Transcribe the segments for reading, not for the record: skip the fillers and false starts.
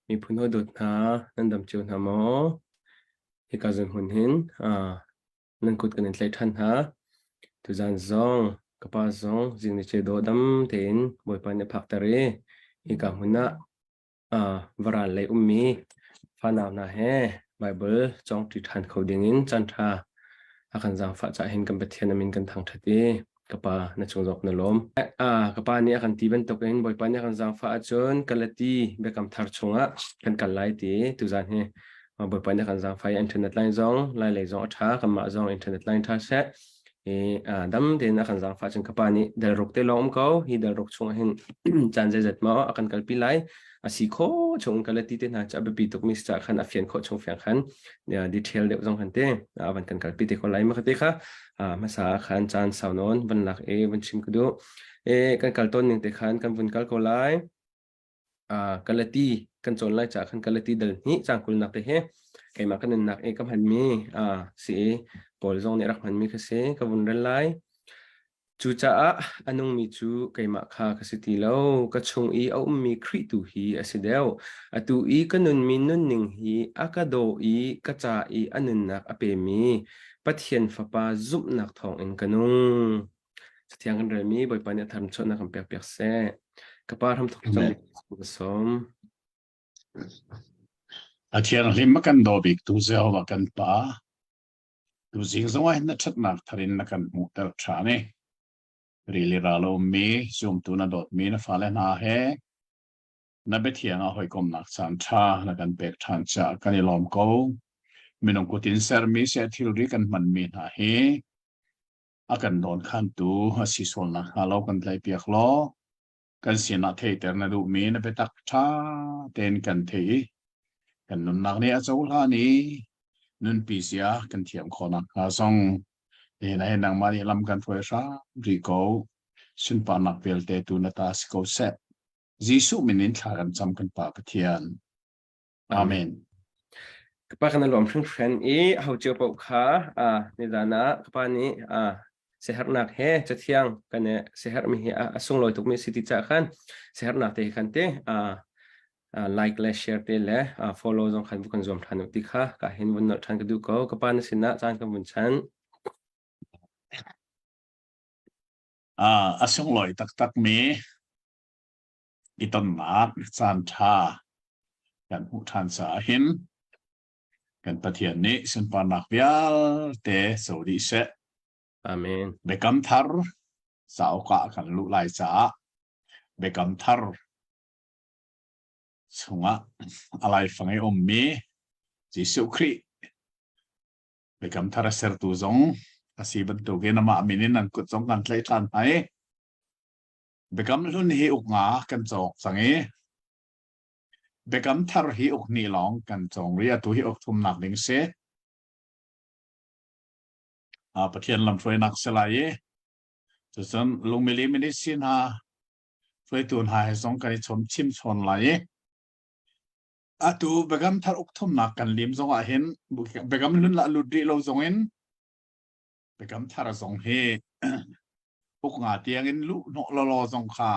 Miphun hawi dawt hna, nan dam cio hna maw? Hika zawn hmun hin nan kut kan in tlaih ṭhan hna. Tuzaan zong ka pa zong zing ni ce dawh dam tein Bawipa nih a phakter i hika hmun ah varal lei ummi fanau hna he Baibal cawngṭi ṭhan kho dingin caanṭha a kan zaangfah caah hin kan Pathian a min kan thangṭhat i ka pa na cung zong na lawm. Ka pa nih a kan ti bantukin Bawipa nih a kan zaangfah ahcun Galati biakam thar chungah kan kal lai ti tuzaan hi Bawipa nih a kan zaangfah i internet line zong lai lei zong a ṭha kanmah zong internet line ṭha seh i dam tein a kan zaangfah cun ka pa nih dal ruk te lawng um ko hi dal ruk chungah hin caan zeizat maw a kan kalpi lai a si khawh chung Galati te hna cu a biapi tukmi si caah khan a fian khawh chung fiang khan detail deuh zong khan te a van kan kalpi te ko lai ma ka te kha hmasa ah khan caan sau nawn van lak i van chim ka duh. E, kan kal tawn ning te khan kan vun kal ko lai. Galati kan cawn lai caah khan Galati dal hnih cang kulnak te hi keimah ka nunnak i ka hmanmi si i Paul zong nih rak hmanmi kha si ka vun rel lai. Cucaah a nungmi cu keimah kha ka si ti lo, ka chung i a ummi Khrih tu hi a si deuh. Atu i ka nunmi nunning hi a ka daw i ka ca i a nunnak a pemi Pathian Fapa zumhnak thawngin ka nung. Cathiang kan relmi Bawipa nih a tharchuahnak kan pekpiak seh. Ka pa hramthok cang ka sawm. A thianghlim a kan daw biktu Jehovah kan Pa, Tuzing zongah hin na ṭhatnak thar in na kan hmuhter ṭhan i rili ral a ummi zumtu na dawtmi na fale hna he na biathiang ah hawikomhnak caan ṭha na kan pek ṭhan caah kan i lawm ko. Minung kut in sermi seh thilri kan hmanmi hna hi a kan dawnkhantu a si sual nakhnga lo kan tlaihpiak law kan sinah theihter na duhmi na biatak ṭha tein kan theih i kan nunnak nih a cohlan i nunpi zia kan thiam khawh nakhnga zong nihin ah hin nangmah nih lam kan hruai hram rih ko. Sunparnak vialte tu na ta si ko seh. Jesuh min in thla kan cam kan Pa Pathian. Amen. Ka pa kan lawm hringhran i ho cio paoh kha nizan ah ka pa nih siaherhnak he cathiang kan i siaherhmi hi a sunglawi tukmi a si ti caah khan siaherhnak te khan te like le share te le follow zong khan kan zuam ṭhan u ti kha ka hin vun nolh ṭhan ka duh ko. Ka pa na sinah caan kan vun chan. A sunglawi taktakmi i tonnak caan ṭha kan hmuh ṭhan caah hin kan Pathian nih sunparnak vialte co dih seh. Amen. Biakam thar cauk ah kan luh lai caah Biakam thar chungah a laifang i ummi Jesuh Khrih Biakam thar a sertu zong a si bantukin amah min in an kut zong kan tlaih ṭhan hna i Biakam Hlun hi uk nga kan cawk cang i Biakam Thar hi uk hnih lawng kan cawng rih. Atu hi uk thumnak ding si. Pathian lamhruainak si lai i cucun lungmili ministry hna hruaitu hna he zong kan i chom chim chawn lai i atu Biakam Thar uk thumnak kan lim zong ah hin Biakam Hlun lah lut rih lo zong in Biakam Thar zong hi uk nga tiang in luh hnawh lawlaw zong kha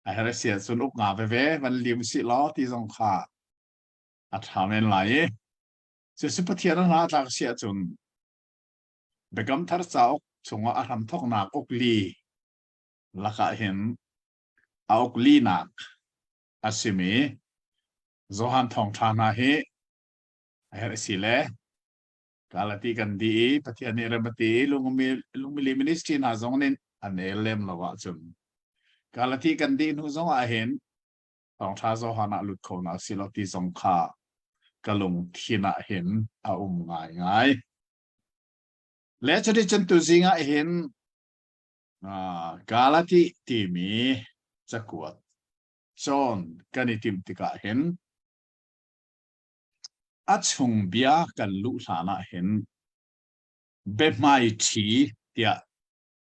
a her si ahcun uk nga veve van lim si law ti zong kha a ṭha men lai i cucu Pathian a hna tlak si ahcun Biakam Thar cauk chungah a hramthawknak uk li lakah hin a uk linak a simi Johan thawngṭha hna hi a herh si le Galati kan di i Pathian nih rem a ti i lungmili ministry hna zong nih an el lem lo ahcun Galati kan dih hnu zong ah hin thawngṭha Johan ah lut kho na si lo ti zong kha ka lungthin ah hin a um ngaingai. Le cuticun tuzing ah hin Galati timi cakuat cawn kan i timh tikah hin A chung bia kan luh hlan ah hin biahmaiṭhi tiah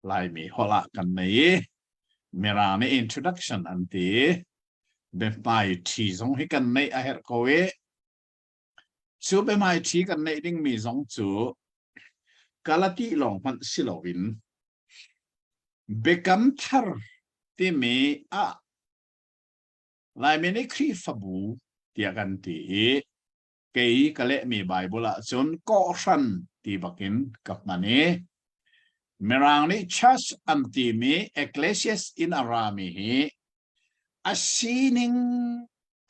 Laimi holh ah kan nei i Mirang nih introduction an ti. Biahmaiṭhi zong hi kan neih a herh ko i cu biahmaiṭhi kan neih dingmi zong cu Galati lawng hmanh si loin Biakam Thar timi ah Laimi nih Khrihfabu. tiah kan ti i kei ka lehmi Bible ahcun kawhhran ti bakin ka hman i Mirang nih church an timi Ecclesias in a rami hi a sining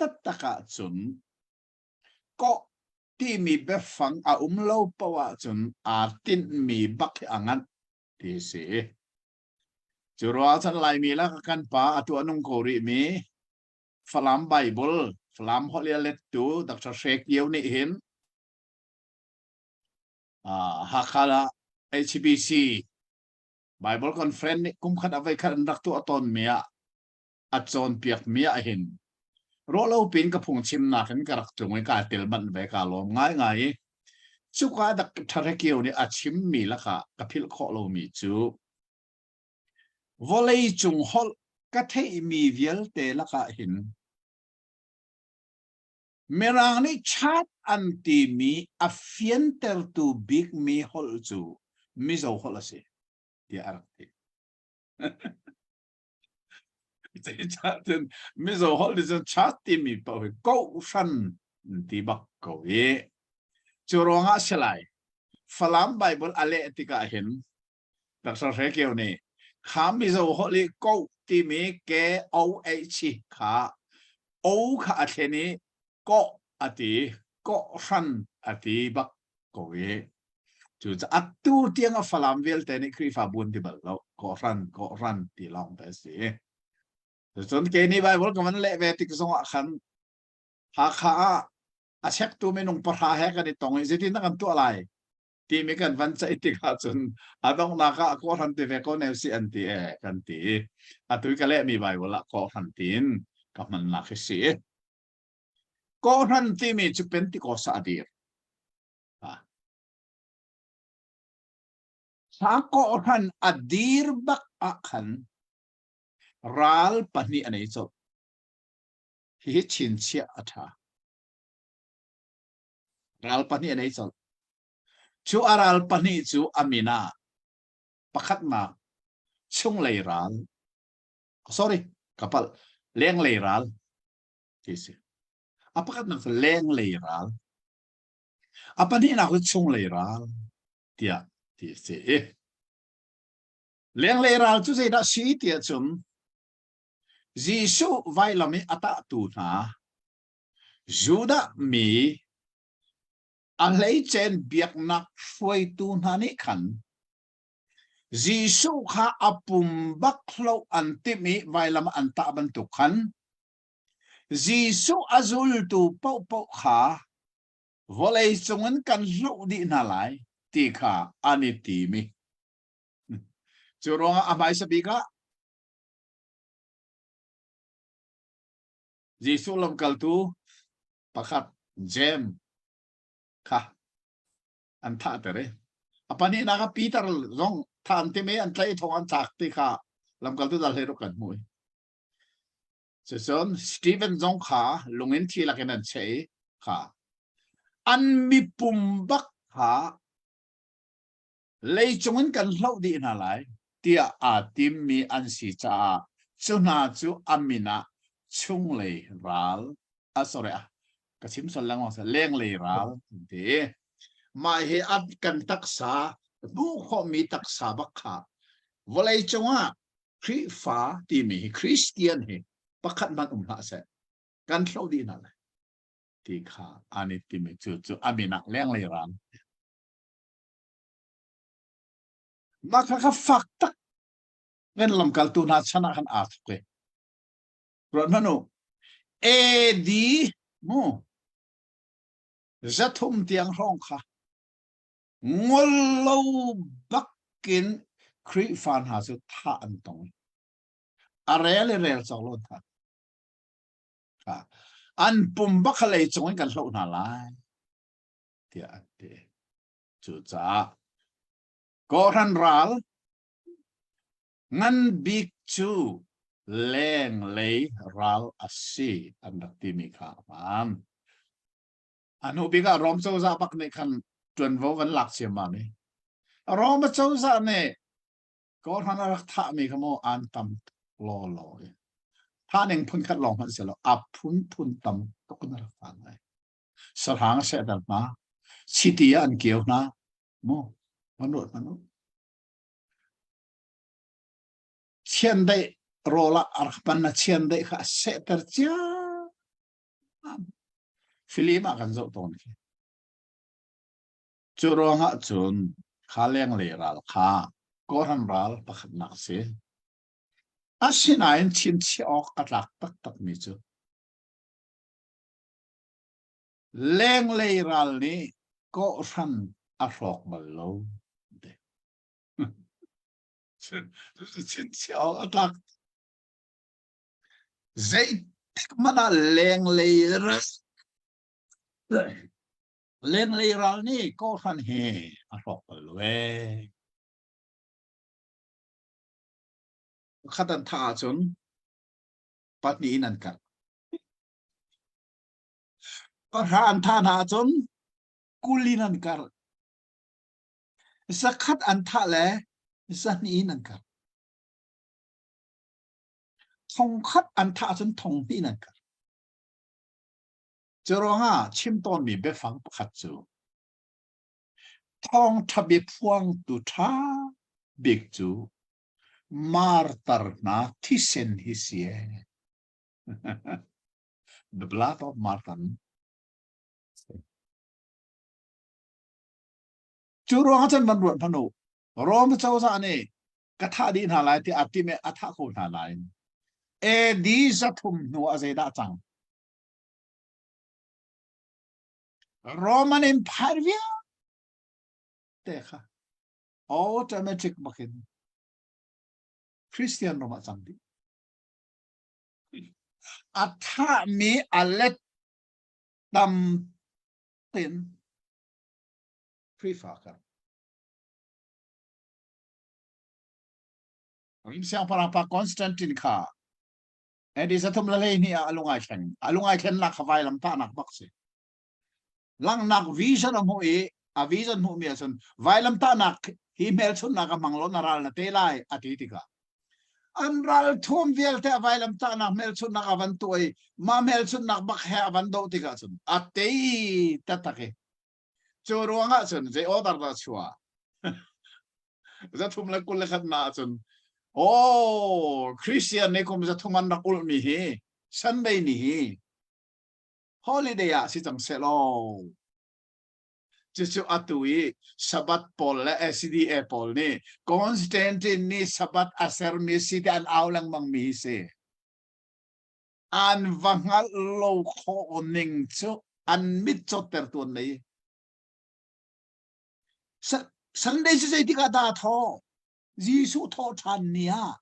taktak ahcun kawh timi biafang a um lo paoh ahcun aa tinhmi bak hi a nganh ti a si. Cu ruang cun Laimi lak kan pa a tuah nung ko rihmi Falam Bible, Falam holh i a lettu Dr. Hre Kio nih hin uh, Hakha ah HBC Bible Conference nih kum khat a voi khat an rak tuah tawnmi ah a cawnpiakmi ah hin ruahlo pin ka phungchimnak in ka rak tlung i kaa tel manh ve kaa lawm ngaingai i cuka Dr. Hre Kio nih a chimmi lakah ka philh khawh lomi cu Vawleicung holh ka theihmi vialte lakah hin Mirang nih chat an timi a fiantertu bikmi holh cu Mizo holh a si, tiah a rak ti. Zeicahtiah Mizo holh nih cun chat timi paoh hi kohhran an ti bak ko i cu ruangah si lai Falam Bible a leh tikah hin Dr. Hre Kio nih kha Mizo holh i koh timi K-O-H kha O kha a thlen i kawh a ti, kawhhran a ti bak ko i cucaah atu tiang a Falam vialte nih Khrihfabu an ti bal lo, kawhhran, kawhhran ti lawng te a si. Cun kei nih Bible ka van leh ve tik zong ah khan Hakha ah a chektu minung pahra he kan i tong i zeitin dah kan tuah lai timi kan van ceih tikah cun a donghnak ah kawhhran ti ve ko ne si an ti e kan ti atu i ka lehmi Bible ah kawhhran tiin ka hmannak hi si kawhhran timi cu Pentecost ah a dir Sa kawhhran a dir bak ah khan ral pahnih a nei colh hihi chinchiah a ṭha Ral pahnih a nei colh. Cu a ral pahnih cu a min ah pakhatnak chunglei ral, sorry, ka palh, lenglei ral ti si. A pakhatnak cu lenglei ral. A pahnihnak cu chunglei ral tiah ti a si. Lenglei ral cu zeidah si tiah cun Jesuh vailam i a tahtu hna Judah mi a hleicen biaknak hruaitu hna nih khan Jesuh kha a pum bak hloh an timh i vailam an tah bantuk khan Jesuh a zultu paohpaoh kha vawlei cungin kan hloh dih hna lai ti kha an i tim i cu ruangah a hmaisa bik ah Jesuh lamkaltu pakhat Jeim kha an thahter i a pahnihnak ah Peter zong thah an tim i an tlaih i thong an thlak ti kha lamkaltu dal hlei ruk kan hmuh i cucun Stephen zong kha lungin thi lakin an cheh i kha an mipum bak kha leicung in kan hloh dih hna lai tiah aa timmi an si caah cu hna cu a min ah chunglei ral ah sorry ah ka chim sual lengmang sa lenglei ral an ti. Mah hi a kan taksa hmuh khawhmi taksa bak kha vawlei cungah Khrihfa timi hi Christian hi pakhat hmanh um hlah seh kan hloh dih hna lai ti kha an i timi cu cu a min ah lenglei ral. Mah kha kha fak tak kan lamkaltu hna chan ah khan aa thawk i ruat hmanh u AD mu 300 tiang hrawng kha ngol lo bakin Khrihfa hna cu thah an tong. A rel i rel cawk lo hna. An pum bak kha lei cung in kan hloh hna lai tiah an ti. Cucaah kawhhran ral ngan bik cu lenglei ral a si an rak timi kha a hmaan. A hnu bik ah Rom cozah bak nih khan ṭuanvo van lak ciammam i Rom cozah nih kawhhran a rak thahmi kha maw an tam tuk lawlaw i thah ning phun khat lawng hmanh si lo a phunphun tam tuk. in a rak fak ngai. Sahrang a sehter hna. Chiti ah an kio hna. Mu, van ruat hmanh u. Chiandeih rawl ah a rak pan na chiandeih kha a sehter cia. Film ah kan zoh tawn khi. Cu ruangah cun kha lenglei ral kha kawhhran ral pakhatnak si. Asinain chimchih awk a tlak taktakmi cu lenglei ral nih kawhhran a hrawk bal lo. Chimchih awk a tlak. Zeitik hmanh ah lenglei ral lenglei ral nih kawhhran hi a hrawk bal lo ee. Pakhat an thah ahcun pahnih in an karh. Pahra an thah hna ahcun 20 in an karh. Zakhat an thah le 200 in an karh. Thongkhat an thah ahcun 2000 in an karh. Cu ruangah chim tawnmi biafang pakhat cu thawngṭha biaphuangtu ṭha bik cu martar hna thisen hi si ee. The blood of martyr. Cu ruangah cun van ruat hmanh u. Rom cozah nih ka thah dih hna lai tiah a tim i a thah ko hna nain AD 300 hnu ah zeidah cang? Roman Empire vialte kha automatic bakin Christian ram ah cang dih. A thahmi a let tam tin Khrihfa kan. Rim siangpahrang pa Constantine kha AD 312 ah a lung ai thleng. A lung ai thlennak kha vailam tahnak bak si. Langhnak vision a hmuh i a vision hmuhmi ahcun vailam tahnak hi hmelchunhnak a hmang lo na ral na te lai a ti tikah an ral thuam vialte a vailam tahnak hmelchunhnak a van tuah i mah hmelchunhnak bak he a van doh tikah cun a tei taktak i cu ruangah cun zei order dah chuah 321 na ahcun oh Christian nih kum 300 an rak ulhmi hi Sunday ni hi holiday ah si cang seh law cucu atu i Sabbath pawl le SDA pawl nih Constantine nih Sabbath a sermi si ti an au lengmang mi hi si an va hngalh lo khawh ning cu an mit cawtter tuan nei Sunday cu zeitik ah dah thawh Jesuh thawh ṭhan ni ah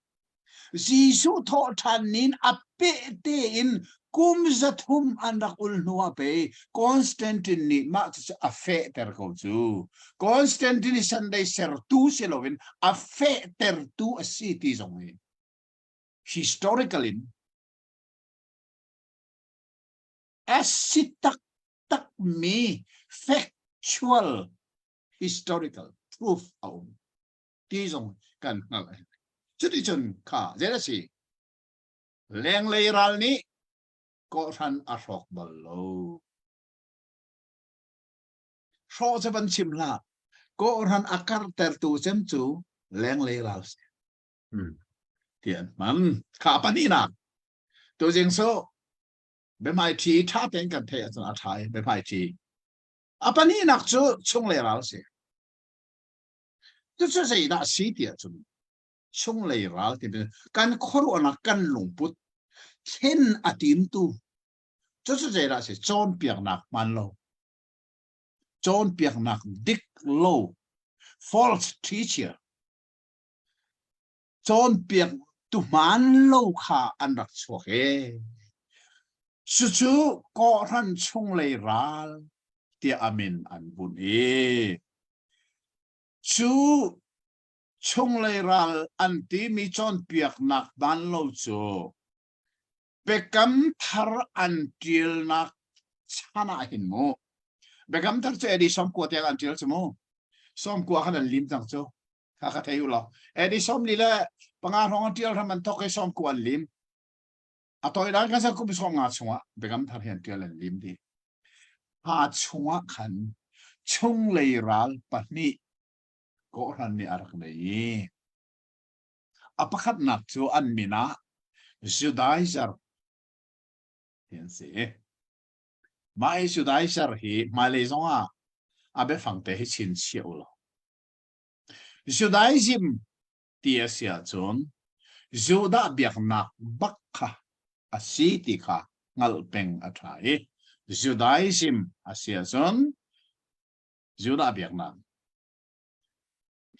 Jesuh thawh ṭhan ni in a peh tein kum 300 an rak ul hnu ah pei Constantine nih mah cucu a fehter ko cu. Constantine hi Sunday sertu si loin a fehtertu a si ti zong hi historical in a si taktakmi factual historical proof a um. Ti zong kan hngalh. Cuticun kha zei a si? Lenglei ral nih kawhhran a hrawk bal lo. Hrawh cu van chim hlah. Kawhhran a kartertu cem cu lenglei ral si. Ti an hman. Kha pahnihnak. Tuzing cu biahmaiṭhi ṭha tein kan theih ahcun a ṭha i biahmaiṭhi. A pahnihnak cu chunglei ral si. Cucu zeidah a si ti ahcun chunglei ral ti kan khuaruahnak kan lungput thlen a timtu cucu zeidah a si cawnpiaknak hmaan lo cawnpiaknak dik lo false teacher cawnpiak tu hmaan lo kha an rak chuak e cucu kawhhran chunglei ral tiah a min an bunh i Cu chunglei ral an timi cawnpiaknak dan lo cu Biakam Thar an ṭialnak chan ah hin mu. Biakam Thar cu AD 90 tiang an ṭial cu mu. 90 khan an lim cang cu. Kha kha thei u law. AD 45 hrawng an ṭial hram an thawk i 90 an lim. A toidan kan sa kum 50 chungah Biakam Thar hi an ṭial an lim dih. Kha chungah khan chunglei ral pahnih kawhhran nih a rak nei i a pakhatnak cu an min ah Judaizer ti an si. Mah hi Judaizer hi hmailei zongah a biafang te hi chinchiah u law. Judaism ti a si ahcun Judah biaknak bak kha a si ti kha hngalh peng a ṭha i Judaism a si ahcun Judah biaknak.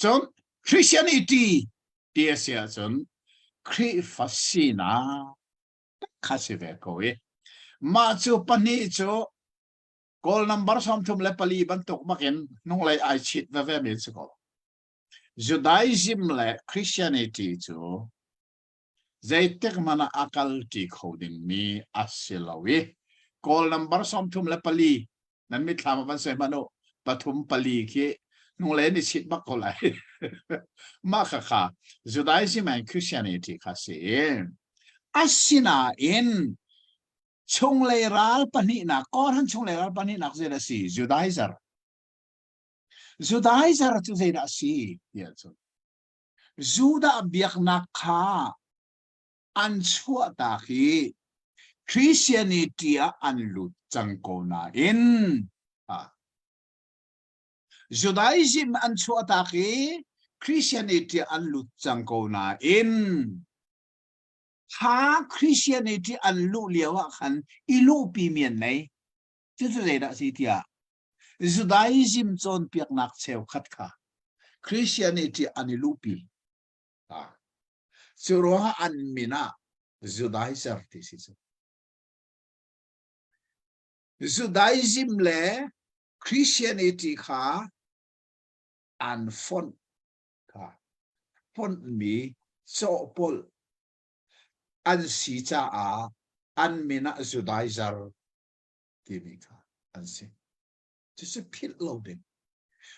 Cun Christianity ti a si ahcun Khrihfa sinak kha si ve ko i mah cu pahnih cu Kawl number 34 bantuk bakin hnunglei ai chit veve mi an si ko. Judaism le Christianity cu zeitik hmanh ah a kalṭi kho dingmi a si lo i Kawl number 34 nan mitthlam ah van soi hmanh u pathum pali khi hnulei an i chit bak ko lai. Mah khakha Judaism and Christianity kha si. Asinain chunglei ral pahnihnak Kawlhan chunglei ral pahnihnak zeidah a si? Judaizer. Judaizer cu zeidah a si tiah cun Judah biaknak kha an chuahtak i Christianity ah an lut cang ko nain Judaism an chuahtak i Christianity ah an lut cang ko nain kha Christianity an luh lio ah khan i luhpi mi an nei. Cucu zeidah a si tiah Judaism cawnpiaknak cheukhat kha Christianity an i luhpi. Cu ruangah an min ah Judaizer ti si cu. Judaism le Christianity kha an fonh kha fonhmi cawhpolh an si caah an min ah Judaizer timi kha an si. Cucu philh lo ding.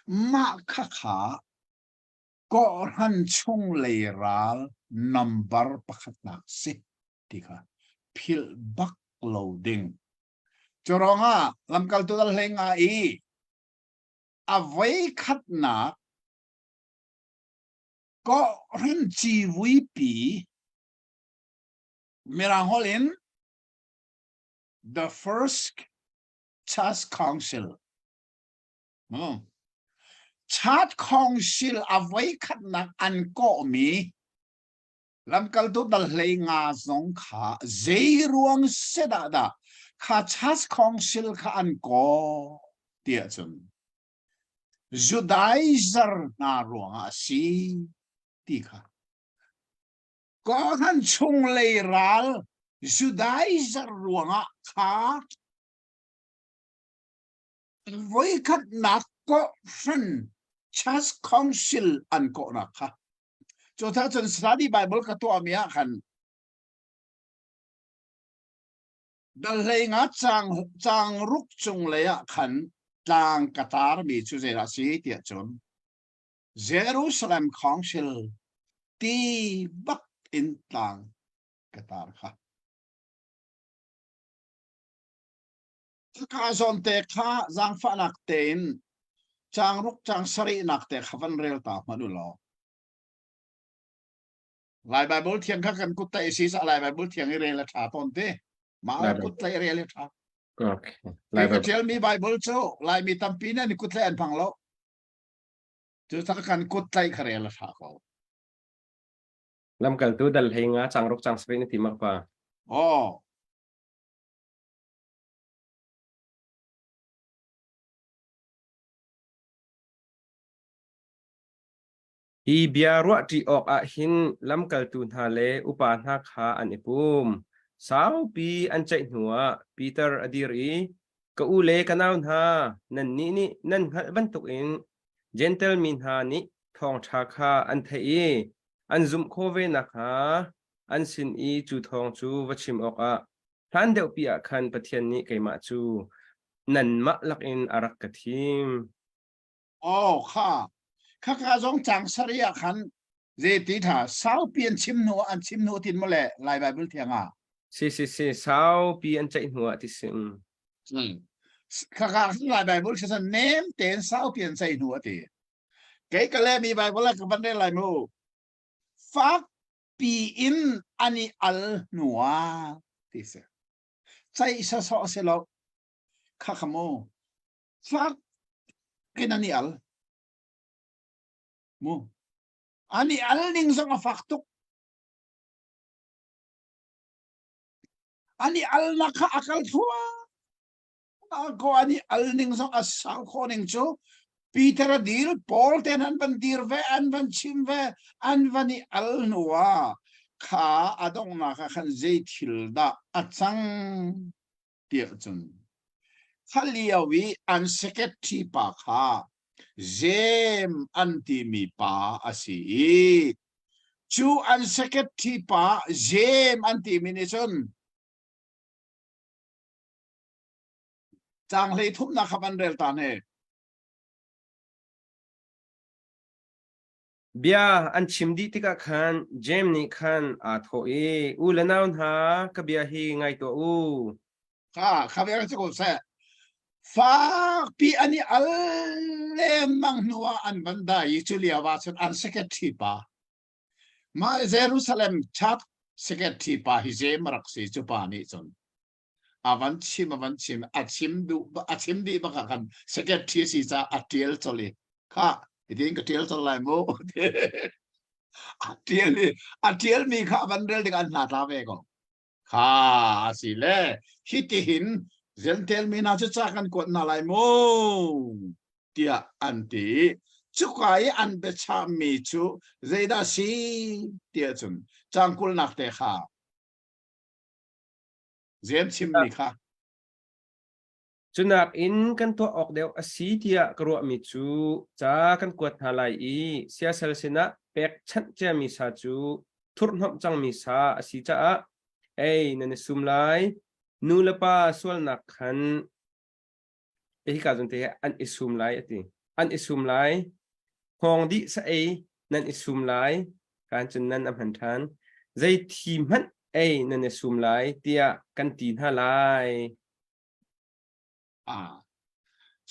Mah khakha kawhhran chunglei ral nambar pakhatnak si ti kha philh bak lo ding. Cu ruangah lamkaltu dal hlei nga i a voi khatnak kawhhran civuipi Mirang holh in the first church council church council a voikhatnak an kawhmi lamkaltu dal hlei nga zong kha zei ruang sedah dah kha church council kha an kawh tiah cun Judaizer hna ruangah a si ti kha Kawhhran chunglei ral Judaizer ruangah kha voikhatnak kawhhran Church Council an kawhnak kha. Cu thah cun study Bible ka tuahmi ah khan dal hlei nga caang caang ruk cung lei ah khan tlang ka tarmi cu zeidah a si tiah cun Jerusalem Council ti bak in tlang ka tar kha. Ka zawn te kha zaangfahnak tein caang ruk caang sarihnak te kha van rel ta hmanh u law. Lai Bible thiang kha kan kut tlaih si sa Lai Bible thiang i rel a ṭha tawn te. Mah kut tlaih rel a ṭha. Okay. Lai ka ṭialmi Bible cu Laimi tampi nih an kut tlaih an phang lo. Cucaah kan kut tlaih kha rel a ṭha ko. Lamkaltu dal hlei nga cang ruk cang sarih na ti mak pa. Aw. Hi bia ruahṭi awkah hin lamkaltu hna le upa hna kha an i pum. Saupi an ceih hnuah Peter a dir i Ka u le ka nau hna, nannih nih nan hngalh bantukin Jentail mi hna nih thawngṭha kha an theih i an zumh khawh ve nakhnga an sin i cu thawng cu va chim awkah hlan deuhpi ah khan Pathian nih keimah cu nanmah lakin a rak ka thim. Aw kha khakha zong cang sarih ah khan zeiti tha saupi an chim hnu an chim hnu tin mawle Lai Bible thiang ah. Si si si saupi an ceih hnu ah ti si. Mm. Khaka lai Bible khi san nem tein saupi an ceih hnu ati. Kei ka le mi Bible ah ka van rel lai mu. Fak pi in an i al hnu ah ti si. Ceih sawsawh si lo. Khakha mu. Fak in an i al. Mu. An i al ning zong a fak tuk. An i alnak kha a kal thluahmah ko. An i al ning zong a sau khawh ning cu Peter a dir, Paul te an van dir ve, an van chim ve, an van i al hnu ah kha a donghnak ah khan zei thil dah a cang tiah cun kha lio i an secretary pa kha Jem an timi pa a si i cu an secretary pa Jem an timi nih cun caang hlei thumnak kha van rel ta ne. Bia an chim dih tikah khan Jeim nih khan aa thawh i, U le nau hna, ka bia hi ngai tuah u. Kha kha bia cu ko seh. Fakpi an i al lengmang hnu ah an van dai i cu lio ah cun an secretary pa mah Jerusalem church secretary pa hi Jeim a rak si cu pa nih cun a van chim a van chim a chim duh a chim dih bak ah khan secretary si ca a tial chol i kha hitin ka tial chol lai mu a tial i a tial mi kha van rel ding an hna tla ve ko kha a si le hitihin Gentile mi hna cu ca kan kuat hna lai mu tiah an ti cuka i an biachah mi cu zeidah si tiah cun cangkulnak te kha Zem chimmi kha. Cunak in kan tuah awk deuh a si tiah ka ruahmi cu ca kan kuat hna lai i siasal sinah pekchanh ciami sa cu thurhhnawmh cangmi sa a si caah ei nan i sum lai. Nu le pa sualnak khan hika zawn te an i sum lai a ti. An i sum lai. Hngawng dih sa ei nan i sum lai. Kan cun nan a hman ṭhan. Zei thi hmanh ei nan i sum lai tiah kan ti hna lai. Ah.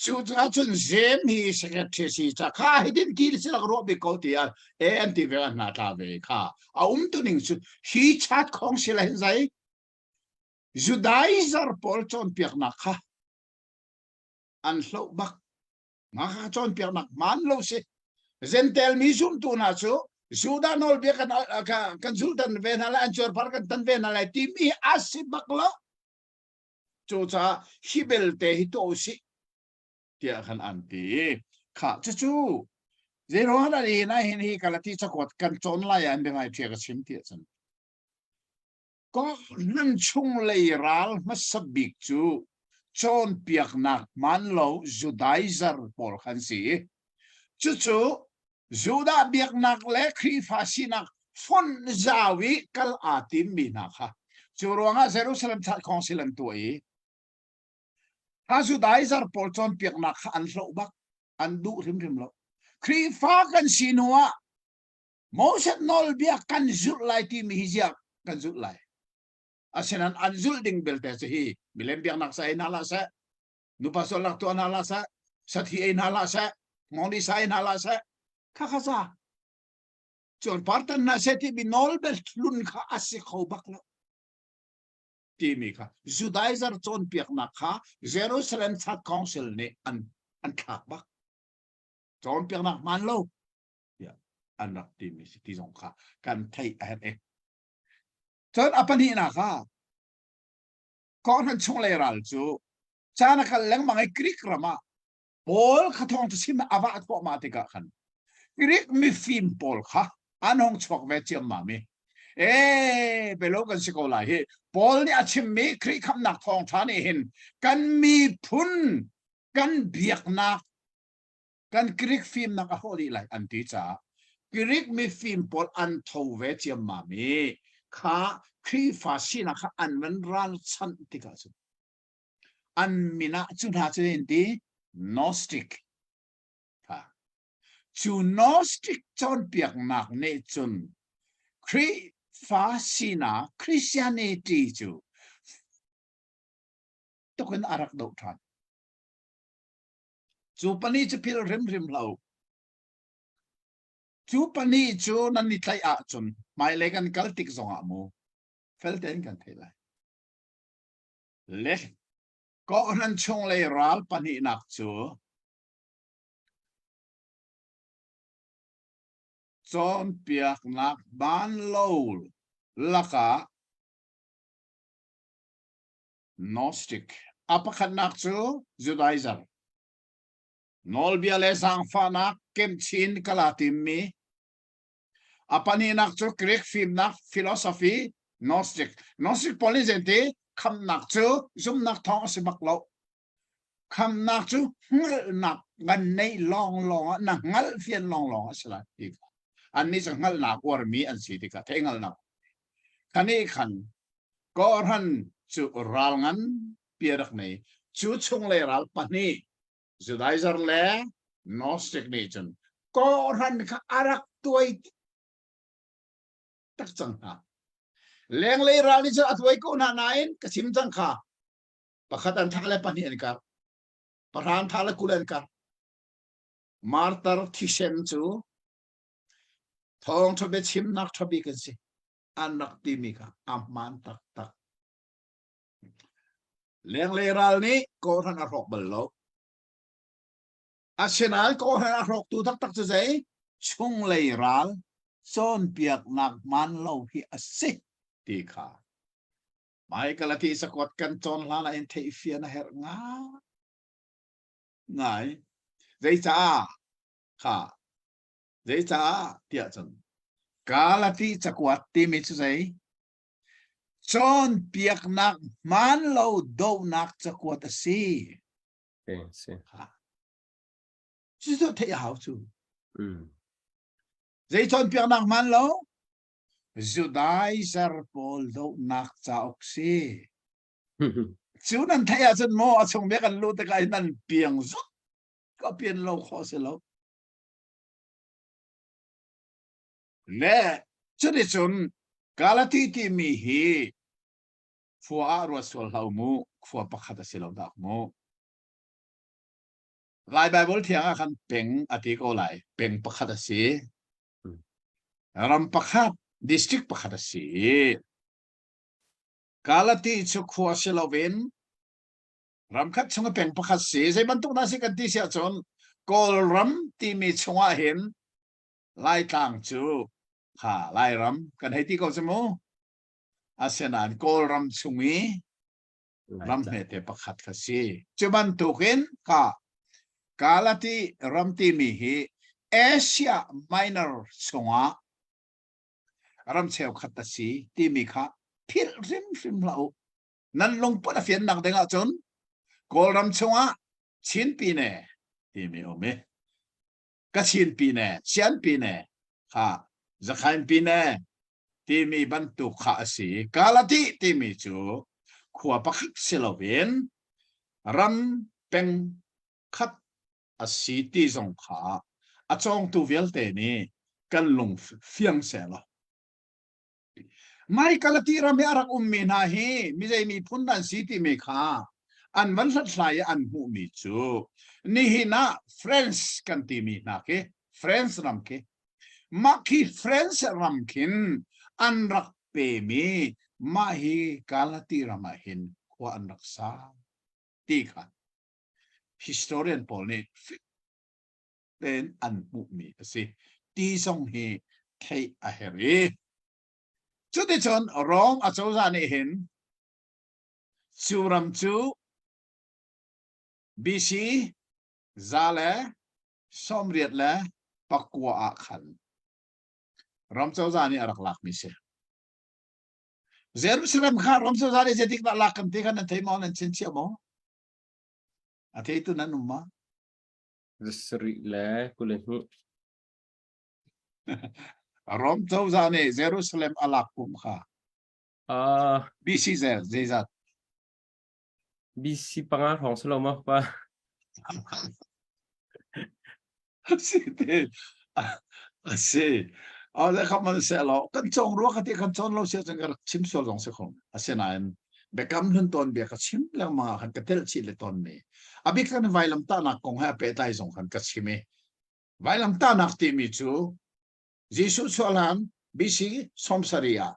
Cu cun Zem hi secretary si ca kha hitin ti si lak ruah bik ko ti ah e an ti ve hna tla ve kha a um tu ning cu hi chat khong si la hin zai Judaizer pawl cawnpiaknak kha an hloh bak. Mah kha cawnpiaknak hmaan lo si. Gentel mi zumtu hna cu Judah nawlbia kan kan zultan ve hna lai, an cuarpar kan tan ve hna lai timi a si bak lo. Cucaah hi belte hi tuah usih tiah khan an ti. Kha cucu zeiruang ah dah hi hin hi Galati cakuat kan cawn lai ah an biangai ṭhia ka chim ti ahcun Kawhhran chunglei ral hmasa bik cu cawnpiaknak hmaanlo Judaizer pawl kha an si. Cucu Judah biaknak le Khrihfa sinak fonh zau i kal aa timmi hna kha. Cu ruangah Jerusalem Church Council an tuah i kha Judaizer pawl cawnpiaknak kha an hloh bak, an duh hrimhrim lo. Khrihfa kan si hnu ah Moses nawlbia kan zulh lai timi hi ziah kan zulh lai. Asinain an zulh ding belte cu hi milem biaknak sa ei hna hlah seh, nupa sualnak tuah hna hlah seh, sathi ei hna hlah seh, ngawngdi sa ei hna hlah seh, kha kha za. Cun partan hna seh timi nawlbia hlun kha a si kho bak lo timi kha Judaizer cawnpiaknak kha Jerusalem Church Council nih an an thlak bak. Cawnpiaknak hmaan lo. tiah an rak timi si ti zong kha kan theih a herh i cun a pahnihnak ah kawhhran chunglei ral cu caan a kal lengmang i Greek ram ah Paul kha thawng cu chim a vah thluahmah tikah khan Greek mifim pawl kha an hung chuak ve ciammam i e belo kan si ko lai hi Paul nih a chimmi Khrih khamhnak thawngṭha nih hin kan miphun kan biaknak kan Greek fimnak a hrawh dih lai an ti caah Greek mifim pawl an tho ve ciammam i kha Khrihfa sinak kha an van ralchanh tikah cun an min ah cu hna cu in ti Gnostic kha cu Gnostic cawnpiaknak nih cun Khrihfa. fa sinak Christianity cu tukin a rak doh ṭhan. Cu pahnih cu philh hrimhrim hlah u. Cu pahnih cu nan i tlaih ahcun hmailei kan kal tik zongah mu fel tein kan theih lai. Le kawhhran chunglei ral pahnihnak cu cawnpiaknak banlo lakah Gnostic. A pakhatnak cu Judaism. Nawlbia le zaangfahnak kemchin kala timmi. A pahnihnak cu Greek fimnak philosophy Gnostic. Gnostic pawl nih zeiti khamnak cu zumnak thawng a si bak lo. Khamnak cu hngalhnak kan neih lawnglawng ah na hngalh fian lawnglawng a si lai ti kha. Annih cu hngalhnak uarmi an si tikah theihhngalhnak. Khanih khan kawhhran cu ral nganpi a rak nei. Cu chunglei ral pahnih Judaizer le Gnostic nih cun kawhhran kha a rak tuai tak cang hna. Lenglei ral nih cun a tuai ko hna nain ka chim cang kha pakhat an thah le pahnih an kar pahra an thah le 20 an kar martar thisen cu thawngṭha biachimnak ṭha bik an si an rak timi kha a hmaan taktak lenglei ral nih kawhhran a hrawk bal lo asinain kawhhran a hrawktu taktak cu zei chunglei ral cawnpiaknak hmaan lo hi a si ti kha Hmaikal a ti cakuat kan cawn hlan ah hin theihfian a herh ngai. Zeicah? Kha. Zeicah tiah cun Galati cakuat timi cu zei? Cawnpiaknak hmaan lo dohnak cakuat a si. Si. Kha. Cucu theih a hau cu. Zei cawnpiaknak hmaan lo? Judaizer pawl dohnak cauk si. Cu nan theih ahcun maw a chung bia kan luh tikah hin nan piang zuk ka pian lo khawh si lo. Le cuticun Galati timi hi khua ah ruat sual hlah u mu, khua pakhat a si lo dah mu. Lai Bible thiang ah khan peng a ti ko lai, peng pakhat a si. Ram pakhat, district pakhat a si. Galati cu khua si loin ramkhat chung a peng pakhat si. Zei bantuk dah si kan ti si ahcun Kawlram timi chungah hin Laitlang cu kha Lairam kan hei ti ko cu mu. Asinain Kawlram chung i ram hmete pakhat kha si. Cu bantukin ka Galati ram timi hi Asia Minor chungah ram cheukhat a si timi kha philh hrimhrim hlah u. Nan lungput a fiannak ding ahcun Kawlram chungah Chin Pine timi um i Kachin Pine, Sian Pine kha Zakhain Pine timi bantuk kha a si. Galati timi cu khua pakhat si loin ram peng khat a si ti zong kha a cawngtu vialte nih kan lung fiang sehlaw. Mai Galati ram i a rak ummi hna hi mizei miphun dah an si timi kha an van hlathlai i an hmuhmi cu nihin ah France kan timi hna khi France ram khi Mah khi France ram khin an rak pemi mah hi Galati ram ah hin khua an rak sa ti kha historian pawl nih fek tein an hmuhmi a si. Ti zong hi theih a herh i cuticun Rom acozah nih hin cu ram cu BC 189 ah khan ram cozah nih a rak lakmi si. Jerusalem kha ram cozah nih zeitik dah lak kan ti kha nan thei maw nan chinchiah maw? A theitu nan um ma? 22. Rom cozah nih Jerusalem a lak kum kha BC zeizat? BC panga hrawng si lo maw pa? Si te. A si. Le kham man se lo kan cong rua ka ti kan cawn lo sia cun ka rak chim sual zong si kho. Asinain biakam hlun tawn bia ka chim lengmang ah khan ka telh chih le tawn mi. Abik kan vailam tahnak kong he a pehtlai zong khan ka chim i vailam tahnak timi cu Jesuh chuah hlan BC 70 ah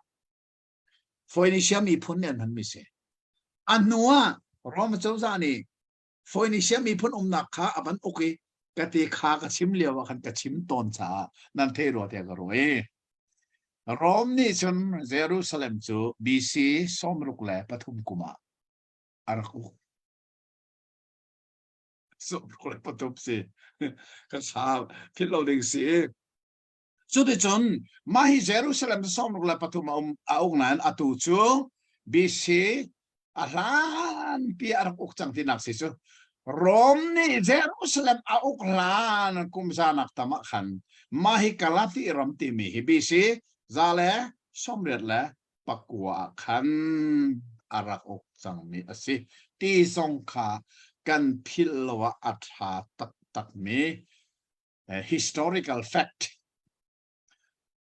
Phoenicia miphun nih an hmanmi si. A hnu ah Rom cozah nih Phoenicia miphun umnak kha a van uk i ka ti kha ka chim lio ah khan ka chim tawn caah nan thei rua tiah ka ruah i Rom nih cun Jerusalem cu BC 63 kum ah a rak uk. 63 si. Ka sa philh lo ding si. Cuticun mah hi Jerusalem cu 63 a um a uk nain atu cu BC a hlanpi a rak uk cang tinak si cu. Rom nih Jerusalem a uk hlan kum zanak tam ah khan mah hi Galati ram timi hi BC 189 ah khan a rak uk cangmi a si ti zong kha kan philh lo ah a ṭha taktakmi historical fact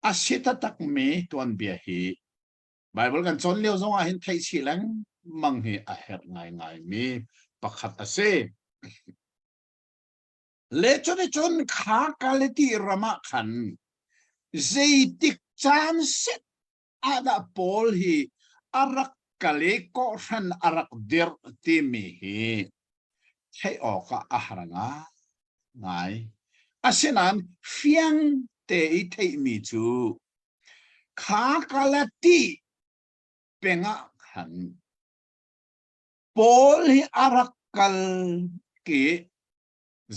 a si taktakmi tuanbia hi Bible kan cawn lio zong ah hin theih chih lengmang hi a herh ngaingaimi pakhat a si. Le cuticun kha Galati ram ah khan zeitik caan set ah dah Paul hi a rak kal i kawhhran a rak dirh timi hi theih awkah a har ngai. Asinain fiang te i theihmi cu kha Galati peng ah khan Paul hi a rak kal i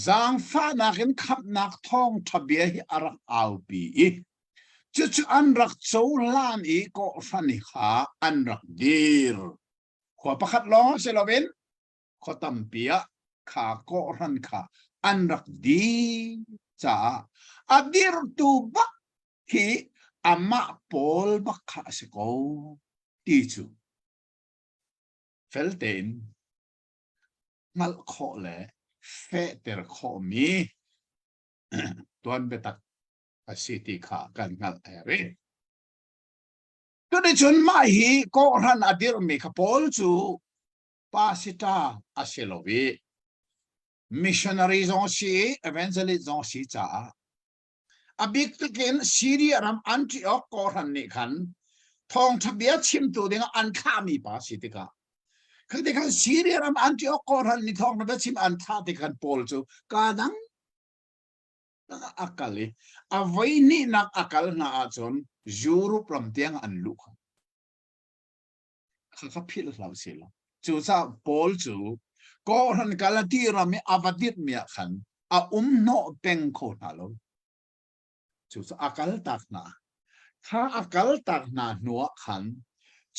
zaangfahnak in khamhnak thawngṭha bia hi a rak aupi i cucu an rak cohlan i kawhhran kha an rak dir. Khua pakhat lawng si loin khua tampi ah kha kawhhran kha an rak dir caah a dirtu bak khi amah Paul bak kha a si ko ti cu fel tein hngalh khawh le fehter khawhmi tuan biatak a si ti kha kan hngalh a herh. Cuticun mah hi kawhhran a dirhmi kha Paul cu pasita a si lo i missionary zong a si i evangelist zong a si caah A bik takin Syria ram Antioch kawhhran nih khan thawngṭha bia chimtu dingah an thlahmi pa si tikah khi khan Syria ram Antioch kawhhran nih thawngṭha bia chim an thlah tik khan Paul cu kaa dang a kal i a voi hnihnak a kal hna ahcun Europe ram tiang an luh kha. Kha kha philh hlah usih law. Cucaah Paul cu kawhhran Galati ram i a va dirhmi ah khan a um hnawh peng kho hna lo. Cucaah a kaltak hna. Kha a kaltak hna hnuah khan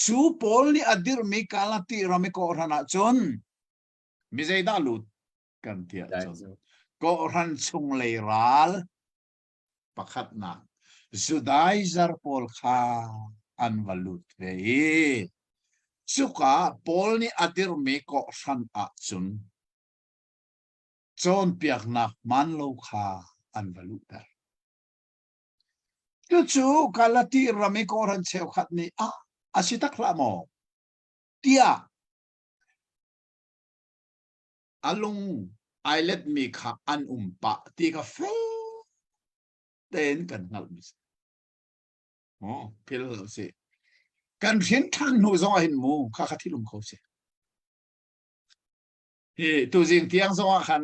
cu Paul nih a dirhmi Galati ram i kawhhran ah cun mi zeidah lut kan ti ahcun kawhhran chunglei ral Pakhatnak, Judaizar pawl kha an va lut ve i cuka Paul nih a dirhmi kawhhran ahcun cawnpiaknak hmaan lo kha an va luhter. Cucu Galati ram i kawhhran cheukhat nih ah a si tak hlah maw tiah a lung ai letmi kha an um pah ti kha fel tein kan hngalhmi si. Oh, phil lo si. Kan hrin ṭhan hnu zong ah hin mu kha kha thil um kho si. Hi tuzing tiang zong ah khan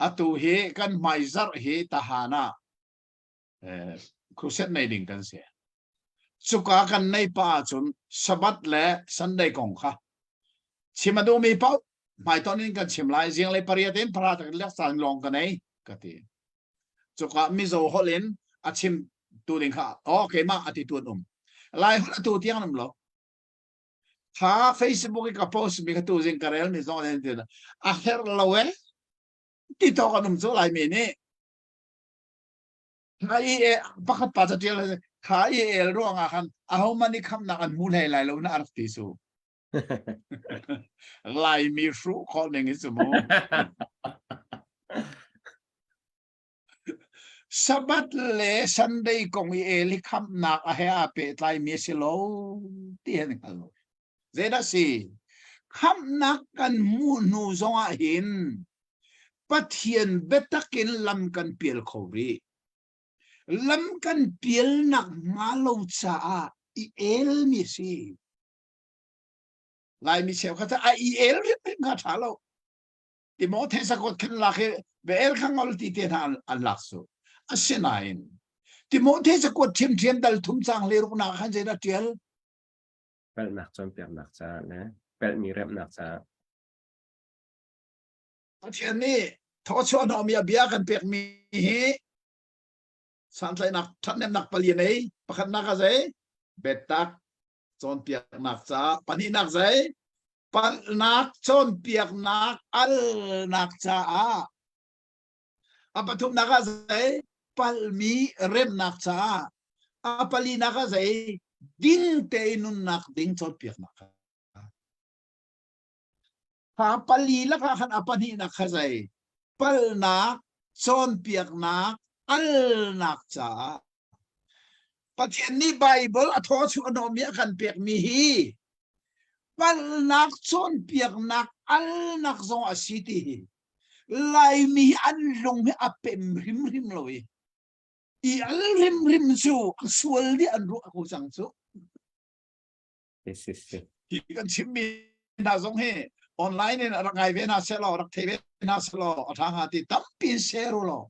atu hi kan hmai zarh hi tahan ah eh, crusade nei ding kan si. Cuka kan nei pa ahcun Sabbath le Sunday kong kha chim a duhmi paoh hmaiton in kan chim lai zinglei pariat in para tak lek caan lawng ka nei ka ti. Cuka Mizo holh in a chim tu ding kha oh keimah a ti tu an um. Lai holh atu tiang an um lo. Kha Facebook i ka post mi kha tu zing ka rel mi zong an ti a herh lo e ti tawk an um cu Laimi nih Kha i e pakhat pa catial kha i el ruangah khan ahohmanh i khamnak an hmu hlei lai lo na a rak ti su. Laimi hruh khawh ning hi cu mu. Sabbath le Sunday kong i el hi khamhnak a he aa pehtlaimi a si lo ti an hngal lo. Zeidah si? Khamhnak kan hmuh hnu zongah hin Pathian biatak in lam kan pial kho rih. Lam kan pialnak hnga lo caah i elmi a si. Laimi cheukhat a i el hrimhrim kha ṭha lo. Timote zakot khan lak hi bel kha ngol ti te hna an lak su. Asinain Timote cakuat ṭhiamṭhiam dal thum cang le ruknak khan zeidah ṭial? Palhnak cawnpiaknak caah le palhmi remhnak caah. Pathian nih thawchuah hnawhmi a bia kan pekmi hi santlaihnak ṭhathnemnak pali a nei. Pakhatnak a zei? Biatak cawnpiaknak caah. Pahnihnak zei? Palhnak cawnpiaknak alnak caah. A pathumnak ah zei? Palhmi remnak caah. A palinak ah zei? Ding tein nunnak ding cawnpiaknak. Kha pali lakah khan a pahnihnak kha zei? Palhnak cawnpiaknak alnak caah. Pathian nih Baibal a thawchuah hnawhmi a kan pekmi hi palhnak cawnpiaknak alnak zong a si ti hi Laimi hi an lung hi a pem hrimhrim lo i i al hrimhrim cu a sual dih an ruah ko cang cu. Hi kan chimmi hna zong hi online in rak ngai ve hna seh law rak thei ve hna seh law a ṭha hnga ti tampi in share u law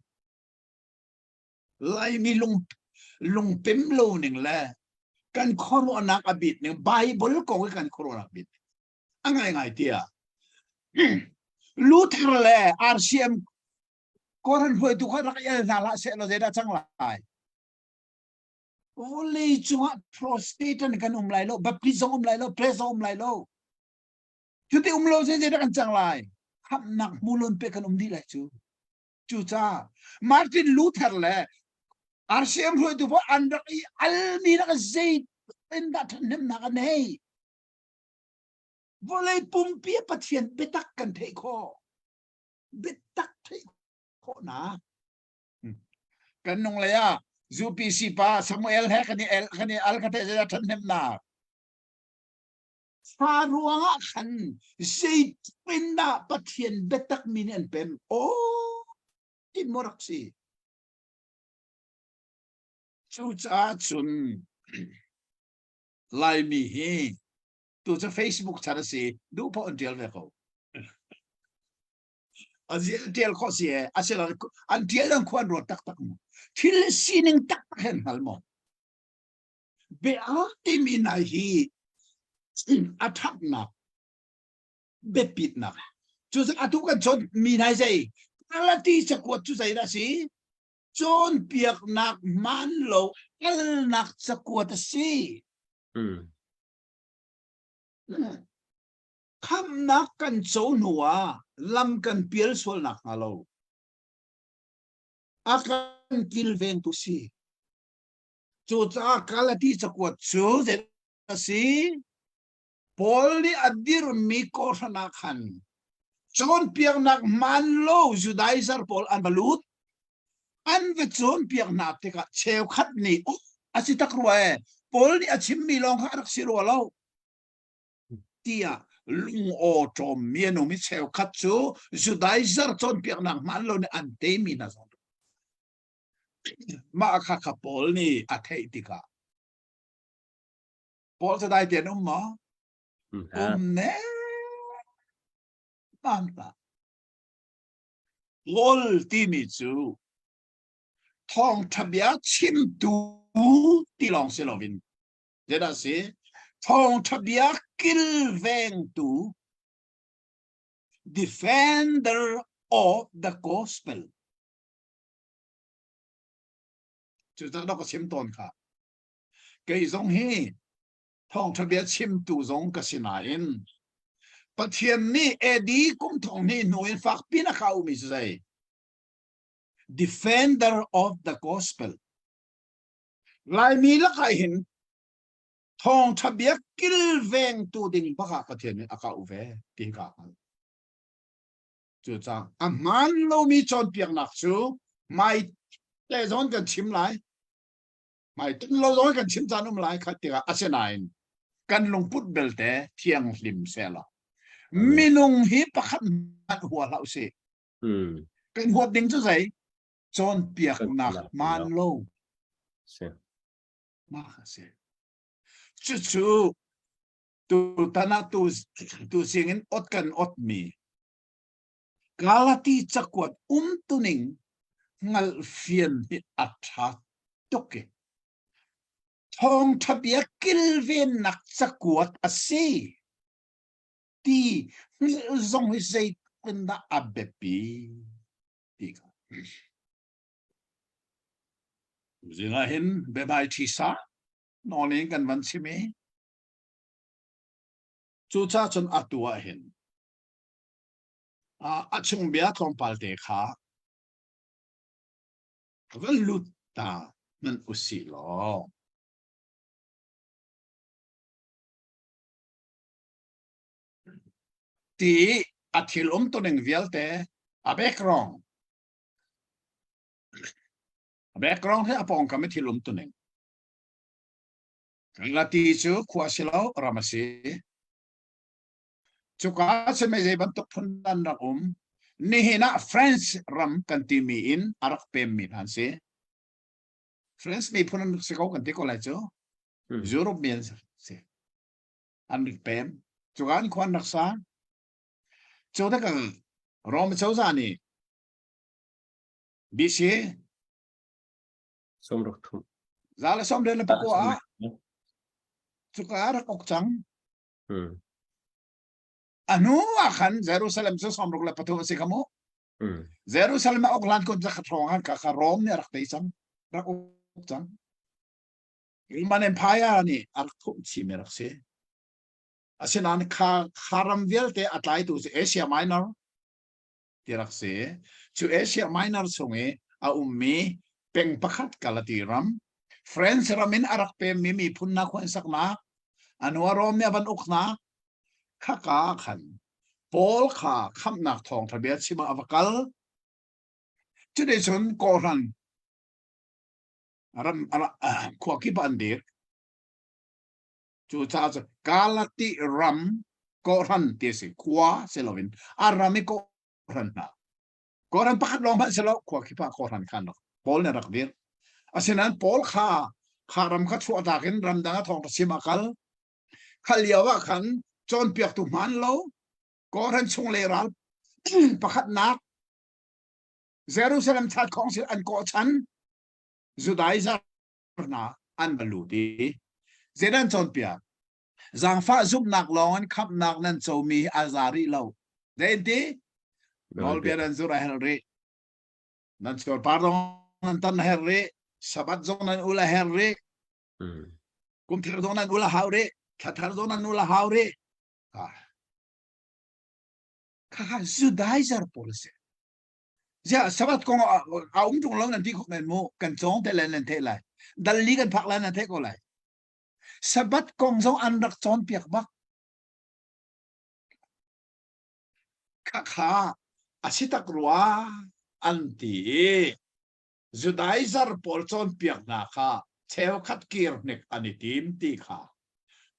Laimi lung lungpem lo ning le kan khuaruahnak a bit ning Bible kong i kan khuaruahnak bit a ngai ngai tiah Luther le RCM Koran hruaitu kha rak el hna hlah seh law zeidah cang lai vawlei cungah Protestant kan um lai lo Baptist zong um lai lo Press zong um lai lo cuti um lo zeidah kan cang lai khamhnak hmulon pe kan um dih lai cu Cucaah Martin Luther le RCM hruaitu pawl an rak i almi rak zei in dah ṭhathnemnak a nei. Vawlei pumpi a Pathian biatak kan theih khawh. Biatak theih khawhnak. Kan nung lei ah UPC pa Samuel he kan i el kan i al ka theih zeidah ṭhathnemnak. Fa ruangah khan zeitin dah Pathian biatak mi nih an pem? Aw, tin maw rak si? Cucaah cun Laimi hi tu cu Facebook chan a si, duh paoh an ṭial ve ko. A ṭial khawh si e, asilo an ṭial an khua an ruat taktak maw? Thil sining taktak he an hngal maw? Bia timi hna hi a ṭhatnak, biapitnak. Cucaah atu kan cawnmi hna zei Galati cakuat cu zeidah a si? Cawnpiaknak hmaan lo alnak cakuat a si. Khamhnak kan co hnu ah lam kan pial sual nakhnga lo a kan kilvengtu si. Cucaah Galati cakuat cu zei a si? Paul nih a dirhmi kawhhran ah khan cawnpiaknak hmaan lo Judaizer pawl an va lut. An va cawnpiak hna tikah cheukhat nih uh, a si tak rua e, Paul nih a chimmi lawng kha a rak si rua lo tiah lung aw ṭawmmi an um i cheukhat cu Judaizer cawnpiaknak hmaan lo nih an teimi hna zong Mah kha kha Paul nih a theih tikah Paul cu dai tein um maw? Um ne man hlah. Paul timi cu thawngṭha bia chimtu ti lawng si loin zeidah si? Thawngṭha bia kilvengtu defender of the gospel Cucaah ka chim tawn kha. Kei zong hi thawngṭha bia chimtu zong ka si nain Pathian nih AD kum thong hnih hnu in fakpi na ka umi cu zei? Defender of the gospel. Laimi lakah hin thawngṭha bia kilvengtu ding bakah Pathian nih a ka u ve ti ka hngalh. Cucaah a hmaan lomi cawnpiaknak cu mai. Le zon kan chim lai. Mai tin lo zong kan chim caan um lai kha tikah asinain kan lungput belte thianghlim sehla. Minung hi pakhat hmanh hua hlah usih. Kan huat ding cu zei? Cawnpiaknak hmaan lo. Mah a si. Cucu tutan ah tu tu singin ot kan ot mi Galati cakuat umtuning hngalhfian hi a ṭha tuk i thawngṭha bia kilvennak cakuat a si ti hngalh zong hi zeitindah a biapi ti kha. Zing ah hin biabai ṭhisa nawl in kan van chim i cucaah cun atu ah hin a chung bia tlawmpal te kha van lut ta hmanh usih law ti a thil um tuning vialte a background a background he a pawngkam i thil um tuning Lati cu khua si lo ram a si. Cuka cun mei zei bantuk phun an rak um. Nihin ah French ram kan timi in a rak pemmi hna an si. French miphun an si ko kan ti ko lai cu. Europe mi an si. An rak pem. Cuka an khua an rak sa. Cu tikah Rome cozah nih BC 63. 139 ah cuka ah rak uk cang. A hnu ah khan Jerusalem cu 63 a si kha mu. Jerusalem a uk hlan kun zakhat hrawng khan ka Rome nih a rak tei cang. Rak uk cang. Roman Empire nih a rak thumh chih mi rak si. Asinain kha kha ram vialte a tlaitu cu Asia Minor ti rak si. Cu Asia Minor chung i a ummi peng pakhat Galati ram, France ram in a rak pemmi miphun hna khua an saknak, a hnu ah Rom nih a van uknak, khaka khan Paul kha khamhnak thawngṭha bia chim ah a va kal. Cuticun kawhhran ram khua kip ah an dir. Cucaah cu Galati ram kawhhran ti a si. Khua si loin a ram i kawhhran hna. Kawhhran pakhat lawng hmanh si lo, khua kip ah kawhhran kha an rak Paul nih a rak dir. Asinain Paul kha kha ram kha chuahtak in ramdang ah thawngṭha chim a kal. Kha lio ah khan cawnpiaktu hmaan lo, kawhhran chung le ral pakhatnak Jerusalem Church Council an kawhchan Judaizer hna an va lut i zeidah an cawnpiak? Zaangfah zumhnak lawng in khamhnak nan comi hi a za rih lo. Zei in ti? Nawlbia nan zulh a herh rih. Nan cuarpar zong nan tan a herh rih. Sabbath zong nan ul a herh rih. Kum thar zong nan ul a hau rih. Thla thar zong nan ul a hau rih. Kha Judaizer pawl a si. Ziah Sabbath kong a um ṭung lo nan ti khawh men mu kan cawng te le nan theih lai dal li kan phak lai nan theih ko lai Sabbath kong zong an rak cawnpiak bak khakha a si tak rua an ti i Judaizer pawl cawnpiaknak kha cheukhat kir hnik an i tim ti kha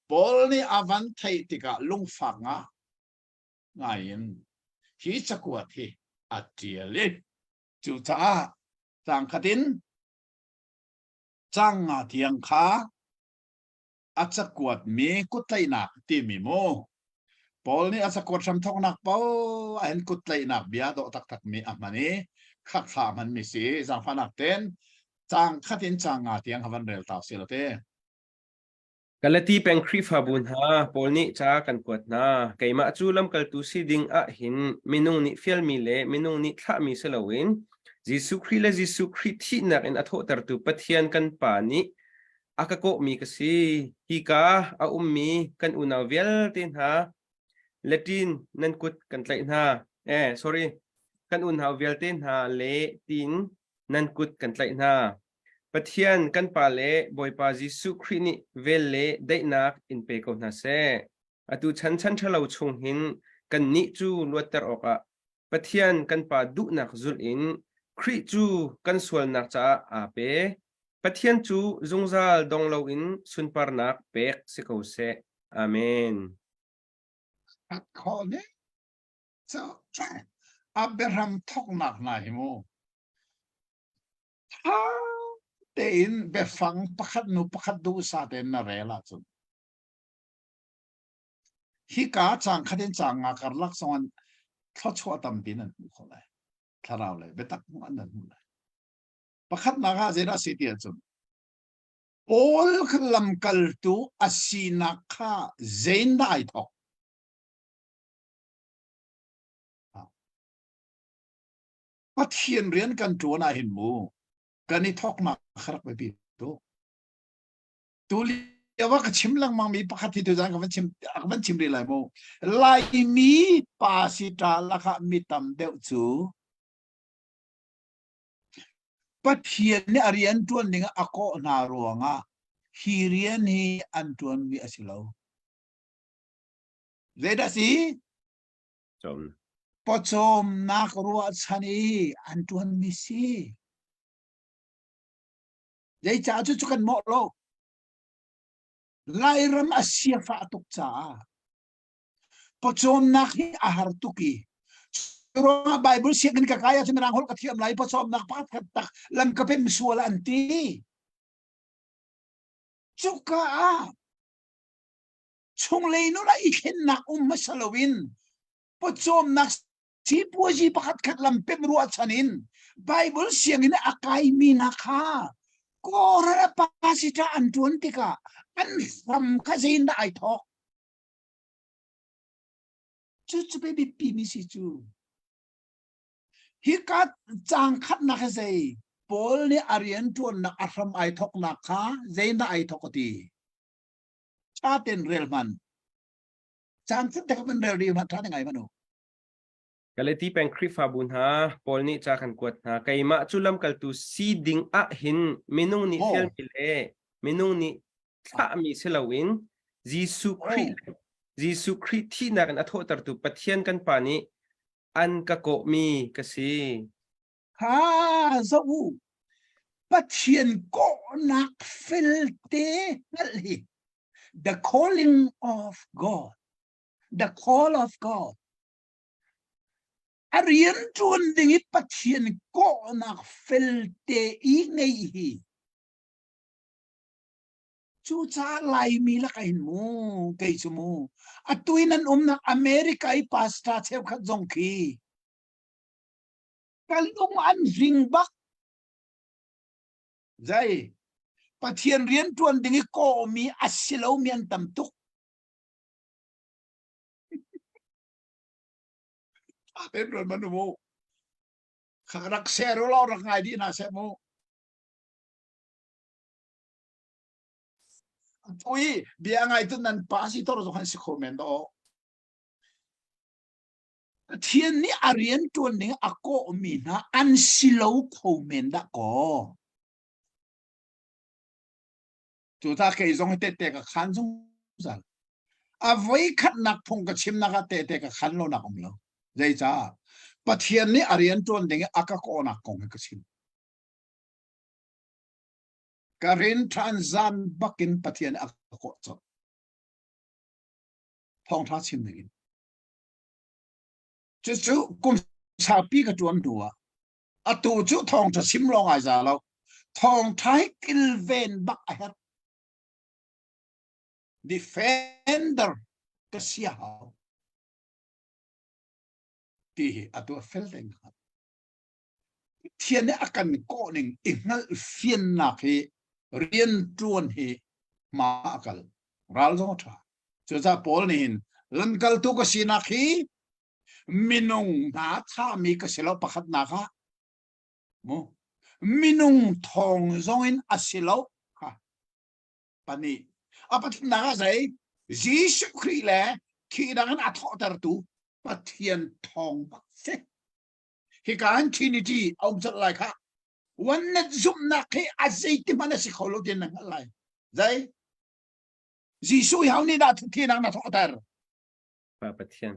Paul nih a van theih tikah lungfak nga ngaiin hi cakuat hi a ṭial i cucaah tlangkhat in cang nga tiang kha a cakuat mi kuttlaihnak timi mu Paul nih a cakuat hramthawknak paoh ah hin kuttlaihnak bia dawh taktak mi a hman i khakha a hman mi si zaangfahnak ten cang khat in cang nga tiang ha van rel ta si lo te. Galati peng Khrihfabu hna Paul nih ca kan kuat hna. Keimah cu lamkaltu si ding ah hin minung nih fialmi le minung nih thlahmi si loin Jesuh Khrih le Jesuh Khrih thihnak in a thawhtertu Pathian kan Pa nih a ka kawhmi ka si. Hika a ummi kan unau vialte hna Latin nan kut kan tlaih hna. Eh, sorry. Kan unau vialte hna le tin nan kut kan tlaih hna. Pathian kan Pa le Bawipa Jesuh Khrih nih vel le daihnak in pe ko hna seh. Atu chan chan ṭhalo chung hin kannih cu luatter awkah Pathian kan Pa duhnak zulh in Khrih cu kan sualnak caah aa pe. Pathian cu zungzal dong loin sunparnak pek si ko seh. Amen. At khawh ne. So, a biahram thoknak hna hi mu. Tha tein biafang pakhat nu pakhat duhsah tein na rel ahcun hika caang khat in caang nga karlak zong an thluachuah tampi nan hmuh khawh lai. Thlarau le biatak hmuh an nan hmuh lai. Pakhatnak ah zeidah a si ti ahcun Paul kha lamkaltu a sinak kha zeindah ai thawk? Pathian rian kan ṭuan ah hin mu kan i thawknak kha rak biapi tuk. Tu lio ah ka chim lengmang mi pakhat hi tuzan ka van chim ka van chim rih lai mu. Laimi pa si ṭa lakah mi tam deuh cu Pathian nih a rian ṭuan ding ah a kawh hna ruangah hi rian hi an ṭuanmi a si lo. Zeidah si? Cawm. Pawcawmnak ruahchan i an ṭuanmi si. Zeicah cu cu kan mawh lo. Lairam a siafah tuk caah pawcawmnak hi a har tuk i ruangah Bible sianginn ka kai ahcun mirang holh ka thiam lai pawcawmnak pakhat khat tak lam ka pem sual an ti. Cuka ah chunglei nun ah i thlennak um hmasa loin pawcawmnak sipuazi pakhat khat lam pem ruahchan in Bible sianginn a kaimi hna kha Kawlram a pastor an ṭuan tikah an hram kha zeiindah ai thawk? Cucu pei biapimi si cu. Hika caang khatnak hi zei Paul nih a rian ṭuannak a hram ai thawknak kha zeiindah ai thawk a ti? Ṭha tein rel hmanh. Caan khat te kha van rel rih hmanh ṭha te ngai hmanh u. Galati peng Khrihfabu hna, Paul nih ca kan kuat hna. Keimah cu lamkaltu si ding ah hin minung nih fialmi le minung nih thlahmi si loin Jesuh Khrih Jesuh Khrih thihnak in a thawhtertu Pathian kan Pa nih an ka kawhmi ka si. Ha zoh u Pathian kawhnak felte hngalh hi the calling of God the call of God a rian ṭuan ding i Pathian kawhnak felte i ngeih hi Cucaah Laimi lakah hin mu kei cu mu atu in an umnak America i pastor cheukhat zong khi ka lung an hring bak. Zei Pathian rian ṭuan ding i kawhmi a si lomi an tam tuk. Aten ruan man mu. Kha rak share law rak ngai dih hna seh mu. Atu i bia ngai tu nan pa si tor zong han si kho men do. Pathian nih a rian ṭuan ning a kawhmi hna an si lo kho men dah kaw. Cu ta kei zong hi tette ka khan zungzal. A voi khatnak phung ka chimnak ah tete ka khan lo nak um lo. Zeicah? Pathian nih a rian ṭuan ding i a ka kawhnak kong hi ka chim. Ka rin ṭhan zan bakin Pathian a ka kawh colh. Thawngṭha chim ding in. Cucu kum saupi ka ṭuan hnu ah atu cu thawngṭha chim lawng ai za lo. Thawngṭha hi kilven bak a herh. Defender ka si a hau. Ti hi atu a fel deng hnga. Pathian nih a kan kawh ning i hngalh fiannak hi rianṭuan hi hma a kal. Ral zong a ṭha. Cucaah Paul nih hin lamkaltu ka sinak hi minung hna thahmi ka si lo pakhatnak ah mu minung thawng zong in a si lo kha pahnih a pathumnak ah zei Jesuh Khrih le thihnak in a thawhtertu Pathian thawng bak si hika hin Trinity a um colh lai kha oneness zumhnak hi a zeiti hmanh a si kho lo ti na hngalh lai zei Jesuh hi ho nih dah thinak na thawhter Pa Pathian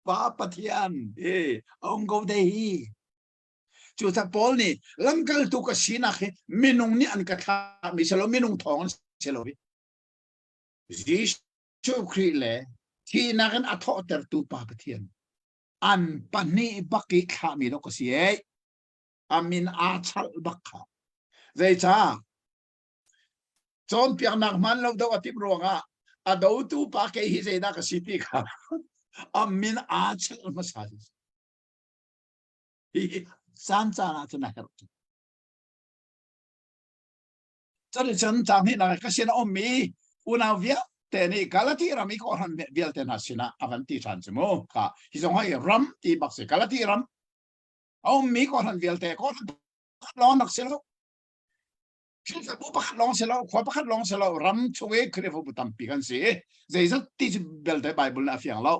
Pa Pathian e a um ko te hi. Cucaah Paul nih lamkaltu ka sinak hi minung nih an ka thlahmi si lo, minung thawng an si lo. Jesuh Khrih le thihnak in a thawhtertu Pa Pathian an pahnih bak i thlahmi dok ka si ei. A min aa chalh bak kha. Zeicah? Cawnpiaknak hmaan lo do a timh ruangah a dotu pa kei hi zeidah ka si ti kha a min aa chalh hmasa. Hi caan caan ah cun a herh. Cuticun caang hnihnak ka sin a ummi unau vialte nih Galati ram i kawhhran vialte hna sinah a van ti ṭhan cu mu. Kha hi zong hi ram ti bak si Galati ram a ummi kawhhran vialte kawhhran pakhat lawng rak si lo. Khrihfabu pakhat lawng si lo, khua pakhat lawng si lo, ram chung i Khrihfabu tampi kan si. Zeizat ti cu belte Bible nih a fiang lo.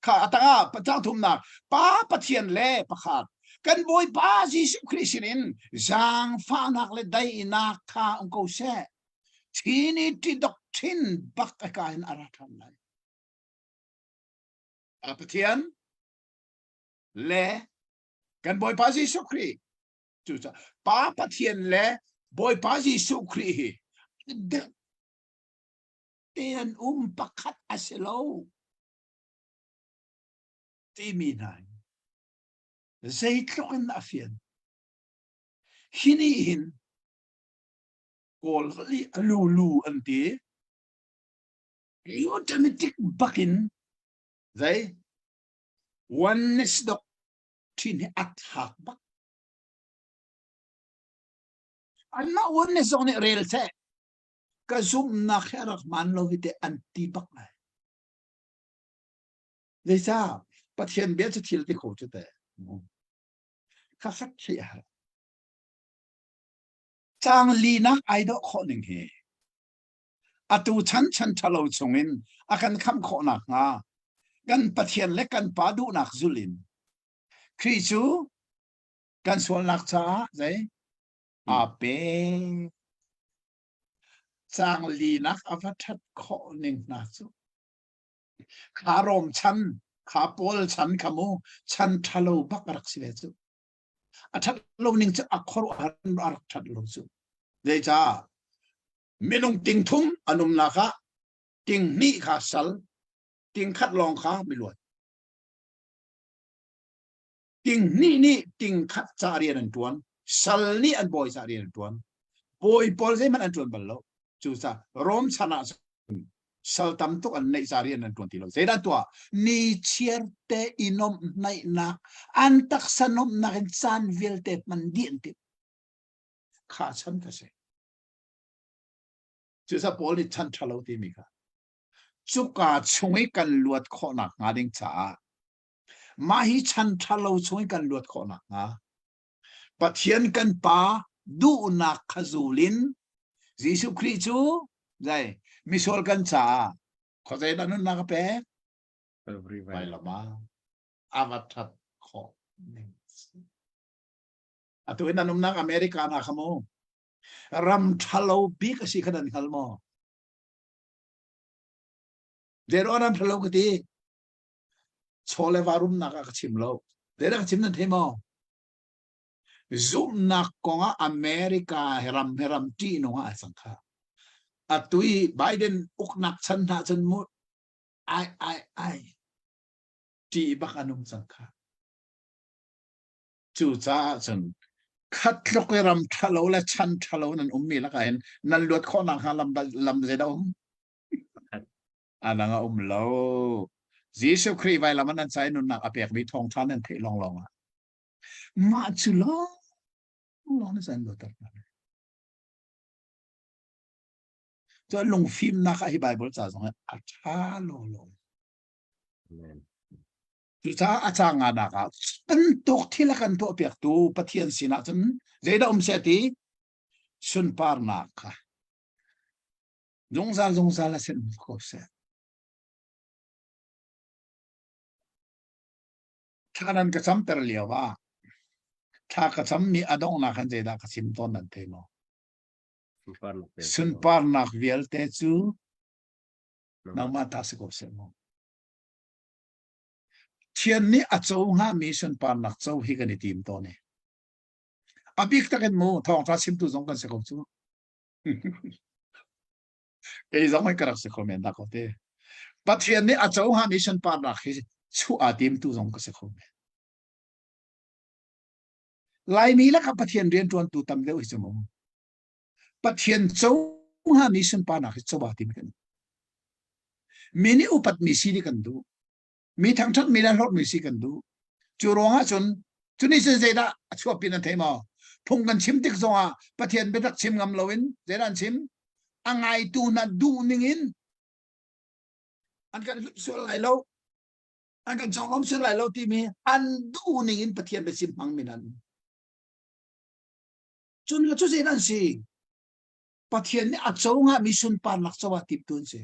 Kha a tangah caang thumnak Pa Pathian le pakhat kan Bawipa Jesuh Khrih sinin zaangfahnak le daihnak kha um ko seh. Trinity doctrine bak a ka in a ra ṭhan lai. Pa Pathian le kan Bawipa Jesuh Khrih cucaah Pa Pathian le Bawipa Jesuh Khrih hi te an um pakhat a si lo timi hna zeitluk in a fian hi nih hin kawl holh i a lulu an ti automatic bakin zei oneness doctrine hi a thlak bak anmah oneness zong nih rel seh ka zumhnak hi a rak hmaan lo hi te an ti bak lai. Zeicah Pathian bia cu thil ti kho cu te. Kha khat khi a har. Cang linak ai dawh khawh ning hi. Atu chan chan ṭhalo chungin a kan khamh khawh nakhnga kan Pathian le kan Pa duhnak zulh in Khrih cu kan sualnak caah zei aa pe. Caang linak a va ṭhat khawh ning hna cu kha Rom chan, kha Paul chan kha mu chan ṭhalo bak a rak si ve cu. A ṭhat lo ning cu a khuaruahhar a rak ṭhat lo cu. Zeicah minung ting thum an umnak ah ting hnih kha sal, ting khat lawng kha miluat. Ting hnih nih ting khat ca rian an ṭuan, sal nih an bawi ca rian an ṭuan. Bawi pawl zeihmanh an ṭuan bal lo. Cucaah Rom chan ah cun sal tam tuk an neih ca rian an ṭuan ti lo. Zeidah tuah? Ni chiar te i nuamhnaihnak, an taksa nuamhnak in caan vialte hman dih an timh. Kha chan ka si. Cucaah Paul nih chan ṭhalo timi kha cuka chung i kan luat khawhnak hnga ding caah Mah hi chan ṭhalo chung in kan luat khawh nakhnga Pathian kan Pa duhnak kha zul in Jesuh Khrih cu zei misual kan caah khuazei dah nunnak a pek? Vailam ah a va ṭhat khawh ning. Atu in an umnak America hna kha mu ram ṭhalo bik a si kha nan hngal maw? Zeiruang ram ṭhalo ka ti? Chaw le va rumnak ah ka chim lo. Zeidah ka chim nan thei maw? Zumhnak kong ah America he ram he ram ṭihnung ah a cang kha. Atu i Biden uknak chan hna cun mu ai ai ai ṭih bak an um cang kha. Cucaah cun khat tluk i ram ṭhalo le chan ṭhalo nan ummi lakah hin nan luat khawhnak hnga lam, lam zeidah um? A dang a um lo. Jesuh Khrih vailam ah nan ca i nunnak a pekmi thawngṭha nan theih lawnglawng ah mah cu lawnglawng na can luatter hna. Cun lungfimnak ah hi Bible ca zong a ṭha lawlaw. Cucaah a ca nganak ah bantuk thil a kan tuahpiaktu Pathian sinah cun zeidah um seh ti sunparnak kha Zungzal zungzal a sin ko seh. Thla nan ka camter lio ah thla ka cammi a donghnak han zeidah ka chim tawn nan thei maw? Sunparnak vialte cu nangmah ta si ko seh mu. Thian nih a co hngami sunparnak co hi kan i tim tawn i. A bik takin mu thawngṭha chimtu zong kan si ko cu. Kei zong ka rak si kho men dah ko te. Pathian nih a co hngami sunparnak hi chuah aa timtu zong ka si kho men. Laimi lakah Pathian rianṭuantu tam deuh hi cu mu. Pathian co hngami sunparnak hi co aa tim kan. Mi nih upatmi si nih kan duh. Mi thangṭhatmi le hlorhmi si kan duh. Cu ruangah cun cu nih cun zeidah a chuahpi nan thei maw? Phung kan chim tik zongah Pathian biatak chim ngam loin zeidah an chim? A ngaitu hna duh ning in an kan hlut sual lai lo, an kan conglawm sual lai lo timi an duh ning in Pathian biachim hmang mi nan. Cun cu zeidah an si? Pathian nih a co ngahmi sunparnak co ah timtu an si.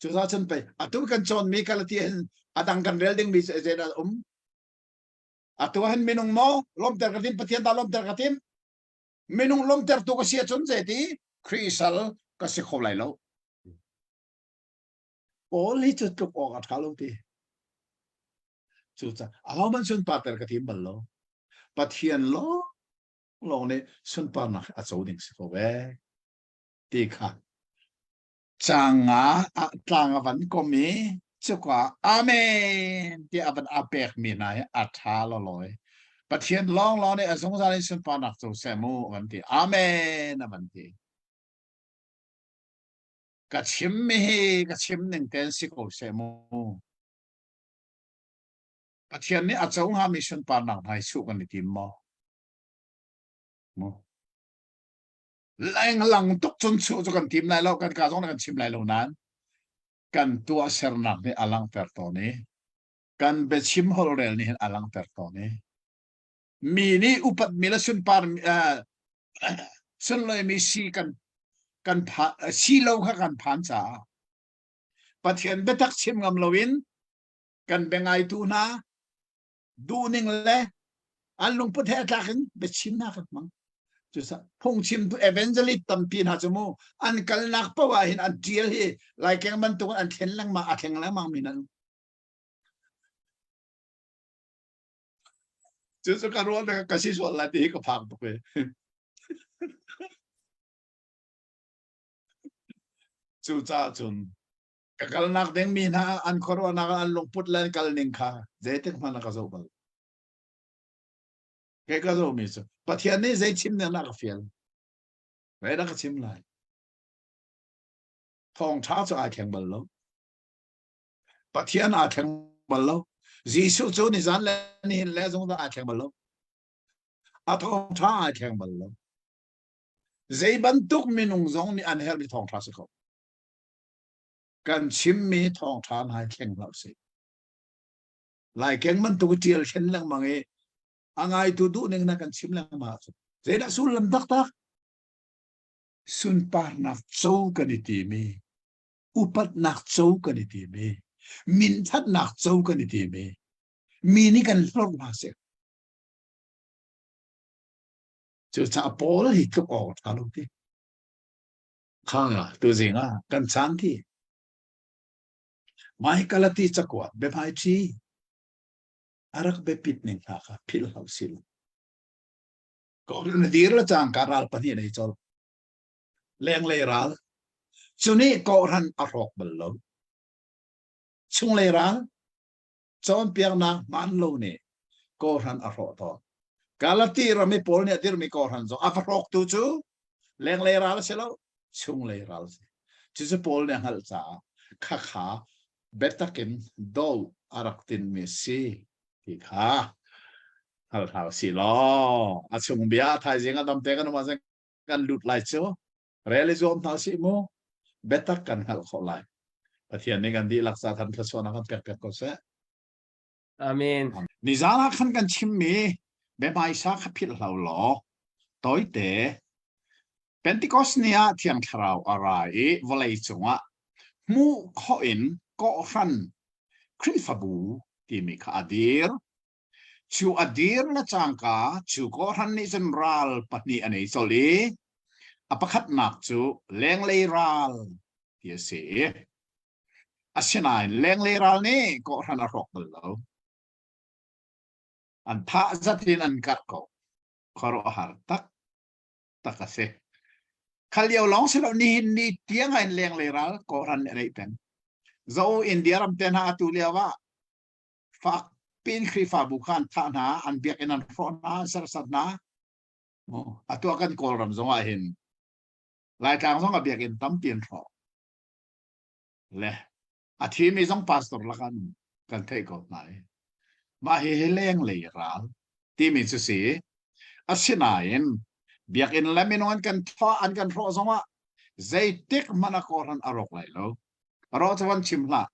Cucaah cun pei atu kan cawnmi Galati hin a dang kan rel dingmi zeidah um? Atu hin minung maw lawmter ka tim Pathian dah lawmter ka tim? Minung lawmtertu ka si ahcun zeiti Khrih sal ka si kho lai lo. Paul hi cu tluk awk a ṭha lo ti. Cucaah ahohmanh sunparter ka tim bal lo. Pathian lawng lawng nih sunparnak a co ding si ko ve ti kha Caang nga ah tlang a van kom i cuka Amen tiah a van a pekmi hna hi a ṭha lawlaw. Pathian lawnglawng nih a zungzal in sunparnak co seh mu a van ti. Amen a van ti. Ka chimmi hi ka chim ning tein si ko seh mu. Pathian nih a co hngami sunparnak hna hi chuh kan i tim maw? Mu. Lenglang tuk cun chuh cu kan tim lai lo kan ka zong kan chim lai lo nain kan tuahsernak nih a langhter tawn i kan biachim holhrel nih hin a langhter tawn i mi nih upatmi le sunpar uh, sunloimi si kan kan pha si lo kha kan phan caah Pathian biatak chim ngam loin kan biangaitu hna duhning le an lungput he a tlak in biachim hna kan hmang. Cusa phungchimtu evangelist tampi hna cu mu an kalnak paoh ah hin an tial hi laikeng bantuk an thlen lengmang a thleng lengmang mi nan cu cu ka ruah na ka si sual lai ti hi ka phang tuk e cu caah cun ka kalnak ding mi hna an khuaruahnak an lungput le an kal ning kha zeitik hmanh ah ka zoh bal kei ka zoh mi cu Pathian nih zei chim ning dah ka fial zei dah ka chim lai thawngṭha cu ai thleng bal lo Pathian aa thleng bal lo Jesuh cu nizan le nihin le zungzal aa thleng bal lo a thawngṭha aa thleng bal lo zei bantuk minung zong nih an herhmi thawngṭha si ko Kan chimmi thawngṭha hna hi thleng hlah usih. Laikeng bantuk i ṭial thlen lengmang i a ngaitu duhning na kan chim lengmang ahcun zeidah sullam taktak? Sunparnak co kan i timi, upatnak co kan i timi, minthatnak co kan i timi, mi nih kan hlorh hna seh. Cucaah Paul hi tluk awk a ṭha lo ti. Kha tuzing ah kan caan ti. Mai Galati cakuat biahmaiṭhi a rak biapit ning hna kha philh hlah usih law. Ko na dir le cangka ral pahnih nei colh. Lenglei ral. Cu nih kawhhran a hrawk bal lo. Chunglei ral cawnpiaknak hmaan lo nih kawhhran a hrawh tawn. Galati ram i Paul nih a dirmi kawhhran zong a va hrawktu cu lenglei ral a si lo, chunglei ral a si. Cucu Paul nih a hngalh caah khakha biatak in do a rak tinmi a si ti kha hngal hna usih law a chung bia thaizing a damte kan um ahcun kan lut lai cu rel i zuam hna usih mu biatak kan hngalh khawh lai Pathian nih kan dihlak ca than thluachuahnak kan pek piak ko seh Amen. Nizan ah khan kan chimmi biahmaisa kha philh hlah law tawite Pentecost ni ah Thiang Thlarau a ra i vawlei cungah hmuh khawh in kawhhran Khrihfabu timi kha a dir. Cu a dir le cangka cu kawhhran nih cun ral pahnih a nei colh i a pakhatnak cu lenglei ral ti a si. Asinain lenglei ral nih kawhhran a hrawk bal lo. An thah zat in an karh ko. Khuaruahhar tak tak a si. Khal lio lawng si lo nihin ni tiang ah in lenglei ral kawhran nih a neih peng. Zo India ram te hna atu lio ah fak pin Khrihfabu kha an thah hna, an biakinn an hrawh hna, an serhsat hna. Atu ah kan Kawlram zong ah hin Laitlang zong ah biakinn tampi an hrawh. Le a thimi zong pastor lakah kan theih ko hna i mah hihi lenglei ral timi cu si. Asinain biakinn le minung an kan thah an kan hrawh zongah zeitik hmanh a kawhran a rawk lai lo. Rawh cu van chim hlah.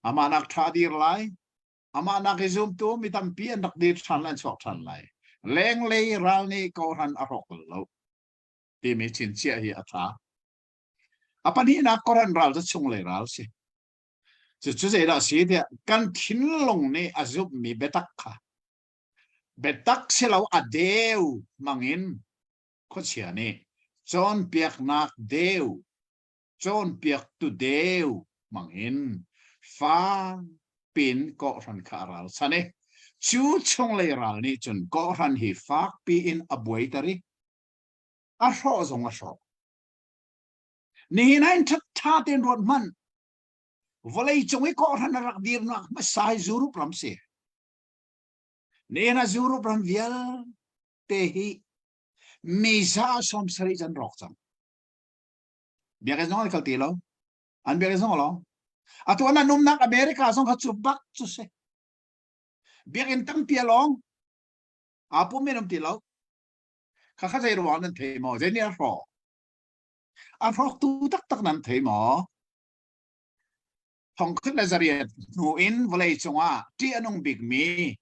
Amah nak ṭha dir lai. Amah nak i zumtu mi tampi an rak dir ṭhan lai, an chuak ṭhan lai. Lenglei ral nih kawhran a hrawk bal lo timi chinchiah hi a ṭha. A pahnihnak kawhran ral cu chunglei ral si. Cucu zeidah a si tiah kan thinlung nih a zumhmi biatak kha biatak si lo a deu hmangin khuachia nih cawnpiaknak deu cawnpiaktu deu hmangin fak pin kawhhran kha a ralchan i cu chunglei ral nih cun kawhhran hi fakpi in a buaiter i a hrawh zong a hrawh. Nihin ah in ṭha tein ruat hmanh. Vawlei cung i kawhhran a rak dirnak hmasa hi Europe ram si. Nihin ah Europe ram vialte hi mi za 70 can rawk cang. Biakinn zong an kal ti lo. An biakinn zong a lawng. Atu an umnak America zong kha cu bak cu si. Biakinn tampi a lawng. Aa pum men um ti lo. Kha kha zei ruang nan thei maw? Zei nih a hrawh? A hrawktu taktak nan thei maw? Thongkhat le zariat hnu in vawlei cungah ṭih a nung bikmi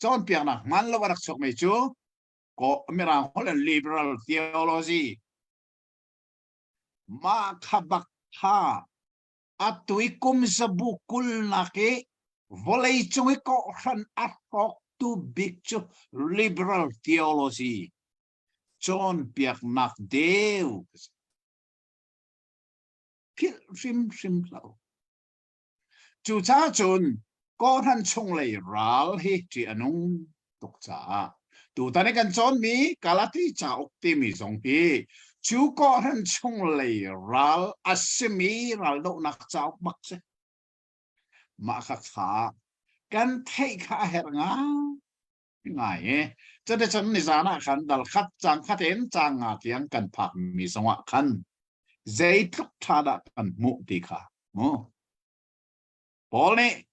cawnpiaknak hmaan lo a rak chuakmi cu Mirang holh in liberal theology mah kha bak kha atu i kum zabu kulnak i vawlei cung i kawhhran a hrawktu bik cu liberal theology cawnpiaknak deu philh hrimhrim hlah u. Cucaah cun kawhhran chunglei ral hi ṭih a nung tuk caah tutan i kan cawnmi Galati cauk timi zong hi cu kawhhran chunglei ral a simi raldohnak cauk bak si. Mah kha kha kan theih kha a herh ngai ngai i cuticun nizan ah khan dal khat cang khat in cang nga tiang kan phakmi zongah khan zeitluk ṭha dah kan hmuh ti kha mu Paul nih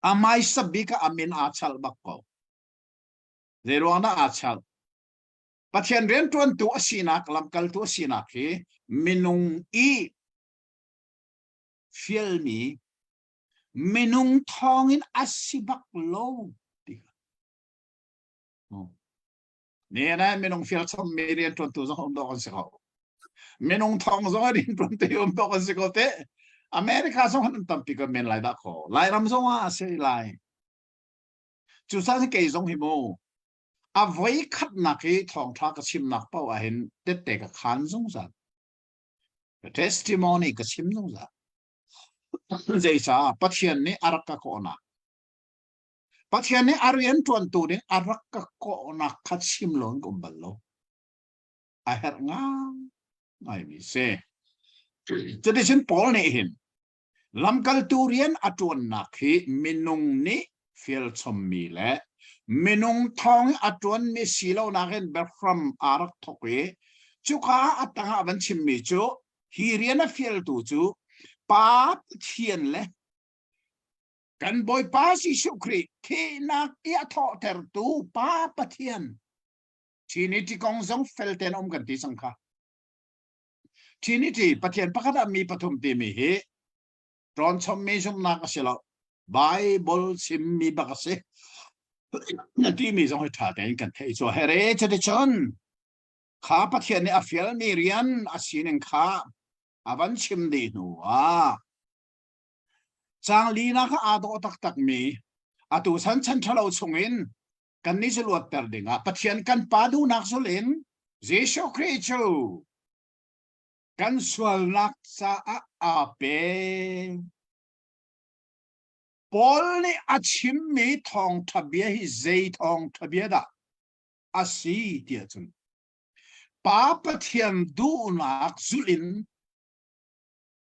a hmaisa bik ah a min aa chalh bak ko. Zei ruang dah aa chalh? Pathian rianṭuantu a sinak, lamkaltu a sinak hi minung i fialmi minung thawngin a si bak lo ti kha. Ni na minung fial chommi rianṭuantu zong um dawh kan si ko. Minung thawng zong rianṭuantu um dawh kan si ko te. America zong an tampi ko men lai dah ko. Lairam zong ah a si lai. Cucaah kei zong hi mu a voi khatnak i thawngṭha ka chimnak paoh ah hin tette ka khaan zungzal. Ka testimony ka chim zungzal. Zeicah Pathian nih a rak ka kawhnak Pathian nih a rian ṭuantu ding a rak ka kawhnak kha chim lo in ka um bal lo. A herh ngaingaimi si. Cuticun Paul nih hin lamkaltu rian a ṭuannak hi minung nih fialchommi le minung thawng i a ṭuanmi si lonak in biahram aa rak thawk i cuka ah a tangah van chimmi cu hi rian a fialtu cu Pa Pathian le Kan Bawipa Jesuh Khrih thihnak i a thawhtertu Pa Pathian Trinity kong zong fel tein um kan ti cang kha. Trinity Pathian pakhat ah mi pathum timi hi ṭawnchommi zumhnak a si lo. Bible chimmi bak a si. Na timi zong hi ṭha tein kan theih cu here cuticun kha Pathian nih a fialmi rian a sining kha a van chim dih hnu ah Caang linak ah aa dawh taktakmi atu chan chan ṭhalo chungin kannih cu luatter dingah Pathian kan Pa duhnak zulh in Jesuh Khrih cu kan sualnak caah aa pe. Paul nih a chimmi thawngṭha bia hi zei thawngṭha bia dah a si tiah cun Pa Pathian duhnak zulh in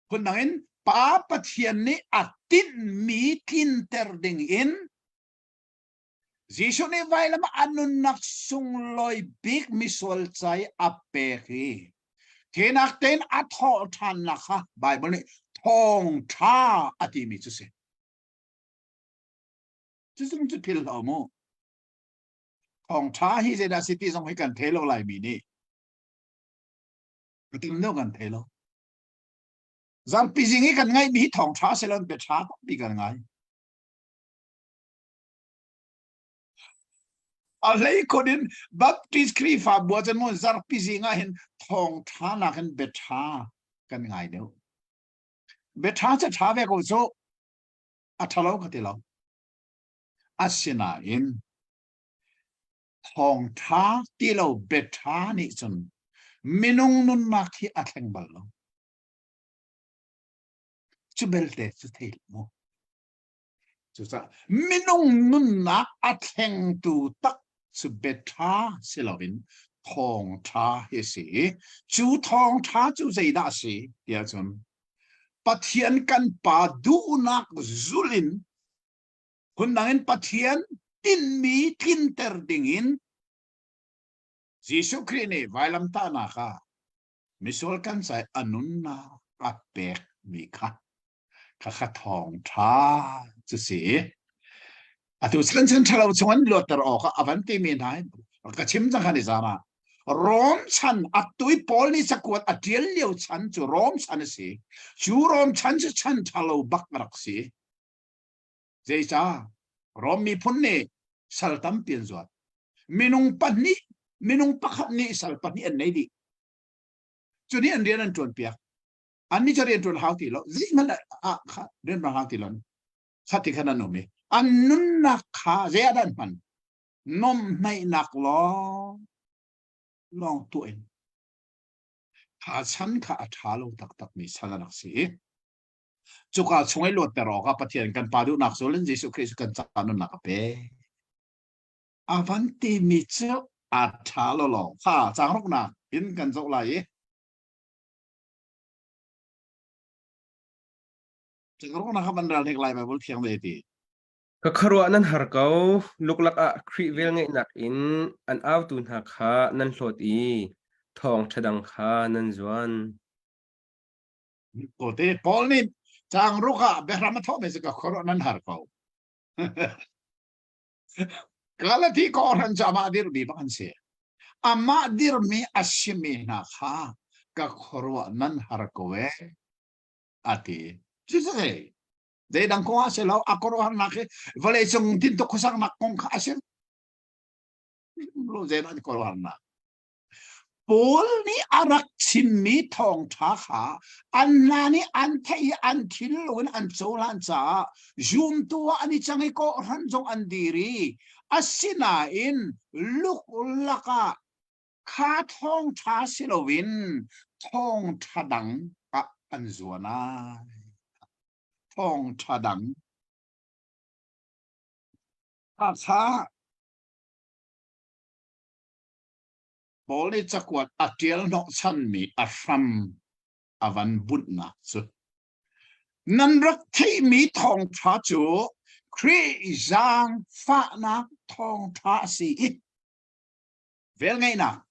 phundang in Pa Pathian nih a tinhmi tlinter ding in Jesuh nih vailam ah a nunnak sunglawi bik misual ca i a pek i thinak tein a thawh ṭhannak kha Baibal nih thawngṭha a timi cu si. Cucung cu philh hlah mu. Thawngṭha hi zeidah si ti zong hi kan thei lo Laimi nih. Ka tim deuh kan thei lo. Zarpi zing i kan ngaihmi hi thawngṭha si lo bia ṭha tampi kan ngai. A hleikhun in Baptist Khrihfabu ah cun mu zarpi zing ah hin thawngṭha nakin biaṭha kan ngai deuh. Biaṭha cu ṭha ve ko cu a ṭhalo ka ti lo. Asinain thawngṭha ti lo biaṭha nih cun minung nunnak hi a thleng bal lo. Cu belte cu thei mu. Cucaah minung nunnak a thlengtu tak cu biaṭha si loin thawngṭha hi a si i cu thawngṭha cu zeidah a si tiah cun Pathian kan Pa duhnak zulh in phundang in Pathian tinhmi tlinter dingin Jesuh Khrih nih vailamtahnak ah misual kan ca i a nunnak a pekmi kha Khakha thawngṭha cu si. Atu chan chan ṭhalo chung an luatter awk ah a van timi hna hi ka chim cang khan i zan ah Rom chan atui Paul nih cakuat a ṭial lio chan cu Rom chan a si. Cu Rom chan cu chan ṭhalo bak a rak si. Zeicah? Rom miphun nih sal tampi an zuat. Minung pahnih, minung pakhat nih sal pahnih an nei dih. Cu nih an rian an ṭuan piak. Annih cu rian ṭuan hau ti lo zeihmanh ah kha rian ṭuan hau ti lo kha ti khan an um i an nunnak kha zei ah dah an hman nomhnaihnak lawng lawng tuah in kha chan kha a ṭha lo taktakmi chan a rak si i cuka chung i luatter awkah Pathian kan Pa duhnak zul in Jesuh Khrih cu kan ca nunnak a pek. A van timi cu a ṭha lo lawng kha caangruknak in kan zoh lai i Cakaruknak kha van rel hnik lai Bible thiang ve ti. Ka khuaruah nan har ko, luklak ah Khrih velngeihnak in an autu hna kha nan hlawt i thawngṭha dang kha nan zuan. Kote Paul nih caang ruk ah biahram a thawh mi cu ka khuaruah nan har ko. Galati kawhhran cu amah dirmi bak an si. Amah dirmi a simi hna kha ka khuaruah nan har ko ee a ti. Cucu zeidang kong ah si lo a khuaruahharnak hi vawleicung tintuk khuasaknak kong kha a si. Lo zeidah an khuaruahharnak. Paul nih a rak chimmi thawngṭha kha an hna nih an theih i an thinlung in an cohlan caah zumtu ah an i cang i kawhhran zong an dir i asinain luklak ah kha thawngṭha si loin thawngṭha dang ah an zuan ai. Thawngṭha dang. Kha Paul nih cakuat a ṭial hnawhchanmi a hram a van bunhnak cu nan rak theihmi thawngṭha cu Khrih zaangfahnak thawngṭha a si i velngeihnak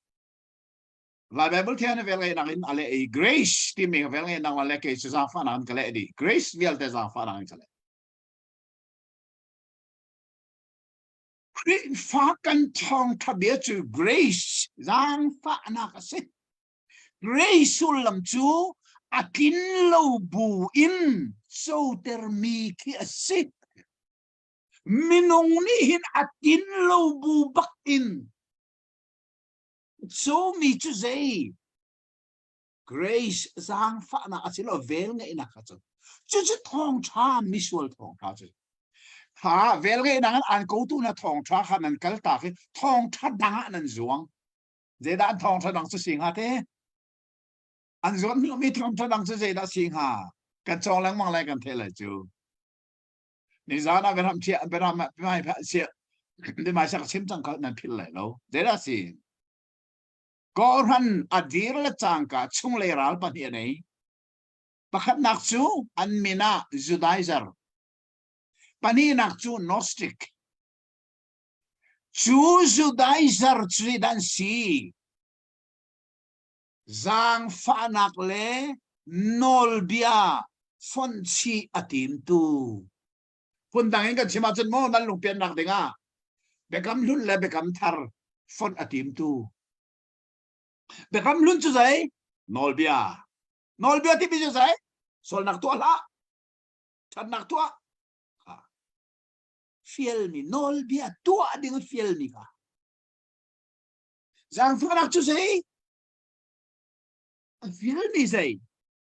Lai Bible thiang nih velngeihnak in a leh i grace timi velngeihnak a leh kei cu zaangfahnak in ka leh dih grace vialte zaangfahnak in ka leh Khrihfa kan thawngṭha bia cu grace zaangfahnak a si. Grace sullam cu a tlin lo bu in cotermi khi a si. Minung nih hin a tlin lo bu bak in comi cu zei? Grace zaangfahnak a si lo vel ngeihnak kha cu. Cucu thawngṭha misual thawngṭha cu. Kha vel ngeihnak in an kotu na thawngṭha kha nan kal tak i thawngṭha dang ah nan zuang. Zeidah an thawngṭha dang cu si hnga te? An zuan hnuhmi thawngṭha dang cu zeidah si hnga? Kan cawng lengmang lai kan theih lai cu. Nizan ah biaram chia biaram mai sia mai sak chim cang kha nan phil lai lo. Zeidah si? Kawhran a dir le cangka chunglei ral pahnih a nei. Pakhatnak cu an min ah Judaizer. Pahnihnak cu Gnostic. Cu Judaizer cu zeidah an si? Zaangfahnak le nawlbia fonhchih a timtu. Phundang in kan chim ahcun maw nan lungpiannak dingah Biakam Hlun le Biakam Thar fonh a timtu. Biakam Hlun cu zei? Nawlbia. Nawlbia timi cu zei? Sualnak tuah hlah. Ṭhatnak tuah. Fialmi nawlbia tuah ding fialmi kha. Zaangfahnak cu zei? A fialmi zei?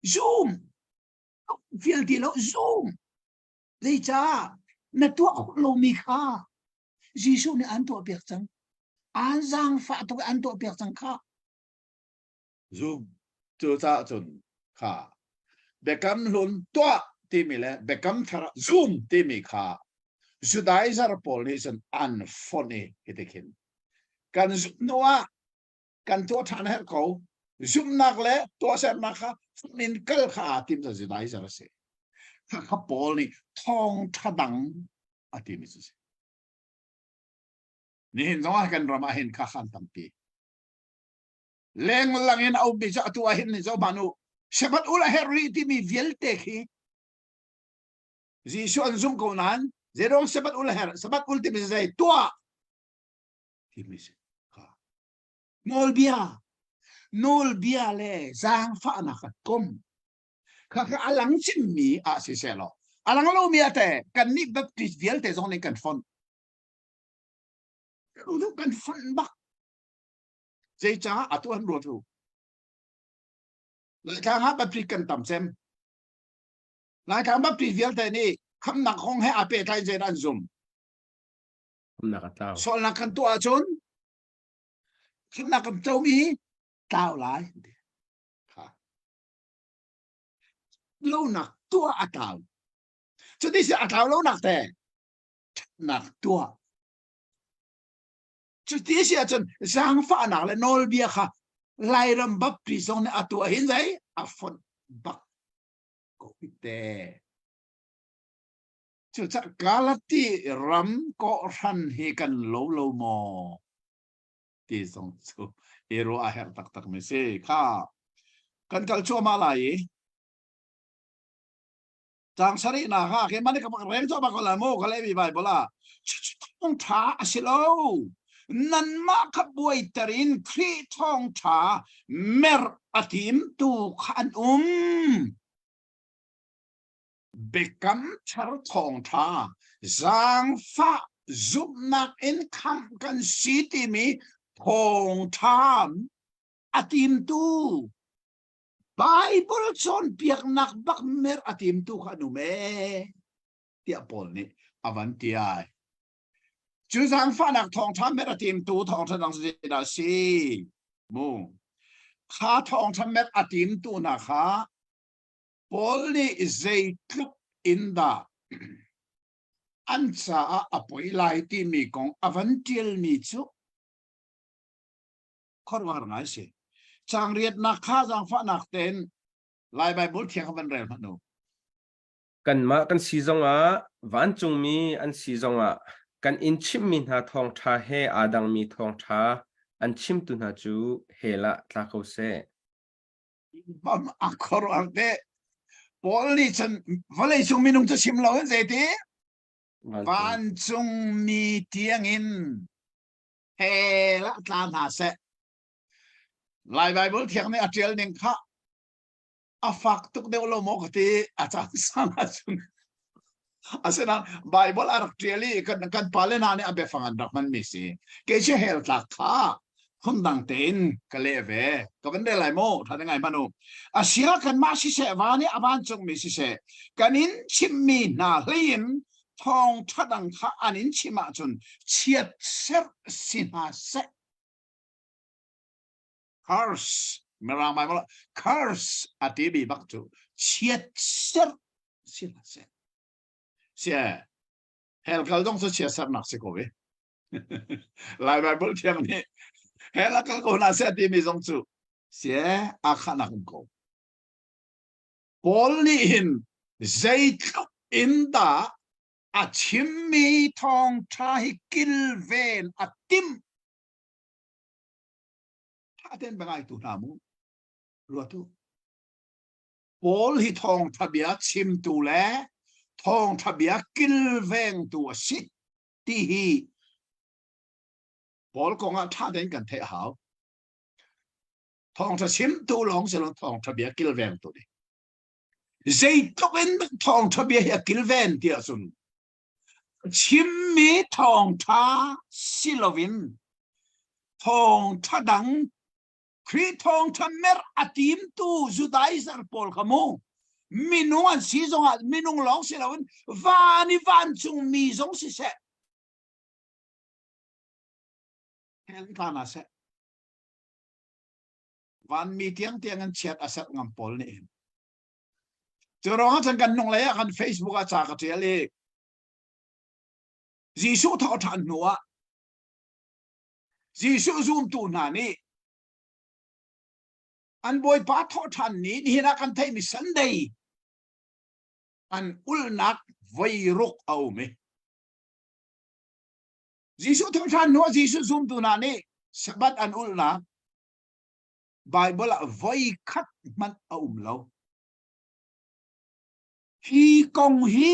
Zum. Fial ti lo zum. Zeicah na tuah khawh lomi kha Jesuh nih an tuahpiak cang. An zaangfah tuk i an tuahpiak cang kha. Zum. Cucaah cun kha Biakam Hlun tuah timi le Biakam Thar zum timi kha Judaizer pawl nih cun an fonh i hiti khin kan zumh hnu ah kan tuah ṭhan a herh ko. Zumhnak le tuahsernak kha fonh in kal kha aa tim cu Judaizer a si. Khakha Paul nih thawngṭha dang a timi cu a si. Nihin zong ah kan ram ah hin kha khan tampi. Lenglang in a ummi cu atu ah hin nih zoh hmanh u. Sabbath ul a herh rih timi vialte khi Jesuh an zumh ko nain zeiruang Sabbath ul a herh? Sabbath ul timi zei tuah timi si. Kha. Nawlbia nawlbia le zaangfahnak a kom. Khakha a lang cimmi ah siseh law a lang lomi ah teh kannih Baptist vialte zong nih kan fonh. Kan fonh bak. Zeicah atu an ruat u? Laitlang ah Baptist kan tam cem. Laitlang Baptist vialte nih khamnak kong he aa pehtlai zeidah an zum. Khamnak a tlau. Sualnak kan tuah ahcun khamnak kan comi tlau lai. Kha. Lonak tuah a tlau. Cuti si a tlau lonak te ṭhatnak tuah. Cuti si ahcun zaangfahnak le nawlbia kha Lairam Baptist zong nih a tuah hin zei a fonh bak ko te. Cucaah Galati ram kawhhran hi kan lo lo maw? Ti zong cu i ruah a herh taktak mi si. Kha kan kal cuahmah lai i Caang sarihnak ah keimah nih ka rel cuahmah ko lai mu ka lehmi Bible ah thawngṭha a si lo. Nanmah kha buaiter in Khrih thawngṭha merh a timtu kha an um. Biakam thar thawngṭha zaangfah zumhnak in khamh kan si timi thawngṭha a timtu Bible cawnpiaknak bak mer a timtu kha an um ee tiah Paul nih a van ti ai. Cu zaangfahnak thawngṭha mer a timtu thawngṭha dang zeidah a si? Mu. Kha thawngṭha mer a timtu hna kha Paul nih zeitluk in dah an caah a poi lai timi kong a van ṭialmi cu khuaruahhar ngai si. Caang riatnak kha zaangfahnak tein Lai Baibal thiang kha van rel hmanh u. Kanmah kan si zongah vancungmi an si zongah kan in chimhmi hna thawngṭha he aa dangmi thawngṭha an chimtu hna cu hell ah tla ko seh. Bam a khuaruahhar te. Paul nih cun vawleicung minung cu chim loin zeiti vancungmi tiangin hell ah tla hna seh. Lai Baibal thiang nih a ṭial ning kha a fak tuk deuh lo maw ka ti a caan sang ahcun. Asinain Baibal a rak ṭial i kan, kan pale hna nih a biafang an rak hmanmi si. Kei cu hell tlak kha phundang tein ka leh ve. Ka van rel lai mu, ṭha te ngai hmanh u. Asia kanmah siseh, van i a vancungmi siseh, kan in chimmi hna hlei in thawngṭha dang kha an in chim ahcun chiatserh si hna seh. Curse, Mirang Bible ah curse a timi bak cu chiatserh si hna seh. Sia. Hell kal zong cu chiatsernak si ko i. Lai Bible thiang nih hell a kal ko hna seh timi zong cu sie aa khahnak um ko. Paul nih hin zeitluk in dah a chimmi thawngṭha hi kilven a timh. Ṭha tein bia ngaitu hna mu. Ruat u. Paul hi thawngṭha bia chimtu le thawngṭha bia kilvengtu a si ti hi Paul kong ah ṭha tein kan theih a hau. Thawngṭha chimtu lawng si lo thawngṭha bia kilvengtu nih. Zeitluk in thawngṭha bia hi a kilven ti ahcun chimmi thawngṭha si loin thawngṭha dang Khrih thawngṭha merh a timtu Judaizer pawl kha mu minung an si zongah minung lawng si loin van i vancung mi zong siseh hell tla hna seh vanmi tiangtiang in chiat a serh ngam pawl nih hin cu ruangah cun kan nung lei ah kan Facebook ah ca ka ṭial i Jesuh thawhṭhan hnu ah Jesuh zumtu hna nih an Bawipa thawhṭhan ni nihin ah kan theihmi Sunday an ulhnak voi ruk a um i Jesuh thawhṭhan hnu ah Jesuh zumtu hna nih Sabbath an ulhnak Bible ah voi khat hmanh a um lo. Hi kong hi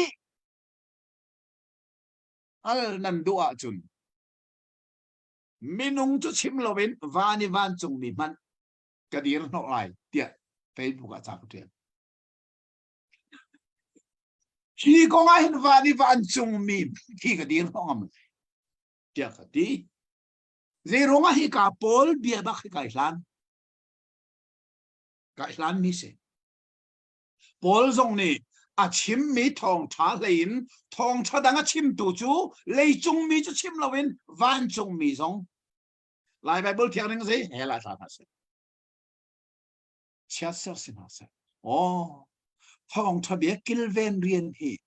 al nan duh ahcun minung cu chim loin van i vancungmi hmanh ka dir hnawh lai tiah Facebook ah ca ka ṭial. Hi kong ah hin van i vancungmi khi ka dir hnawh ngam lai tiah ka ti. Zei ruangah hi ka pawl bia bak hi kai hlan. Kai hlan mi si. Paul zong nih a chimmi thawngṭha hlei in thawngṭha dang a chimtu cu leicung mi cu chim loin vancung mi zong Lai Bible thiang ning zei he lai hla hna seh. Chiatser si hna seh. Oh, thawngṭha bia kilven rian hi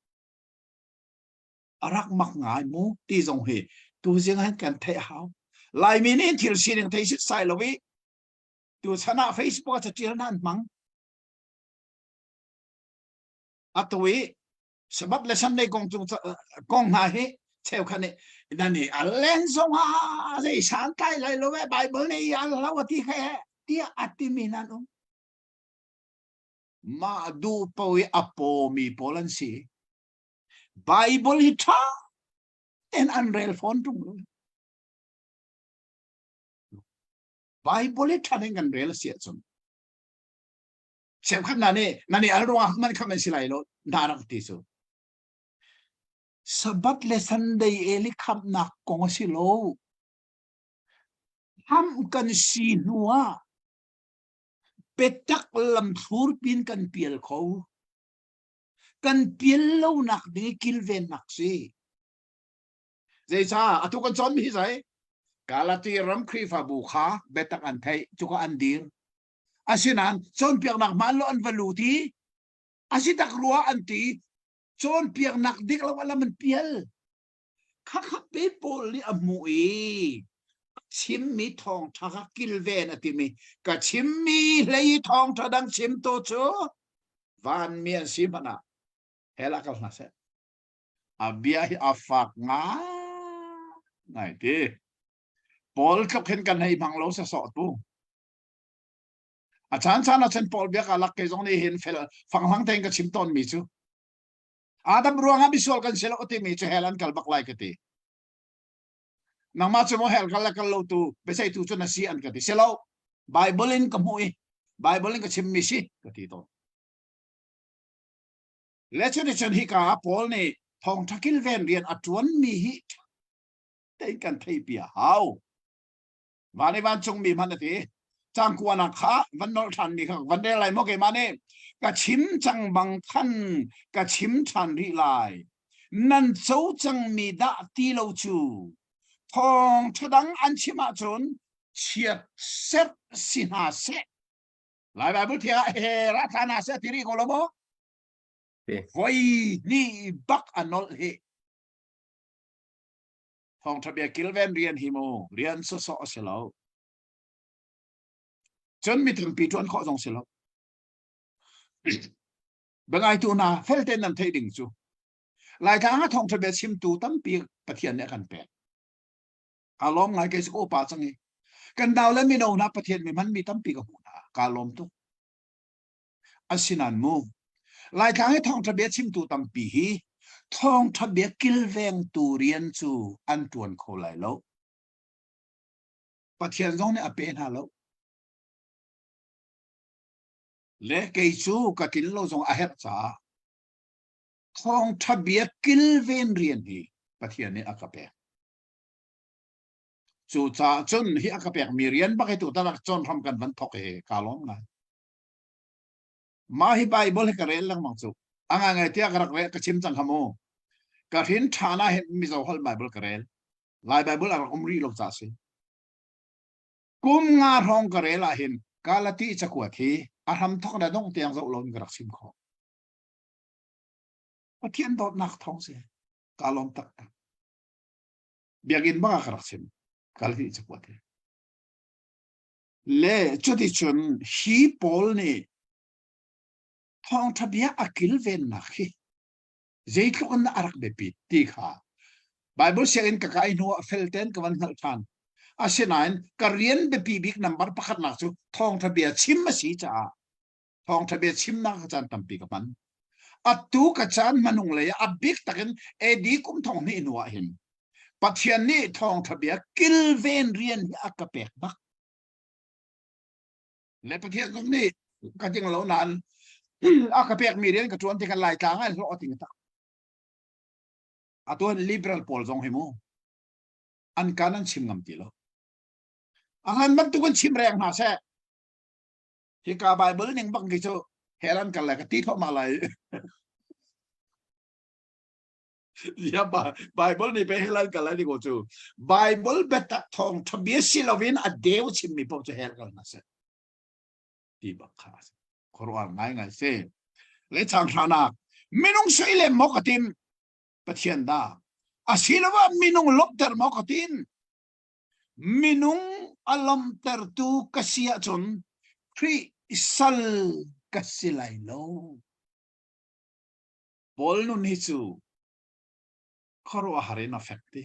a rak mak ngai mu ti zong hi tu zing ah kan theih hau. Laimi nih thil sining thei sit sai lo i tu chan ah Facebook ah catial nan hmang. Atu i Sabbath le Sunday kong cung kong hna hi cheukhat nih nan i al len zong ah zei santlai lai lo e Bible nih al lo a ti khe tiah a timi nan um. Mah duh po i a pawmi pawl an si. Bible hi ṭha tein an rel fawn ṭung lo. Bible hi ṭha tein kan rel a si ahcun cheukhat hna nih nan i al ruangah man khamh an si lai lo na rak ti cu. Sabbath le Sunday el i khamhnak kong a si lo. Khamh kan si hnu ah biatak lamthlur pin kan pial kho. Kan pial lonak ding i kilvennak si. Zeicah atu kan cawnmi hi zei? Galati ram Khrihfabu kha biatak an theih, cuka an dir. Asinain cawnpiaknak hmaan lo an va lut i a si tak rua an ti cawnpiaknak dik lo a lam an pial. Khakha pe Paul nih a hmuh i a chimmi thawngṭha kha kilven a timi ka chimmi hlei i thawngṭha dang chimtu cu vanmi an si hmanh ah hell ah kal hna seh. A bia hi a fak ngai ti. Paul tluk hin kan hei hmang lo sasawh tu. A caan caan ah cun Paul bia ka lak kei zong nih hin fel fanghlang tein ka chim tawnmi cu Adam ruangah misual kan si lo timi cu hell an kal bak lai ka ti. Nangmah cu maw hell kal le kal lo tu biaceihtu cu na si an ka ti. Si lo Bible in ka hmuh i Bible in ka chimmi si ka ti tawn. Le cun cun hika ah Paul nih thawngṭha kilven rian a ṭuanmi hi tein kan theihpi a hau. Van i vancungmi hmanh a ti. Cangkuanak kha van nolh ṭhanmi kha van rel lai maw keimah nih ka chim cang bang khan ka chim ṭhan rih lai. Nan co cangmi dah ti lo cu thawngṭha dang an chim ahcun chiat serh si hna seh. Lai Bible thiang ah he ra thla hna seh ti rih ko lo maw? Voi hnih bak a nolh hi. Thawngṭha bia kilven rian hi mu rian sawsawh a si lo. Cun mi tampi ṭuan khawh zong si lo. Biangaitu hna fel tein nan theih ding cu Laitlang ah thawngṭha bia chimtu tampi Pathian nih a kan pek. Kaa lawm ngai kei cu ka upa cang i kan nau le mino hna Pathian mi hmanmi tampi ka hmuh hna. Kaa lawm tuk. Asinain mu Laitlang i thawngṭha bia chimtu tampi hi thawngṭha bia kilvengtu rian cu an ṭuan kho lai lo. Pathian zong nih a pe hna lo. Le kei cu ka tlin lo zong a herh caah thawngṭha bia kilven rian hi Pathian nih a ka pek. Cucaah cun hi a ka pekmi rian bak hi tutan ah cawn hram kan van thawk hi kaa lawm ngai. Mah hi Bible hi ka rel lengmang cu. A ngaingai tiah ka rak rel ka chim cang kha mu. Ka hrin ṭhan ah hin Mizo holh Bible ka rel. Lai Bible a rak um rih lo ca si. Kum nga hrawng ka rel ah hin Galati cakuat hi a hram thawk le dongh tiang zoh loin ka rak chim khawh. Pathian dawtnak thawng si. Ka lawm taktak. Biakinn bang ah ka rak chim. Galati cakuat hi. Le cuticun hi pawl nih thawngṭha bia a kilvennak hi zeitluk in dah a rak biapit ti kha Bible sianginn ka kai hnu ah fel tein ka van hngalh ṭhan. Asinain ka rian biapi bik nambar pakhatnak cu thawngṭha bia chim a si caah thawngṭha bia chimnak ka caan tampi ka hman. Atu ka caan hmanung lei ah a bik takin AD kum thong hnih hnu ah hin Pathian nih thawngṭha bia kilven rian hi a ka pek bak. Le Pathian zong nih ka ding lo nain a ka pekmi rian ka ṭuan tikah Laitlang ah hlawh a ting tak. Atu liberal pawl zong hi mu an kan an chim ngam ti lo. A ngan bantuk in chim reng hna seh. Hika Bible ning bang khi cu hell an kal lai ka ti thluahmah lai. Ya Bible nih pe hell an kal lai ti ko cu. Bible biatak thawng tha bia si loin a deu chimmi paoh cu hell kal hna seh. Ti bak kha a si. Khuaruahhar ngaingai si. Le chang hranak minung sui le maw ka tim Pathian dah asiloah minung lawmhter maw ka tin minung a lawmhtertu ka si ahcun Khrih sal ka si lai lo. Paul nun hi cu khuaruahhar in a fek ti.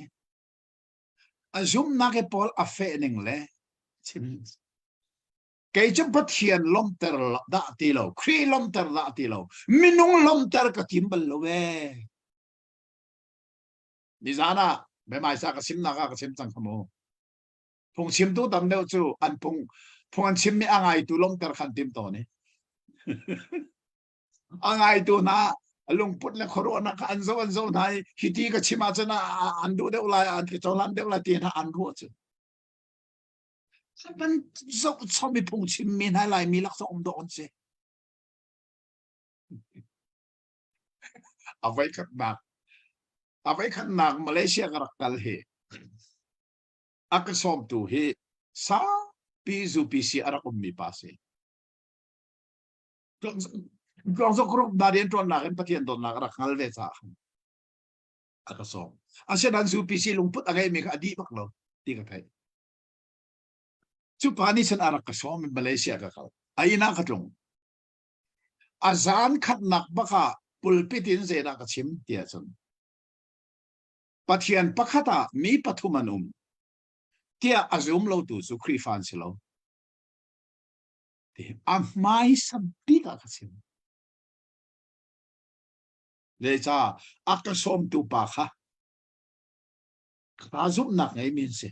A zumhnak i Paul a feh ning le chim kei cu Pathian lawmhter dah ti lo, Khrih lawmhter dah ti lo, minung lawmhter ka tim bal lo ee. Nizan ah biahmaisa ka chimnak ah ka chim cang kha mu. Phungchimtu tam deuh cu an phung phung an chimmi a ngaitu lawmhter kha an tim tawn i. A ngaitu hna lungput le khuaruahnak kha an zoh an zoh hna i hiti ka chim ahcun an duh deuh lai an ka cohlan deuh lai ti hna an ruah cu. Ban zoh chom i phungchimmi hna Laimi lak zong um dawh an si. A voikhatnak a voikhatnak Malaysia ka rak kal hi a ka sawmtu hi saupi ZUPC a rak ummi pa si. Tluangzok group na rian ṭuannak in Pathian dawtnak a rak hngal ve caah a ka sawm. Asinain ZUPC lungput a ngeimi kha a dih bak lo ti ka theih. Cu pa nih cun a rak ka sawm i Malaysia ka kal. A inn ah ka tlung. A zan khatnak bak ah pulpit in zeidah ka chim ti ahcun Pathian pakhat ah mi pathum an um tiah a zum lotu cu Khrihfa an si lo. A hmaisa bik ah ka chim. Zeicah a ka sawmtu pa kha kha zumhnak ngeimi an si.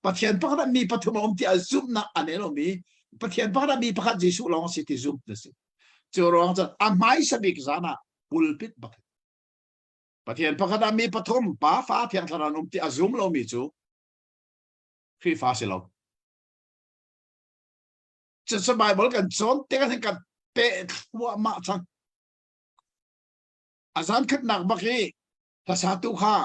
Pathian pakhat ah mi pathum a um tiah zumhnak a nei lomi Pathian pakhat ah mi pakhat Jesuh lawng a si ti zumh na si. Cu ruang cun a hmaisa bik zan ah pulpit bak Pathian pakhat ah mi pathum Pa Fa Thiang Thlarau an um ti a zum lomi cu Khrihfa si lo. Cucu Bible kan cawn tikah hin kan peh thluahmah cang. A zan khatnak bak hi hlasatu kha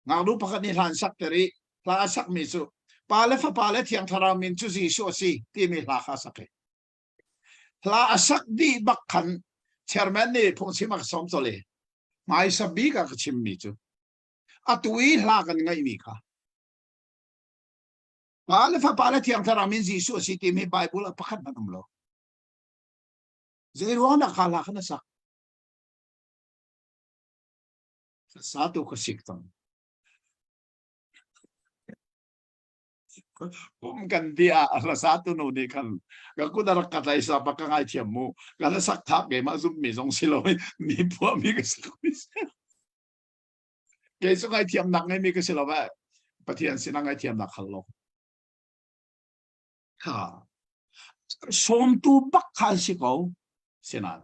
ngaknu pakhat nih hla an sakter i hla a sakmi cu Pa le Fapa le Thiang Thlarau min cu Jesuh a si timi hla kha a sak i hla a sak dih bak khan chairman nih phungchim a ka sawm colh i hmaisa bik ah ka chimmi cu. Atu i hla kan ngaihmi kha Pa le Fapa le Thiang Thlarau min Jesuh a si timi Bible ah pakhat hmanh um lo. Zei ruang dah kha hla kha na sak? Sa tu ka sik cang. Pum kan di ah hla sa tu nu nih khan ka kut a rak ka tlai sa pa ka ngai thiam mu ka la sak thak keimah zum mi zong si lo mi phuah mi ka sak mi Kei cu ngaihthiamnak ngeimi ka si lo eh. Pathian sinah ngaihthiamnak hal lo. Kha sawmtu bak kha an si ko. Sinan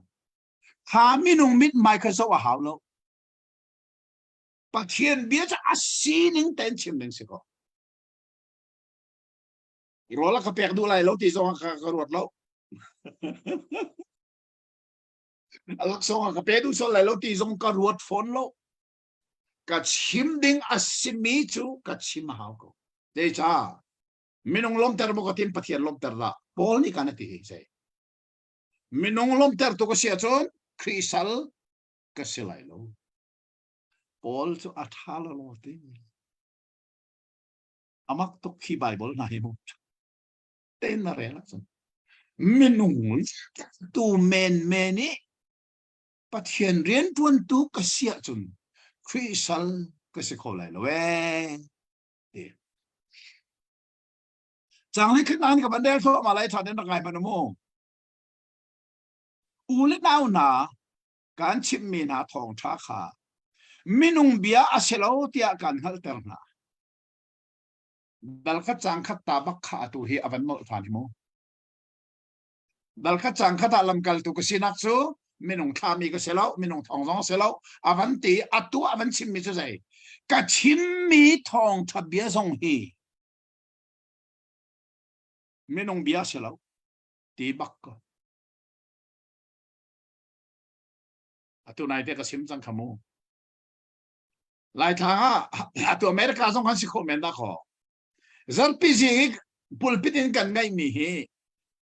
kha minung mithmai kha zoh a hau lo. Pathian bia cu a sining tein chim ding si ko. Rawl a ka pek duh lai lo ti zong ka, ka ruat lo. A laksawng a ka pe duh sual lai lo ti zong ka ruat fawn lo. Ka chim ding a simi cu ka chim a hau ko. Zeicah? Minung lawmter maw ka tim Pathian lawmter dah? Paul nih kan a ti hi sei. Minung lawmter tu ka si ahcun Khrih sal ka si lai lo. Paul cu a ṭha lo lo ti. Amak tuk khi Bible hna hi mu. Tein na rel ahcun minung tu menmen i Pathian rianṭuantu ka si ahcun Khrih sal ka si kho lai lo ee. Ti. Cang li khin an ka van rel thluahmah lai ṭha den rak ngai hmanh mu. U le nau hna kan chimhmi hna thawngṭha kha minung bia a si lo tiah kan hngalhter hna. Dal khat cang khat ta bak kha atu hi a van nolh ṭhan hi mu. Dal khat cang khat ah lamkaltu ka sinak cu minung thlami ka si lo, minung thawng zong si lo, a van ti atu a van chimmi cu zei? Ka chimmi thawngṭha bia zong hi minung bia si lo ti bak ko. Atu nai te ka sim cang kha mu. Laitlang ah atu America zong kan si khawh men dah khaw. Zarpi zing pulpit in kan ngeihmi hi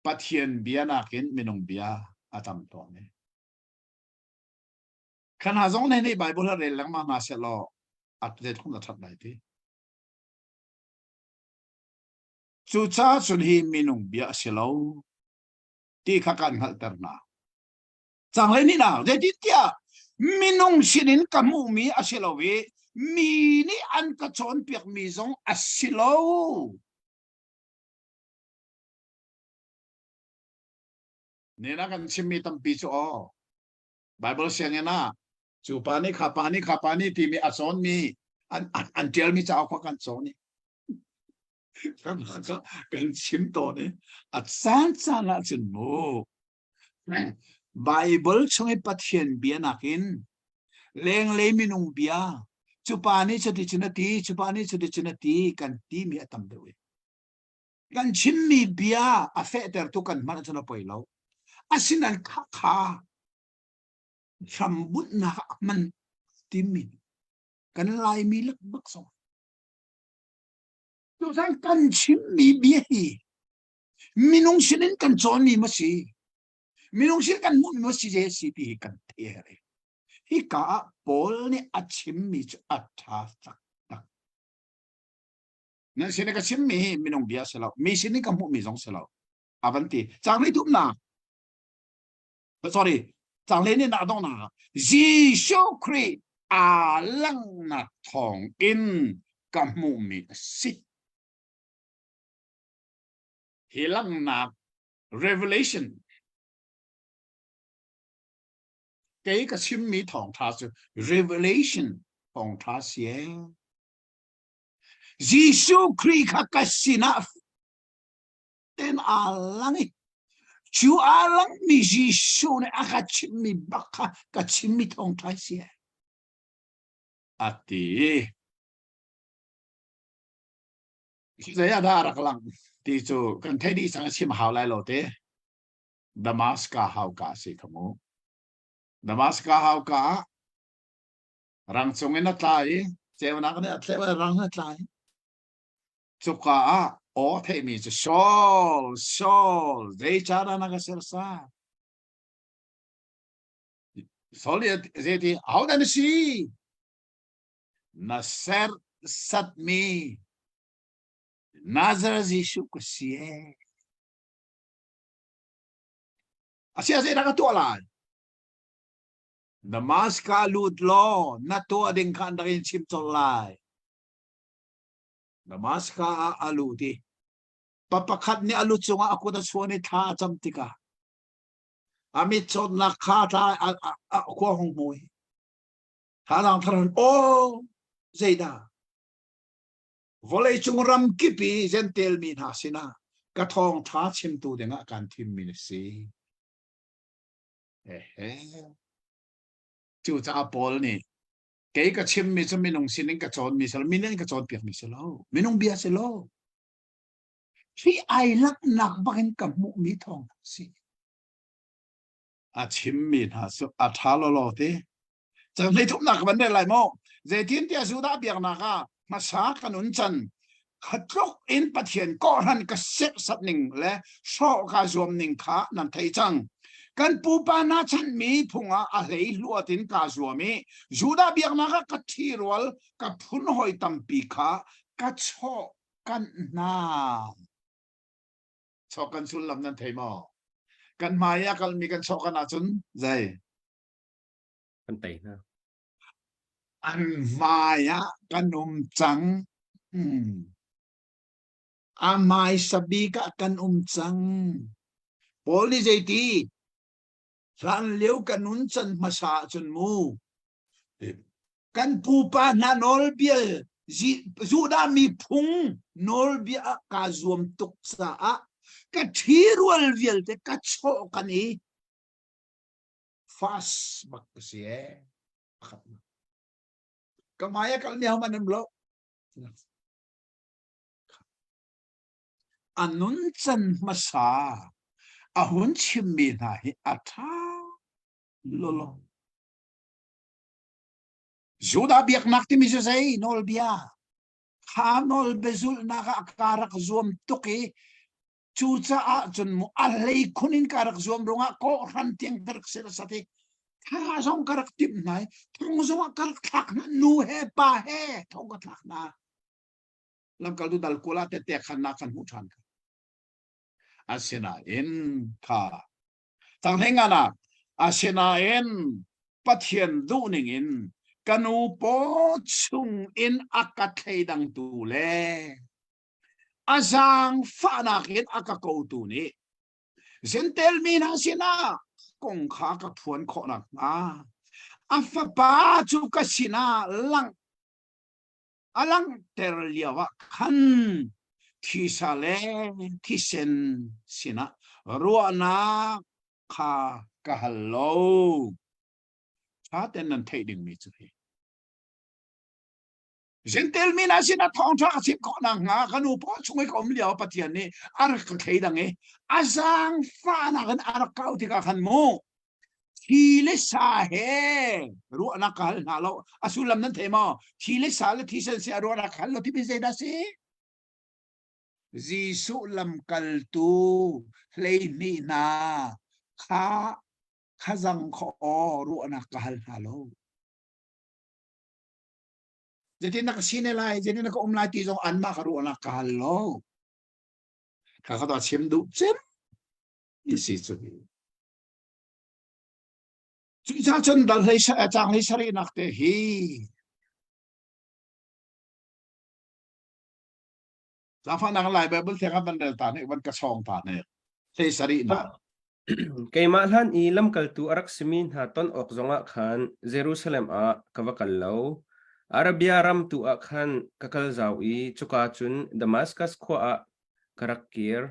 Pathian bia nakin minung bia a tam tawn i. Khan ha zong nih Bible ha rel lengmang hna seh law a zeitluk a that lai ti. Cucaah cun hi minung bia a si lo ti kha kan hngalhter hna. Canglei nih na zeitintiah minung sinin ka hmuhmi a si lo i mi nih an ka cawnpiakmi zong a si lo. Nena kan chimmi tampi cu aw Bible sianginn ah cu pa nih kha pa nih kha pa nih timi a cawnmi an an, an ṭialmi cauk kha kan cawn i kan chim tawn i a caan caan ah cun mu Baibal chung i Pathian bia nakin lenglei minung bia cu pa nih cuticun a ti, cu pa nih cuticun a ti kan timi a tam deuh i kan chimmi bia a fehtertu kan hman ahcun a poi lo. Asinain khakha hrambunhnak ah hman timi kan Laimi lakbak zong. Cucaah kan chimmi bia hi Minung sinin kan cawnmi maw si? Minung sin kan hmuhmi maw si je si ti hi kan theih a Hika ah Paul nih a chimmi cu a ṭha taktak. Nan sin i ka chimmi hi minung bia si lo, mi sin i ka hmuhmi zong si lo. A van ti. Cang hlei thumnak. Sorry, cang hlei nih nak donghnak. Jesuh Khrih aa langhnak thawng in ka hmuhmi a si. Hi langhnak revelation kei ka chimmi thawngṭha cu revelation thawngṭha si ee. Jesuh Khrih kha ka sinah ten aa lang i cu aa langmi Jesuh nih a ka chimmi bak kha ka chimmi thawngṭha si ee. A ti. Zei ah dah a rak langh ti cu kan theih dih cang a chim hau lai lo te. Damaska hauka a si kha mu. Damaska hauka ah rangcung in a tla i ceunak nih a thleh i rang a tla i cuka ah aw theihmi cu Saul, Saul, zeicahdah na ka sersan? Saul nih zeiti, ahodah na si? Na serhsatmi Nazareth Jesuh ka si ee. A sia zeidah ka tuah lai? Damascus lut law na tuah ding kha an rak in chim colh lai. Damascus ah a lut i pa pakhat nih a lu cungah a kut a chuan i thla a cam tikah a mit cawtnak kha tla a khua hung hmu i thazaang thar aw zeidah vawleicung ram kip i Jentail mi hna sinah ka thawngṭha chimtu dingah kan thimmi na si. Ehe. Cucaah Paul nih kei ka chimmi cu minung sinin ka cawnmi si lo, minung ka cawnpiakmi si lo, minung bia si lo. Hi ai langhnak bakin ka hmuhmi thawng si. A chimmi hna cu a ṭha lawlaw ti. Cang hlei thumnak ka van rel lai maw? Zeitintiah Judah biaknak ah hmasa ka nun can khatluk in Pathian kawhhran ka serhsat ning le hrawh ka zuam ning kha nan thei cang. Kan pupa hna chanmi phung ah a hlei hluat in kaa zuam i Judah biaknak ah ka ṭhirual ka phun hawi tampi kha ka chawh kanh hna. Chawh kan sullam nan thei maw? Kan hmai ah kalmi kan chawh kan ahcun zei? Kan tei hna. An hmai ah kan um cang. Hmm. A hmaisa bik ah kan um cang. Paul nih zeiti? Hlan lio kan nun can hmasa ahcun mu. Kan pupa hna nawlbia Judah miphung nawlbia ah kaa zuam tuk caah ka ṭhirual vialte ka chawh kan i fast bak ka si ee. Pakhatnak. Ka hmai a kalmi hohmanh an um lo. A nuncan hmasa a hun chimmi hna hi a ṭha lolo. Judah biaknak timi cu zei nawlbia? Kha nawlbia zulhnak ah ka rak zuam tuk i cucaah cun mu a hlei khun in ka rak zuam ruangah kawhhran tiang ka rak ser sat i thla zong ka rak timh hna i thong zong ah ka rak thlak hna nu he pa he thong ka thlak hna lamkaltu dal kula tette khannak kan hmuh ṭhan asinain kha Tanghleinganak asinain Pathian duhning in ka nu paw chung in a ka thleidangtu le a zaangfahnak in a ka kotu nih Jentail mi hna sinah kong kha ka phuan khawh nakhnga a fapa cu ka sinah langh a langhter lio ah khan thisa le thisen sinah ruahnak kha ka hal lo. Ṭha ten nan theih dingmi cu hi. Jentail mi hna sinah thawngṭha ka chim khawh nakhnga ka nu paw chung i ka um lio Pathian nih a rak ka thleidang i a zaangfahnak in a rak kau tikah khan mu thi le sa he ruahnak ka hal hna lo a sullam nan thei maw thi le sa le thisen si a ruahnak ka hal lo timi zeidah si Jesuh lamkaltu 12 hna kha khazang kha aw ruahnak ka hal hna lo zeitin na ka sine lai zeitin na ka um lai ti zong anmah ka ruahnak ka hal lo ka ka chim duh cem ti si cu Cucaah cun dal hlei caang hlei sarihnak te hi Zaangfahnak Lai Bible thiang ah van rel ta nek van ka chawng ta nek hlei sarihnak Keimah hlan i lamkaltu a rak simi hna ton awk zongah khan Jerusalem ah ka va kal lo. Arabia ram tu ah khan ka kal zau i cuka cun Damaskas khua ah ka rak kir.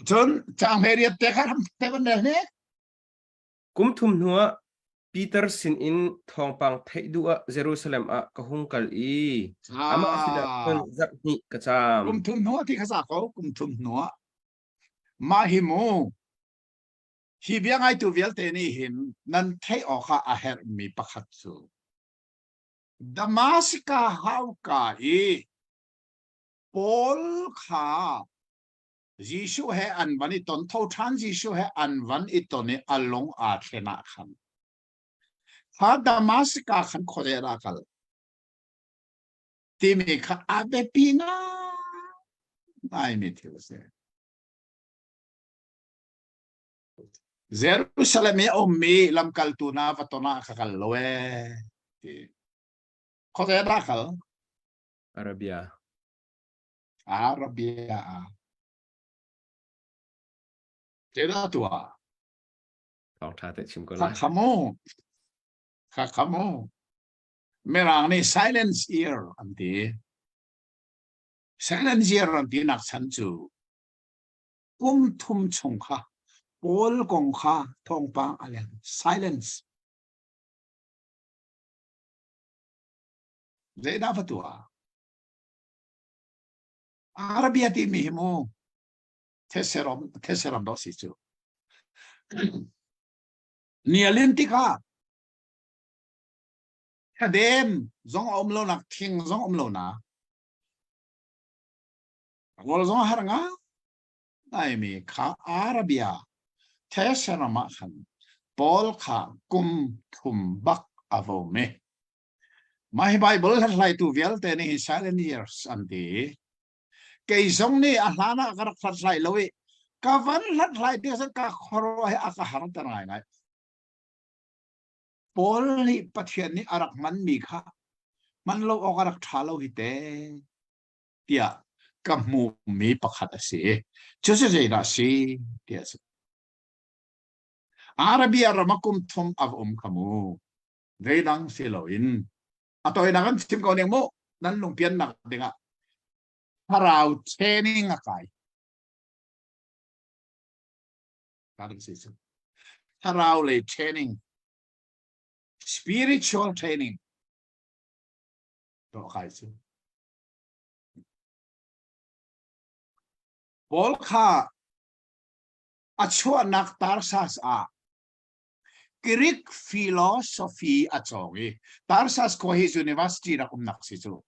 Cun caang hlei riat te kha ram te van rel hnik. Kum thum hnuah Peter sinin thawngpang theih duh ah Jerusalem ah ka hung kal i amah sinah cun zarh hnih ka caam. Kum thum hnuah ti kha za ko, kum thum hnuah. Mah hi mu, hi bia ngaitu vialte nih hin nan theih awk ah a herhmi pakhat cu Damasika hauka i Paul kha Jesuh he an van i ton tho ṭhan Jesuh he an van i ton i a lung aa thlen ah khan. Kha Damascus ah khan khuazei ah dah a kal? Timi kha a biapi ngaimi thil a si. Jerusalem i a ummi lamkaltu hna va ton ah ka kal lo ee ti. Khuazei ah dah a kal? Arabia. Arabia ah. Zeidah tuah? Thawngṭha te chim ko lai. Kha mu. Kha kha mu. Mirang nih silence ear an ti. Silence ear an ti nak chan cu kum thum chung kha Paul kong kha thawngpang a leng. Silence. Zeidah va tuah? Arabia timi hi mu theseram theseram dawh si cu. Ni a lin tikah thadem zong a um lo nak thing zong um lo na rawl zong har nga ngaimi kha Arabia theseram ah khan Paul kha kum thum bak a vom i Mah hi Baibal hlathlaitu vialte nih hi silent years an ti. Kei zong nih a hlan ah ka rak hlathlai lo i ka van hlathlai ti cun ka khuaruah hi a ka harter ngaingai. Paul nih Pathian nih a rak hmanmi kha hman lo awk a rak ṭha lo hi te tiah ka hmuhmi pakhat a si. Cucu zeidah a si tiah a si. Arabia ram ah kum thum a va um kha mu. Zeidang si loin a tawinak an chim ko ning mu nan lungpiannak dingah thlarau training a kai. Thlarau lei training spiritual training to kai cu. Paul kha a chuahnak Tarsas ah Greek philosophy a cawng i Tarsas khua hi university rak umnak si cu.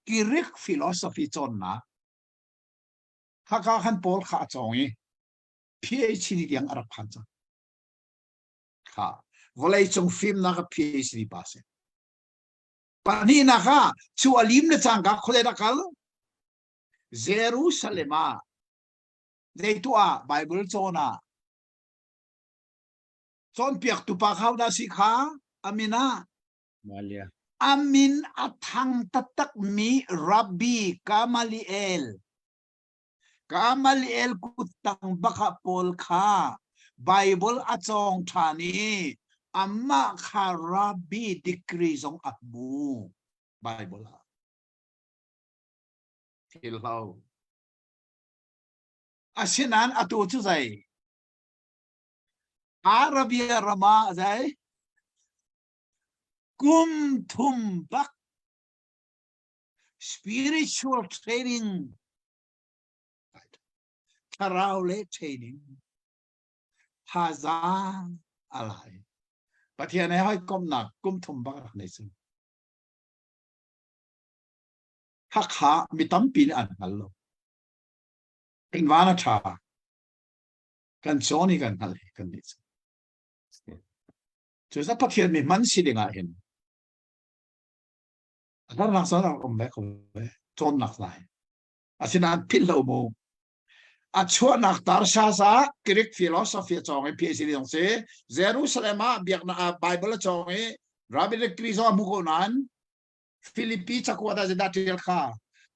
Greek philosophy cawnnak haka khan Paul kha a cawng i PhD tiang a rak phan cang. Kha vawlei cung fimnak a PhD pa si. Pahnihnak ah cu a lim le cangka khuadei dah kal? Jerusalem ah zei tuah Bible cawn ah cawnpiaktu pa kha dah si kha amin ah Malia. Amin a thang taktak mi Rabbi Gamaliel. Gamaliel kuttang baka pawl kha Bible a cawng ṭhan i amah kha Rabbi degree zong a hmu Bible ah. Thil hlo. Asinain atu cu zei? Arabia ram ah zei? Kum thum bak spiritual training thlarau le training thazaang a lai. Pathian he hawikomhnak kum thum bak rak nei cu. Hakha mi tampi nih an hngal lo. Kan van a ṭha. Kan cawn i kan hngalh hi kan nih cu. Cucaah Pathian mi hman si ding ah hin harnak zong rak um ve ko ve cawnnak lai. Asinain philh lo mu. A chuahnak Tarsas ah Greek philosophy a cawng i PhD zong si. Jerusalem ah biaknak ah Bible a cawng i Rabbinic degree zong a hmu ko nain Filipi cakuat ah zeidah ṭial kha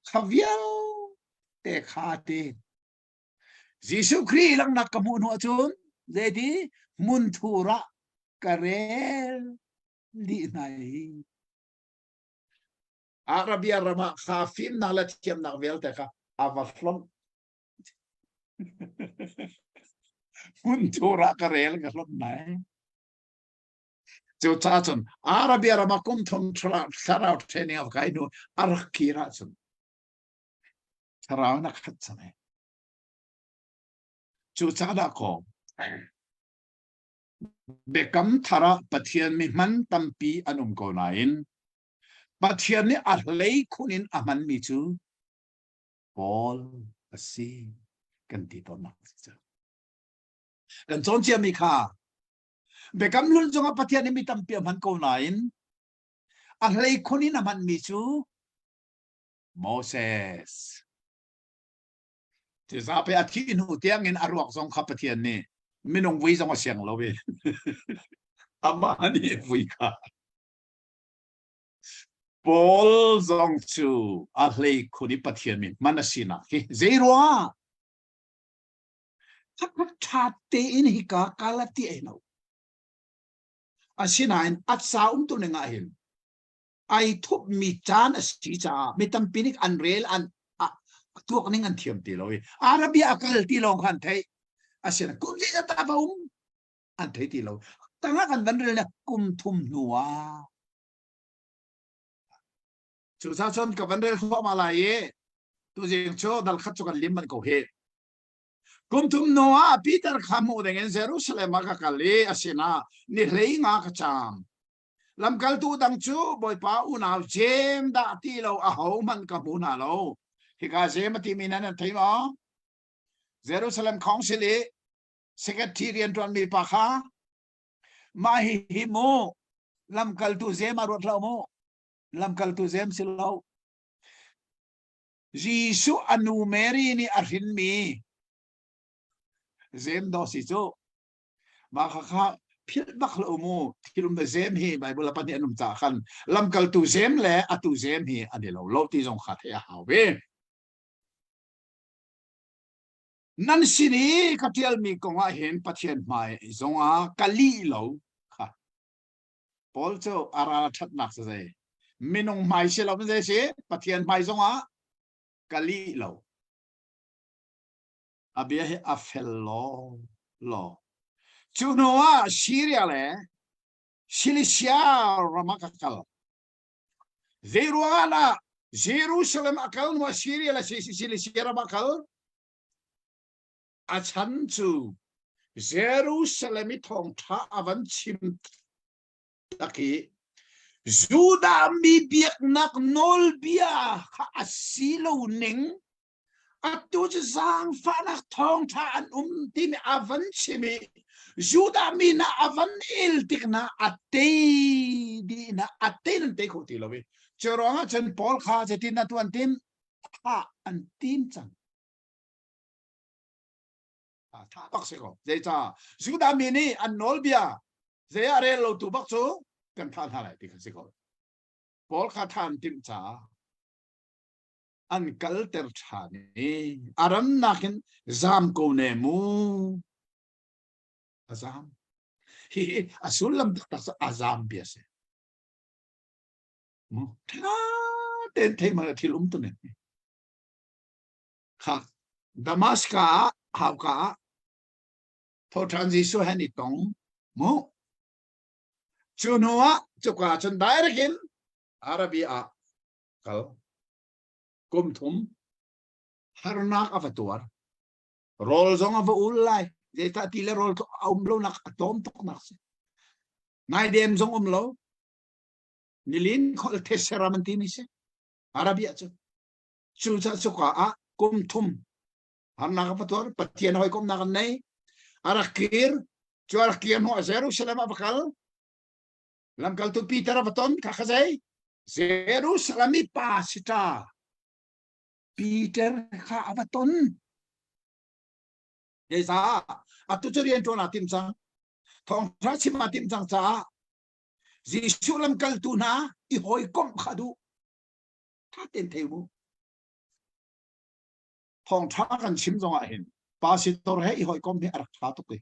kha vialte kha ti Jesuh Khrih langhnak ka hmuh hnu ahcun zeiti hmunthur ah ka rel dih hna i Arabia ram ah kha fimnak le thiamnak vialte kha a va hlonh hmunthur ah ka rel ka hlonh hna Cucaah cun Arabia ram ah kum thum thlarau training a kai hnu a rak kir ahcun thlarau na khat cang ai. Cucaah dah kaw biakam thar ah Pathian mi hman tampi an um ko nain Pathian nih a hlei khun in a hmanmi cu Paul a si kan ti tawnnak a si. Kan cawn ciami kha. Biakam hlun zongah Pathian nih mi tampi a hman ko nain a hleikhun in a hmanmi cu Moses. Cuzape a thih hnu tiangin a ruak zong kha Pathian nih minung vui zong a siang lo i amah nih vui kha. Paul zong cu a hleikhun i Pathian mi hman a sinak hi zei ruangah ṭha tein hika kal a ti ai no. Asinain a ca umtu ning ah hin ai thupmi caan a si caah mi tampi nih an rel an a tuak ning an thiam ti lo i Arabia a kal ti lawng kha an theih. Asinain kum zeizat dah va um an thei ti lo. Tangah kan van rel na kum thum hnu ah Cucaah cun ka van rel thluahmah lai i tuzing cu dal khat cu kan lim manh ko hih. Kum thum hnu ah Peter kha hmuh dingin Jerusalem ah ka kal i a sinah ni hlei nga ka caam. Lamkaltu dang cu Bawipa unau Jeim dah ti lo ahohmanh ka hmu hna lo. Hika Jeim a timi nan an thei maw? Jerusalem Council i secretary rianṭuanmi pa kha mah hihi mu lamkaltu Jeim ah ruat hlah mu. Lamkaltu Jeim si lo. Jesuh a nu Mary nih a hrinmi Jeim daw si cu. Mah kha kha philh bak hlah u mu. Thil um le Jeim hi Bible a pahnih an um caah khan lamkaltu Jeim le atu Jeim hi an i lo lo ti zong kha theih a hau ve. Nan sin i ka ṭialmi kong ah hin Pathian hmai zongah ka lih lo kha. Paul cu a ral a ṭhatnak cu zei? Minung hmai si lo zei si? Pathian hmai zongah ka lih lo. A bia hi a fel law law. Cu hnu ah Syria le Cilicia ram ah ka kal. Zei ruangah dah Jerusalem a kal hnu ah Syria le Cilicia ram ah kal? A chan cu Jerusalem i thawngṭha a van chim tak i Judah mi biaknak nawlbia kha a si lo ning atu cu zaangfahnak thawngṭha an um timi a van chim i Judah mi hna a van el tik hna a tei dih hna a tei nan tei kho ti lo i cu ruangah cun Paul kha zeitin na tuan tim thah an tim cang Tha bak si ko. Zeicah Judah mi nih an nawlbia zei ah rel lo tu bak cu kan thah hna lai ti kha si ko. Paul kha tha an timh caah an kalter ṭhan i a ramnak in zam ko ne mu. A zam. Hi a sullam taktak cu a zam bia si. Mu ṭha tein thei ma thil um tu ne. Kha Damaska ah hauka ah thoṭhan Jesuh he an i tong mu. Cu hnu ah cuka cun direct in Arabia ah kal. Kum thum harnak a va tuar. Rawl zong a va ul lai. Zeicah ti le rawl a um lonak a tlawm tuknak si. Naidem zong um lo. Nilin khol theseram an timi si. Arabia cu. Cucaah cuka ah kum thum harnak a va tuar Pathian hawikomhnak an nei a rak kir cu a rak kir hnu ah Jerusalem a va kal lamkaltu Peter a va ton kha kha zei Jerusalem i pa si ta Peter kha a va ton Zeicah atu cu rian ṭuan aa tim cang thawngṭha chim aa tim cang caah Jesuh lamkaltu hna i hawikomh kha duh ṭha tein thei mu. Thawngṭha kan chim zongah hin pastor he i hawikom hi a rak ṭha tuk i.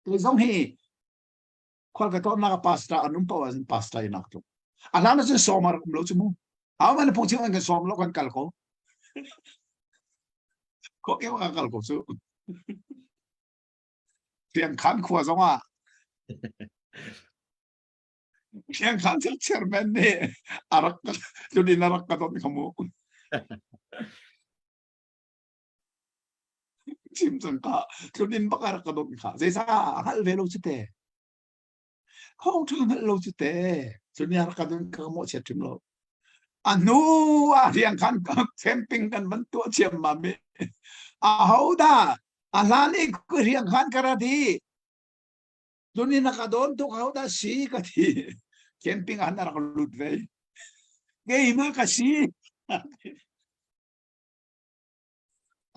Kei zong hi khual ka tlawnnak ah pastor an um paoh ahcun pastor in ak tluk. A hlan ahcun sawm a rak um lo cu mu. Au man phungchim an kan sawm lo kan kal ko. Khuakeu ka kal ko cu. Tiangkhan khua zongah Thiangkhan cu chairman nih a rak tlun a rak ka don kha mu. Chim cang ka tlun in bak a rak ka don kha. Zeicah a hngalh ve lo cu te. Khong ṭha hngalh lo cu te. Cun a rak ka don ka mawhchiat hrim lo. A hnu ah riangkhan camping kan van tuah ciammam i aho dah a hlan i riangkhan ka rat i. Tuni na ka dawn tuk ho dah si ka ti. Camping ah na rak lut ve. Keimah ka si.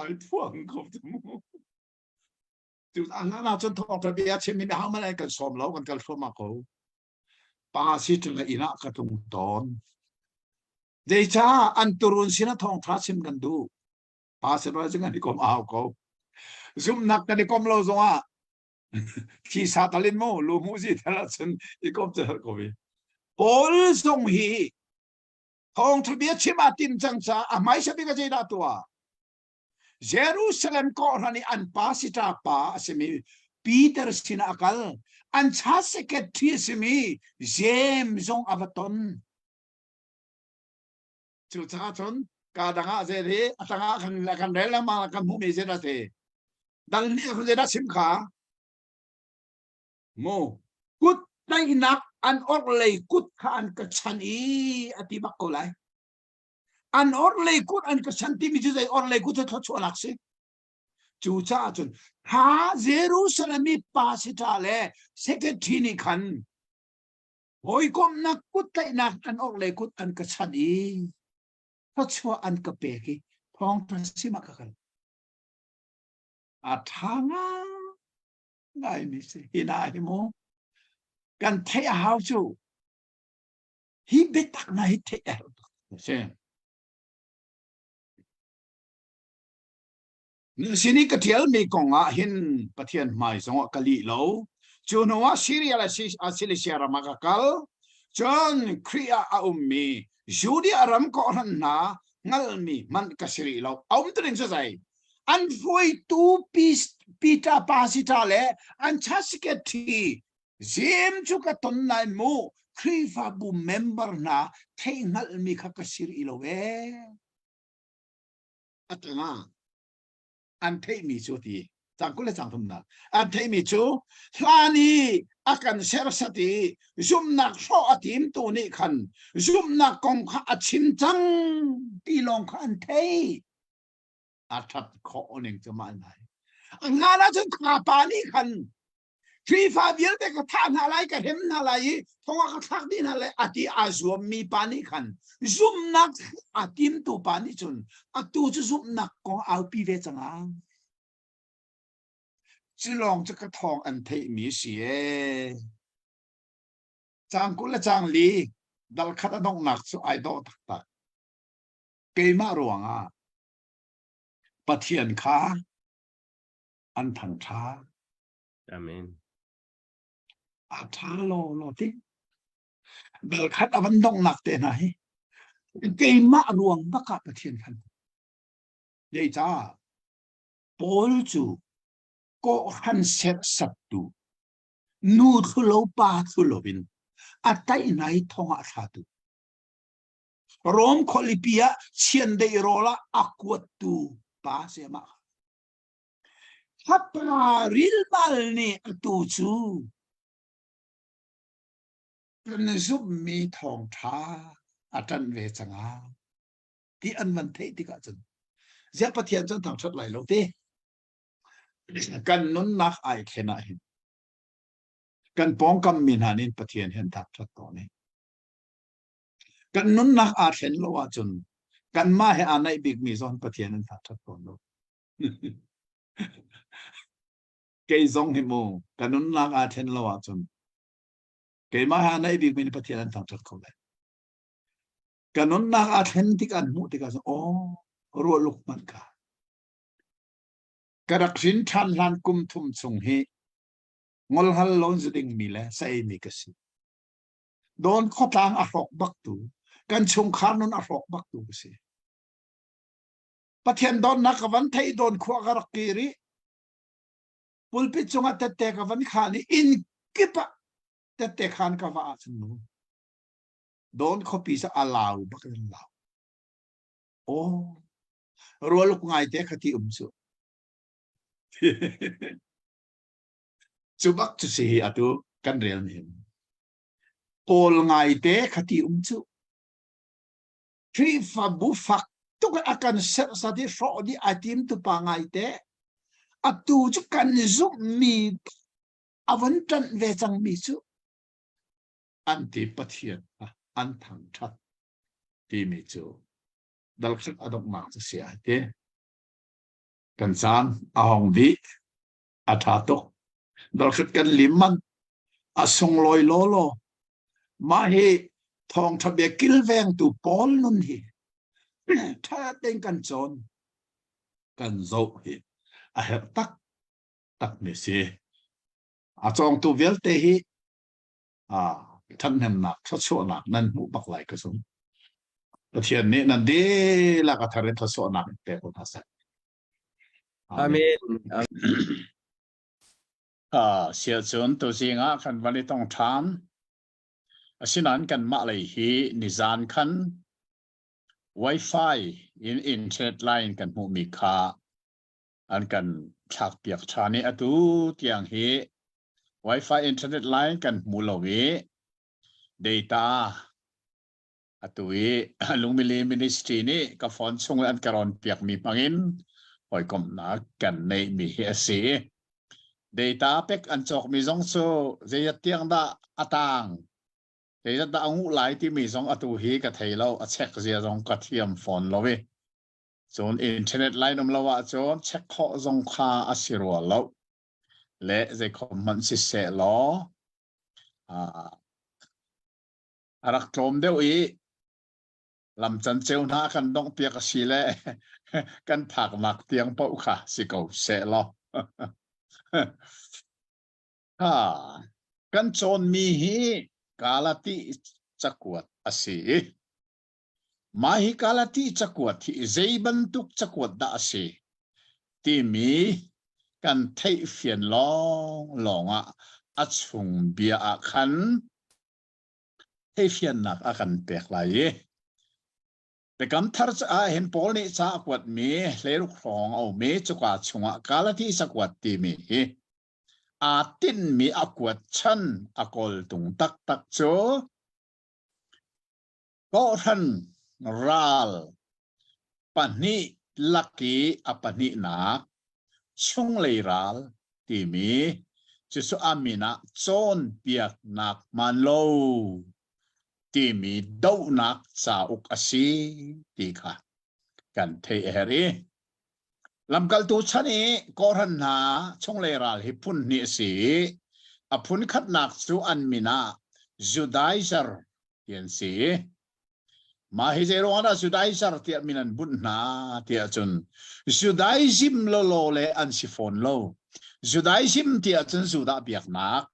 Ai phuang ko tu mu. Tu ang na cun thawng tha bia chim mi hang man kan sawm lo kan kal thluahmah ko. Pa si ṭing le inn ah ka tlung tawn. Zeicah an turun sin ah thawngṭha chim kan duh. Pa sin cu kan i kom a hau ko. Zumhnak kan i kom lo zongah thi sa talin mu lu mu zi thal ahcun i kom cu har ko vi. Paul zong hi thawngṭha bia chim aa tim cang caah a hmaisa bik a zeidah tuah? Jerusalem kawhhran i an pastor pa a simi Peter sinah a kal. An church secretary a simi James zong a va ton. Cucaah cun ka dang ah zei hi a tangah kan kan rel lengmang kan hmuhmi zei dah si? Dal nih zei dah chim kha? Mu kut tlaihnak an orhlei kut kha an ka chan i a ti bak ko lai. An orhlei kut an ka chan timi cu zei orhlei kut cu thluachuahnak si. Cucaah cun kha Jerusalem i pastor le secretary nih khan hawikomhnak kut tlaihnak an orhlei kut an ka chanh i thluachuah an ka pek i thawngṭha sim ah ka kal. A ṭha ngaingai mi si. Hi hna hi mu kan theih a hau cu hi biatak hna hi theih a herh tuk si. Sin i ka ṭialmi kong ah hin Pathian hmai zongah ka lih lo. Cu hnuah Siria le Cilicia ram ah ka kal. Cun Khrih ah a ummi Judea ram kawhhran hna hngalhmi hmanh ka si rih lo. A um tuning cu zei? An hruaitu Peter Pasita le an church secretary Jeim cu ka ton nain mu Khrihfabu member hna theihhngalhmi kha ka si rih lo ee. A tangah an theihmi cu ti cang 20 le cang thumnak an theihmi cu hlan i a kan serhsat i zumhnak hrawh a timtu nih khan zumhnak kong kha a chim cang ti lawng kha an theih. A ṭhat khawh ning cu mah nai a ngan ahcun kha pa nih khan Khrihfa vialte ka thah hna lai, ka hrem hna lai i thong ah ka thlak dih hna lai a ti aa zuammi pa nih khan zumhnak a timtu pa nih cun atu cu zumhnak kong aupi ve cang ah. Cu lawng cu ka thawng an theihmi si ee. Caang 20 le caang li dal khat a donghnak cu ai dawh taktak. Keimah ruangah Pathian kha an thangṭha. Amen. A ṭha law law ti. Bel khat a van donghnak te hna hi keimah ruang bak ah Pathian khan Zeicah Paul cu kawhhran serhsattu nu thlu lo pa thlu loin a tlaih hna i thong ah thlatu Rom khualipi ah chiandeih rawl ah a kuattu pa si amah. Fapa rilmal nih atu cu kan zumhmi thawngṭha a ṭanh ve cang ah ti an van theih tikah cun ziah Pathian cu an thangṭhat lai lo ti. Kan nunnak ai thlen ah hin kan pawngkam mi hna nih Pathian hi an thangṭhat tawn i kan nunnak aa thlen lo ahcun kanmah he aa naih bikmi zong Pathian an thangṭhat tawn lo. Kei zong hi mu ka nunnak aa thlen lo ahcun keimah he aa naih bikmi nih Pathian an thangṭhat kho lai. Ka nunnak aa thlen tik an hmuh tikah cun aw ruahluk hmanh ka ka rak hrin ṭhan hlan kum thum chung hi ngolhal lon zu dingmi le sa eimi ka si. Dawn khuatlang a hrawk baktu, kan chungkhar nun a hrawk baktu ka si. Pathian dawtnak ka van theih dawn khua ka rak kir i pulpit cungah tette ka van khan i inn kip ah tette khan ka va ahcun mu dawn khuapi cu a lau bak in lau. Aw rualuk ngai te kha ti um cu. Cu bak cu si hi atu kan rel ni. Paul ngai te kha ti um cu. Khrihfabu fak tuk a kan serhsat i hrawh dih ai tim tu pa ngai te. Atu cu kan zumhmi. A von ṭanh ve cangmi cu an ti Pathian kha an thangṭhat timi cu dalkhat a donghnak cu si ai ti. Kan caan a hong dih. A ṭha tuk. Dalkhat kan lim man a sunglawi lawlaw. Mah hi thawngṭha bia kilvengtu Paul nun hi ṭha tein kan cawn kan zoh hi a herh tak takmi si. A cawngtu vialte hi ṭhathnemnak thluachuahnak nan hmuh bak lai ka zum. Pathian nih nan dihlak a thar in thluachuahnak in pek ko hna seh. Amen. Siacun tuzing ah kan van i tong ṭhan. Asinain kanmah lei hi nizan khan Wi-Fi in internet line kan hmuhmi kha an kan thlakpiak ṭhan i atu tiang hi Wi-Fi internet line kan hmu lo i data atu i Lungmili Ministry nih ka phone chung an ka rawn piakmi hmangin hawikomhnak kan neihmi hi a si. Data pek an cawkmi zong cu zeizat tiang dah a tang zeizat dah a nguh lai timi zong atu hi ka thei lo a check zia zong ka thiam fawn lo i cun internet line um lo ahcun check khawh zong kha a si rua lo le zeikhom hmanh siseh law a rak tlawm deuh i lam canceu hna kan dongh piak a si le kan phaknak tiang paoh kha si ko seh law ha kan cawnmi hi Galati cakuat a si i mah hi Galati cakuat hi zei bantuk cakuat dah a si timi kan theih fian lawng lawng ah a chung bia ah khan theihfiannak a kan pek lai i Biakam thar ah hin Paul nih ca a kuatmi hleiruk hrawng a um i cuka chungah Galati cakuat timi hi aa tinhmi a kuat chan a kawltung taktak cu kawhhran ral pahnih lak i a pahnihnak chunglei ral timi cucu a min ah cawnpiaknak hmaan lo timi dohnak cauk a si ti kha kan theih a herh i lamkaltu chan i kawhhran hna chunglei ral hi phun hnih a si i a phun khatnak cu an min ah Judaizer ti an si i Mah hi zei ruangah dah Judaizer tiah min an bunh hna tiah cun Judaism lawlaw le an si fawn lo. Judaism tiah cun Judah biaknak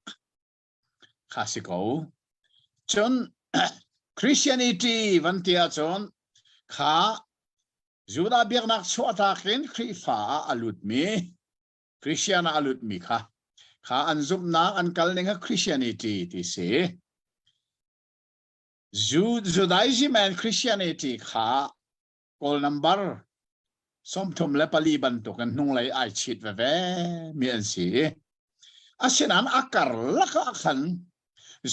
kha si ko. Cun Christianity van ti ahcun kha Judah biaknak chuahtak in Khrihfa ah a lutmi Christian ah a lutmi kha kha an zumhnak an kal ning kha Christianity ti si. Judaism and Christianity kha kawl number 34 bantuk in hnunglei ai chit veve mi an si. Asinain a karlak ah khan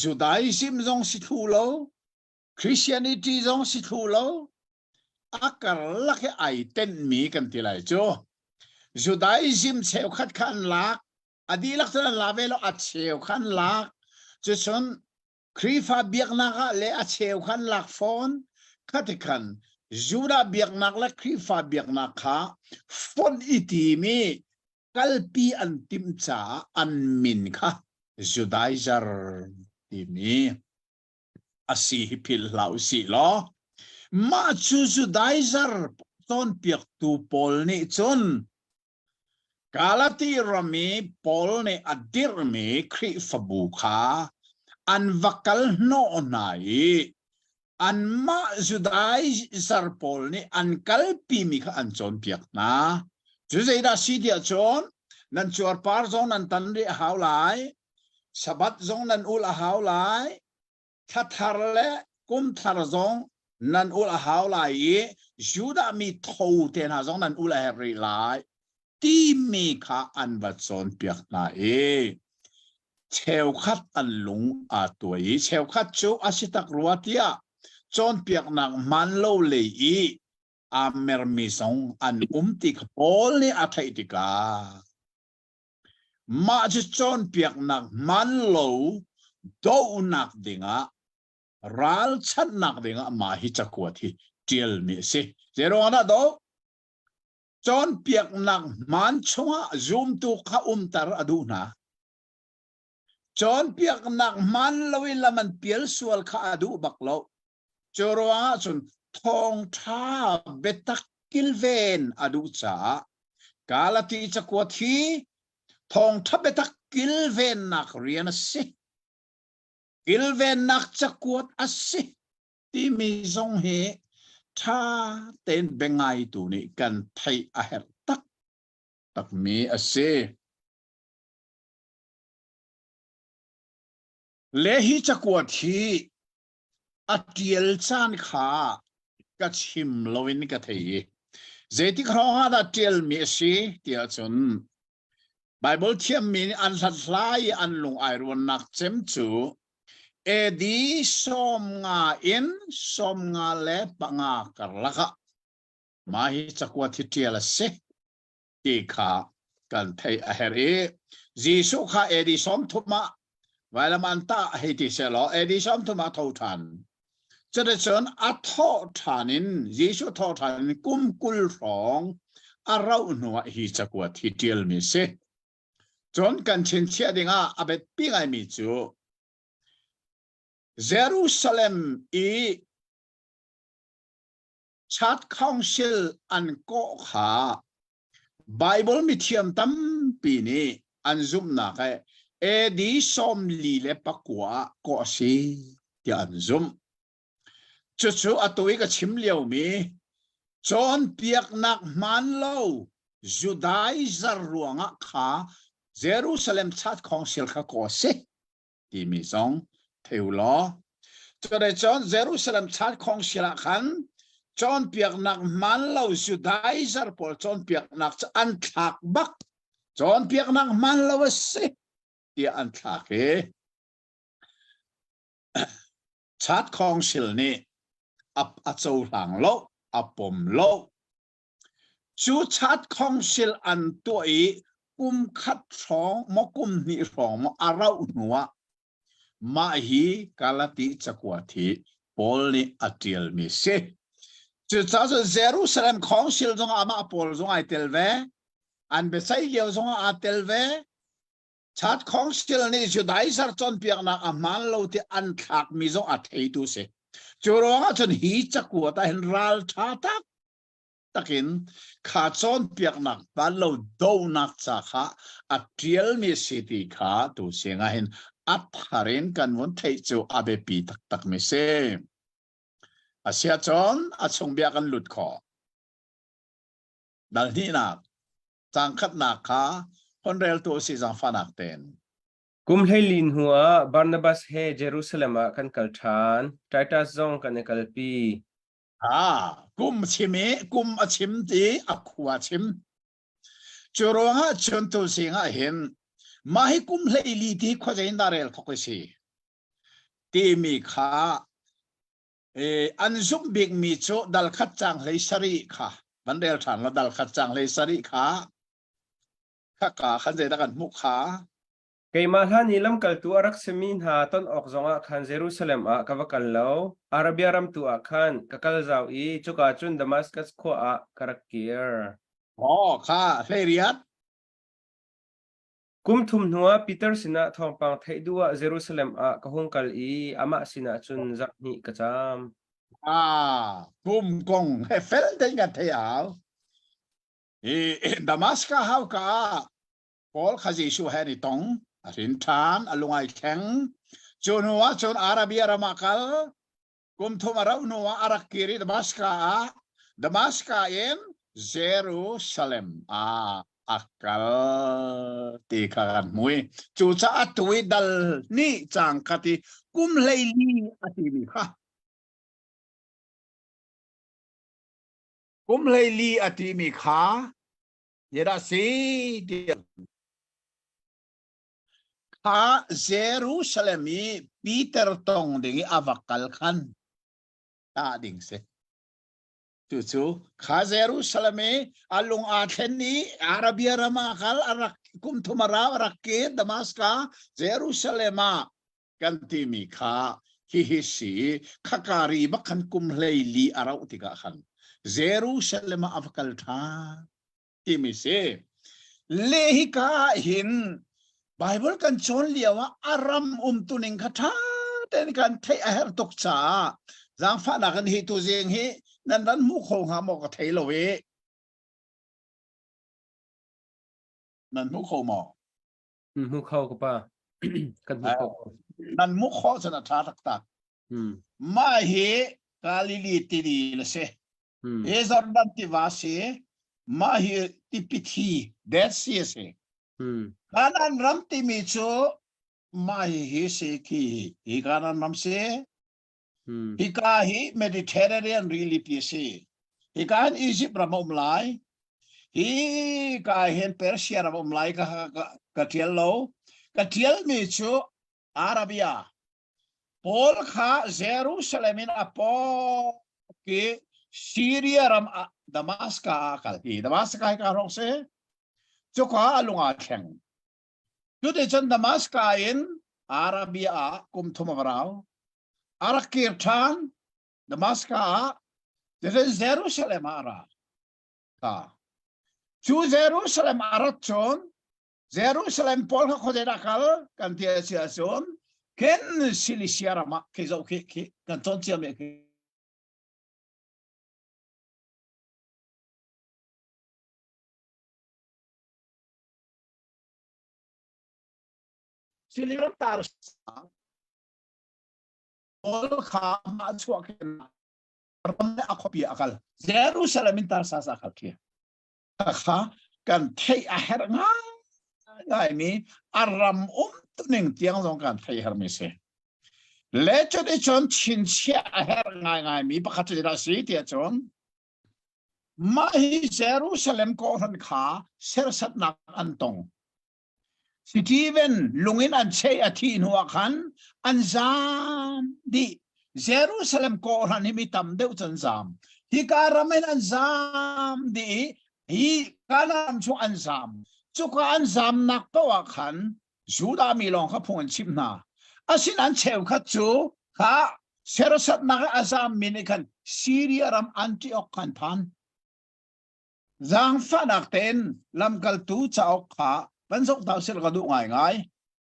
Judaism zong si thlu lo, Christianity zong si thlu lo, a karlak hi ai tenhmi kan ti lai cu. Judaism cheukhat kha an lak, a dihlak cun an la ve lo, a cheu kha an lak. Cucun Khrihfa biaknak ah le a cheu khan lak fawn khati khan Judah biaknak le Khrihfa biaknak kha fonh i tim i kalpi an timh caah an min kha Judaizer timi a si hi philh hlah u sih law mah cu Judaizer cawnpiaktu pawl nih cun Galati ram i Paul nih a dirhmi Khrihfabu kha an va kal hnawh hna i anmah Judaizer pawl nih an kalpimi kha an cawnpiak hna. Cu zeidah si tiah cun nan cuarpar zong nan tan rih a hau lai, Sabbath zong nan ulh a hau lai, thla thar le kum thar zong nan ulh a hau lai i Judah mi tho te hna zong nan ulh a herh rih lai timi kha an va cawnpiak hna i cheukhat an lung aa tuai i cheukhat cu a si tak rua tiah cawnpiaknak hmaan lo lei i aa mermi zong an um ti kha Paul nih a theih tikah. Mah cu cawnpiaknak hman lo dohnak dingah ralchanhnak dingah mah hi cakuat hi ṭialmi a si. Zeiruang dah doh? Cawnpiaknak hmaan chungah zumtu kha umter a duh hna. Cawnpiaknak hmaan lo i lam an pial sual kha a duh bak lo. Cu ruangah cun thawngṭha biatak kilven a duh caah Galati cakuat hi thawngṭha biatak kilvennak rian a si. Kilvennak cakuat a si timi zong hi ṭha tein biangaitu nih kan theih a herh taktakmi a si. Le hi cakuat hi a ṭial caan kha ka chim loin ka thei i zeitik hrawng ah dah ṭialmi a si tiah cun Baibal thiammi nih an hlathlai i an lung ai ruannak cem cu AD 50 in 55 karlak ah mah hi cakuat hi ṭial a si ti kha kan theih a herh i Jesuh kha AD 30 ah vailam an tah hei ti sehlaw AD 30 ah tho ṭhan. Cuticun a thawh ṭhan in Jesuh thawh ṭhan in kum 20 hrawng a rauh hnuah hi cakuat hi ṭialmi a si. Cun kan chinchiah dingah a biapi ngaimi cu Jerusalem i Church Council an kawh kha Bible mithiam tampi nih an zumhnak he AD 49 ah kawh a si tiah an zumh. Cucu atu i ka chim liomi cawnpiaknak hmaan lo Judaizer ruangah kha Jerusalem Church Council kha kawh a si. timi zong thei u law cuticun Jerusalem Church Council ah khan cawnpiaknak hmaan lo Judaizer pawl cawnpiaknak cu an thlak bak cawnpiaknak hmaan lo a si tiah an thlak i Church Council nih a, a cohlang lo a pom lo Cu Church Council an tuah i kum khat hrawng maw kum hnih hrawng maw a rauh hnuah mah hi Galati cakuat hi Paul nih a ṭialmi si. Cucaah cun Jerusalem Council zongah amah Paul zong ai tel ve. An biaceih lio zongah aa tel ve. Church Council nih Judaizer cawnpiaknak a hmaan lo ti an thlakmi zong a theitu si. Cu ruangah cun hi cakuat ah hin ralṭha tak takin kha cawnpiaknak hmaan lo donak ca kha a ṭialmi si ti kha tu siang ah hin a thar in kan vun theih cu a biapi taktakmi si. Asiahcun a chung bia kan lut khawh. Dal hnihnak, caang khatnak kha hon reltu a si zaangfahnak tein. Kum 14 hnuah Barnabas he Jerusalem ah kan kal ṭhan. Titus zong kan i kalpi. Ah, kum chim i kum a chim ti a khua chim. Cu ruangah cun tu sing ah hin mah hi kum 14 ti khuazei in dah rel khawk i si timi kha eh, an zumh bikmi cu dal khat cang 17 kha van rel ṭhan la dal khat cang 17 kha khaka khan zeidah kan hmuh kha Keimah hlan i lamkaltu a rak simi hna ton awk zongah khan Jerusalem ah ka va kal lo. Arabia ram tu ah khan ka kal zau i cuka cun Damaskas khua ah ka rak kir. Aw kha 18. Kum thum hnuah Peter sinah thawngpang theih duh ah Jerusalem ah ka hung kal i amah sinah cun zarh hnih ka caam. Ah, kum kong he fel tein kan thei au. I Damascus hauka ah Paul kha Jesuh he an i tong, a hrin ṭhan, a lung ai thleng. Cu hnu ah cun Arabia ram ah kal, kum thum a rauh hnu ah a rak kir i Damascus ah Damascus in Jerusalem ah a kal ti kha kan hmu i cucaah tu i dal nih cang khat i kum 14 a timi kha kum 14 a timi kha Zeidah si tiah kha Jerusalem i Peter tong ding i a va kal khan tah ding si. Cucu kha Jerusalem i a lung aa thlen i Arabia ram ah kal a rak kum thum a rau a rak kir Damascus Jerusalem ah kan timi kha hihi si khakari bak khan kum hlei li a rauh tikah khan Jerusalem ah a va kal ṭhan timi si. Le hika ah hin Bible kan cawn lio ah a ram umtuning kha ṭha tein kan theih a herh tuk caah zaangfahnak in hi tuzing hi nan ran hmu kho hnga maw ka thei lo i nan hmu kho maw? Hmu kho ka pa. Kan hmu kho. Nan hmu khawh cun a ṭha taktak. Mah hi Galilee tili na si. Hi Jordan tiva si. Mah hi tipi thi Dead Sea a si. Kanaan ram timi cu mah hi hi si khi hi Kanaan ram si. Hika hi Mediterranean rilipi a si. Hika hin Egypt ram a um lai. Hi ka hin Persia ram a um lai ka ka, ka tial lo. Ka tialmi cu Arabia. Paul kha Jerusalem in a pawk i Syria ram ah Damascus ah a kal. Hi Damascus hi ka rawng si. Cuka a lung aa thleng. Cuticun Damascus in Arabia ah kum thum a va rau. A rak kir ṭhan Damascus ah cutin Jerusalem ah a ra. Ka. Cu Jerusalem a rat cun Jerusalem pawl kha khuazei dah kal kan ti a si ahcun khin Cilicia ram ah khi zoh khi khi kan cawn cia mi khi Cilicia ram tar pawl kha mah chuah khin ram le a khuapi a kal Jerusalem in Tarsus a kal khi kha kan theih a herh ngaingaimi a ram umtuning tiang zong kan theih hermi si. Le cuti cun chinchiah a herh ngaingaimi pakhat cu dah si tiah cun mah hi Jerusalem kawhhran kha sersatnak an tong. Stephen lungin an chei a thih hnu ah khan an zaam dih. Jerusalem kawhhran hi mi tam deuh cu an zaam. Hika ram in an zaam dih i hi Kanaan chung an zaam. Cuka an zaamnak paoh ah khan Judah mi lawng kha phung an chimh hna. Asinain cheukhat cu kha serhsatnak i a zaammi nih khan Siria ram Antioch khan phan. Zaangfahnak tein lamkaltu cauk kha van zoh hna usih ka duh ngaingai.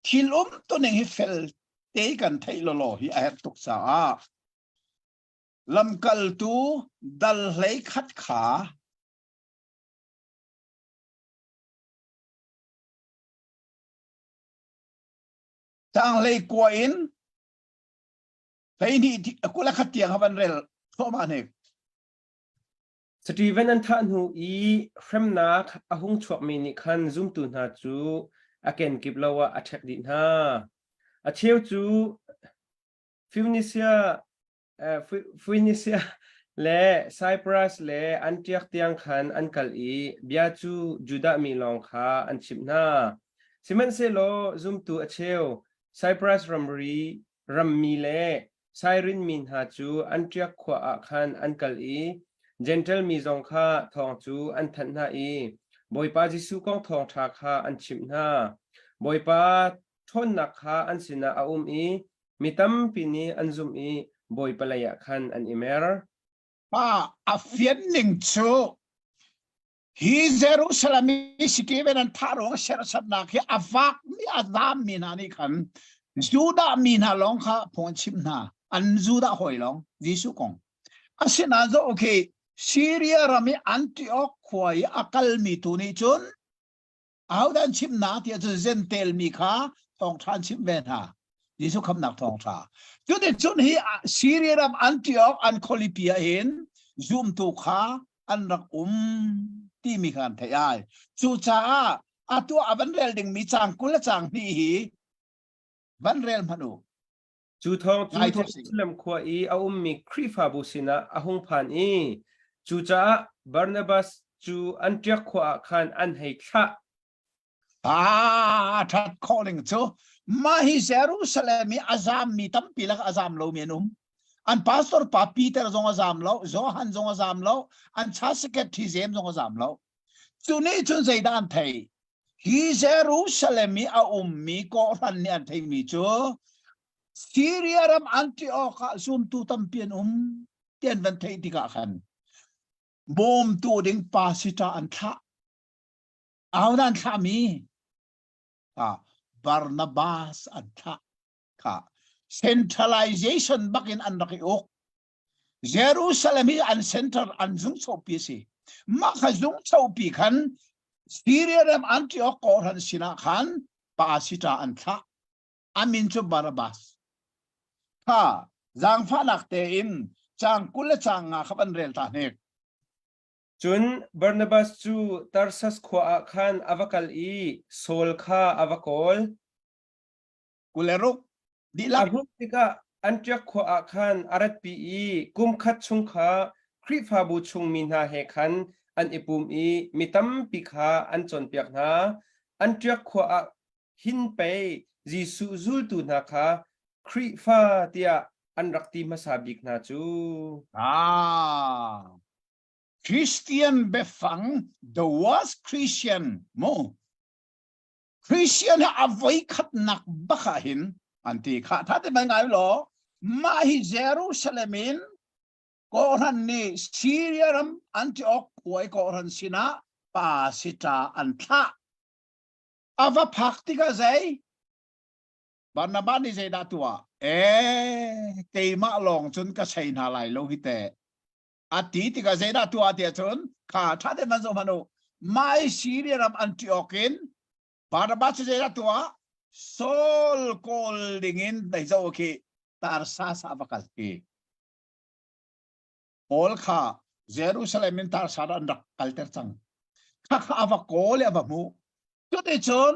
Thil umtuning hi fel te kan theih lawlaw hi a herh tuk caah lamkaltu dal hlei khat kha tang hlei kua in 12 21 tiang ha van rel thluahmah hnik. Steven an thah hnu i hremnak a hung chuakmi nih khan zumtu hna cu a kenkip lo ah a ṭhek dih hna. A cheu cu Phoenisia, Phoenisia le Cyprus le Antioch tiang khan an kal i bia cu Judah mi lawng kha an chimh hna. Sihmanhsehlaw zumtu a cheu Cyprus ramri rammi le Sairin mi hna cu Antiok khua ah khan an kal i Jentail mi zong kha thawng cu an thanh hna i Bawipa Jesuh kong thawngṭha kha an chimh hna. Bawipa ṭhawnnak kha an sinah a um i mi tampi nih an zumh i Bawipa leiah khan an i mer. Pa a fian ning cu Hi Jerusalem i Stephen an thah ruang serhsatnak hi a vakmi a zaammi hna nih khan Judah mi hna lawng kha phung an chimh hna. An Judah hawi lawng Jesuh kong. Asinain zoh khi Syria ram i Antioch khua i a kalmi tu nih cun ahodah an chimh hna tiah cun Jentail mi kha thawngṭha an chimh ve hna. Jesuh khamnak thawngṭha. Cuticun hi Syria ram Antioch an khualipi ah hin zumtu kha an rak um timi kha an theih ai. Cucaah atu a van rel dingmi caang 20 le caang hnih hi van rel hmanh u. Cu thawng cu Jerusalem khua i a ummi Khrihfabu sinah a hung phan i cucaah Barnabas cu Antioch khua ah khan an hei thlah. Ah, ṭhat khawh ning cu mah hi Jerusalem i a zammi tampi lak a zam lomi an um. An pastor pa Peter zong a zam lo, Johan zong a zam lo, an church secretary James zong a zam lo. Cu nih cun zeidah an thei? Hi Jerusalem i a ummi kawhhran nih an theimi cu Syria ram Antioch ah zumtu tampi an um ti an van theih tikah khan bawmtu ding pasita an thlah. Ahodah an thlahmi? Ah, Barnabas an thlah. Kha centralization bakin an rak i uk. Jerusalem hi an center an zung chopi a si. Mah kha zung chopi khan Syria ram Antioch kawhhran sinah khan pasita an thlah. A min cu Barabbas. Kha zaangfahnak tein caang 20 le caang nga kha van rel ta hnik. Cun Barnabas cu Tarsas khua ah khan a va kal i Saul kha a va kawl. 26 dihlak. A hmuh tikah Antiok khua ah khan a ratpi i kum khat chung kha Khrihfabu chungmi hna he khan an i pum i mi tampi kha an cawnpiak hna. Antiok khua ah hin pei Jesuh zultu hna kha Khrihfa tiah an rak ti hmasa bik hna cu. Ah, Christian biafang the worst Christian mu Christian hi a voi khatnak bak ah hin an ti kha tha te mai ngai law mah hi Jerusalem in kawhhran nih Syria ram Antioch khua i kawhhran sinah pasita an thlah a va phak tikah zei Barnabas nih zeidah tuah e keimah lawng cun ka sei hna lai lo hi teh a ti tikah zeidah tuah tiah cun kha ṭha tein van zoh hmanh u mai Syria ram Antioch in Barnabas cu zeidah tuah Saul kawl dingin dei zoh khi Tarsas ah va kal hi Paul kha Jerusalem in Tarsas an rak kalter cang kha kha a va kawl i a va hmuh cuticun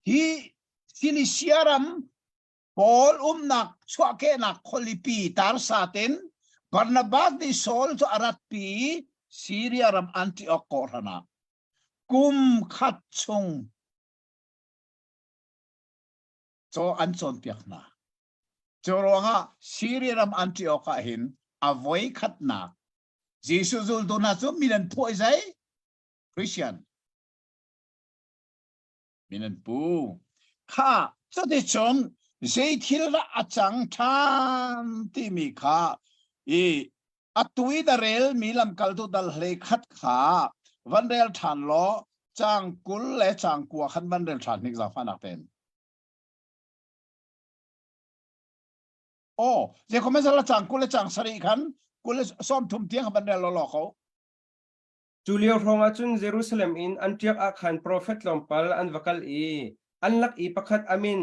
hi Cilicia ram Paul umnak chuahkehnak khualipi Tarsa tin Barnabas nih Saul cu a ratpi i Siria ram Antioch kawhhran ah kum khat chung caw an cawnpiak hna. Cu ruangah Siria ram Antioch ah hin a voi khatnak Jesuh zultu hna cu min an phuah i zei? Christian. Min an pu. Kha cuticun zei thil dah a cang ṭhan timi kha i atu i na relmi lamkaltu dal hlei khat kha van rel ṭhan law caang 20 le caang 9 khan van rel ṭhan hnik zaangfahnak tein. Aw, zei comment la caang 20 le caang 7 khan 20 le 30 tiang khan van rel law law ko. Cu lio hrawngah cun Jerusalem in Antiok ah khan profet tlawmpal an va kal i an lak i pakhat a min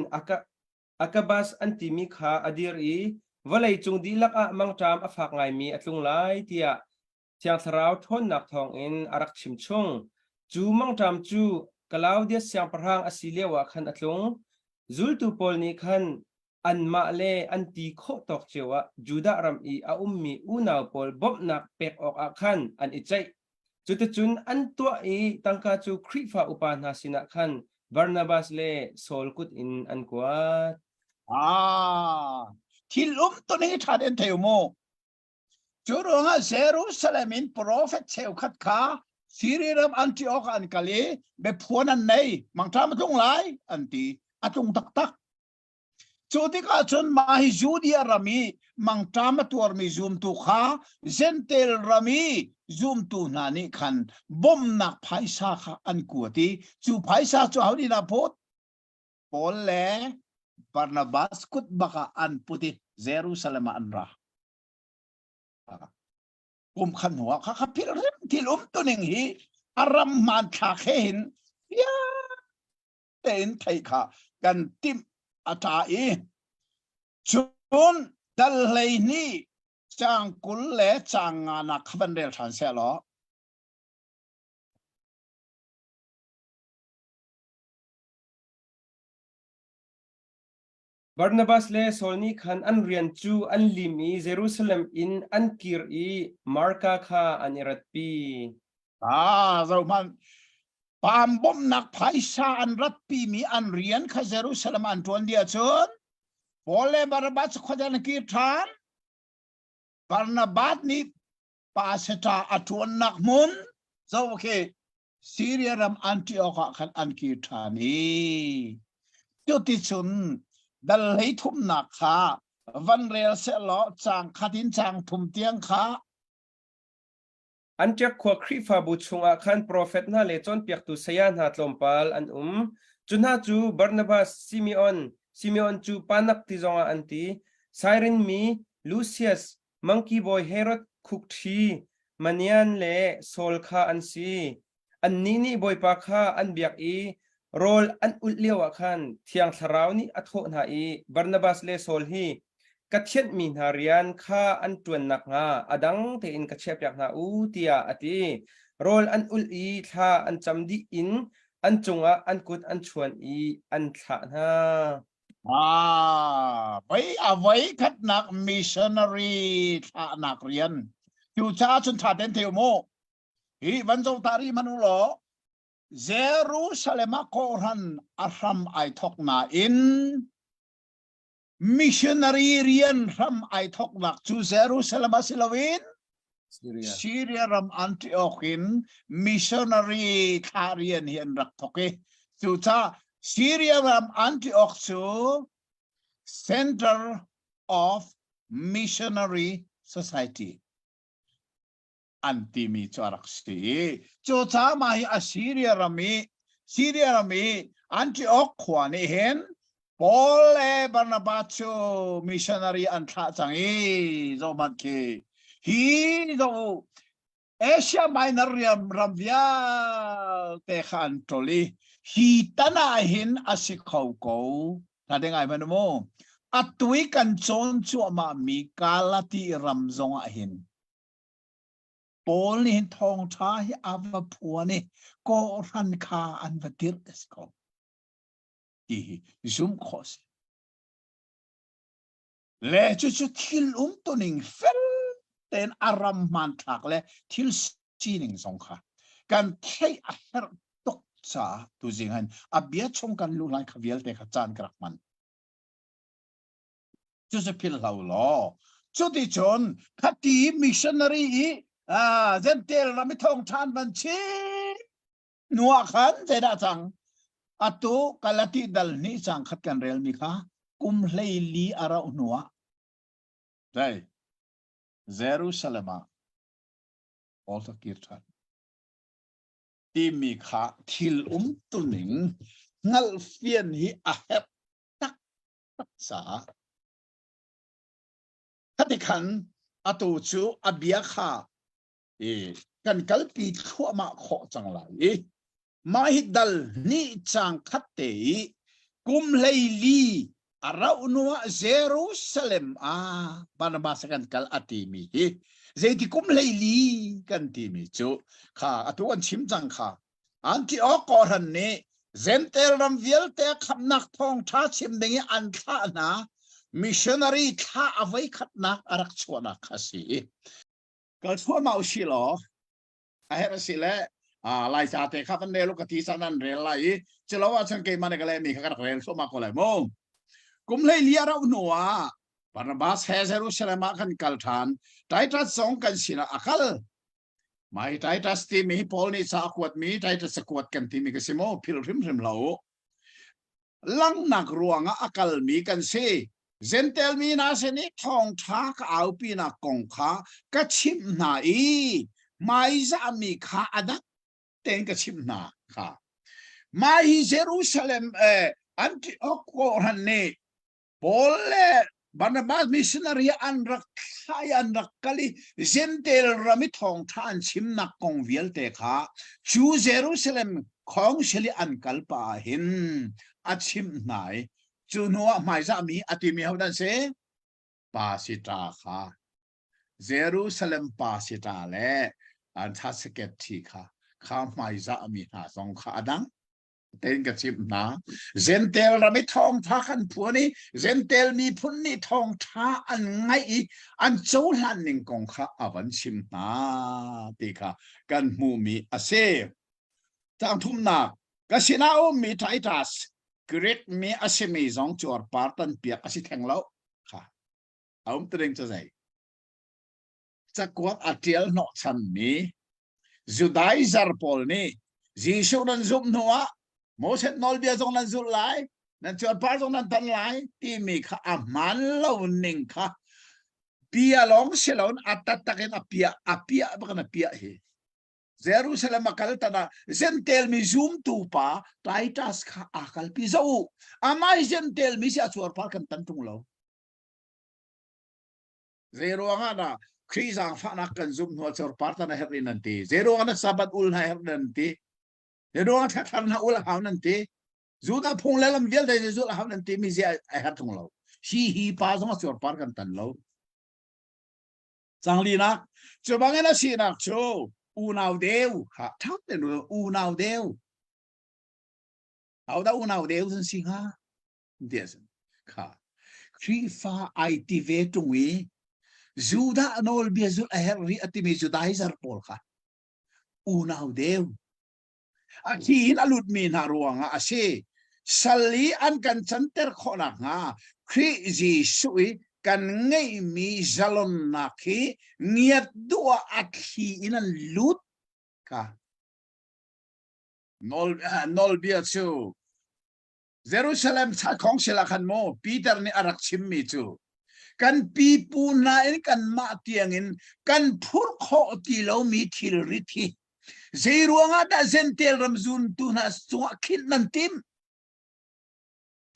Agabus an timi kha a dir i vawlei cung dihlak ah mangṭam a fak ngaimi a tlung lai tiah Thiang Thlarau ṭhawnnak thawngin a rak chimchung. Cu mangṭam cu Klaudius siangpahrang a si lioah khan a tlung. Zultu pawl nih khan anmah le an ti khawh tawk cio ah Judah ram i a ummi unau pawl bawmhnak pek awkah khan an i ceih. Cuticun an tuah i tangka cu Khrihfa upa hna sinah khan Barnabas le Saul kut in an kuat. Ah, thil um tu ning ṭha den thei mu. Cu ruangah Jerusalem in profet cheukhat kha Syria ram Antioch an kal i biaphuan an nei. Mangṭam a tlung lai an ti. A tlung taktak. Cu tikah cun mah hi Judea ram i mangṭam a tuarmi zumtu kha Jentail ram i zumtu hna nih khan bawmhnak phaisa kha an kuat i cu phaisa cu aho nih dah phut? Paul le Barnabas kut bak ah an put i Jerusalem ah an ra. Kum khat hnu ah kha kha phil rim thil umtuning hi a ram hmanthlak he hin fiang tein theih kha kan timh a ṭa i cun dal 12 caang 20 le caang nganak kha van rel ṭhan seh law. Barnabas le Saul nih khan an rian cu an lim i Jerusalem in an kir i Marka kha an i ratpi. Ah, zohhmanh. Paam bawmhnak phaisa an ratpimi an rian kha Jerusalem an ṭuan dih ahcun Paul le Barnabas khuadan an kir ṭhan. Barnabas nih pastor a ṭuannak hmun zo khi Syria ram Antioch ah khan an kir ṭhan i cuticun dal hlei thumnak kha van rel sehlaw caang khat in caang thum tiang kha. Antiok khua Khrihfabu chungah khan profet hna le cawnpiaktu saya hna tlawmpal an um. Cu hna cu Barnabas, Simeon, Simeon cu Panak ti zongah an ti, Sairin mi Lusias, Mangki bawi Herod khukṭhi, Manian le Saul kha an si. Annih nih Bawipa kha an biak i rawl an ulh lioah khan Thiang Thlarau nih a thawh hna i Barnabas le Saul hi ka thianhmi hna rian kha an ṭuan nakhnga a dang tein ka chiahpiak hna u tiah a ti. Rawl an ulh i thla an cam dih in an cungah an kut an chuan i an thlah hna. Ah, voi a voi khatnak missionary thlahnak rian. Cucaah cun ṭha ten theu mu. Hi van zo ta rih hmanh u law Jerusalem ah kawhhran a hram ai thawk nain missionary rian hram ai thawknak cu Jerusalem ah si loin Syria. Syria ram Antioch in missionary thlah rian hi an rak thawk i cucaah Syria ram Antioch cu center of missionary society an timi cu a rak si i cucaah mah hi Assyria ram i Syria ram i Antioch khua nih hin Paul le Barnabas cu missionary an thlah cang i zohhmanh khi hi zoh Asia Minor riam ram vialte kha an ṭol i hi tan ah hin a si kho ko ta ding ai hmanh mu atu i kan cawn cuahmah mi Galati ram zong ah hin Paul nih hin thawngṭha hi a va phuan i kawhhran kha an va dirh a si ko ti hi zumh khawh a si. Le cucu thil umtuning fel tein a ram hmanthlak le thil sining zong kha kan theih a herh tuk caah tuzing hin a bia chung kan luh lai kha vialte kha caan ka rak hman. Cucu philh hlah u law cuticun khati missionary i Jentail ram i thawngṭha an van chim hnu ah khan zeidah cang? Atu Galati dal hnih cang khat kan relmi kha kum 14 a rauh hnu ah zei Jerusalem ah Paul cu a kir ṭhan timi kha thil umtuning hngalhfian hi a herh taktak caah khati khan atu cu a bia kha i kan kalpi thluahmah khawh cang lai i mah hi dal hnih cang khat te i kum 14 a rauh hnu ah Jerusalem ah Barnabas kan kal a timi hi zeiti kum 14 kan timi cu kha atu an chim cang kha Antioch kawhhran nih Jentail ram vialte khamhnak thawngṭha chim ding i an thlah hna missionary thla a voikhatnak a rak chuahnak kha a si. Kal thluahmah u si law a herh a si le Laica te kha van rel u ka ti caan an rel lai i culo ahcun keimah nih ka lehmi kha ka rak rel thluahmah ko lai mu. Kum 14 a rauh hnu ah Barnabas he Jerusalem ah kan kal ṭhan. Titus zong kan sinah a kal. Mai Titus timi Paul nih ca a kuatmi Titus a kuat kan timi ka si maw philh hrimhrim hlah u. Langhnak ruangah a kalmi kan si. Jentail mi hna sin i thawngṭha ka aupinak kong kha ka chimh hna i hmaizahmi kha a dang tein ka chimh hna kha. Mah hi Jerusalem eh, Antioch kawhhran nih Paul le Barnabas missionary an rak thlah i an rak kal i Jentail ram i thawngṭha an chimnak kong vialte kha cu Jerusalem council i an kal pah ah hin a chimh hna i cu hnu ah hmaizahmi a timi ho dan si? Pasita kha Jerusalem pasita le an thaseket thi kha kha hmaizahmi hna zong kha a dang tein ka chimh hna. Jentail ram i thawngṭha kan phuan i Jentail miphun nih thawngṭha an ngaih i an cohlan ning kong kha a van chim hna ti kha kan hmuhmi a si. Caang thumnak, ka sinah a ummi Titus, Greek mi a simi zong cuarpar tan piak a si theng lo kha. A um tiring cu zei? Cakuat a ṭial hnawhchanmi Judaizer pawl nih Jesuh nan zumh hnuah Moses nawlbia zong nan zulh lai, nan cuarpar zong nan tan lai timi kha a hmaan lo ning kha bia lawng si loin a taktak in a piah, a piah bak in a piah hi. Jerusalem a kal tan ah Jentail mi zumtu pa Titus kha aa kalpi zoh u. Amah hi Jentail mi si a cuarpar kan tan ṭung lo. Zei ruangah dah Khrih zaangfahnak kan zumh hnu ah cuarpar tan a herh in nan ti? Zei ruangah dah Sabbath ul hna herh nan ti? Zei ruangah thlathar hna ul a hau nan ti? Judah phung le lam vialte zulh a hau nan ti mi zia a herh ṭung lo. Hi hi pa zong a cuarpar kan tan lo. Canglinak cu bangin a sinak cu unau deu kha ṭha tein unau deu. Ahodah unau deu an si hnga? Ti a si. Kha Khrihfa ai ti ve ṭung i Judah nawlbia zulh a herh rih a timi Judaizer pawl kha unau deu A thi in a lutmi hna ruangah a si. Sal i an kan canter khawh nakhnga Khrih Jesuh i kan ngeihmi zalonnak hi ngiat duh ah a thli in an lut kha. Nawl, nawlbia cu Jerusalem khawngsil ah khan maw Peter nih a rak chimmi cu kan pipu hna in kanmah tiangin kan phurh khawh ti lomi thilrit hi zei ruangah dah Jentail ram zuntu hna cungah khinh nan timh?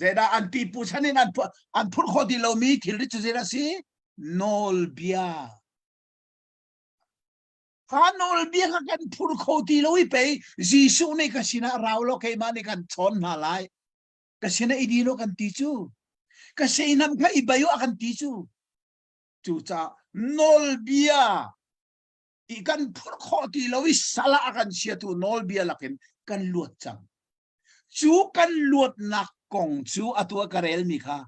Zeidah an pipu chan in an phurh khawh ti lomi thilrit cu zeidah a si? Nawlbia. Kha nawlbia kha kan phur kho ti lo i pei Jesuh nih ka sinah rau law keimah nih kan chawn hna lai. Ka sinah i din u kan ti cu. Ka seinam kha i bai u a kan ti cu. Cucaah nawlbia i kan phur khawh ti lo i sal ah a kan chiatu nawlbia lakin kan luat cang. Cu kan luatnak kong cu atu ah ka relmi kha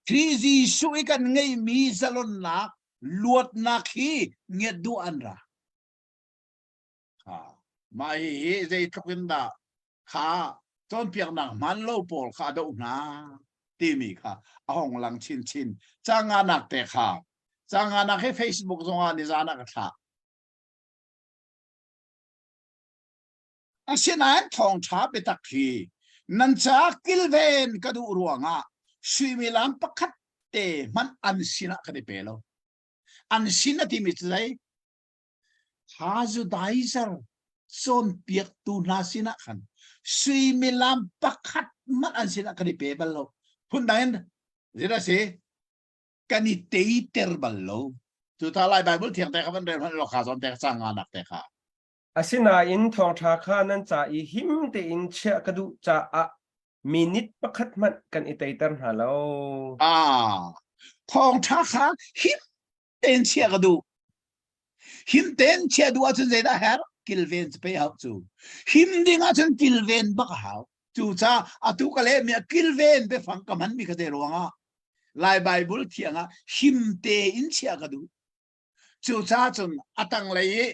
Khrih Jesuh i kan ngeihmi zalonnak luatnak hi ngiat duh an ra. Kha mah hihi zeitluk in dah kha cawnpiaknak hmaan lo pawl kha a doh hna timi kha a hong lang chinchin. Canganak te kha canganak hi Facebook zongah nizan ah ka thlah. Asinain thawngṭha biatak hi nan caah kilven ka duh ruangah suimilam pakhat te hmanh an sinah kan i pe lo. An sin a timi cu zei? Thazudaizer cawnpiaktu hna sinah khan suimilam pakhat hmanh an sinah kan i pe bal lo. Phundang in zeidah a si? Kan i teiter bal lo. Cu ta Lai Bible thiang te kha van rel hmanh law kha zawn te kha cang nga nak te kha. Asinain thawngṭha kha nan ca i him tein chiah ka duh caah minute pakhat hmanh kan i teiter hna lo. Ah, thawngṭha kha him tein chiah ka duh. Him tein chiah duh ahcun zeidah herh? Kilven cu pei hau cu. Him ding ahcun kilven bak a hau. Cucaah atu ka lehmi ah kilven biafang ka hmanmi kha zei ruangah Lai Bible thiang ah him tein chiah ka duh. Cucaah cun a tanglei i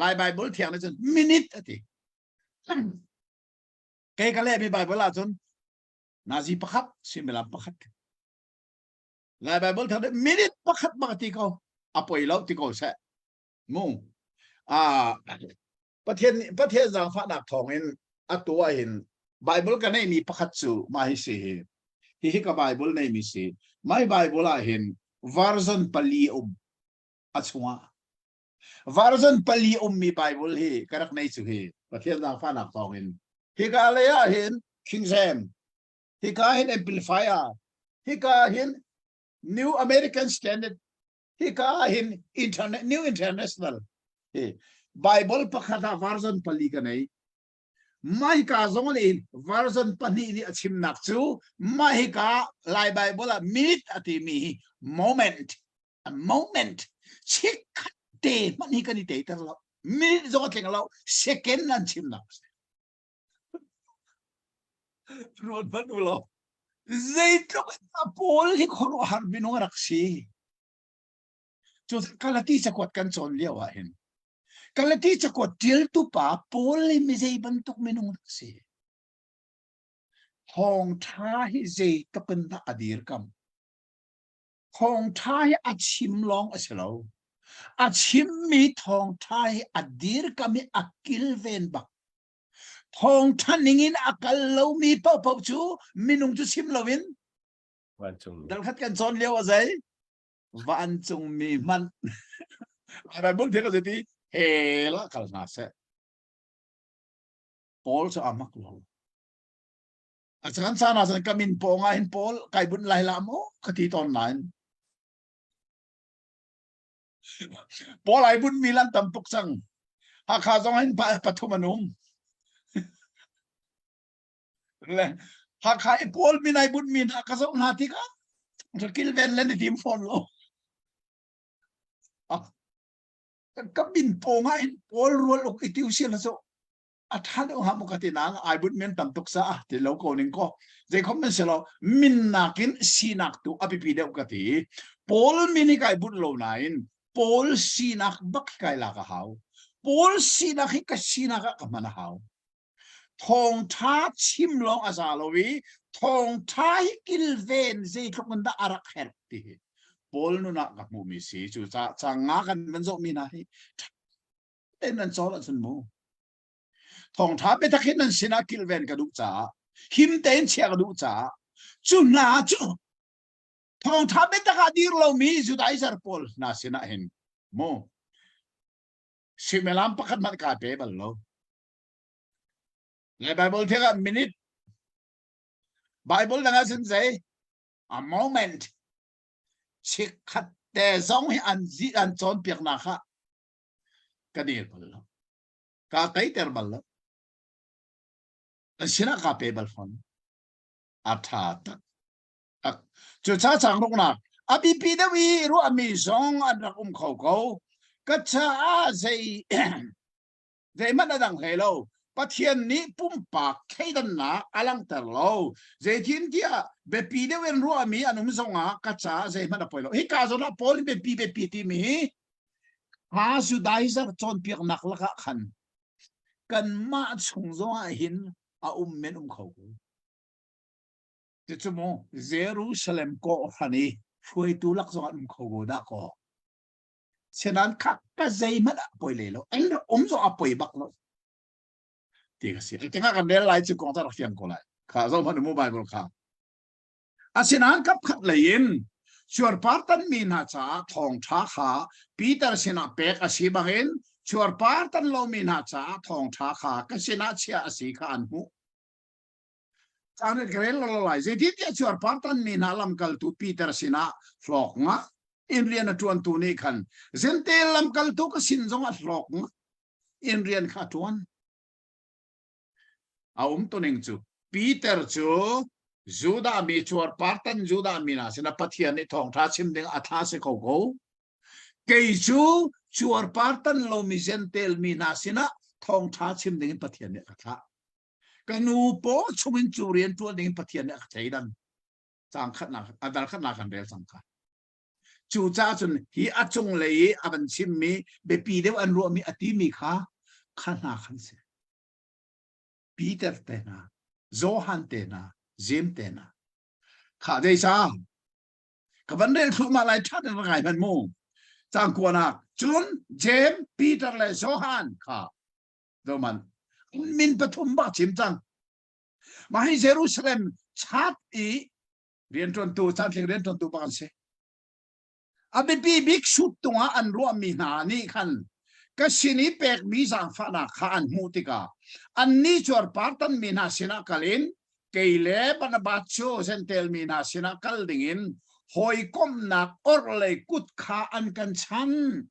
Lai Bible thiang nih cun minute a ti. Kei ka lehmi Bible ahcun nazi pakhat suimilam pakhat. Lai Bible thiang nih minute pakhat bak a ti ko. A poi lo ti ko seh. Mu. Ah Pathian Pathian zaangfahnak thawngin atu ah hin Bible ka neihmi pakhat cu mah hi si hi. Hihi ka Bible neihmi si. My Bible ah hin version pali um a chungah. Version pali ummi Bible hi ka rak nei cu hi Pathian zaangfahnak thawngin. Hika lei ah hin King James, hika hin Amplifier, hika hin New American Standard, hika ah hin internet new international hi bible pakhat ah version pali ka nei mah hika zong nih version pahnih nih a chimnak cu mah hika lai bible ah minute a timi hi moment a moment chikkhat te hmanh hi kan i teiter lo minute zong a tling lo second an chimnak Ruat hmanh u law zeitluk in dah Paul hi khuaruahhar minung a rak si. Cu Galati cakuat kan cawn lio ah hin Galati cakuat ṭialtu pa Paul hi mi zei bantuk minung rak si. Thawngṭha hi zeitluk in dah a dirkamh. Thawngṭha hi a chim lawng a si lo. A chimmi thawngṭha hi a dirkam i a kilven bak. Thawngṭha ningin a kal lomi paohpaoh cu minung cu chim loin Vancungmi. Dal khat kan cawn lio a zei? Vancungmi hmanh. Bible thil a ti hell ah kal hna seh. Paul cu a mak lo. A caan caan ah cun ka min pawng ah hin Paul kai bunh lai la maw ka ti tawn nain. Paul ai bunh mi lan tam tuk cang. Hakha zong hin pathum an um. Le Hakha i Paul min ai bunh mi hna ka zoh hna tikah kilven le ni tim fawn lo. Ka min pawng ah hin Paul rual uk i tiu sia la cu a ṭha deuh hnga maw ka ti nain ai bunh men tam tuk caah ti lo ko ning kaw zeikhom nan si lo min nakin sinak tu a biapi deuh ka ti. Paul min hi kai bunh lo nain Paul sinak bak hi kai lak a hau. Paul sinak hi ka sinak ah ka hman a hau. Thawngṭha chim lawng a za lo i thawngṭha hi kilven zeitluk in dah a rak herh ti hi Paul nun ah ka hmuhmi si. Cucaah cang nga kan van zohmi hna hi tein nan cawl ahcun mu thawngṭha biatak hi nan sinah kilven ka duh caah him tein chiah ka duh caah cu hna cu thawngṭha biatak ah dir lomi Judaizer pawl hna sinah hin mu suimilam pakhat hmanh kaa pe bal lo. Le Bible thiang ah minute Bible dang ah cun zei a moment chikkhat te zong hi an zi an cawnpiaknak kha ka dir bal lo ka teiter bal lo an sinah ka pe bal fawn a tha tak tak cu cha chang ruknak a bipi deuh i ruahmi zong an rak um kho ko ka caah zei zeihmanh a dang hlei lo Pathian nih pumpak thleidannak a langhter lo. Zeitintiah biapi deuh in ruahmi an um zongah ka caah zeihmanh a poi lo. Hika zawn ah Paul nih biapi biapi timi hi kha Judaizer cawnpiaknak lakah khan kanmah chung zongah hin a um men um kho ko. Cucu mu Jerusalem kawhhran i hruaitu lak zongah um kho ko dah kaw. Sinan kha ka zeihmanh ah poi lei lo. An rak um zong a poi bak lo. Ti ka si. Tengah kan rel lai cu kong rak fiang ko lai. Kha zo hmanh mu Bible kha. Asinain kapkhat lei in cuarpar tanmi hna caah thawngṭha kha Peter sinah pek a si bangin cuarpar tan lomi hna caah thawngṭha kha ka sinah chiah a si kha an hmuh. Caan ka rel lo lai. Zeitintiah cuarpar tanmi hna lamkaltu Peter sinah hlawk nga in rian a ṭuantu nih khan Jentail lamkaltu ka sin zongah hlawk nga in rian kha a ṭuan. A um tuning cu Peter cu Judah mi cuarpar tan Judah mi hna sinah Pathian nih thawngṭha chim ding a thla si ko ko. Kei cu cuarpar tan lomi Jentail mi hna sinah thawngṭha chim ding in Pathian nih a ka thlah. Ka nu paw chungin cu rian ṭuan ding in Pathian nih a ka thleidan. Caang khatnak, a dal khatnak kan rel cang kha. Cucaah cun hi a cunglei i a van chimmi biapi deuh an ruahmi a timi kha kha hna khan si. Peter te hna, Johan te hna, Jeim te hna. Kha zeisa ka van rel thluahmah lai ṭha in ngai hmanh mu. Cang kuanak cun Jeim, Peter le Johan kha zoman min pathum bak chim cang. Mah hi Jerusalem chat i rianṭuantu cantling rianṭuantu bak an si. A biapi bik suttung ah an ruahmi hna nih khan ka sin i pekmi zaangfahnak kha an hmuh tikah annih cuarpar tanmi hna sinah kal in kei le Barnabas cu Jentail mi hna sinah kal dingin hawikomhnak orhlei kut kha an kan chan.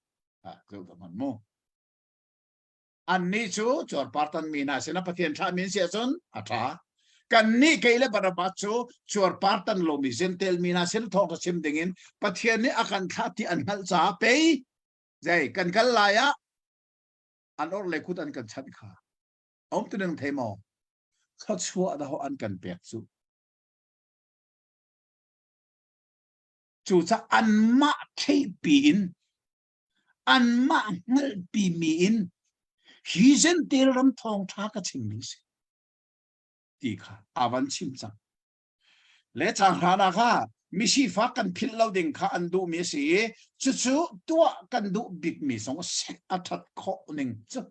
Mu. Annih cu cuarpar tanmi hna sinah Pathian thlahmi an si ahcun a ṭha. Kannih kei le Barnabas cu cuarpar tan lomi Jentail mi hna sin thawng ka chim dingin Pathian nih a kan thlah ti an hngalh caah pei zei kan kal lai ah an orhlei kut an kan chanh kha. A um tu ning thei maw? Thluachuah dah an kan pek cu. Cucaah anmah theihpi in anmah hngalhpimi in hi Jentail ram thawngṭha ka chimmi si ti kha a van chim cang. Le cang hranak ah. Misifak kan philh lo ding kha an duhmi a si i cucu tuah kan duh bikmi zong a si. A ṭhat khawh ning cu.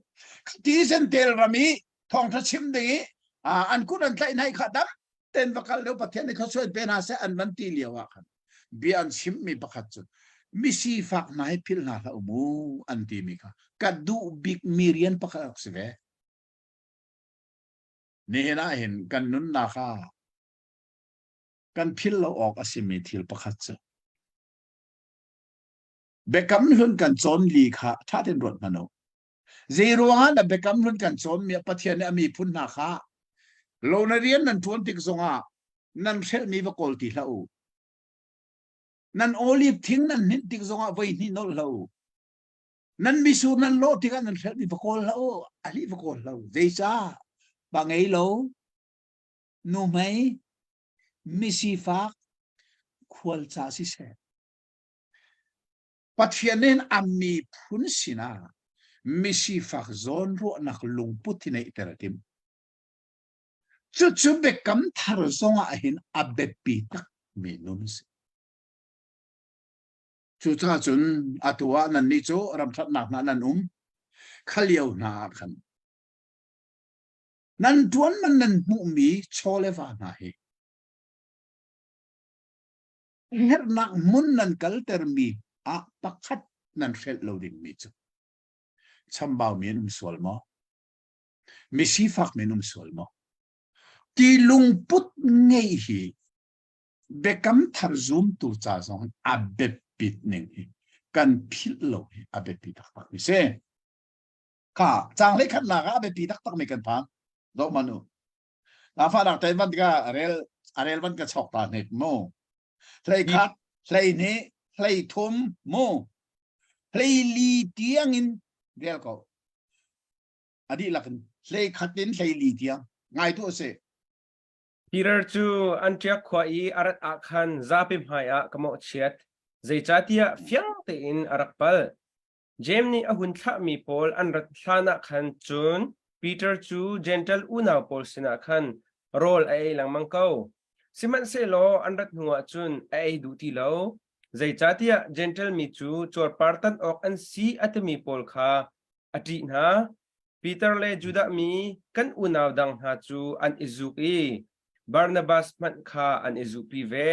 Ti Zentel ram i thawngṭha chim ding i an kut an tlaih hna i kha dam ten va kal deuh Pathian nih thluachuah in pe hna seh an van ti lio ah khan bia an chimmi pakhat cu misifak hna hi philh hna hlah u mu an timi kha ka duh bikmi rian pakhat a rak si ve. Nihin ah hin kan nunnak ah kan philh lo awk a simi thil pakhat cu Biakam hlun kan cawn li kha ṭha tein ruat hmanh u. Zei ruangah dah biakam hlun kan cawnmi ah Pathian nih a miphun hna kha lo na rian nan ṭuan tik zongah nan hrelhmi va kawl ti hlah u. Nan olive thing nan hninh tik zongah voi hnih nolh hlah u. Nan misur nan lawh tikah nan hrelhmi va kawl hlah u, a hlih va kawl hlah u. Zeicah? Pa ngei lo, nuhmei, misifak, khual ca siseh. Pathian nih a miphun sinah misifak zawnruahnak lungput hi neihter a timh. Cucu biakam thar zongah hin a biapi takmi nun a si. Cucaah cun atu ah nannih cu ramṭhatnak hna nan um, kha lio hna ah khan nan ṭuan man nan hmuhmi chaw le va hna hi herhnak hmun nan kaltermi ah pakhat nan hrelh lo dingmi cu chambaumi an um sual maw? Mi sifakmi an um sual maw? Ti lungput ngeih hi biakam thar zumtu ca zong a biapit ning hi kan philh lo hi a biapi taktak mi si. Kha caang hlei khatnak ah a biapi taktak mi kan phan. Zoh man u. Lafa te van ka rel a rel van ka chok ta hnik mu. Hlei khat, hlei hnih, hlei thum mu. Hlei li tiang in rel ko. A dihlak in hlei khat in hlei li tiang ngai tu a si. Peter cu Antiok khua i a rat ah khan zapi hmaiah ka mawhchiat, zeicahtiah fiang tein a rak palh. Jeim nih a hun thlahmi pawl an rat hlanah khan cun Peter cu Jentail unau pawl sinah khan rawl a ei lengmang ko. Sihmanhsehlaw an rat hnuah cun a ei duh ti lo, zeicahtiah Jentail mi cu cuarpar tan awk an si a timi pawl kha a ṭih hna. Peter le Judah mi kan unau dang hna cu an i zuk i Barnabas hmanh kha an i zuhpi ve.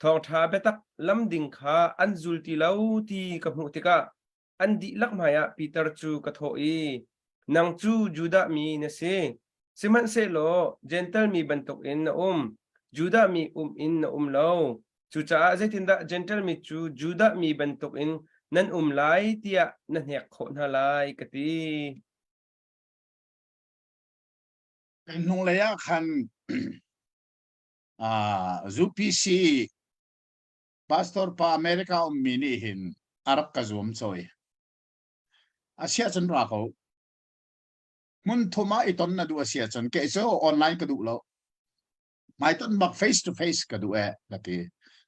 Thawngṭha biatak lam ding kha an zul ti lo ti ka hmuh tikah an dihlak hmaiah Peter cu ka thawh i, Nang cu Judah mi na si, sihmanhsehlaw Jentail mi bantukin na um, Judah mi um in na um lo. Cucaah zeitindah Jentail mi cu Judah mi bantukin nan um lai tiah na hnek khawh hna lai, ka ti. Kan hnunglei ah khan UPC pastor pa America ummi nih hin a rak ka zuam cawi. A siah cun ra ko. Hmun thum ah i ton na duh a si ahcun kei cu online ka duh lo. Hmaiton bak face to face ka duh e ka ti.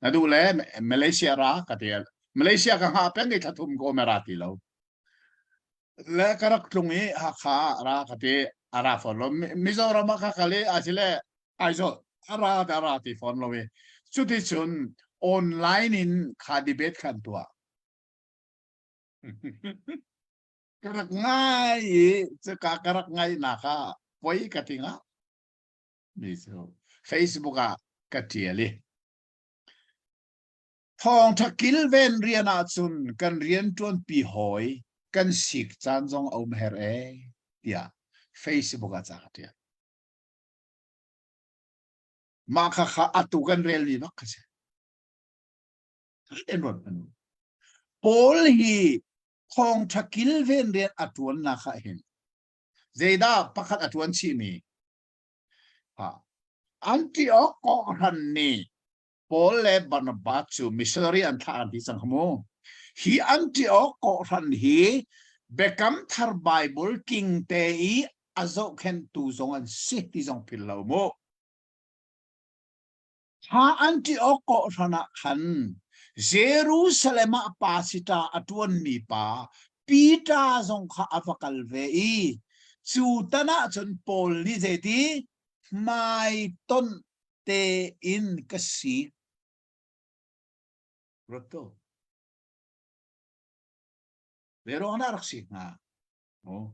Na duh le Malaysia ra ka ti. Malaysia ka hngah peng i thla thum ko me ra ti lo. Le ka rak tlung i Hakha ra ka ti a ra fawn lo. Mizoram ah ka kal i a si le Aizawl a ra da ra ti fawn lo i cuti cun online in kha debate khan tuah. Ka rak ngai i cuka ka rak ngaihnak ah poi ka ti nga mi cu Facebook ah ka ṭial i Thawngṭha kilven rian ahcun kan rianṭuanpi hawi kan sik caan zong a um her ee tiah Facebook ah ca ka ṭial. Mah kha kha atu kan relmi bak kha si. En ruat hmanh u. Paul hi thawngṭha kilven rian a ṭuannak ah hin zeidah pakhat a ṭuan chihmi? Ha. Antioch kawhhran nih Paul le Barnabas cu missionary an thlah an ti cang kha mu. Hi Antioch kawhhran hi Biakam Thar Bible king te i a zohkhenhtu zong an si ti zong philh lo mu. Kha Antioch kawhhran ah khan Jerusalem ah pasita a ṭuanmi pa Peter zong kha a va kal ve i cu tan ah cun Paul nih zeiti hmaitonh tein ka sik. Ruat tu. Ve ruang dah rak si hnga? Oh.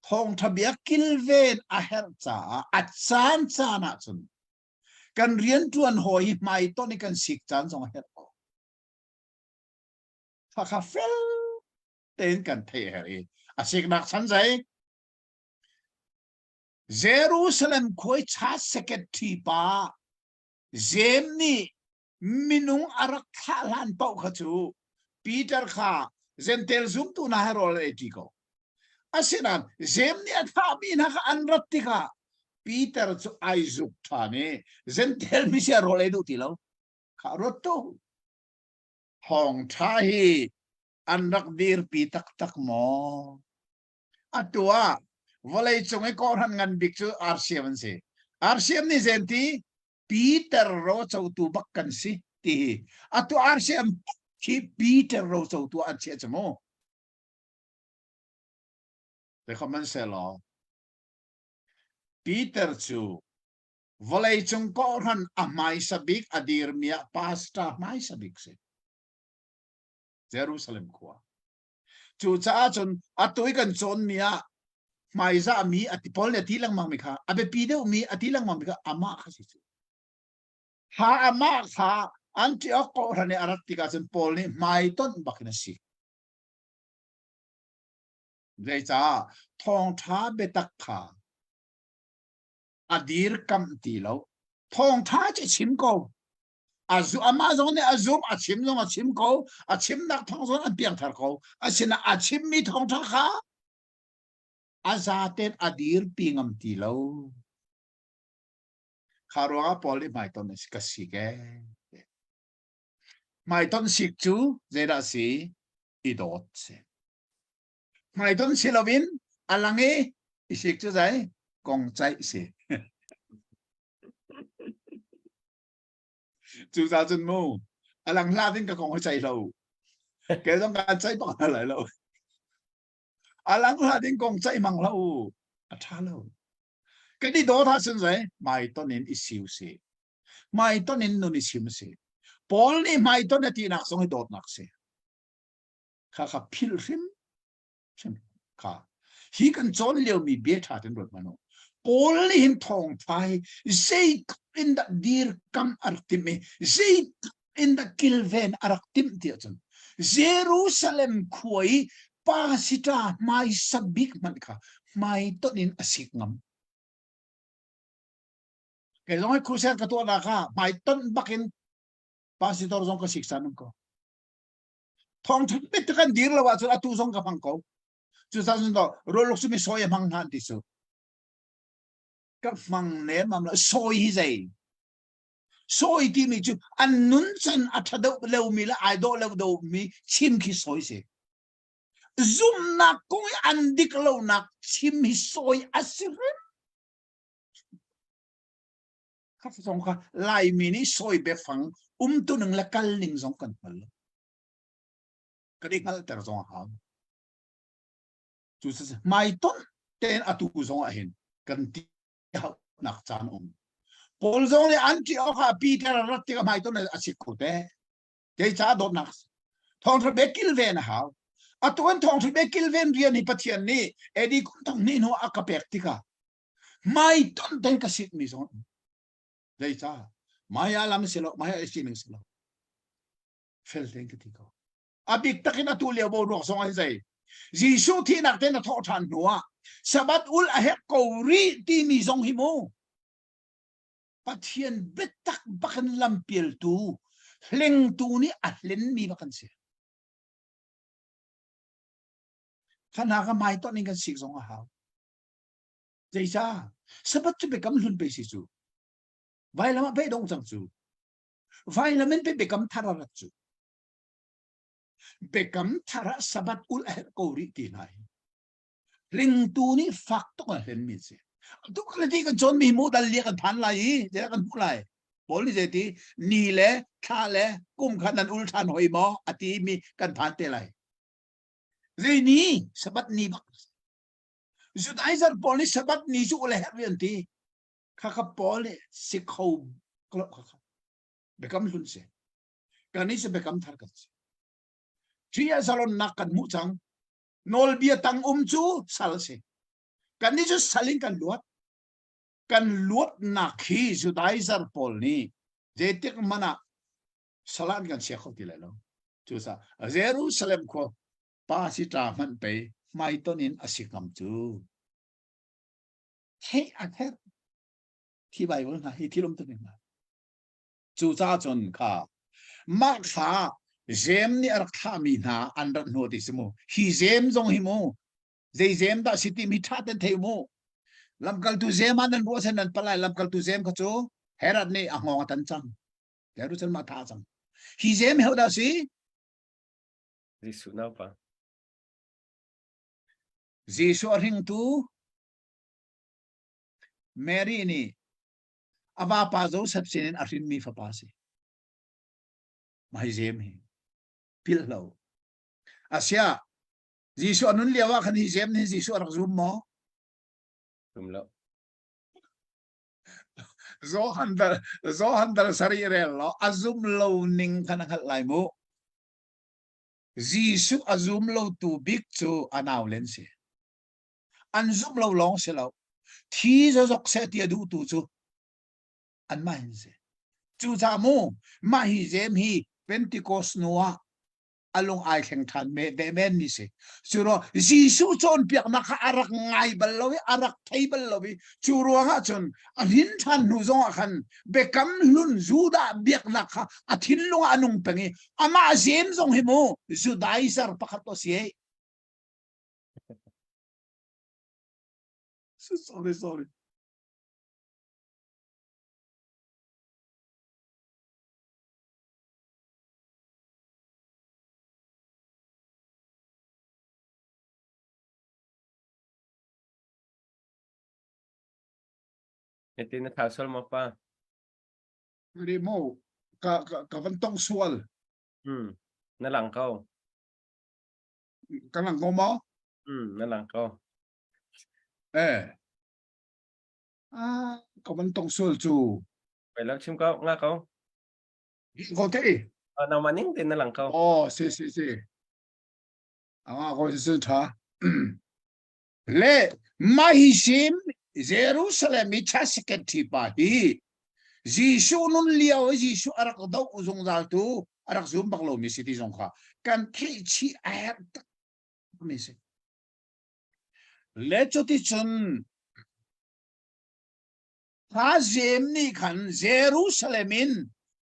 Thawngtha bia kilven a herh caah a caan caan ahcun kan riantuan hawi hi hmaitonh i kan sik caan zong a herh ko. Khakha fel tein kan theih herh i a siknak chan zei Jerusalem khuai cha secretary pa Jem nih minung a rak thlah hlan paoh kha cu Peter kha Gentel zumtu hna he rawl an eiṭi ko. Asinain Jem nih a thlahmi hna kha an rat tikah Peter cu ai zuk ṭhan i Gentel mi sia rawl ei duh ti lo. Kha ruat tu. Thawngṭha hi an rak dirpi taktak maw? Atu ah vawleicung i kawhhran ngan bik cu RCM an si. RCM nih zenti Peter rocotu bak kan si ti hi atu RCM khi Peter rocotu an chiah cu mu. Sihmanhsehlaw Peter cu vawleicung kawhhran a hmaisa bik a dirmi ah pastor hmaisa bik si. Jerusalem khua. Cucaah cun atu i kan cawnmi ah hmaizahmi a ti Paul nih a ti lengmang mi kha a biapi deuhmi a ti lengmang mi kha amah kha si cu. Ha amah kha Antioch kawhhran i a rat tikah cun Paul nih hmaitonh bakin a si. Zeicah thawngṭha biatak kha a dirkamh ti lo. Thawngṭha cu chim ko. A zu amah zong nih a zum, a chim zong a chim ko, a chimnak thawng zong an piangthar ko. Asinain a chimmi thawngṭha kha a zaten a dirpi ngam ti lo. Kha ruangah Paul nih hmaitonh ka sik ee. Hmaitonh sik cu zeidah si? I dawt si. Hmaitonh si loin a lang i i sik cu zei? Kong caih si. Cucaah cun mu a lang hlah ding ka kong hi ceih lo. Kei zong kaan ceih bak hna lai lo. A lang hlah ding kong ceih mang hlah u. A ṭha lo. Kan i dawt ahcun zei hmaiton in i siu si. Hmaiton in nun i chim si. Paul nih hmaiton a tinak zong hi dawtnak si. Kha kha philh hrim hrim kha hi kan cawn liomi bia ṭha ten ruat hmanh u. Paul nih hin thawngṭha hi zeitluk in dah dirkam a rak timh i zeitluk in dah kilven a rak timh ti ahcun Jerusalem khua i pasita hmaisa bik hmanh kha hmaitonh in a sik ngam. Kei zong hi crusade ka tuahnak ah hmaitonh bakin pastor zong ka sik san ko. Thawngṭha bit kan dir lo ahcun atu zong ka hmang ko. Cucaah cun rawluk cu mi sawi a hmang hna an ti cu. Ka hmang nem am lo. Sawi hi zei? Sawi timi cu an nuncan a ṭha deuh lomi le ai dawh lo deuhmi chim khi sawi si. Zumhnak kong i an dik lonak chim hi sawi a si hrim. Kha zong kha Laimi nih sawi biafang umtuning le kalning zong kan hngal lo. Kan i hngalhter zong a hau. Cu hmaitonh tein atu zong ah hin kan ti nak caan um. Paul zong nih Antioch ah Peter a rat tikah hmaitonh a sik ko te. Kei caah dawtnak thawngṭha bia kilven a hau. Atu an thawngṭha bia kilven rian hi Pathian nih AD kum thong hnih hnu a ka pek tikah hmaitonh tein ka sikmi zong zeicah maya lam si lo maya sining si lo fel tein ka ti ko a bik takin atu lio boruak zong an zei Jesuh thihnak tein a thawh ṭhan hnu ah Sabbath ul a hek ko rih timi zong hi mu Pathian biatak bakin lampialtu hlengtu nih a hlenmi bak an si. Khana ka mai ton in kan sik zong a hau. Zeicah? Sabbath cu biakam hlun pe si cu. Vailam ah pe dong cang cu. Vailam in pe biakam thar a rat cu. Biakam thar ah Sabbath ul a herh ko rih ti hna hi. Ringtu nih fak tuk a hlen mi si. Tu kan ti kan cawn mi mu dal lia kan phan lai i zei kan hmuh lai. Paul nih zei ti ni le thla le kum kha nan ul ṭhan hoi maw a ti mi kan phan te lai. Zei ni Sabbath ni bak. Judaizar pawl nih Sabbath ni cu ul a herh an ti. Kha kha Paul nih si kho kha kha biakam hlun si. Kan nih cu biakam thar kan si. Khrih ah zalonnak kan hmuh cang. Nawlbia tang um cu sal si. Kan nih cu sal in kan luat. Kan luatnak hi Judaizer pawl nih zeitik hmanh ah salan kan chia kho ti lai lo. Cucaah Jerusalem khua pa si ṭa hmanh pei hmaiton in a si ngam cu. Theih a herh. Thi Bible hna hi thil um tu ning hna. Cucaah cun kha mah kha Jeim nih a rak thlahmi hna an rat hnu ti si mu. Hi Jeim zong hi mu zei Jeim dah si timi ṭha ten thei mu. Lamkaltu Jeim ah nan ruah sen nan palai lamkaltu Jeim kha cu Herod nih a hngawng a tan cang. Herod cun mah tha cang. Hi Jeim ho dah si? Jesuh naupa. Jesuh a hringtu Mary nih a vapa Joseph sinin a hrinmi fapa si. Mah hi Jeim hi philh lo. Asia Jesuh a nun lio ah khan hi Jeim nih Jesuh a rak zum maw? Zum lo. Johan dal Johan dal sari rel lo a zum lo ning khan a hngalh lai mu. Jesuh a zum lo tu bik cu a nau len si. An zumh lo lawng si lo. Thi zazok seh ti a duhtu cu anmah hin si. Cucaah mu mah hi Jeim hi Pentecost hnu ah a lung ai thleng ṭhan me ve men mi si. Cu ruang Jesuh cawnpiaknak kha a rak ngai bal lo i a rak thei bal lo i cu ruangah cun a hrin ṭhan hnu zongah khan biakam hlun Judah biaknak kha a thinlung ah a nung peng i amah Jeim zong hi mu Judaizer pakhat a si ei. Sorry, sorry. Iti na thau sual maw pa? Ri mo ka ka ka van tong sual. Hmm. Na lang ko. Ka lang ko maw? Hmm, na lang ko. Eh. Ah, ka van tong sual cu. Pai lo chim ko, nga ko. Ko te. Ah, nangmah ning tein na lang ko. Oh, si si si. Anga ko si si tha. Le mahisim Jerusalem i chasikhet thi pa hi Jesuh nun lio i Jesuh a rak doh zungzal tu a rak zum bak lomi si ti zong kha kan theih chih a herh tak mi si. Le cuticun kha Jeim nih khan Jerusalem in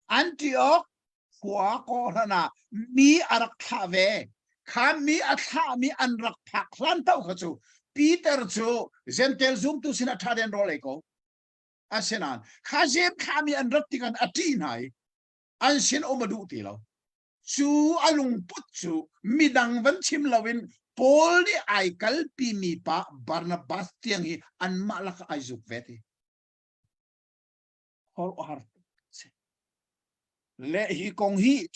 Antioch khua kawhhran ah mi a rak thlah ve. Kha mi a thlahmi an rak phak hlan paoh kha cu Peter cu Jentail zumtu sinah ṭha tein rawl ei ko. Asinain kha Jeim thlahmi an rat tikah a ṭih hna i an sin um a duh ti lo. Cu a lungput cu midang van chim loin Paul nih ai kalpimi pa Barnabas tiang hi anmah lakah ai zuk ve ti. Har Le hi kong hi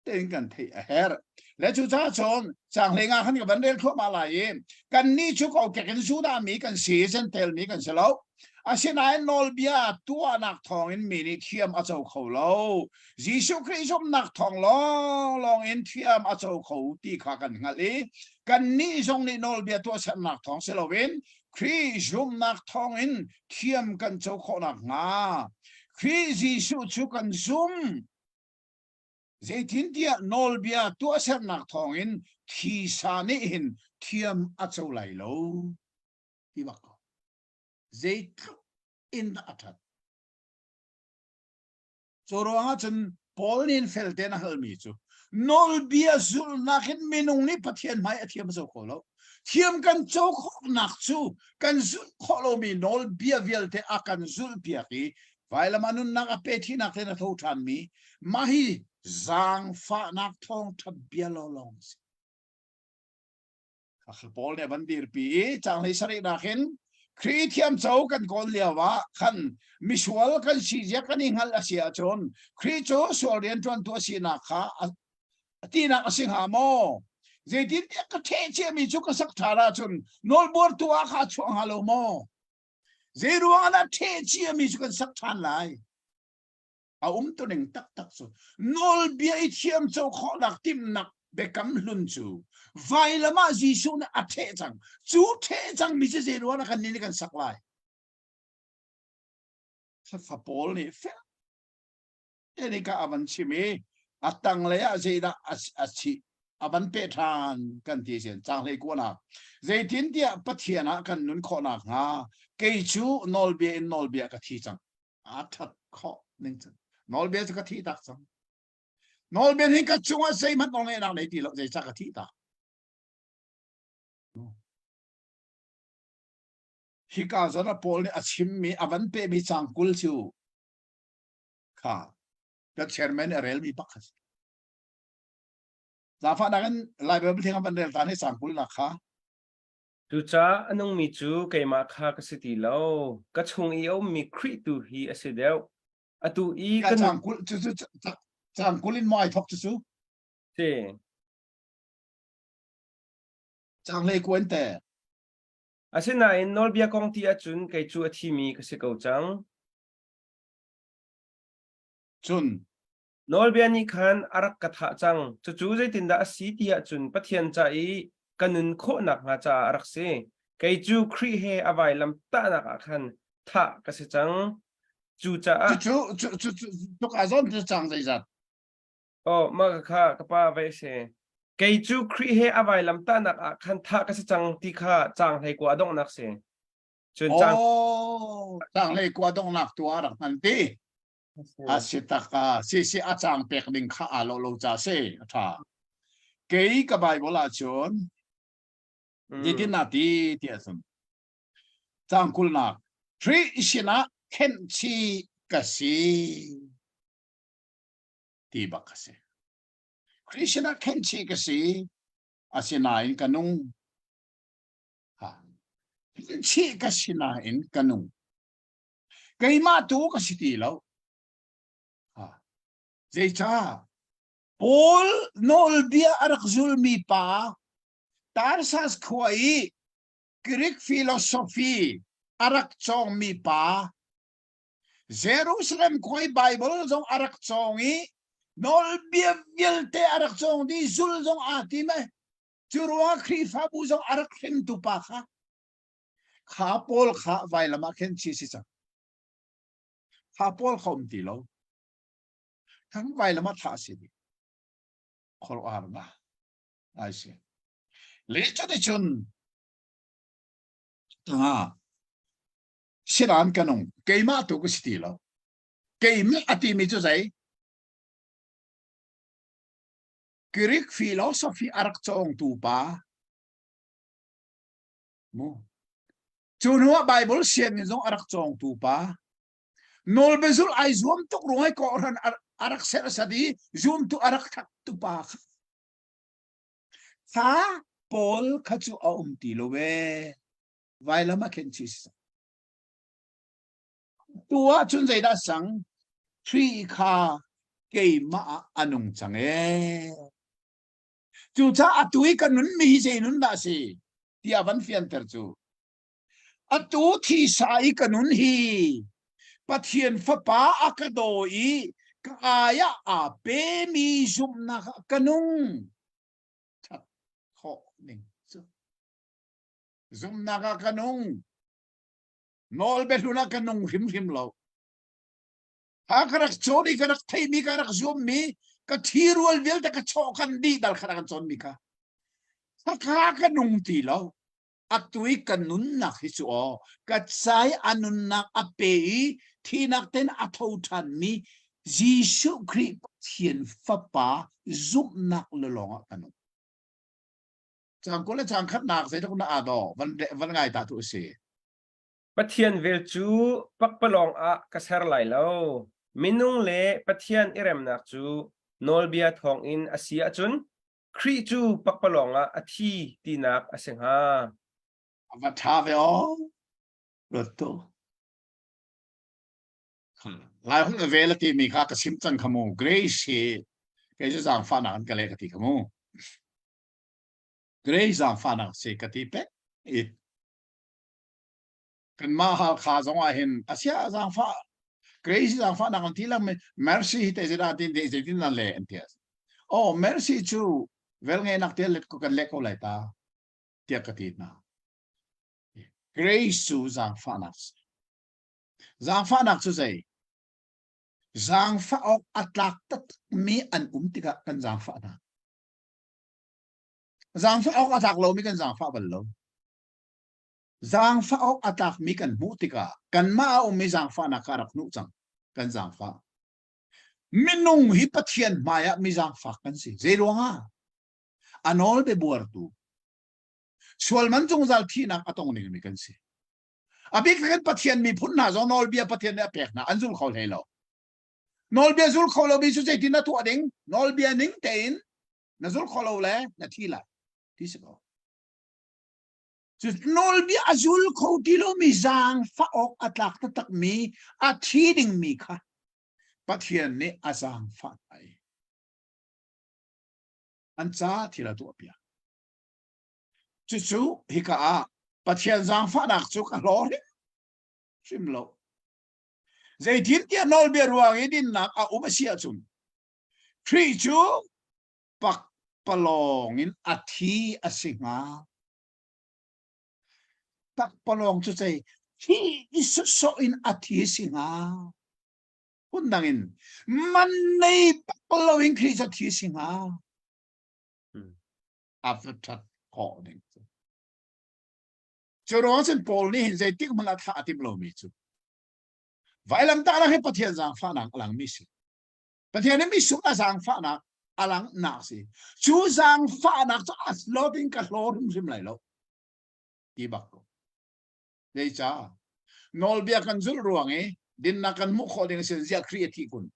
tein kan theih a herh. Le cu ca cun caang nga khan ka van rel thluahmah lai i kannih cu kokek in Judah mi kan si, Jentail mi kan si lo. Asinain nawlbia tuahnak thawngin mi nih thiam a co kho lo. Jesuh Khrih zumhnak thawng lawnglawng in thiam a co kho ti kha kan hngalh i kannih zong nih nawlbia tuahsernak thawng si loin Khrih zumhnak thawngin thiam kan co khawh nakhnga Khrih Jesuh cu kan zum. Zeitintiah nawlbia tuahsernak thawngin thisa nih hin thiam a co lai lo ti bak ko. Zeitluk in dah a ṭhat. Cu ruangah cun Paul nih fel tein a halmi cu nawlbia zulhnak in minung nih Pathian hmai a thiam a co kho lo. Thiam kan co khawhnak cu kan zulh khawh lomi nawlbia vialte a kan zulhpiak i vailam a nunnak a pe thinak tein a tho ṭhanmi mah hi zaangfahnak thawngṭha bia lawlawng a si. Paul nih a van dirpi i caang hlei sarihnak in Khrih thiamco kan kawl lio ah khan misual kan si zia kan i hngalh a si ahcun Khrih cu sual rianṭuantu a sinak kha a tinak a si hnga maw? Zeitintiah ka ṭheh ciami cu ka sak ṭhan ahcun nawlbuartu ah kha a chuah hnga lo maw? Zeiruang ah dah ṭheh ciami cu kan sak ṭhan lai? A umtuning taktak cu nawlbia i thiamco khawhnak timhnak biakam hlun cu vailam ah Jesuh nih a ṭheh cang. Cu ṭheh cangmi cu zei ruangah kan nih kan sak lai? Thla Paul nih fel te ka a van chim i a tanglei ah zeidah a chih a van peh ṭhan kan ti sin cang hlei kuanak zeitintiah Pathian ah kan nun khawh nakhnga kei cu nawlbia in nawlbia ka thi cang a ṭhat khawh ning cun nawlbia cu ka thi tak cang nawlbia hi ka cungah zeihmanh nawlngeihnak nei ti lo zeicah ka thih tak hika zawn ah Paul nih a chimmi a van pehmi cang 20 cu kha ka chairman a relmi bak kha si Zaangfahnak in Lai Bible thiang van rel ta ni cang 20 nak kha Cucaah a nungmi cu keimah kha ka si ti lo, ka chung i a ummi Khrih tu hi a si deuh. Atu i ka kan cang 20 cu cu cang 20 in maw ai thok cu cu si. Cang hlei kuan te. Asinain nawlbia kong ti ahcun kei cu a thimi ka si ko cang. Cun Nawlbia nih khan a rak ka thah cang. Cucu zeitindah a si ti ahcun Pathian ca i ka nun khawh nakhnga caah a rak si. Kei cu Khrih he a vailam tahnak ah khan thah ka si cang. Cucaah Cucu cu cu cu tuk ah zawn cu cang zeizat. Oh, mah kha ka pa vai si. Kei cu Khrih he a vailam tahnak ah khan thah ka si cang ti kha caang 19 a donghnak si. Cun caang Oh, caang 19 donghnak tu ah rak hman ti. A si tak a si si a cang pek ding kha aa lo lo ca si a tha. Kei ka Bible ah cun zeitin na ti ti ahcun cang 20nak Khrih sinah khenh chih ka si ti bak ka si. Khrih sinah khenh chih ka si asinain ka nung. Ha. Chih ka si nain ka nung. Keimah tu ka si ti lo. Zeicah? Paul nawlbia a rak zulmi pa Tarsas khua i Greek philosophy a rak cawngmi pa Jerusalem khua i Bible zong a rak cawng i nawlbia vialte a rak cawng dih zul zong aa tim e. Cu ruangah Khrihfabu zong a rak hringtu pa kha Kha pawl kha vailam ah khin chi si cang. Kha pawl kha um ti lo. Kan vailam ah thah si dih. Khuaruahhar ai si. Le cuticun ah sinan ka nung keimah tu ka si ti lo. Keimah a timi cu zei? Greek philosophy a rak cawngtu pa Mu. Cu hnu ah Bible sianginn zong a rak cawngtu pa nawlbiazulh ai zuam tuk ruang i kawhhran a rak serhsat i zumtu a rak thaktu pa kha kha Paul kha cu a um ti lo ve vailam ah khin chi si tu ah cun zeidah sang Khrih kha keimah ah a nung cang ee Cucaah atu i ka nunmi hi zei nun dah a si tiah van fianter cu. Atu thisa i ka nun hi Pathian Fapa a ka daw i ka ai ah aa pemi zumhnak ah ka nung. That khawh ning cu. Zumhnak ah ka nung. Nawlbiahlun ah ka nung hrimhrim lo. Ha ka rak cawn i ka rak theimi ka rak zuammi ka ṭhirual vialte ka chawh kan dih dal kha kan cawnmi kha kha ka nung ti lo atu i ka nunnak hi cu aw ka cai a nunnak a pe i thinak ten a tho ṭhanmi Jesuh Khrih Pathian Fapa zumhnak le lawng ah ka nung. Cang 20 le cang khatnak zeitluk na aa daw van van ngai ta tu a si. Pathian vel cu pakpalawng ah ka ser lai lo. Minung le Pathian i remnak cu nawlbia thawngin a si ahcun Khrih cu pakpalawng ah a thi tinak a si hnga. A va ṭha ve aw. Ruat tu. Lai hun a vel a timi kha ka chim cang kha mu. Grace hi kei cu zaangfahnak an ka leh ka ti kha mu. Grace zaangfahnak si ka ti pek i Kanmah Halkha zong ah hin a sia zaangfah. Grace zaangfahnak an ti lang mercy hi te zeidah tin te zeitin nan le an ti. Oh mercy cu vel ngeinak te let ko kan leh ko lai ta tiah ka ti hna. Grace cu zaangfahnak si. Zaangfahnak cu zei? Zaangfah awk a tlak takmi an um tikah kan zaangfah hna. Zaangfah awk a tlak lomi kan zaangfah bal lo. Zaangfah awk a tlakmi kan hmuh tikah kanmah a ummi zaangfahnak kha a rak hnuh cang. Kan zaangfah. Minung hi Pathian hmaiah mi zaangfak kan si. Zei ruangah? A nawl biabuartu. Sualman zungzal thihnak a tong dingmi kan si. A bik takin Pathian miphun hna zong nawlbia Pathian nih a pek hna an zul kho hlei lo. Nawlbia zul kho lomi cu zeitin na tuah ding? Nawlbia ning tein na zul kho lo le na thi lai. Ti si ko. Cu nawlbia a zul kho ti lomi zaangfah awk a tlak taktakmi a thi dingmi kha Pathian nih a zaangfah hna i an ca thil a tuahpiak. Cucu hika ah Pathian zaangfahnak cu ka hlaw hrimhrim lo. Zeitintiah nawlbia ruang i dinnak a um a si ahcun Khrih cu pakpalawng in a thi a si hnga. Pakpalawng cu cei thi i sawsawh in a thi a si hnga. Phundang in man nei bak loin Khrih cu a thi a si hnga. A va ṭhat khawh ning cu. Cu ruang cun Paul nih hin zeitik hmanh ah thlah a timh lomi cu vailamtahnak hi Pathian zaangfahnak a langmi si. Pathian nih misung a zaangfahnak a langhnak si. Cu zaangfahnak cu a slot in ka hlaw hrimhrim lai lo. Ti bak ko. Zeicah? Nawlbia kan zulh ruang i dinnak kan hmuh khawh ding sin ziah Khrih a thih kun.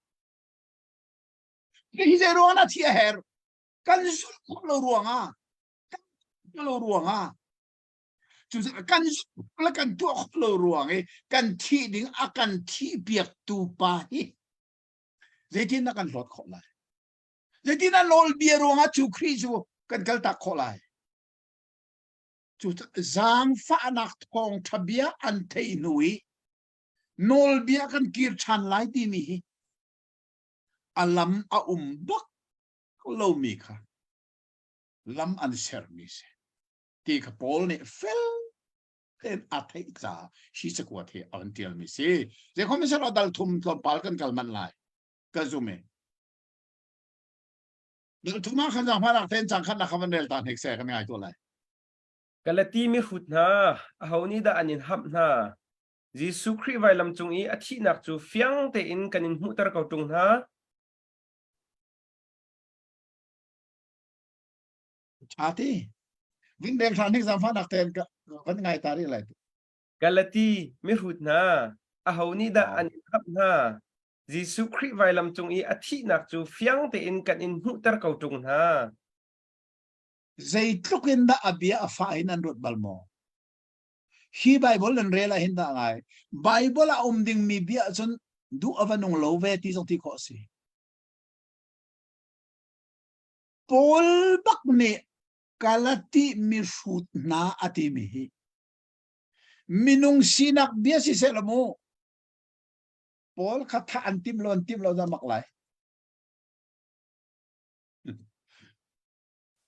Hi zei ruang ah thi a herh? Kan zulh khawh lo ruangah kan lo ruangah cucaah kan zulh le kan tuah khawh lo ruang i kan thih ding a kan thih piaktu pa hi zeitin dah kan hlawt khawh lai zeitin dah nawlbia ruangah cu Khrih cu kan kaltak khawh lai cu zaangfahnak thawngṭha bia an theih hnu i nawlbia kan kir ṭhan lai timi hi a lam a um bak lomi kha lam an sermi si ti kha Paul nih fel tein a theih caah hi cakuat hi a van tialmi si. Zeikhom in selaw dal thum tlawmpal kan kal manh lai. Ka zum e. Dal thum ah khan zaangfahnak tein cang khat nak kha van rel ta hnek seh kan ngai tuah lai. Galati mihrut hna, aho nih dah an in hamh hna? Jesuh Khrih vailam cung i a thihnak cu fiang tein kan in hmuhter ko ṭung hna. Ṭha ti. Vin rel ṭhan hnik zaangfahnak tein ka van ngai ta rih lai. Galati mihrut hna, aho nih dah an in hamh hna? Jesuh Khrih vailam cung i a thihnak cu fiang tein kan in hmuhter ko ṭung hna. Zeitluk in dah a bia a fah in an ruat bal maw? Hi Bible nan rel ah hin dah ngai. Bible ah um dingmi bia cun duh a va nung lo ve ti zong ti khawh a si. Paul bak nih Galati mihrut hna a timi hi minung sinak bia si seh law mu Paul kha thah an tim lo an tim lo dah mak lai.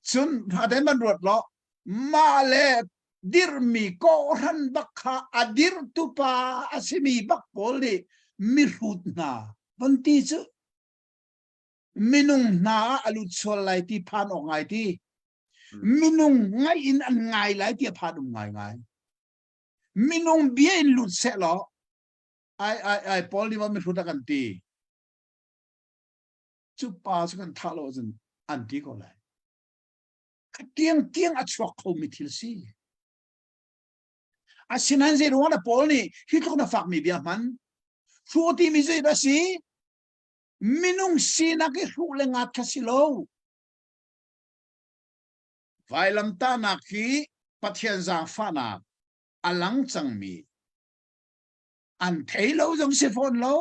Cun aden man ruat law mah le dirhmi kawhhran bak kha a dirhtu pa a simi bak pawl nih mihrut hna van ti cu minung hna ah a lut sual lai ti phan awk ngai ti minung ngaih in an ngai lai ti a phan um ngai ngai minung bia in lut seh law ai ai ai Paul nih mihrut a kan ti cu pa cu kan thah lo ahcun an ti ko lai kha tiang tiang a chuak kho mi thil si asinain zei ruang ah Paul nih hi tluk na fakmi bia hman hruh ti mi zei dah si minung sinak i hruh le ngat kha si lo Vailamtahnak hi Pathian zaangfahnak a lang cangmi an thei lo zong si fawn lo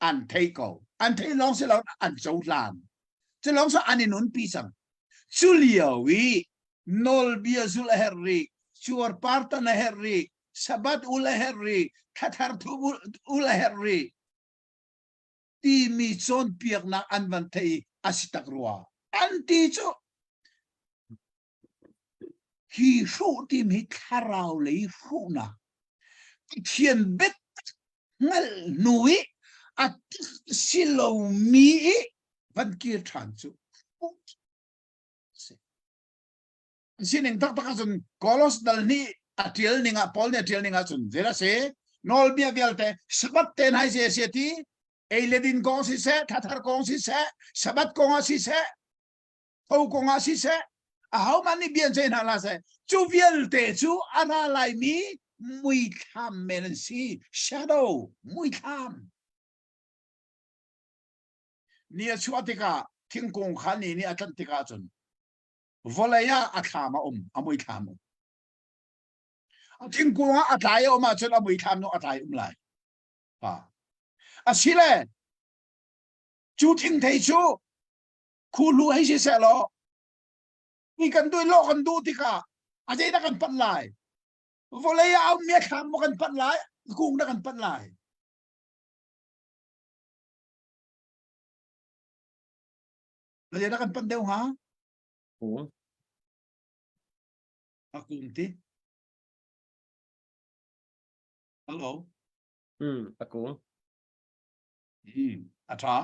an thei ko an thei lawng si lo an cohlan cu lawng cu an i nunpi cang cu lio i nawlbia zul a herh rih cuarpar tan a herh rih sabbath ul a herh rih thlathar thu ul a herh rih. timi cawnpiaknak an van thei i a si tak rua an ti cu. Hi hruh timi hi thlarau lei hruhnak Pathian biatak hngalh hnu i a si lomi i van kir ṭhan cu si. Sining taktak ahcun Kolos dal nih a ṭial ning ah Paul nih a ṭial ning ahcun zei a si? Nawlbia vialte Sabbath te hna hi a si ti ei le din kong siseh, thathar kong siseh, Sabbath kong ah siseh, tho kong ah siseh, ahohmanh nih bia an ceih hna hlah seh. Cu vialte cu a ra laimi muithlam men an si. Shadow, muithlam. Ni a chuah tikah thingkung kha ni nih a tlanh tikah cun vawlei ah a thlam a um, a muithlam um. A thingkung ah a tlai a um ahcun a muithlam nu a tlai um lai. Ha. Asile cu thingthei cu khuhlu hei si seh law ni kan duh lo kan duh tikah a zeidah kan panh lai? Vawlei ah a ummi a thlam maw kan panh lai? Kung dah kan panh lai? Zeidah kan panh deuh hnga? Kung. A kung ti. Hello. A kung. A ṭha.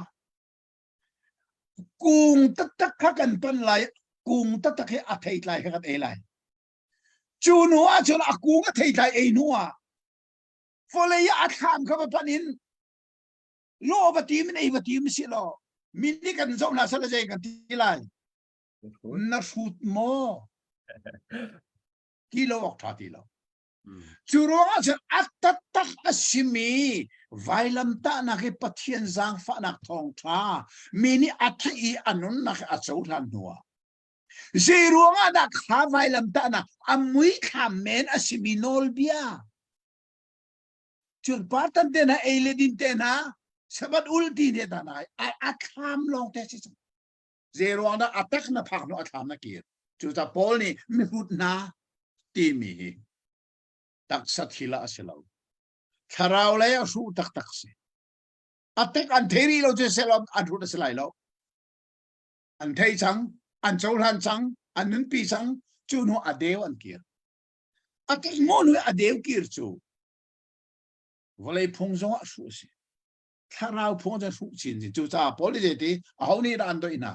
Kung taktak kha kan panh lai. Kung taktak hi a theitlai kha kan ei lai. Cu hnu ahcun a kung a theitlai ei hnu ah vawlei ah a thlam kha va panh in law va tim in ei va tim si law mi nih kan zoh hna sal zei kan ti lai na hrut maw ti lo awk tha ti lo cu ruangah cun a taktak a simi vailamtahnak hi Pathian zaangfahnak thawngtha mi nih a theih i a nunnak a cohlan hnuah zei ruangah dah kha vailamtahnak a muithlam men a simi nawlbia cun partan te hna ei le din te hna sabat ul ti te hna a thlam lawng te si cang zei ruang dah a tak na phak hnu a thlam na kir cucaah Paul nih mihrut hna timi hi taksa thil ah a si lo thlarau lei a hruh taktak si a tek an thei rih lo cu selaw an hrut a si lai lo an thei cang an cohlan cang an nunpi cang cu hnu a deu an kir a tek maw nu a deu kir cu vawlei phung zong ah hruh a si thlarau phung cu hruh chin chin cucaah Paul nih zeiti aho nih dah an doih hna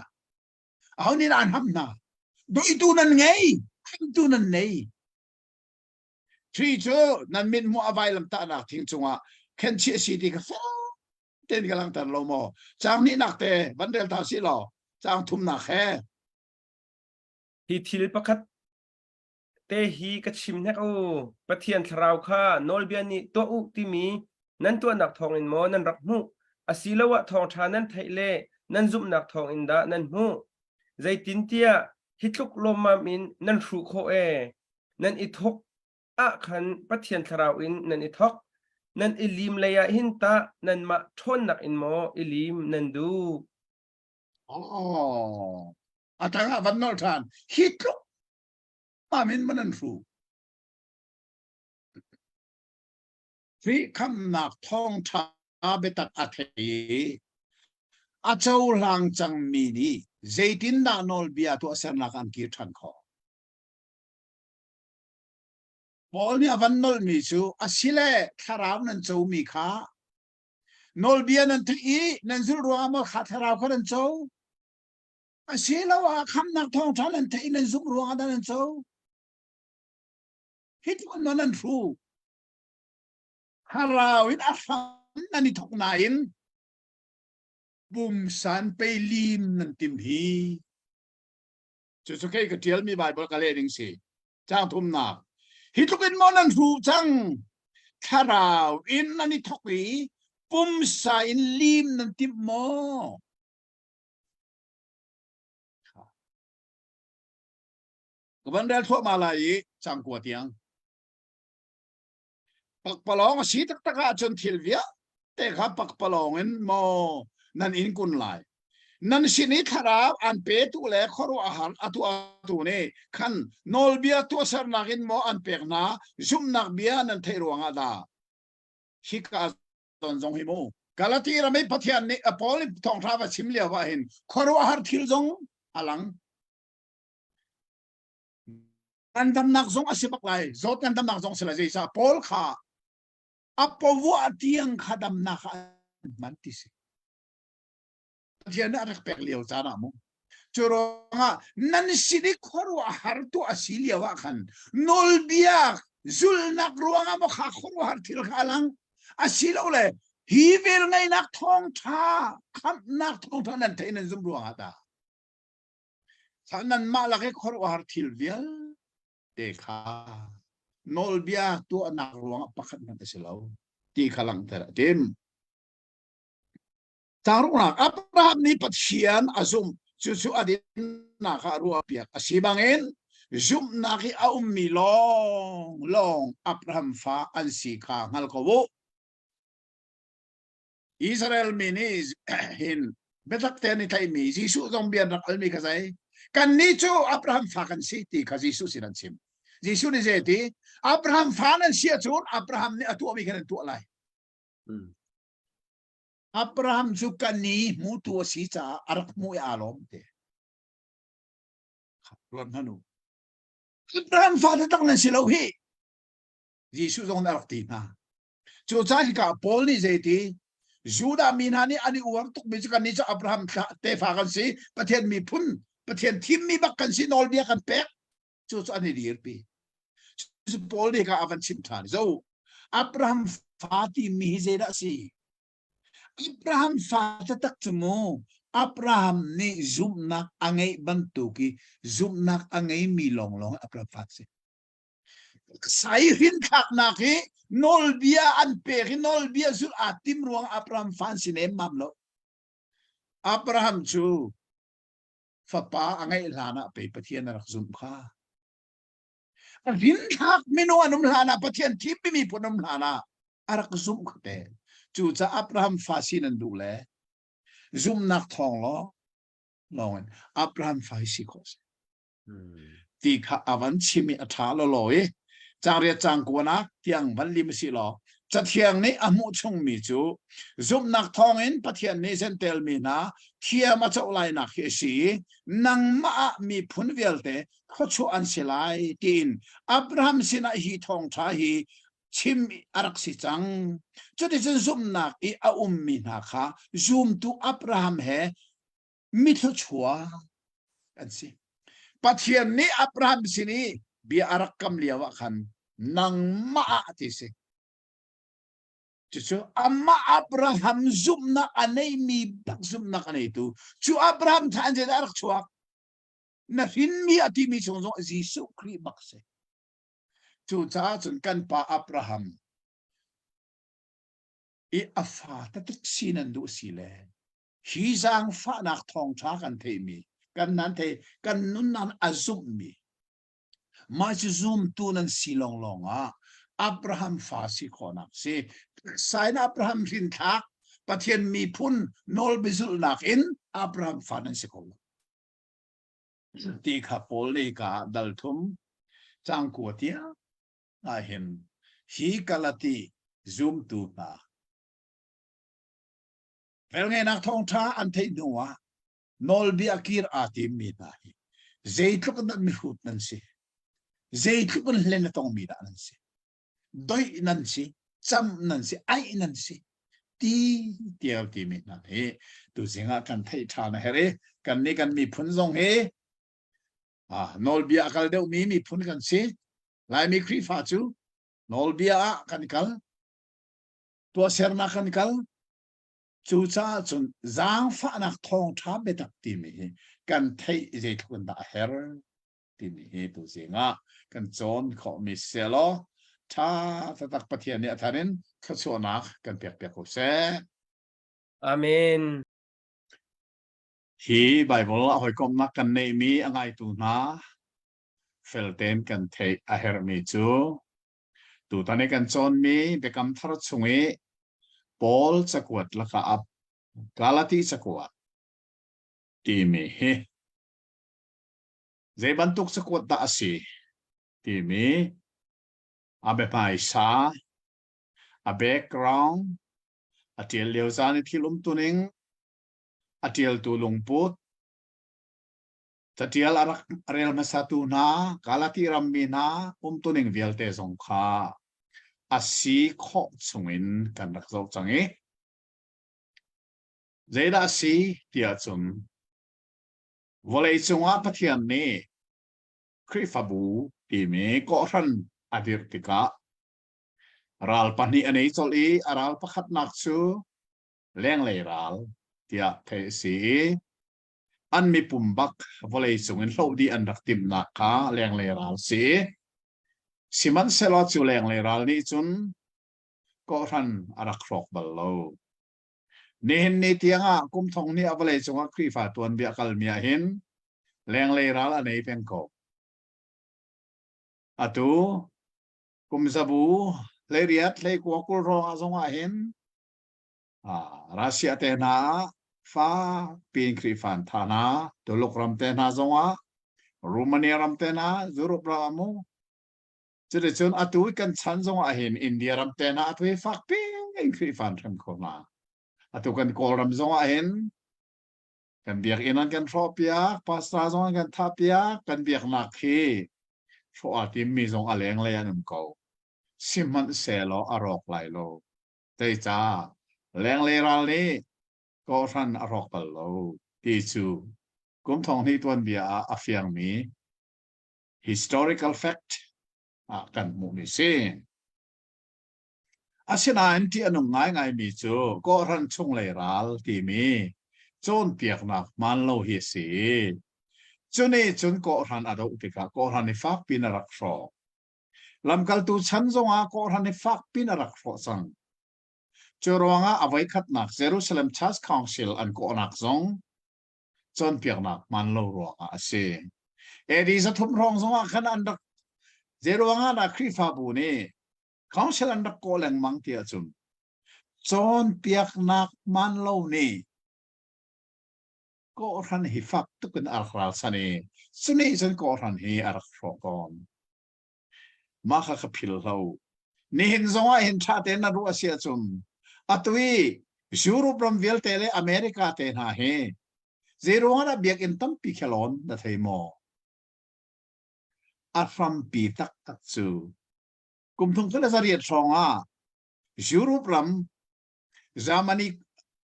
aho nih dah an ham hna doihtu nan ngei hamtu nan nei Khrih cu nan mit hmuh a vailam tahnak thing cungah khenchih a si ti kha fek tein ka langhter lo maw caang hnihnak te van rel ta si law caang thumnak he Hi thil pakhat te hi ka chim hnek u. Pathian thlarau kha nawlbia nih tuah u timi nan tuahnak thawngin maw nan rak hmuh? Asiloah thawngṭha nan theih le nan zumhnak thawngin dah nan hmuh? Zeitintiah hi tluk lawmmam in nan hruh khawh ee. Nan i thawk ah khan Pathian thlarau in nan i thawk. Nan i lim lei ah hin tah nanmah ṭhawnnak in maw i lim nan duh? Oh, a tangah van nolh ṭhan. Hi tluk amin man an hru. Khrih khamhnak thawngṭha biatak a thei i a cohlang cangmi nih zeitindah nawlbia tuahsernak an kir ṭhan khawh? Paul nih a van nolhmi cu asile thlarau nan comi kha nawlbia nan theih i nan zulh ruangah maw kha thlarau kha nan co? Asiloah khamhnak thawngṭha nan theih i nan zumh ruangah dah nan co? Hi tluk in nan hru. Thlarau in a hram nan i thawk nain pumsan pei lim nan tim hi. Cucu kei ka ṭialmi Baibal ka leh ding si. Caang thumnak. Hi tluk in maw nan hru cang? Thlarau in nan i thawk i pumsa in lim nan timh maw? Ka van rel thluahmah lai i cangkua tiang. Pakpalawng a si taktak ahcun thil vialte kha pakpalawng in maw nan in kun lai. Nan sin i thlarau an petu le khuaruahhar a tuahtu nih khan nawlbia tuahsernak in maw an pek hna zumhnak bia nan theih ruangah dah hika zawn zong hi mu. Galati ram i Pathian nih Paul nih thawngṭha va chim lio ah hin khuaruahhar thil zong a lang. Ngandamnak zong a si bak lai. Zawt ngandamnak zong si lai. Zeicah Paul kha a pavuah tiang kha damnak ah an hman ti si. Pathian nih a rak pek lio caan ah mu. Cu ruangah nan sin i khuaruahhar tuah a si lio ah khan nawlbia zulnak ruangah maw kha khuaruahhar thil kha a lang asilole hi velngeihnak thawngṭha khamhnak thawngṭha nan theih nan zumh ruangah dah nanmah lak i khuaruahhar thil vialte kha nawlbia tuahnak ruangah pakhat hmanh a si lo ti kha langhter a tim. Carunak Abraham nih Pathian a zumh cucu a dinnak ah ruahpiak a si bangin zumhnak i a ummi lawng lawng Abraham fa an si kha hngal ko u. Israel mi nih hin biatak te an i tlaihmi Jesuh zong bia an rak almi kha zei kannih cu Abraham fa kan si ti kha Jesuh sin an chim. Jesuh nih zei ti Abraham fa nan si ahcun Abraham nih a tuahmi kha nan tuah lai. Abraham cu kan ni hmutu a si caah a rak hmuh i aa lawm te. Ruat hmanh u. Abraham fa taktak nan si lo hi. Jesuh zong nih a rak ti hna. Cucaah hika Paul nih zeiti Judah mi hna nih an i uar tukmi cu kannih cu Abraham tefa kan si, Pathian miphun, Pathian thimmi bak kan si, nawlbia kan pek. Cu cu an i dirpi. Cu Paul nih kha a van chimh ṭhan. Zo, Abraham fa timi hi zeidah a si? Abraham fa taktak cu mu Abraham nih zumhnak a ngeih bantuk i zumhnak a ngeimi lawnglawng Abraham fa si. Sai hrinthlaknak hi nawlbia an pek i nawlbia zulh aa tim ruang Abraham fa an si nemmam lo. Abraham cu fapa a ngeih hlan ah pei Pathian a rak zumh kha. A hrinthlak minung an um hlan ah Pathian thimmi miphun um hlan ah a rak zumh kha te. Cucaah Abraham fa si nan duh le zumhnak thawng law lawng in Abraham fa hi si khawh si. Ti kha a van chim i a ṭha lawlaw i cangriat cang kuanak tiang van lim si law Cathiang nih a hmuh chungmi cu zumhnak thawngin Pathian nih Jentail mi hna thiam a coh lainak hi a si i nangmah ah miphun vialte khuachuah an si lai tiin Abraham sinah hi thawngṭha hi chim a rak si cang. Cuticun zumhnak i a ummi hna kha zumtu Abraham he mithluachuak an si. Pathian nih Abraham sin i bia a rak kam lio ah khan nangmah ah ti si. Cucu amah Abraham zumhnak a neimi bak zumhnak a neitu cu Abraham tha an zeidah a rak chuak? Na hrinmi a timi chung zong Jesuh Khrih bak si. Cucaah cun kan pa Abraham i a fa taktak si nan duh si le hi zaangfahnak thawngṭha kan theihmi kan nan thei kan nunnak a zumhmi mah cu zumtu nan si lawnglawng ah Abraham fa si khawhnak si sain Abraham hrinthlak Pathian miphun nawlbiazulhnak in Abraham fa nan si kho lo ti kha Paul nih ka dal thum cang kua tiang ah hin hi Galati zumtu hna Velngeihnak thawngṭha an theih hnu ah nawlbia kir aa timmi hna hi zeitluk in dah mihrut nan si, zeitluk in hlen a tongmi dah nan si, doih nan si, cam nan si, aih nan si, ti tial timi hna hi tuzing ah kan theih ṭhan a herh i kannih kan miphun zong hi nawlbia a kal deuhmi miphun kan si. Laimi Khrihfa cu nawlbia ah kan kal, tuahsernak kan kal. Cucaah cun zaangfahnak thawngṭha biatak timi hi kan theih zeitluk in dah a herh timi hi tuzing ah kan cawn khawhmi selaw ṭha taktak Pathian nih a thar in thluachuahnak kan pek piak ko seh. Amen. Hi Bible a hawikomhnak kan neihmi a ngaitu hna feltein kan theih a herhmi cu Tutan i kan cawnmi Biakam Thar chung i Paul cakuat lakah a Galati cakuat timi hi zei bantuk cakuat dah a si timi a biahmaisa, a background, A ṭial lio caan i thil umtuning, a ṭialtu lungput, caṭial a rak rel hmasatu hna, Galati rammi hna umtuning vialte zong kha a si khawh chungin kan rak zoh cang i zeidah a si tiah cun vawlei cungah Pathian nih Khrihfabu timi kawhhran a dirh tikah ral pahnih a nei colh i a ral pakhatnak cu lenglei ral tiah theih a si i an mipum bak vawlei cung in hloh dih an rak timhnak kha lenglei ral si. Sihmanhsehlaw cu lenglei ral nih cun kawhhran a rak hrawk bal lo. Nihin ni tiangah kum thong hnih a vawlei cungah Khrihfa tuanbia kalmi ah hin lenglei ral a nei peng ko. Atu kum zabu 18 hlei 20 hrawng ah zong ah hin Russia te hna ah fa pin Khrihfa an tha hna, Tuluk ram te hna zong ah, Romania ram te hna, Europe ram ah mu. Cuticun atu kan chan zong ah hin India ram te hna atu hi fak pin Khrihfa an hrem kho hna. Atu kan Kawlram zong ah hin kan biakinn an kan hrawh piak, pastor zong an kan thah piak, kan biaknak hi hrawh aa timmi zong a lenglei an um ko. Sihmanhsehlaw a rawk lai lo. Zeicah lenglei ral nih kawhhran a hrawk bal lo ti cu kum thong hnih tuanbia ah a fiangmi historical fact ah kan hmuhmi si. Asinain ṭih a nung ngaingaimi cu kawhhran chunglei ral timi cawnpiaknak hmaan lo hi a si. Cu nih cun kawhhran a doh tikah kawhhran i fakpi in a rak hrawk. Lamkaltu chan zongah kawhhran hi fakpi in a rak hrawh cang. Cu ruangah a voikhatnak Jerusalem Church Council an kawhnak zong cawnpiaknak hmaan lo ruangah a si. AD 300 hrawng zongah khan an rak zei ruangah dah Khrihfabu nih council an rak kawh lengmang ti ahcun cawnpiaknak hmaan lo nih kawhhran hi fak tuk in a rak ralchan i cunih cun kawhhran hi a rak hrawh tawn. Mah kha ka phil hlo. Nihin zong ah hin ṭha tein na ruah si ahcun atu i Europe ram vialte le America te hna hi zei ruangah dah biakinn tampi khi lawn na thei maw? A hrampi taktak cu kum thong kul le zariat hrawng ah Europe ram Germany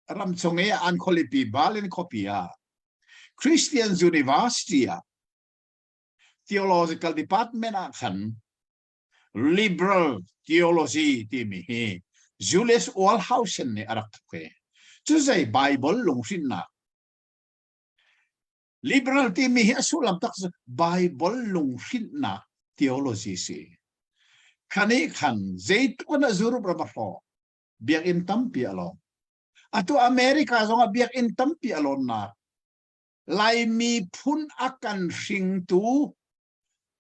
ram chung i an khualipi Berlin khuapi ah Christian University ah theological department ah khan liberal theology timi hi Julius Wellhausen nih a rak thuk i cu zei Bible lunghrinnak liberal timi hi a sullam tak cu Bible lunghrinnak theology si khani khan zeitluk in a Europe ram a hrawh biakinn tampi a lawng atu America zong ah biakinn tampi a lawnnak Laimi phun a kan hringtu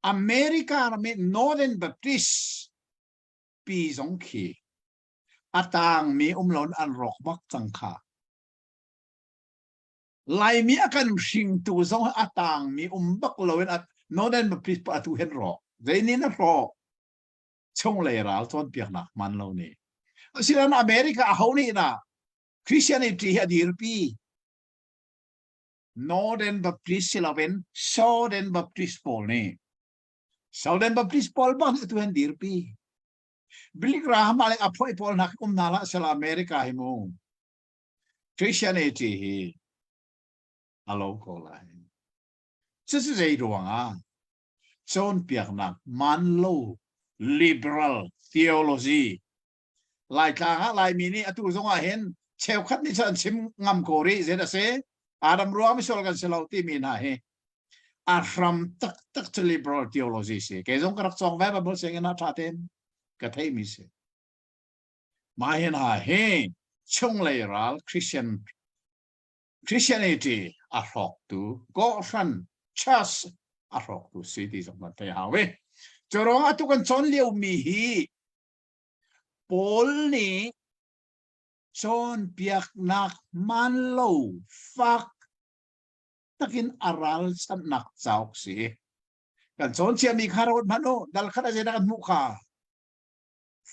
America ram i Northern Baptist pi zong khi a tangmi um loin an rawk bak cang kha. Laimi a kan hringtu zong a tangmi um bak loin Northern Baptist pa atu hen rawk. Zeinin a hrawk? Chunglei ral cawnpiaknak hman lo nih. Asinain America aho nih dah Christianity hi a dirpi? Northern Baptist si loin Southern Baptist pawl nih Southern Baptist pawl bang atu an dirpi. Billy Graham le a phoi pawl hna um hna hlah sela America hi mu. Christianity hi a lo ko lai. Cucu zei ruangah cawnpiaknak man lo liberal theology Laitlang ah Laimi nih atu zong ah hin cheukhat nih cun an chim ngam ko rih zei a si Adam ruang misual kan si lo timi hna hi a hram taktak cu liberal theology si kei zong ka rak cawng ve Bible sianginn ah ṭha tein ka theimi si mah hi hna hi chunglei ral Christian Christianity a hrawktu kawhhran church a hrawktu si ti zong kan thei hau i cu ruang atu kan cawn lio mi hi Paul nih cawnpiaknak hmaan lo fak takin a ralchanhnak cauk si. Kan cawn ciami kha rawt hmanh u, dal khat a zeidah kan hmuh kha.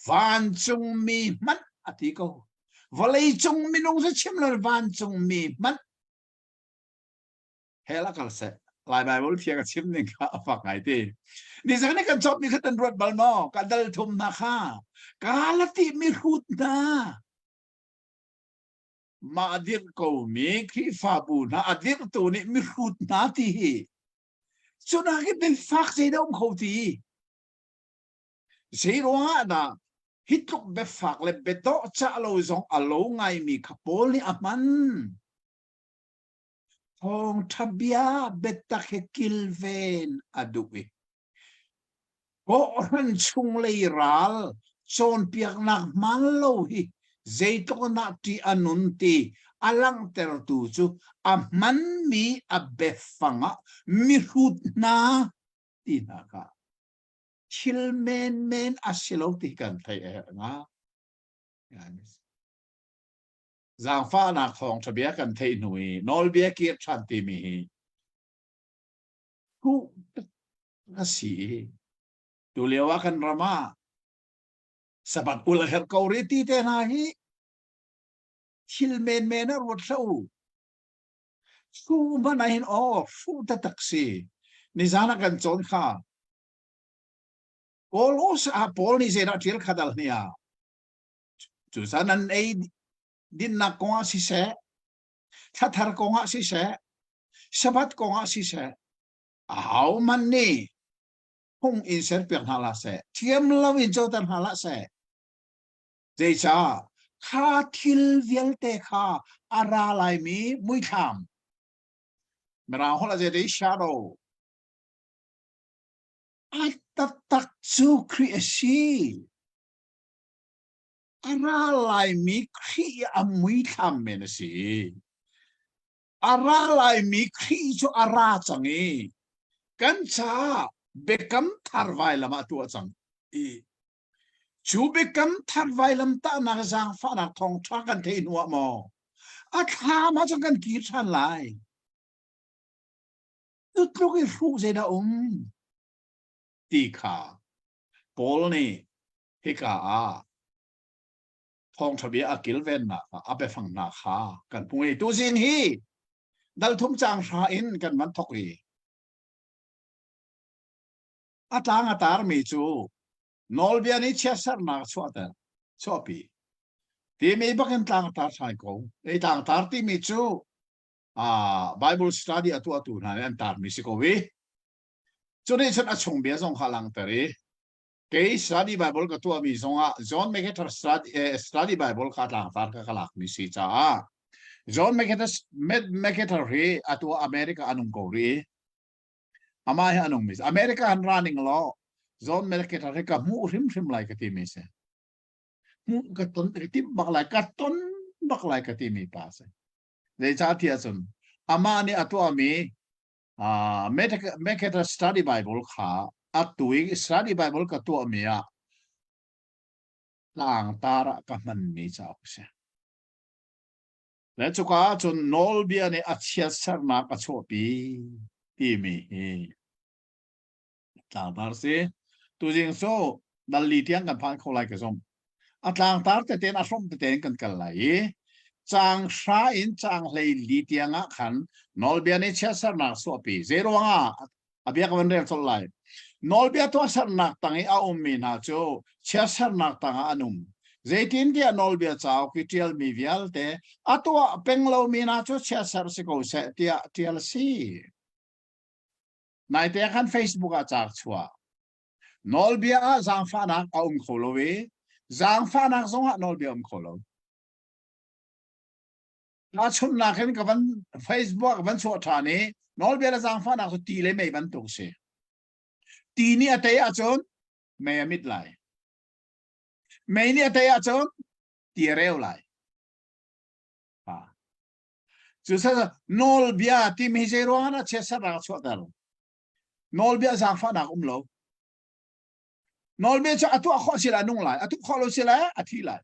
Vancungmi hmanh a ti ko. Vawlei cung minung cu chim lo vancung mi hmanh hell a kal seh. Lai Bible thiang a chim ning kha a fak ngai ti. Nizang nih kan cawpmi kha tan ruat bal maw? Ka dal thum hna kha. Ka la ti mi hrut hna. Mah a dirh ko mi Khrihfabu hna a dirhtu nih mihrut hna ti hi cunak hi biafak zeidah um kho ti? Zei ruangah dah hi tluk biafak le biadawh cah lo zong a lo ngaimi kha Paul nih a hman? Thawngṭha bia biatak hi kilven a duh i Kawhhran chunglei ral cawnpiaknak hmaan lo hi zeitluk in dah ṭih a nun ti a langhtertu cu a hmanmi a biafang ah mihrut hna ti hna kha thil menmen a si lo ti kan theih a herh nga. Zaangfahnak thawngṭha bia kan theih hnu i nawlbia kir ṭhan timi hi Huh a si i tulio ah kan ram ah sabat ul a herh ko rih ti te hna hi thil menmen ah ruat hlah u. Cu hmanh ah hin aw hruh taktak si. Nizan ah kan cawn kha. Kawlos ah Paul nih zeidah ṭial kha dal hni ah. Cucaah nan ei dinnak kong ah siseh, thlathar kong ah siseh, Sabbath kong ah siseh, ahohmanh nih phung in serpiak hna hlah seh, thiam lo in coter hna hlah seh. Zeicah kha thil vialte kha a ra laimi muithlam Mirang holh a zei shadow a taktak cu Khrih a si. A ra laimi Khrih a muithlam men a si. A ra laimi Khrih cu a ra cang i kan caah biakam thar vailam ah tuah cang i cu biakam thar vailam tahnak zaangfahnak thawngṭha kan theih hnu ah maw a thlam ah cun kan kir ṭhan lai. Cu tluk i hruh zeidah um ti kha Paul nih hika ah thawngṭha bia a kilvennak ah a biafang hna kha kan hmu i tuzing hi dal thum caang hra in kan van thok i a tlang a tarmi cu nawlbia nih chiatsernak chuahter chuahpi timi bakin tlang a tar thai ko. Ei tlang tar timi cu Bible study a tuahtu hna nih an tarmi si ko i cu nih cun a chung bia zong kha langhter i Kei study Bible ka tuahmi zongah John MacArthur study, eh, study Bible kha tlangtar ka ka lakmi si caah John MacArthur, MacArthur hi atu America anung ko rih. Amah hi anung mi America han ra ning law John MacArthur hi ka hmuh hrimhrim lai ka timi si. Hmuh ka ton ka timh bak lai ka ton bak lai ka timi pa si. Zeicah tiah cun amah nih a tuahmi Uh, Meketa Study Bible kha atu i Study Bible ka tuahmi ah tlangtar ah ka hmanmi cauk a si. Le cuka ahcun nawlbia nih a chiatsernak a chuahpi timi hi tlangtar si. Tuzing cu dal li tiang kan phan kho lai ka zumh. A tlangtar tete in a hrom tete in kan kal lai i caang hra in caang hlei li tiang ah khan nawlbia nih chiatsernak suahpi zei ruangah a bia ka van rel colh lai. Nawlbia tuahsernak tang i a ummi hna cu chiatsernak tangah an um. Zeitintiah nawlbia cauk i ṭialmi vialte a tuah peng lomi hna cu chiatser si ko seh tiah ṭial a si. Naite khan Facebook ah caak chuah. Nawlbia ah zaangfahnak a um kho lo i zaangfahnak zongah nawlbia um kho lo. Tahchunhnak in ka van Facebook ka van chuah ṭhan i nawlbia le zaangfahnak cu ti le mei bantuk si. Ti nih a tei ahcun mei a mit lai. Mei nih a tei ahcun ti a reu lai. Cucaah nawlbia timi hi zei ruangah dah chiatsernak a chuahter? Nawlbia zaangfahnak um lo. Nawlbia cu a tuah khawh si le a nung lai, a tuah khawh lo si le a thi lai.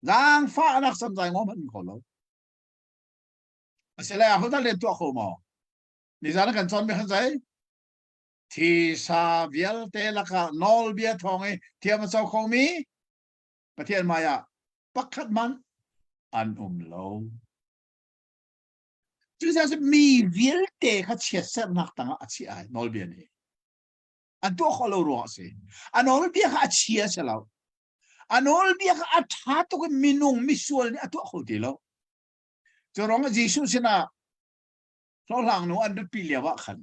Zaangfahnak samzai ngom hmanh kho lo. Asile a hodah len tuah kho maw? Nizan kan cawn mi khan zei? Thisa vialte lakah nawlbia thawng i thiam a co khomi Pathian hmai ah pakhat man. An um lo. Cucaah mi vialte kha chiatserhnak tangah a chiah ai nawlbia nih. An tuah khawh lo ruangah a si. A nawlbia kha a chia si lo. A nawlbia kha a ṭha tuk in minung misual nih a tuah kho ti lo. Cu ruangah Jesuh sinah hlawhhlang nu an ratpi lio ah khan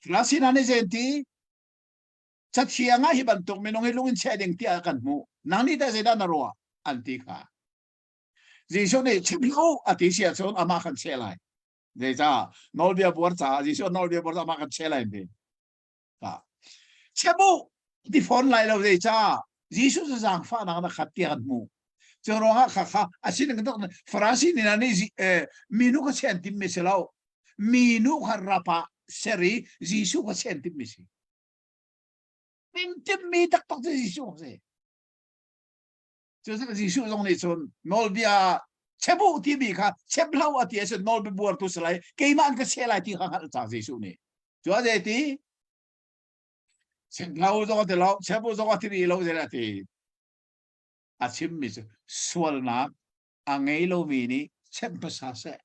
Farasi hna nih zei an ti? Cathiang ah hi bantuk minung hi lung in cheh ding tiah kan hmuh. Nang nih teh zeidah na ruah? An ti kha. Jesuh nih chim hlah u a ti si ahcun amah kan cheh lai. Zeicah? Nawlbia buar caah Jesuh nawlbia buar caah amah kan cheh lai an ti. Chep u ti fawn lai lo zeicah? Jesuh cu zaangfahnak na khat tiah kan hmuh. Cu ruangah kha kha a sining tak Farasi nih nih minu kha cheh an timmi si lo. Minu kha rap ah ser i Jesuh kha cheh an timmi si. Tin timmi taktak cu Jesuh a si. Cucaah Jesuh zong nih cun nawlbia chebu timi kha chep hlah a ti ahcun nawlbia buartu si lai keimah an ka cheh lai ti kha hngalh cang Jesuh nih. Cu a zei ti? Chep hlah zong a ti lo, chebu zong a ti rih lo zei a ti. A chimmi cu sualnak a ngei lomi nih chep hmasa seh.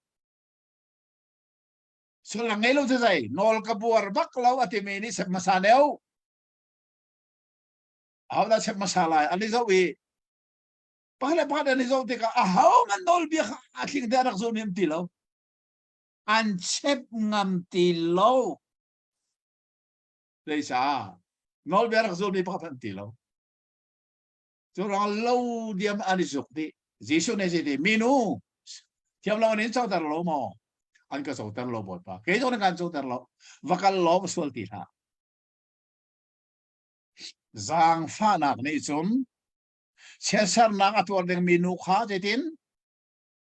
Sualnak ngei lo cu zei? Nawl ka buar bak lo a timi nih chep hmasa neu. Ahodah chep hmasa lai? An i zoh i pakhat le pakhat an i zoh tikah aho man nawlbia kha a tling te a rak zulmi an ti lo. An chep ngam ti lo. Zeicah? Nawlbia rak zulmi pakhat an ti lo. Cu ruang lo diam an i zuk dih. Jesuh nih zei ti? Minu, thiam lo in coter lo maw? An ka coter lo Bawipa. Kei zong nih kan coter lo. Va kal law va sual ti hlah. Zaangfahnak nih cun chiatsernak a tuar dingmi nu kha zeitin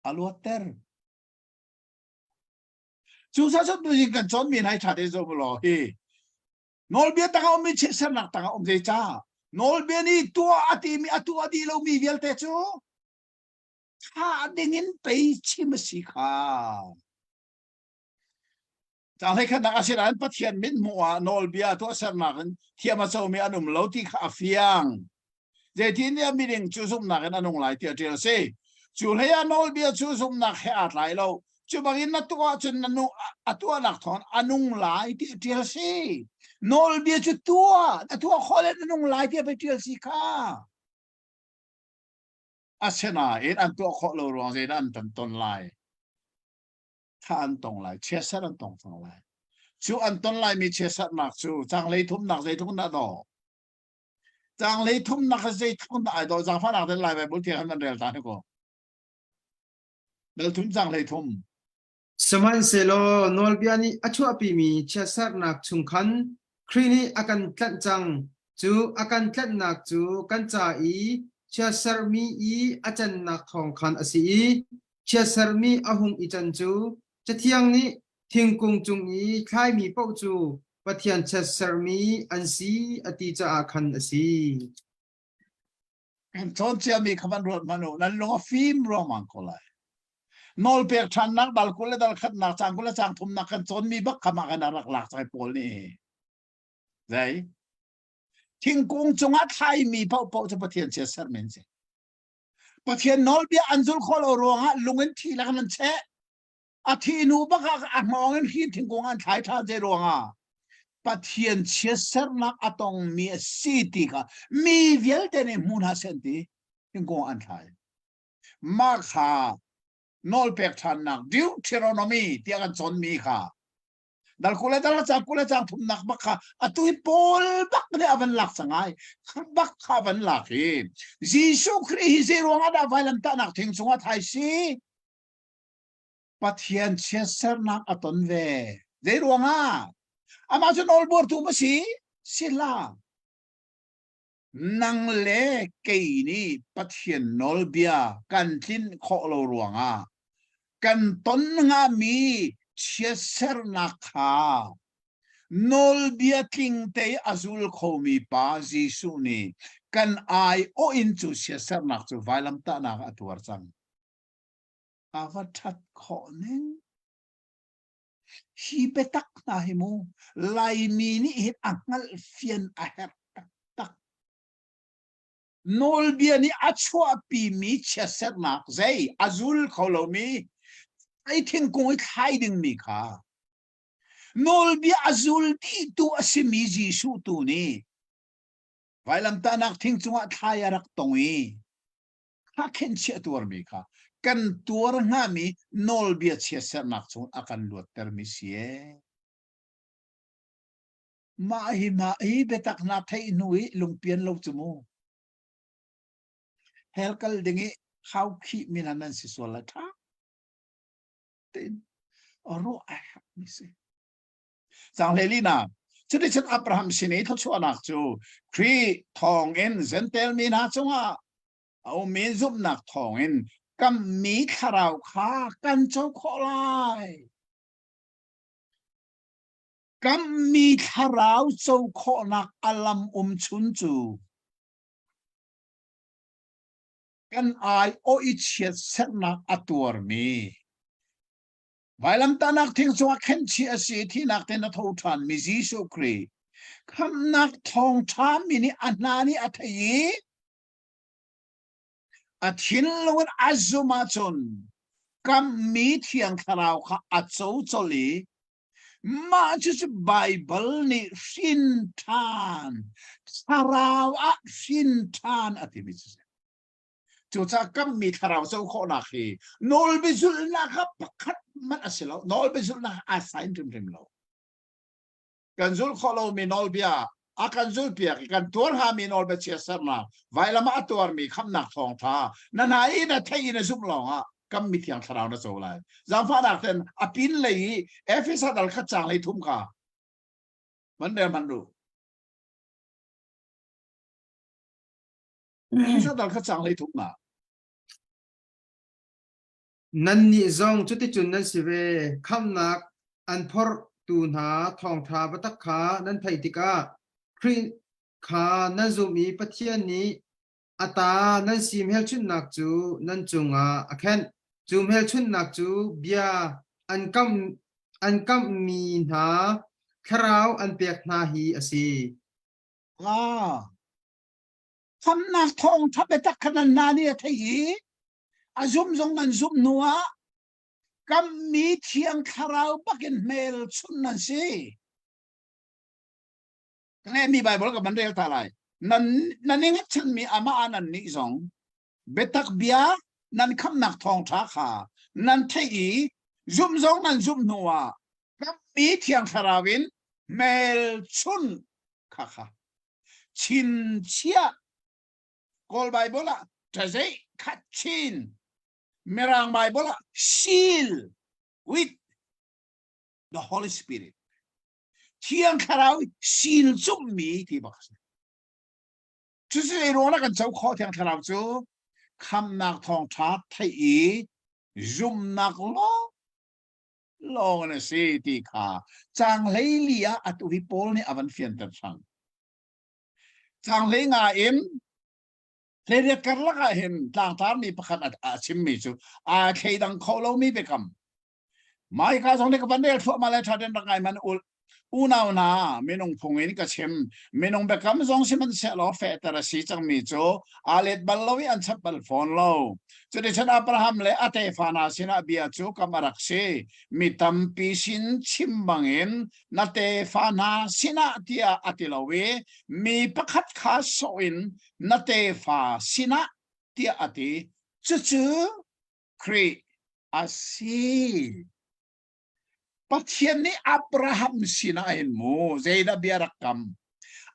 a luatter. Cucaah cun tuzing kan cawnmi hna hi ṭha tein zoh law hi nawlbia tangah ummi chiatsernak tangah um zeicah nawlbia nih tuah a timi a tuah dih lomi vialte cu thah dingin pei chim a si kha. Caang hleikhatnak asinain Pathian mithmuh ah nawlbia tuahsernak in thiam a comi an um lo ti kha a fiang. Zeitintiah miding cu zumhnak in a nung lai tiah ṭial a si. Cu hlei ah nawlbia cu zumhnak he aa tlai lo. Cu bangin na tuah ahcun na nu a tuahnak thawng a nung lai tiah ṭial a si. Nawlbia cu tuah, na tuah khawh le na nung lai tiah pei ṭial si kha. Asinain an tuah khawh lo ruang zeidah an ton ton lai? Kha an tong lai chiatserh an tong cang lai cu an ton laimi chiatserhnak cu canglei thumnak zeitluk in dah daw canglei thumnak kha zeitluk in dah ai daw zaangfahnak den lai Bible thiang kan rel ta hnik ko dal thum canglei thum Sihmanhsehlaw nawlbia nih a chuahpimi chiatserhnak chung khan Khrih nih a kan tlanh cang. Cu a kan tlanhnak cu kan ca i chiatserhmi i a cannak thawng khan a si i chiatserhmi a hung i can cu Cathiang nih thingkung cung i thlaimi paoh cu Pathian chiatserhmi an si a ti caah khan a si. Kan cawn ciami kha van ruat hmanh u nan lung a fim ruangmang ko lai. Nawlpek ṭhannak dal 20 le dal khatnak caang 20 le caang thumnak kan cawnmi bak kha mah kan rak lak cang Paul nih. Zei? Thingkung cungah thlaimi paohpaoh cu Pathian chiatserhmi an si. Pathian nawlbia an zulh khawh lo ruangah lung in thi lak an cheh. A thi hnu bak ah a hngawng in hrin thingkung an thlai ṭhan zei ruangah Pathian chiatserhnak a tongmi a si ti kha mi vialte nih hmu hna seh an ti thingkung an thlai. Mah kha nawlpek ṭhannak Deuteronomy tiah kan cawnmi kha dal 20 le dal caang 20 le caang thumnak bak kha atu hi Paul bak nih a van lak cang ai bak kha van lak hi Jesuh Khrih hi zei ruangah dah vailamtahnak thing cungah thai si Pathian chiatsernak a ton ve zei ruangah amah cu nawlbuartu ma si si hlah Nang le kei nih Pathian nawlbia kan tlinh khawh lo ruangah kan ton hngami chiatsernak kha nawlbia tling te a zul khomi pa Jesuh nih kan aiawh in cu chiatsernak cu vailamtahnak ah a tuar cang. A va ṭhat khawh ning. Hi biatak hna hi mu Laimi nih hin a hngalh fian a herh taktak. Nawlbia nih a chuahpimi chiatserhnak zei a zul kho lomi ai thingkung i thlai dingmi kha nawlbia a zul dihtu a simi Jesuh tu nih vailamtahnak thing cungah thlai a rak tong i kha khenchiah tuarmi kha kan tuar hngami nawlbia chiatserhnak chung a kan luattermi si ee. Mah hi mah hi biatak hna theih hnu i lungpian lo cu mu. Hell kal ding i hau khih mi hna nan si sual lai ṭha tein ruah a herh mi si. Cang hlei na cuticun Abraham sin i thluachuahnak cu Khrih thawngin Jentail mi hna cungah a ummi zumhnak thawngin kammi thlarau kha kan co khawh lai. Kammi thlarau co khawhnak a lam um chun cu kan ai awh i chiatserhnak a tuarmi Vailamtahnak thing cungah khenchih a si i thihnak tein a tho ṭhanmi Jesuh Khrih khamhnak thawngṭha mi nih a hna nih a thei i a thinlung in a zumh ahcun kammi Thiang Thlarau kha a co colh i mah cucu Baibal nih hrin ṭhan, thlarau ah hrin ṭhan a timi cu si. Cucaah kammi thlarau co khawhnak hi nawlbiazulhnak ah pakhat hmanh a si lo. Nawlbiazulhnak aa sign hrimhrim lo. Kan zulh khawh lomi nawlbia a kan zulhpiak i kan tuar hngami nawlbia chiatsernak vailam ah a tuarmi khamhnak thawngṭha na hna i na theih i na zumh lawngah kammi thiang thlarau na co lai. Zaangfahnak ten a pin lei i Efesa dal khat caang lei thum kha man rel hmanh ru. Dal kha cang lei thum na. Nannih zong cuticun nan si ve. Khamhnak an phorhtu hna thawngṭha biatak kha nan theih tikah Khrih kha nan zumh i Pathian nih a ta nan si hmelchunhnak cu nan cungah a khenh. Cu hmelchunhnak cu bia an kamh an kamhmi hna thlarau an pek hna hi a si. Ah, Khamnak thawngṭha biatak kha nan hna nih a theih i a zumh zong nan zumh hnu ah kammi thiang thlarau bakin hmelchunh nan si. Ka ngeihmi Baibal ka van rel ta lai. Nan nan i hngatchanmi amah ah nan nih zong biatak bia nan khamnak thawngṭha kha nan theih i zumh zong nan zumh hnu ah kammi thiang thlarau in hmelchunh kha kha chinchiah Kawl Bible ah ṭazeih khat chin Mirang Bible ah seal with the Holy Spirit Thiang Thlarau seal cummi ti bak a si. Cucu zei ruang dah kan co khawh Thiang Thlarau cu khamnak thawngṭha theih i zumnak lawng lawng in a si ti kha caang 14 ah atu hi Paul nih a van fianter ṭhan. Caang 15 in 18 karlak ah hin tlangtarmi pakhat a chimmi cu aa thleidang kho lomi biakam Mai ka zong nih ka van rel thluahmah le ṭha ten rak ngai man ul unau hna minung phung in ka chim minung biakam zong sihmanhsehlaw fehter a si cangmi cu aa let bal lo i an chap bal fawn lo cuticun Abraham le a tefa hna sinah bia cu kam a rak si mi tampi sin chim bangin na tefa hna sinah tiah a ti lo i mi pakhat kha sawh in na tefa sinah tiah a ti cucu Khrih a si. Pathian nih Abraham sinah hin mu zeidah bia rak kam?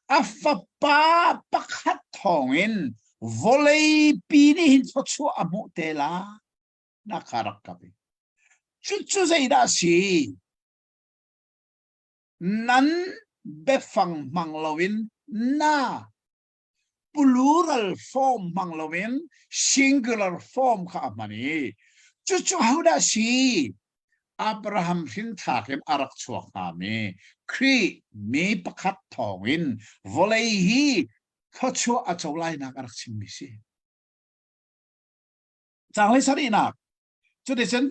A fapa pakhat thawngin vawleipi nih hin thluachuah a hmuh te la na kha rak kam i. Cucu zeidah a si? Nan biafang hmang loin na plural form hmang loin singular form kha a hman i cucu hodah si Abraham hrinthlak in a rak chuak hngami Khrih mi pakhat thawngin vawlei hi thluachuah a co lainak a rak chimmi si. Caang hlei sarihnak cuticun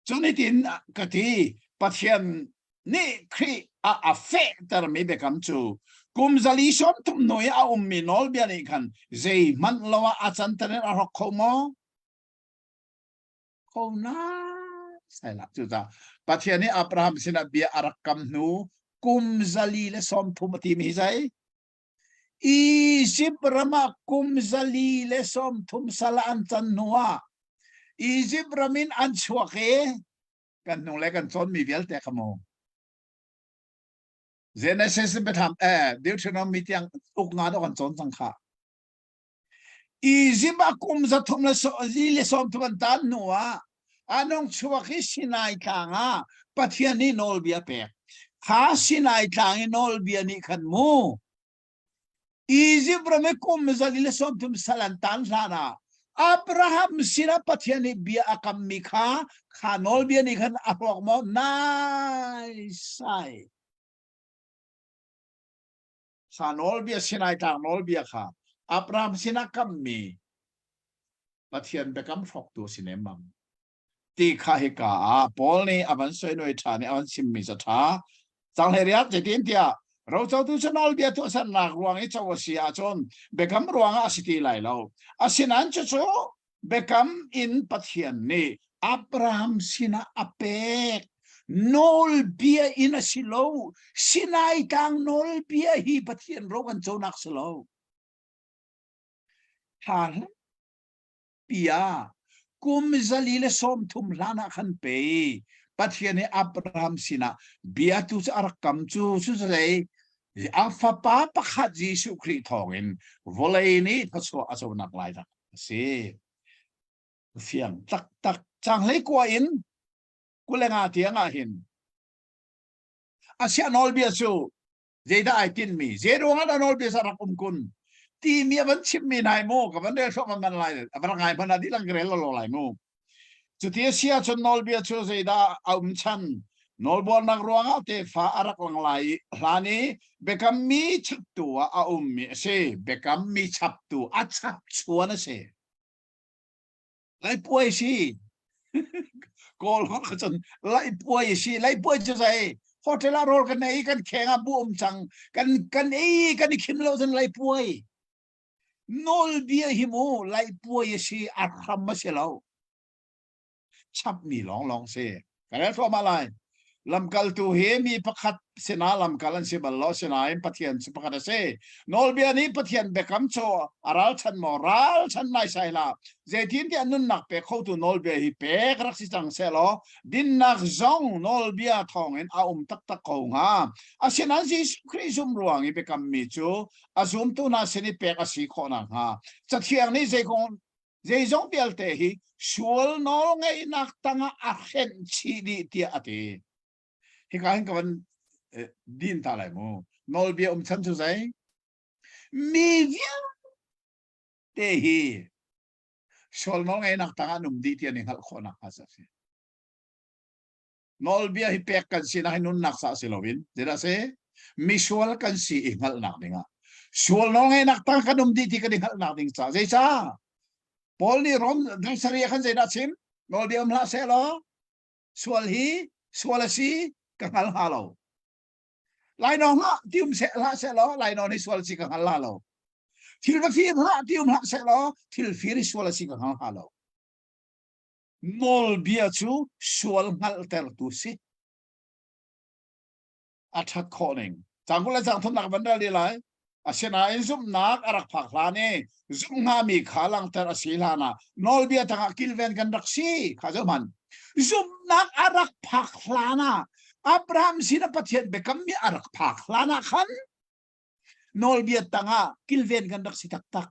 cu nitin ka ti Pathian nih Khrih A a fehtermi biakam cu kum zali 30 hnu i a ummi nawlbia nih khan zeihmanh lo ah a canter in a hrawk kho maw? Kho naisai hlah. Cucaah Pathian nih Abraham sinah bia a rak kam hnu kum zali le 30 a timi hi zei? Izipt ram ah kum 130 sal ah an can hnuah Izipt ram in an chuak i kan hnung le kan cawnmi vialte kha mu. Genesis biathlam eh Deuteronomy tiang uk nga dawh kan cawn cang kha. Izipt ah kum zathum le li le 30 an tan hnuah an hung chuak i Sinai tlang ah Pathian nih nawlbia pek. Kha Sinai tlang i nawlbia nih khan mu Izipt ram i kum zali le 30 sal an tan hlan ah Abraham sinah Pathian nih bia a kammi kha kha nawlbia nih khan a hrawk maw? Naisai. Kha nawlbia Sinai tlang nawlbia kha Abraham sinah kammi Pathian biakam hrawktu a si nemmam. Ti kha hika ah Paul nih a van soinoi ṭhan i a van chimmi cu a ṭha. Cang hlei riak zeitin tiah rocotu cu nawlbia tuahsernak ruang i co a si ahcun biakam ruangah a si ti lai lo. Asinain cucu biakam in Pathian nih Abraham sinah a pek. Nawlbia in a si lo. Sinai tlang nawlbia hi Pathian ro kan conak si lo. Tha pia kum 130 hlan ah khan pe Pathian nih Abraham sinah bia tu cu a rak kam cu cu zei a fapa pakhat Jesuh Khrih thawngin vawlei nih thluachuah a conak lai dak a si. Fiang taktak cang hlei kua in kulenga tiang ah hin asia nawlbia cu zeidah ai tinhmi zei ruangah dah nawlbia sa rak um kun timi a van chimmi nai mu ka van rel thluahmah man lai a van ngai hmanh ah dihlak ka rel lo lai mu cuti a si ahcun nawlbia cu zeidah a um chan nawlbuarnak ruangah tefa a rak lang lai hlan i biakammi chaptu ah a ummi a si biakammi chaptu a chap chuan a si Laipuai si. Kawl holh kha cun laipuai si. Laipuai cu zei? Hotel ah rawl kan ei, kan kheng ah bu um cang. Kan kan ei, kan i khim lo cun laipuai. Nawlbia hi mu laipuai a si, a hram a si lo. Chapmi lawnglawng si. Ka rel thluahmah lai. Lamkaltu hi mi pakhat sinah lamkal an si bal lo, sinain Pathian cu pakhat a si. Nawlbia nih Pathian biakam cu a ralchan maw? Ralchan naisai hlah. Zeitintiah nunnak pe khotu nawlbia hi pek rak si cang sehlaw dinnak zong nawlbia thawngin a um taktak ko hnga. Asinain Jesuh Khrih zum ruang i biakammi cu a zumtu hna sin i pek a si khawh nakhnga Cathiang nih zei kong Zeizong vialte hi sual nawlngeihnak tangah a hrenh chih dih tiah a ti. Hika hin ka van din ta lai mu. Nawlbia um chan cu zei? Mi vialte hi sual nawlngeihnak tangah an um dih ti an i hngalh khawhnak hnga a si. Nawlbia hi pek kan sinak hi nunnak sa si loin zeidah si? Misual kan si i hngalhnak dingah. Sual nawlngeihnak tang kan um dih ti kan i hngalhnak ding ca. Zeicah? Paul nih Rom dang ah khan zeidah chim? Nawlbia um hlah seh law sual hi sual a si ka hngal hnga lo. Lainawng hlah ti um seh hlah seh law lainawn hi sual si ka hngal la lo. Thil va fir hlah ti um hlah seh law thil fir hi sual a si ka hngal hnga lo. Nawlbia cu sual hngalhtertu si. A ṭhat khawh ning. Cangkul le cang thumnak van rel lai. Asinain zumhnak a rak phak hlan i zumh hngami kha langhter a si hlan ah nawlbia tangah kilven kan rak si kha zoh hmanh. Zumhnak a rak phak hlan ah Abraham sin a Pathian biakammi a rak phak hlan ah khan nawlbia tangah kilven kan rak si taktak.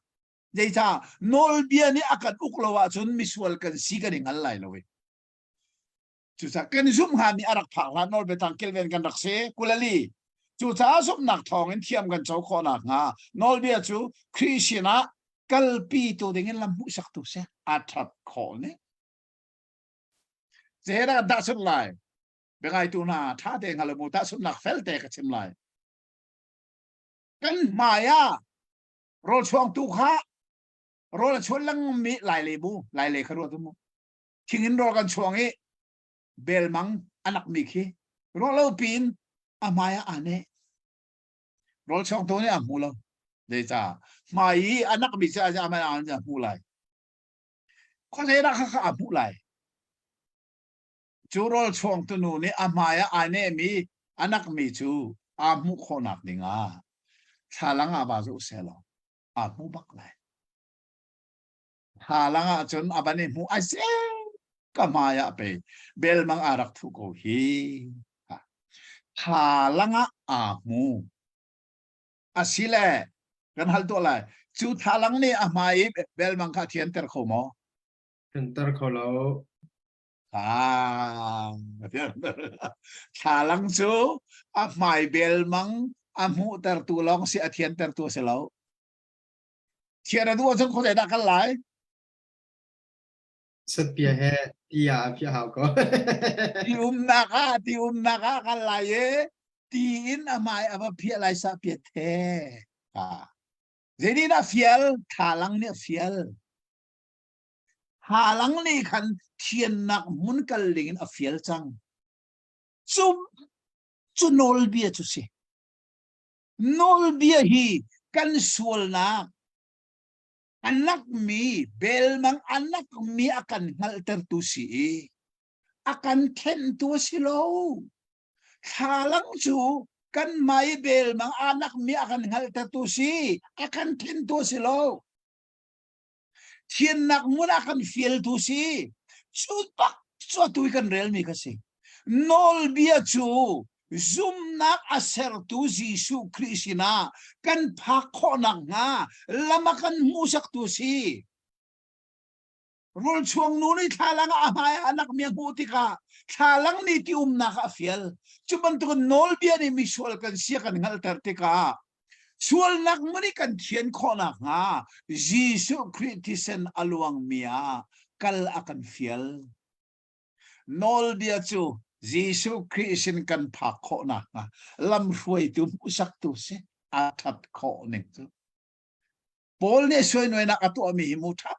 Zeicah nawlbia nih a kan uk lo ahcun misual kan si kan i hngal lai lo i. Cucaah kan zumh hngami a rak phak hlan nawlbia tang kilven kan rak si kulali. Cucaah zumhnak thawngin thiam kan co khawh nakhnga nawlbia cu Khrih sinah kalpi tu dingin lam hmuhsaktu si a ṭhat khawh ning. Zedah tahchunh lai? Biangaitu hna ṭha te hngal mu tahchunhnak felte ka chim lai. Kan hmai ah Rawl chuangtu kha rawl a chuan lengmangmi lai le mu lai le kha ruat mu thing in rawl kan chuang i belmang a nakmi khi ruah lo piin A hmai ah aa neh. Rawl chawngtu nih a hmu lo. Zeicah? Hmai i a nakmi cu a hmai ah a hmuh lai. Khuazei dah kha a hmuh lai. Cu rawl chuangtu nu nih a hmai ah ai nehmi a nakmi cu aa hmuh khawhnak ding ah thlalang ah va zoh seh law aa hmu bak lai. Thlalang ah cun a van i hmuh a ka hmai ah pei belmang aa rak thuh ko hi. Thlalang ah aa hmu. Asile kan hal tuah lai. Cu thlalang nih a hmai i belmang kha a thianter kho maw? Thianter kho lo. Ah, thlalang cu a hmai belmang a hmuhtertu lawng si a thiantertu a si lo. Thian a duh ahcun khuazei dah kal lai? Satpia he ti ah a phiah hau ko. Ti umnak ah ti umnak ah kal lai i ti in a hmai a va phiah lai sa piat he. Ah. Zei dah fial? Thlalang nih a fial. Thlalang nih khan thiannak hmun kal ding in a fial cang. Cu cu nawlbia cu si. Nawlbia hi kan sualnak a nakmi belmang a nakmi a kan hngalhtertu si i a kan thentu a si lo. Thlalang cu kan hmai belmang a nakmi a kan hngalhtertu si, a kan thentu a si lo. Thiannak hmun ah kan fialtu si. Cu bak cu atu i kan relmi kha si. Nawlbia cu zumnak a sertu Jesuh Khrih sinah kan phak khawh nakhnga lam a kan hmuhsaktu si. Rulchuang nu nih thlalang ah a hmai ah a nakmi a hmuh tikah thlalang nih ti umnak ah a fial. Cu bantukin nawlbia nih misual kan si a kan hngalhter tikah Sualnak hmun i kan thian khawh nakhnga Jesuh Khrih thisen a luangmi ah kal a kan fial. Nawlbia cu Jesuh Khrih sin kan phak khawh nakhnga lamhruaitu hmuhsaktu si a ṭhat khawh ning cu. Paul nih suainuainak a tuahmi hi mu ṭha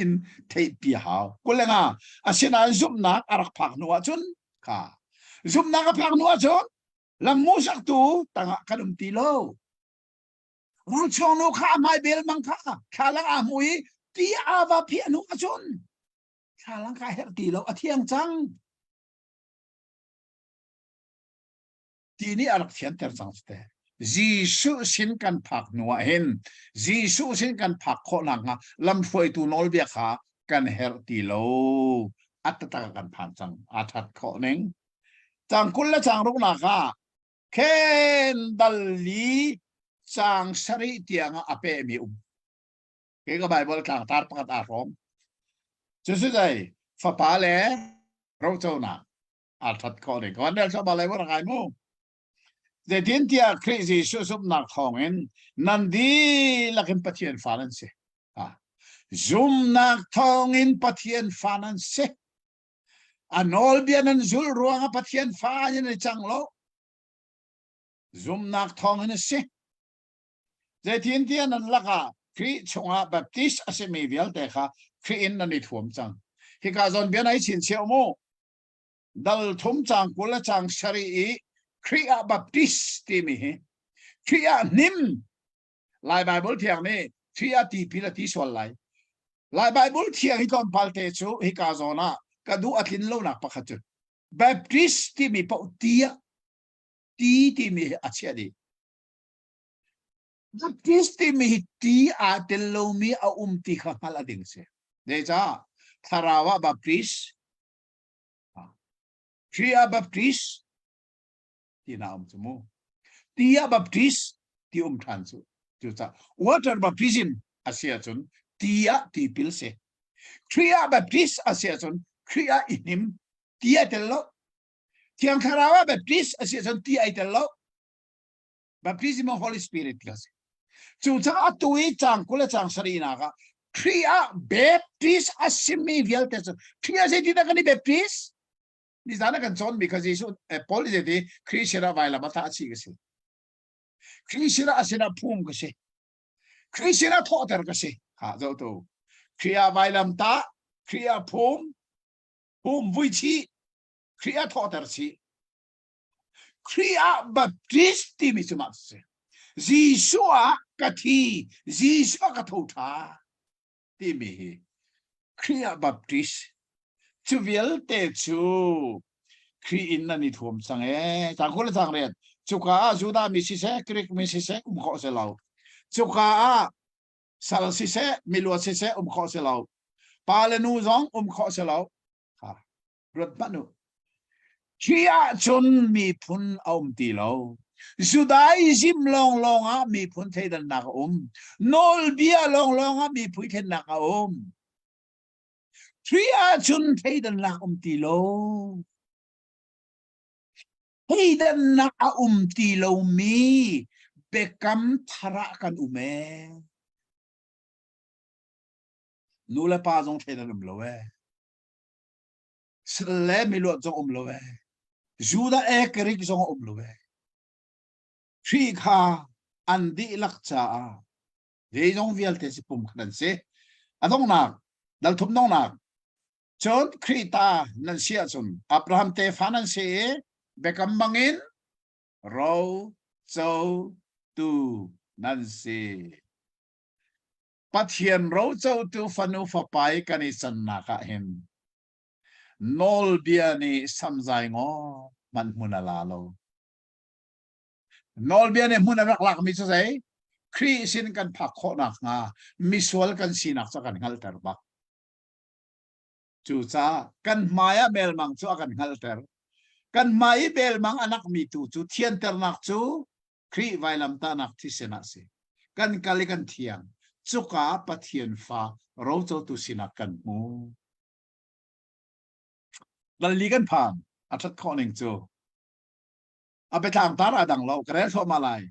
in theihpi a hau. Kulenga asinain zumhnak a rak phak hnu ahcun kha zumhnak a phak hnu ahcun lam hmuhsaktu tangah kan um ti lo rulchuang nu kha a hmai bel mang kha thlalang aa hmu i ti aa va phiah hnu ahcun thlalang kha herh ti lo a thiang cang ti nih a rak thianter cang te Jesuh sin kan phak hnu ah hin Jesuh sin kan phak khawh nakhnga lamhruaitu nawlbia kha kan herh ti lo a taktak kan phan cang a that khawh ning Cang 20 le cang ruknak ah khen dal li cang sarih tiang ah a pehmi um. Ke ka Bible tlangtar pakhat aa hrawm. Cu si zei fapa le roconak aa that khawh ding. Kawan rel ba lai rak ai mu. Zeitintiah Khrih Jesuh zumhnak thawngin nan dihlak in Pathian fa nan si. Zumnak thawngin Pathian fa nan si. A nawlbia nan zulh ruangah Pathian fa in i cang lo. Zumnak thawngin a si. Zeitintiah nan lakah Khrih chungah Baptist a simi vialte kha Khrih in nan i thuam cang. Hika zawn bia nai chinchiah mu. Dal thum cang 20 le cang sarih i Khrih ah Baptist timi hi Khrih ah hnim Lai Bible thiang nih Khrih ah tipil a ti sual lai. Lai Bible thiang hi tlawmpal te cu hika zawn ah ka duh a tlin lonak pakhat cu Baptist timi paoh ti ah ti timi hi a chiah dih. Baptist timi hi ti aa tel lomi a um ti kha hngalh a ding si. Zeicah thlarau ah Baptist, Khrih ah Baptist, ti na um cu mu ti ah baptist ti um than cu cucah water baptism a si ahcun ti ah tipil si Khrih ah baptist a si ahcun Khrih ah i hnim ti ai tel lo Thiang Thlarau ah baptist a si ahcun ti ai tel lo baptism of Holy Spirit ka si cucaah atu i cang 20 le cang sarih nak ah Khrih ah baptist a simi vialte cu Khrih ah zeitindah kan i baptist Nizan ah kan cawnmi kha Jesuh eh, Paul nih zeiti Khrih sinah vailam a thah chih ka si. Khrih sinah a sinah phum ka si. Khrih sinah thawhter ka si. Ha zoh tu. Khrih ah vailam tah, Khrih ah phum, phum vui chih, Khrih ah thawhter chih. Khrih ah Baptist timi cu mah si. Jesuh ah ka thi, Jesuh ah ka tho ṭha timi hi Khrih ah Baptist cu vialte cu Khrih in nan i thuam cang ee. Cang kul le cang riat. Cuka ah Judah mi siseh, Greek mi siseh um khawh si lo. Cuka ah sal siseh, miluat siseh um khawh si lo. Pa le nu zong um khawh si lo. Ha. Ruat hmanh u. Khi ahcun miphun a um ti lo. Judaism lawnglawng ah miphun thleidannak a um. Nawlbia lawnglawng ah miphun thlennak a um. Khi ahcun thleidannak um ti lo. Thleidannak a um ti lomi biakam thar ah kan um ee. Nu le pa zong thleidan um lo ee. Sal le miluat zong um lo ee. Judah e Greek zong a um lo ee. Khrih kha an dihlak caah zeizong vialte si pum khat an si. A donghnak, dal thum donghnak, cun Khrih ta nan si ahcun Abraham tefa nan si i biakam bangin ro co tu nan si. Pathian rocotu fanu fapa i kan i cannak ah hin nawlbia nih samzai ngaw hmanh hmun a la lo. Nawlbia nih hmun a rak lakmi cu zei? Khrih sin kan phak khawhnak hnga misual kan sinak cu a kan hngalhter bak. Cucaah kan hmai ah belmang cu a kan hngalhter. Kan hmai i belmang a nakmi tu cu thianternak cu Khrih vailamtahnak thisen ah si. Kan kal i kan thiang. Cuka Pathian fa rocotu sinak kan hmu. Lalli kan phan. A ṭhat khawh ning cu. A biatlang tar a dang lo. Ka rel thluahmah lai.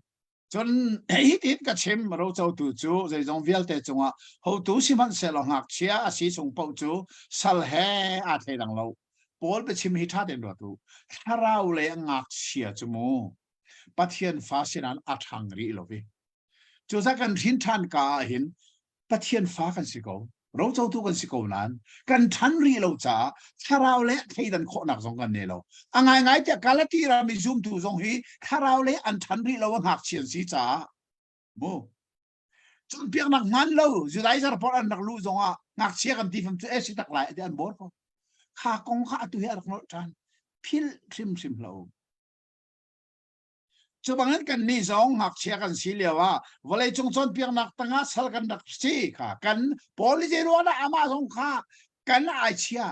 Cun hi tin ka chim rocotu cu zeizong vialte cungah hotu sihmanhsehlaw ngakchia a si chung paoh cu sal he aa thleidang lo. Paul biachim hi ṭha tein ruat u. Thlarau le ngakchia cu mu Pathian fa sinan a ṭhang rih lo i cucaah kan hrin ṭhan ka ah hin Pathian fa kan si ko rocotu kan si ko nain kan ṭhan rih lo caah thlarau le thleidan khawhnak zong kan nei lo a ngaingai tiah Galati ram i zumtu zong hi thlarau le an ṭhan rih lo a ngakchia an si caah mu cawnpiaknak hmaan lo Judaizer pawl an rak luh zongah ngakchia kan ti fam cu e si tak lai ti an bor ko kha kong kha atu hi a rak nolh ṭhan philh hrimhrim hlah u Cu bangin kannih zong ngakchia kan si lio ah vawleicung cawnpiaknak tangah sal kan rak si kha kan Paul nih zeiruang dah amah zong kha kan ai chia.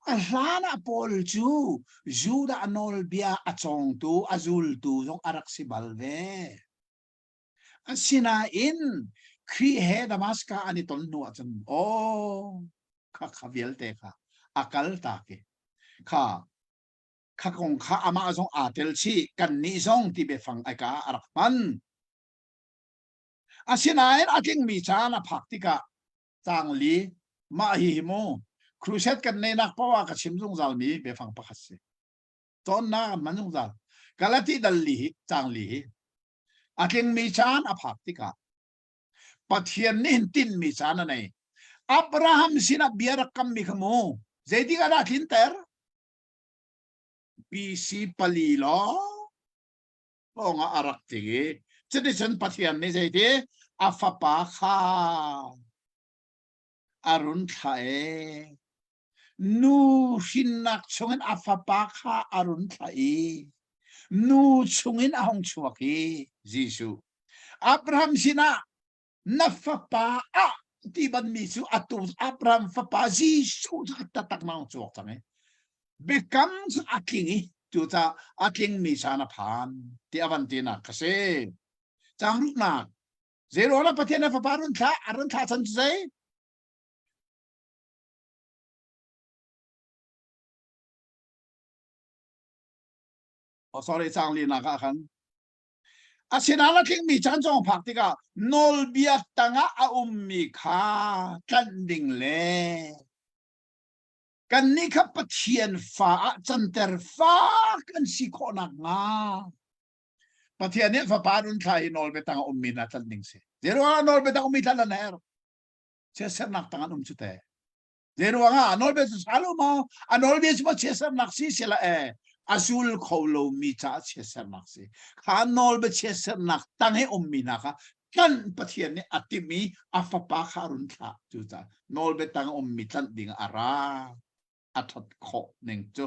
A hlan ah Paul cu Judah nawlbia a cawngtu, a zultu zong a rak si bal ve. Asinain Khrih he Damascus an i ton hnu ahcun aw kha kha vialte kha a kal tak i kha kha kong kha amah zong aa tel chih kannih zong ti biafang ai ka a rak hman asinain a tlingmi caan a phak tikah cangli mah hi hi mu crusade kan neihnak poah ah ka chim zungzal mi biafang pakhat si cawnnak an hman zungzal Galati dal li hi cangli hi a tlingmi caan a phak tikah Pathian nih hin tinhmi caan a nei Abraham sinah bia rak kammi kha mu zeitik ah dah tlinter BC pali lawng lawng ah a rak ti i cuticun Pathian nih zeiti a fapa kha a run thlah e nu hrinnak chungin a fapa kha a run thlah i nu chungin a hung chuak i Jesuh Abraham sinah na fapa ah ti banmi cu atu Abraham fapa Jesuh cu taktak na chuak cang i biakam cu a tling i cucaah a tlingmi caan a phan ti a van tinak ka si cang ruknak zeiruang ah Pathian a fapa run thlah a run thlah chan cu zei Oh sorry cang linak ah khan Asinain a tlingmi caan cawng phak tikah nawlbia tangah a ummi kha tlanh ding le kannih kha Pathian fa ah canter fa kan si khawh nakhnga Pathian nih fapa run thla i nawlbia tangah ummi hna tlanh ding si. Zeiruangah nawlbia tang ummi tlanh an herh? Chiatsernak tang an um cu te. Zeiruangah nawlbia cu sa lo maw? A nawlbia cu maw chiatsernak si sila e. A zul kho lomi caah chiatsernak si. Kha nawlbia chiatsernak tang i ummi hna kha tlanh Pathian nih a timh i a fapa kha a run thlah. Cucaah nawlbia tang ummi tlanh ding a ra. A ṭhat khawh ning cu.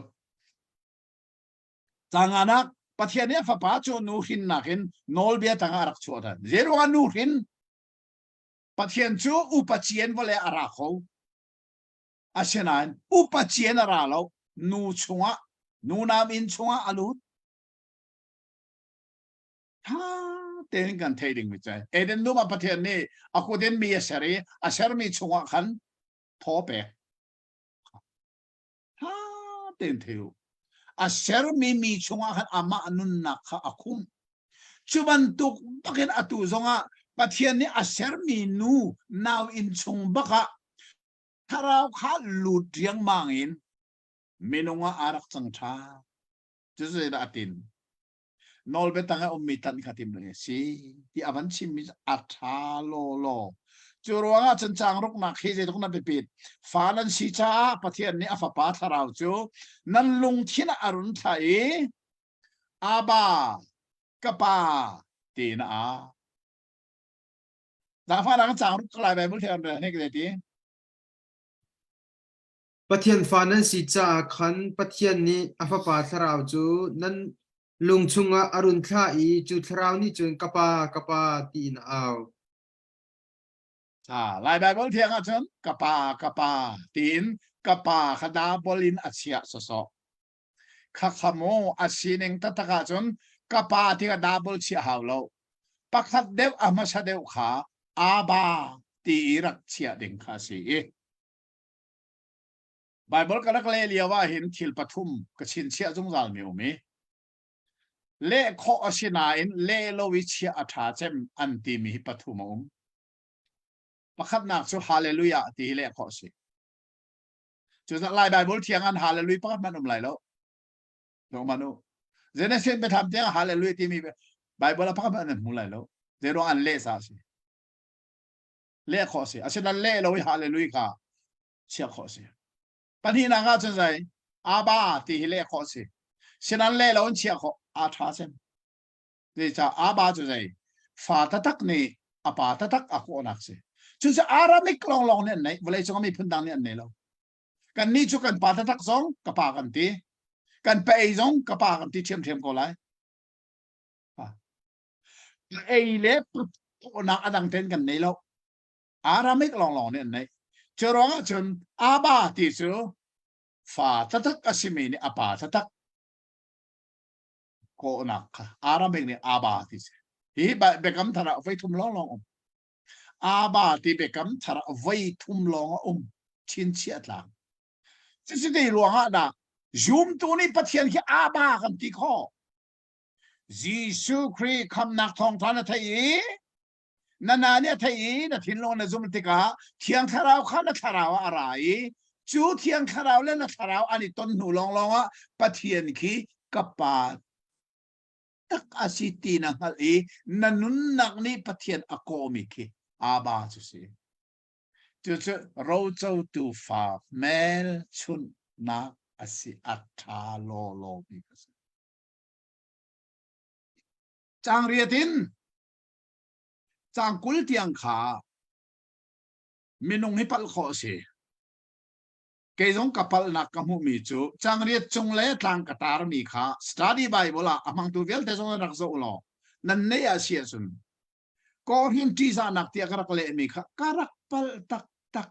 Canganak Pathian nih a fapa cu nu hrinnak in nawlbia tangah a rak chuah ṭhan. Zeiruangah nu hrin? Pathian cu upa cian vawlei a ra kho. Asinain upa cian a ra lo. Nu chungah, nu nam inn chungah a lut. Tha tein kan theih dingmi cu Eden dum ah Pathian nih a kut in mi a ser i a sermi chungah khan thaw pek. Tha tein thei u. A sermi mi chungah khan amah nunnak kha a khumh. Cu bantuk bakin atu zongah Pathian nih a sermi nu nau inn chung bakah thlarau kha lut riangmang in minung ah aa rak cang ṭha. Cu zeidah a tin? Nawlbia tang ah ummi tanh kha tim ding a si ti a van chimmi cu a ṭha lawlaw. Cu ruangah cun caang ruknak hi zeitluk na biapit. Fa nan si caah Pathian nih a Fapa Thlarau cu nan lungthin ah a run thlah i Abba, ka pa tiin a au. Zaangfahnak in caang ruk ka Lai Baibal thiam rel hnik ti. Pathian fa nan si caah khan Pathian nih a Fapa Thlarau cu nan lung chungah a run thlah i cu Thlarau nih cun ka Pa, ka Pa tiin a au. Ah, Lai Baibal thiang ahcun ka pa, ka pa tiin ka pa kha double in a chiah sawsawh. Khakha mu a sining taktak ahcun ka pa ti kha double chiah hau lo. Pakhat deuh a hmasa deuh kha Abba ti i rak chiah ding kha a si i Baibal ka rak leh lio ah hin thil pathum ka chinchiah zungzal mi um i leh khawh a si nain leh lo i chiah a ṭha cem an timi hi pathum a um. Pakhatnak cu Hallelujah ti hi leh khawh a si. Cucaah Lai Baibal thiang an Hallelujah pakhat hmanh um lai lo. Lo man u. Genesis biathlam tiang Hallelujah timi Baibal a pakhat hmanh an hmu lai lo. Zeiruang an leh sa a si. Leh khawh a si. Asinain leh lo i Hallelujah kha chiah khawh a si. Pahnihnak ah cun zei Abba ti hi leh khawh a si. Sinan leh lo in chiah khawh aa ṭha cem. Zeicah Abba cu zei fa tatak nih a pa tatak a kawhnak si. Cucu Aramaic lawnglawng nih an neih, vawleicung ah miphun dang nih an nei lo. Kannih cu kan pa tatak zong ka pa kan ti. Kan pa ei zong ka pa kan ti ṭhiamṭhiam ko lai. Ei le kawhnak a dang ten kan nei lo. Aramaic lawnglawng nih an neih. Cu ruangah cun Abba ti cu fa taktak a simi nih a pa taktak kawhnak kha Aramaic nih Abba ti si. Hi biakam thar ah voi thum lawnglawng um. Abba ti biakam thar ah voi thum lawng a um. Chinchiah tlang. Cucu te ruangah dah zumtu nih Pathian khi Abba kan ti khawh. Jesuh Khrih khamnak thawngtha na theih i na na nih a theih i na thinlung na zumh tikah Thiang Thlarau kha na thlarau ah a ra i cu Thiang Thlarau le na thlarau an i ton hnu lawnglawng ah Pathian khi ka Pa tak a si ti na hngalh i na nunnak nih Pathian a kawhmi khi Abba cu si. Cucu rocotu fa hmelchunhnak a si a ṭha lawlaw bik a si. Caang riat in caang 20 tiang kha minung hi palh khawh a si. Kei zong ka palhnak ka hmuhmi cu caang riat cung le tlang ka tarmi kha study Bible ah a hmangtu vialte zong nan rak zoh law nan neih ah si ahcun kawhrin ṭihzahnak tiah ka rak lehmi kha ka rak palh taktak.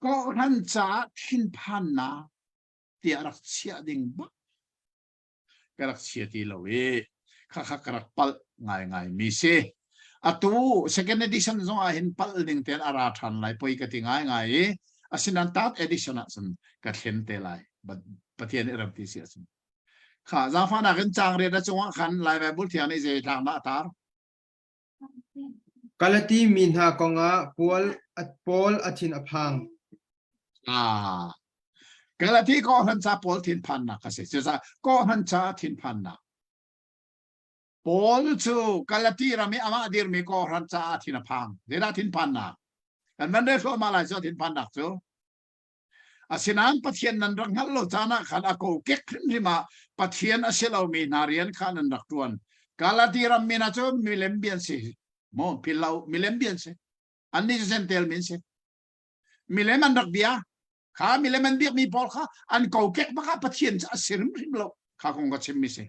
Kawhhran caah thinphannak tiah rak chiah ding bak ka rak chia ti lo i khakha ka rak palh ngaingai mi si. Atu second edition zong ah hin palh ding tein a ra ṭhan lai poi ka ti ngaingai i asinain third edition ah cun ka thlen te lai. Pathian nih ram ti si ahcun. Kha zaangfahnak in caang riat a cungah khan Lai Baibal Thiang nih zei tlang dah a tar? Galati mi hna kongah Paul Paul a thin a phang. Ah, Galati kawhhran ca Paul thinphannak a si. Cucaah kawhhran ca thinphannak. Paul cu Galati ram i amah dirmi kawhhran caah thin a phang. Zeidah thinphannak? Kan van rel thluahmah lai cu thinphannak cu. Asinain Pathian nan rak hngalh lo caan ah khan a kokek hrimhrim ah Pathian a si lomi hna rian kha nan rak ṭuan. Galati ram mi hna cu milem bia an si. Maw philh lo milem bia an si. Annih cu Jentail mi an si. Milem an rak bia. Kha milem an biakmi pawl kha an kokek bak ah Pathian cu a si hrimhrim lo. Kha kong ka chimmi si.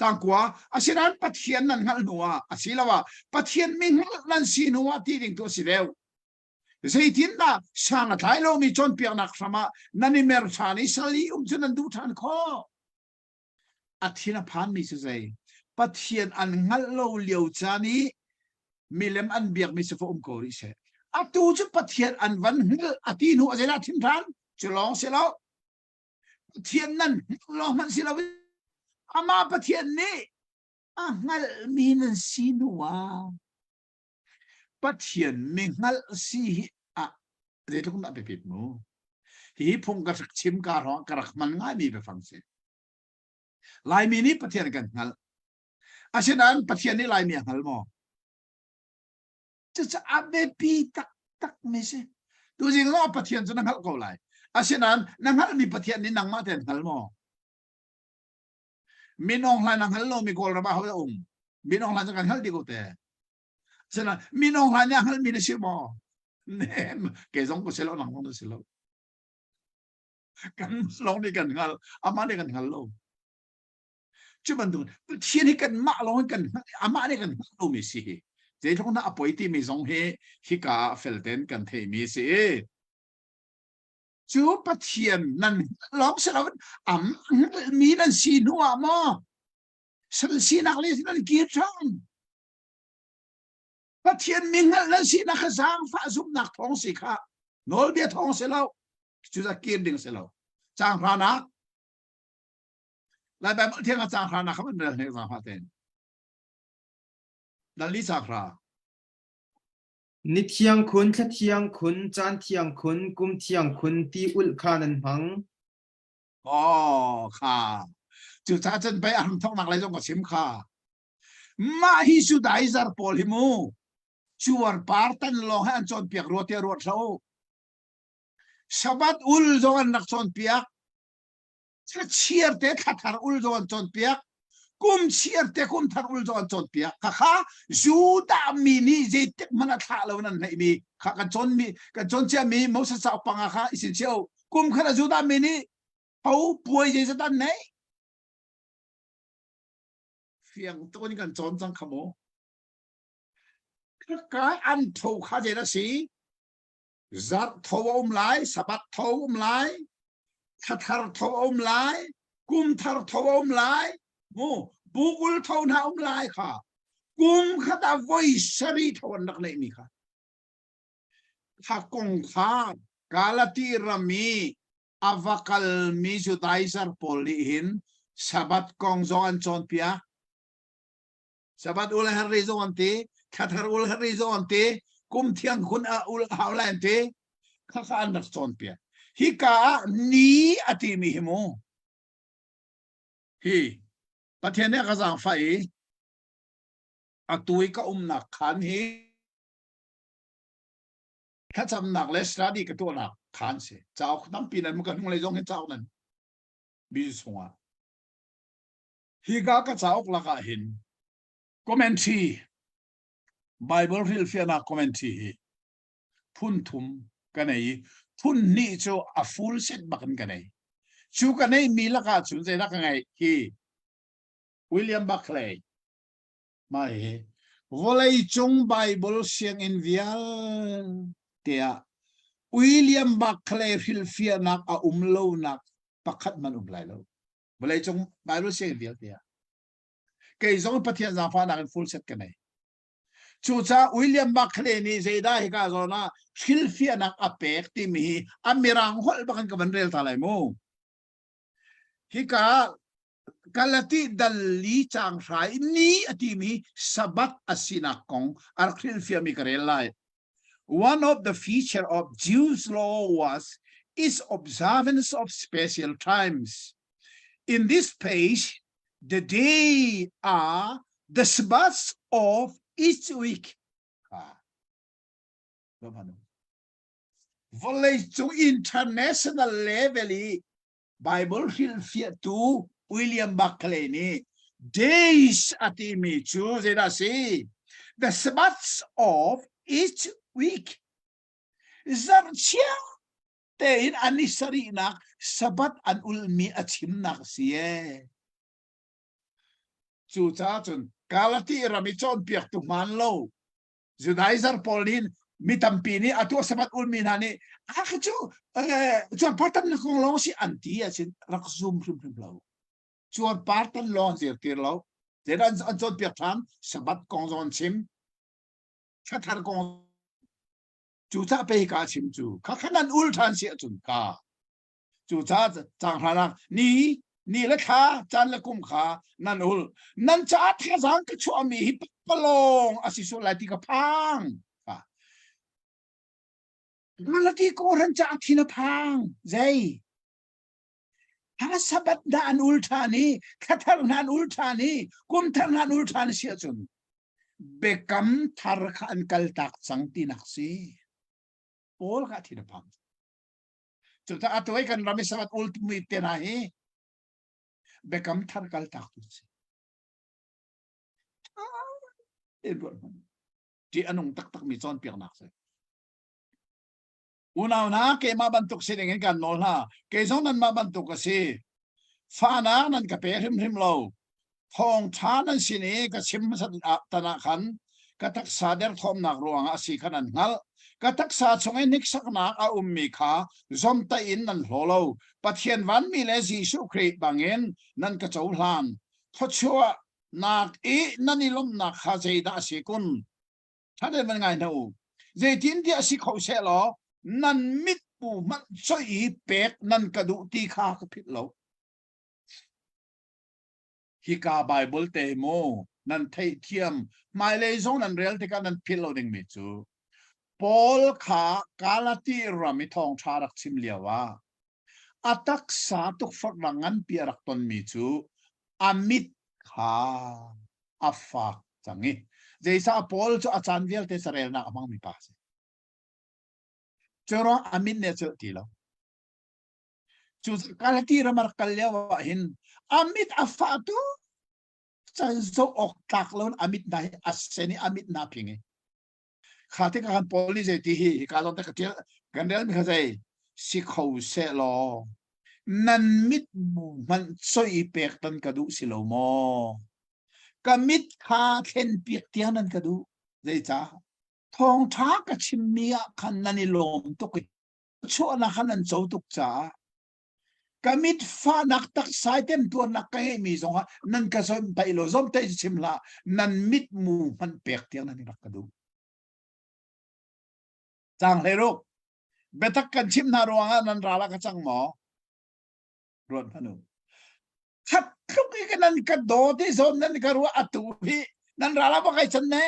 Tangkua asinain Pathian nan hngalh hnu ah asiloah Pathian mi hngalh nan si hnu ah ti ding tu a si deuh. Zeitindah sang a tlai lomi cawnpiaknak hram ah nan i mer ṭhan i sal i um cu nan duh ṭhan khawh? A thin a phanmi cu zei? Pathian an hngalh lo lio caan i milem an biakmi cu va um ko rih seh. Atu cu Pathian an van hngalh a ti hnu ah zeidah thin ṭhan? Cu lawng si lo. Pathian nan hngalh lawng hmanh si loin amah Pathian nih a hngalhmi nan si hnu ah Pathian mi hngalh si hi ah zeitluk dah biapit mu. Hi phung ka rak chim ka hrawng ka rak hman ngaimi biafang si. Laimi nih Pathian kan hngalh. Asinain Pathian nih Laimi a hngal maw? Cucu a biapi taktak mi si. Tuzing zong Pathian cu na hngalh ko lai. Asinain na hngalhmi Pathian nih nangmah tein hngal maw? Min Aung Hlaing na hngal lomi Kawlram ah ho dah um? Min Aung Hlaing cu kan hngalh dih ko te. Asinain Min Aung Hlaing nih a hngalhmi na si maw? Nem, kei zong ka si lo, nang zong na si lo. Kan lawng nih kan hngal, amah nih kan hngal lo. Cu bantuk Pathian hi kanmah lawng in kan hngalh, amah nih kan hngalh lomi si hi. Zeitluk dah a poi timi zong hi hika ah felten kan theihmi si. Cu Pathian nan lawng si loin am hngalhmi nan si hnu ah maw sal sinak le nan kir ṭhan. Pathian mi hngalh nan sinak kha zaangfah zumhnak thawng si kha nawlbia thawng si lo cu kir ding si lo caang hranak Lai Bible thiang ah caang hranak kha man rel hnek zaangfah tein dal li caang hra Ni thiang khun, thla thiang khun, caan thiang khun, kum thiang khun ti ulh kha nan hmang. Oh, kha. Cucaah cun pei a hramthawknak lei zong ka chim kha. Mah hi Judaizar pawl hi mu cuar par tan lawng he an cawnpiak rua tiah ruat hlah u. Sabbath ul zong an rak cawnpiak. Thlachiar te thlathar ul zong an cawnpiak. Kum chiar te kum thar ul zong an cawnpiak. Khakha Judah mi nih zeitik hmanh a thlah lo in an hneihmi kha kan cawnmi kan cawn ciami Moses cauk panga kha i sin cio. Kum khat ah Judah mi nih ho puai zeizat an neih? Fiang tuk in kan cawn cang kha mu. Khaka an tho kha zei a si? Zarh tho a um lai, Sabbath tho um lai, thlathar tho a um lai, kumthar tho a um lai, mu bukul tho hna um lai kha. Kum khat ah voi sari tho an rak neihmi kha. Kha kong kha Galati ram i a va kalmi Judaizar pawl nih hin Sabbath kong zong an cawnpiak. Sabbath ul herri zong an ti, thlathar ul herri zong an ti, kum thiang khun a ul hau lai an ti. Khakha an rak cawnpiak. Hika ah ni a timi hi mu. Hi Pathian nih a ka zaangfah i atu i ka umnak khaan hi thlacamnak le study ka tuahnak khaan si. Cauk tampi nan ka hnunglei zong hin cauk nan bi chungah. Hika ka cauk lakah hin commentary Bible hrilhfiahnak commentary hi phun thum ka nei i phun hnih cu a full set bak in ka nei. Cu ka neihmi lakah cun zeidah ka ngeih hi William Barclay mah hi vawlei cung Bible sianginn vialte ah William Barclay hrilhfiahnak a um lonak pakhat hmanh um lai lo. Vawleicung Bible sianginn vialte ah. Kei zong Pathian zaangfahnak in full set ka nei. Cucaah William Barclay nih zeidah hika zawn ah hrilhfiahnak a pek timi hi a mirang holh bak in ka van rel ta lai mu. Hika Galati dal li caang hrai ni a timi Sabbath a sinak kong a rak hrilhfiahmi ka rel lai. One of the feature of Jews law was its observance of special times. In this page, the day are the Sabbaths of each week. Vawleicung international level i Bible hrilhfiahtu William Barclay nih days a timi cu zeidah a si? The Sabbaths of each week. Zarhchia tein an i sarihnak Sabbath an ulmi a chimnak a si ee. Cucaah cun Galati ram i cawnpiaktu hmaan lo Judaizer pawl nih mi tampi nih atu Sabbath ulmi hna nih a khi cu cuarpartan na kong lawng si an ti ahcun rak zum hrimhrim lo. Cuarpartan lawng zirtir lo. Zeidah an cawnpiak ṭhan? Sabbath kong zong an chim. Thlathar kong cucah pei ka chim cu kha khan an ul ṭhan si ahcun ka Cucaah caang hranak ni ni le thla caan le kum kha nan ul. Nan caah thazaang ka chuahmi hi pakpalawng a si sual lai ti ka phang. Malaki kawhran caah thin a phang. Zei? Ha sabat hna an ul ṭhan i thlathar hna an ul ṭhan i kum thar hna an ul ṭhan si ahcun biakam thar kha an kaltak cang tinak si. Paul kha thin a phang. Cucaah atu i kan ram i sabat ultmi te hna hi biakam thar kal tak tu si. Ṭih a nung taktakmi cawnpiaknak si. Unau hna, keimah bantuk si ding in kan nawl hna. Kei zong nanmah bantuk ka si. Fahnak nan ka pe hrimhrim lo. Thawngṭha nan sin i ka chim hmasat tan ah khan ka taksa derthawmnak ruangah a si kha nan hngalh. Ka taksa chung i hniksaknak a ummi kha zomtaih in nan hlaw lo. Pathian vanmi le Jesuh Khrih bangin nan ka cohlan. Thluachuahnak i nan i lawmhnak kha zeidah a si kun? Ṭha tein van ngai hna u. Zeitintiah si kho seh law nan mitmu hmanh coih i pek nan ka duh ti kha ka philh lo. Hika Baibal te hi mu nan theihthiam hmailei zong nan rel tikah nan philh lo dingmi cu Paul kha Galati ram i thawngṭha rak chim lio ah a taksa tukforhnak nganpi a rak tonmi cu a mit kha a fak cang i zeicah Paul cu a caan vialte carelnak a hmangmi pa a si. Curuang a mit nih a celh ti lo. Cu Galati ram a rak kal lio ah hin a mit a fah tu can zoh awk tlak lo a mit hna hi a sen i a mit hna phing i kha te ka kan Paul nih zei ti hi hika zawn te ka tial kan rel mi kha zei si kho seh law nan mit mu hmanh choi pek tan ka duh si lo maw ka mit kha thlen piak tiang nan ka duh zeicah thawngtha ka chimmi ah khan nan i lawm tuk i chuahnak kha nan co tuk caah ka mit fahnak taksai temtuarnak ka ngeihmi zongah nan ka zomtaih lo zomtaih cu chim hlah nan mit mu hmanh pek tiang nan rak ka duh cang hlei ruk biatak kan chim hna ruangah nan ral ah ka cang maw ruat hmanh u khat tluk i nan ka daw ti zawn nan ka ruah atu hi nan ral ah kai can ne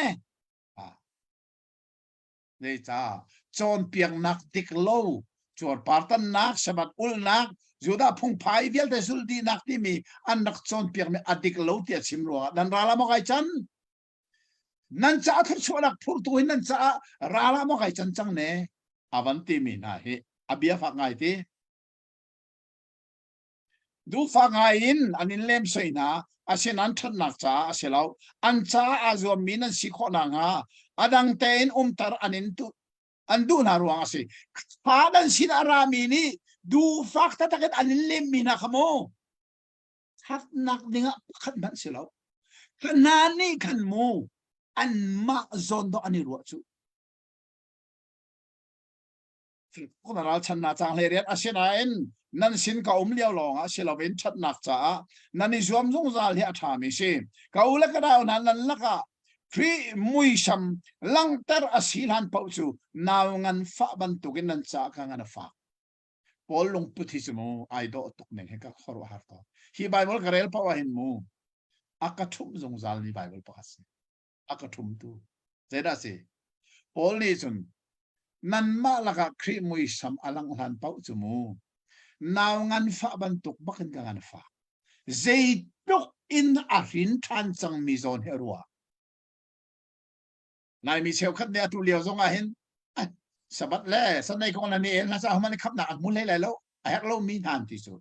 Zeicah cawnpiaknak dik lo, cuarpartannak, Sabbath ulhnak, Judah phungphai vialte zulh dihnak timi an rak cawnpiakmi a dik lo tiah chim ruangah nan ral ah maw kai can? Nan caah thluachuahnak phurtu hi nan caah ral ah maw kai can cang ne? A van timi hna hi a bia fak ngai ti. Duhfak ngai in an in lemsoi hna, asinain ṭhatnak caah a si lo. An caah aa zuammi nan si khawh nakhnga a dang tein umter an in duh an duh hna ruang a si. Fa nan sin a rami nih duhfak taktak in an in lemmi hna kha mu ṭhatnak dingah pakhat hmanh si lo. Hna nih khan mu anmah zawn dawh an i ruah cu. Na ralchannak cang hlei rian asinain nan sin ka um lio lawngah si loin ṭhatnak caah nan i zuam zungzal hi a ṭhami si. Ka u le ka nau hna nan lakah Khrih muisam langhter a si hlan paoh cu nau nganfah bantukin nan caah ka ngan a fak. Paul lungput hi cu mu ai dawh tuk ning hi ka khuaruahhar tawn. Hi Bible ka rel paoh ah hin mu a ka ṭhumh zungzalmi Bible pakhat si. A ka ṭhumtu. Zeidah a si? Paul nih cun nanmah lakah Khrih muisam a langh hlan paoh cu mu nau nganfah bantuk bakin ka nganfah. Zeitluk in a hrin ṭhan cangmi zawn hi a ruah. Laimi cheukhat nih atu lio zong ah hin. Sabbath le Sunday kong le ni el hna sa human khamnak an hmu hlei lai lo a herh lo mi hna an ti cu.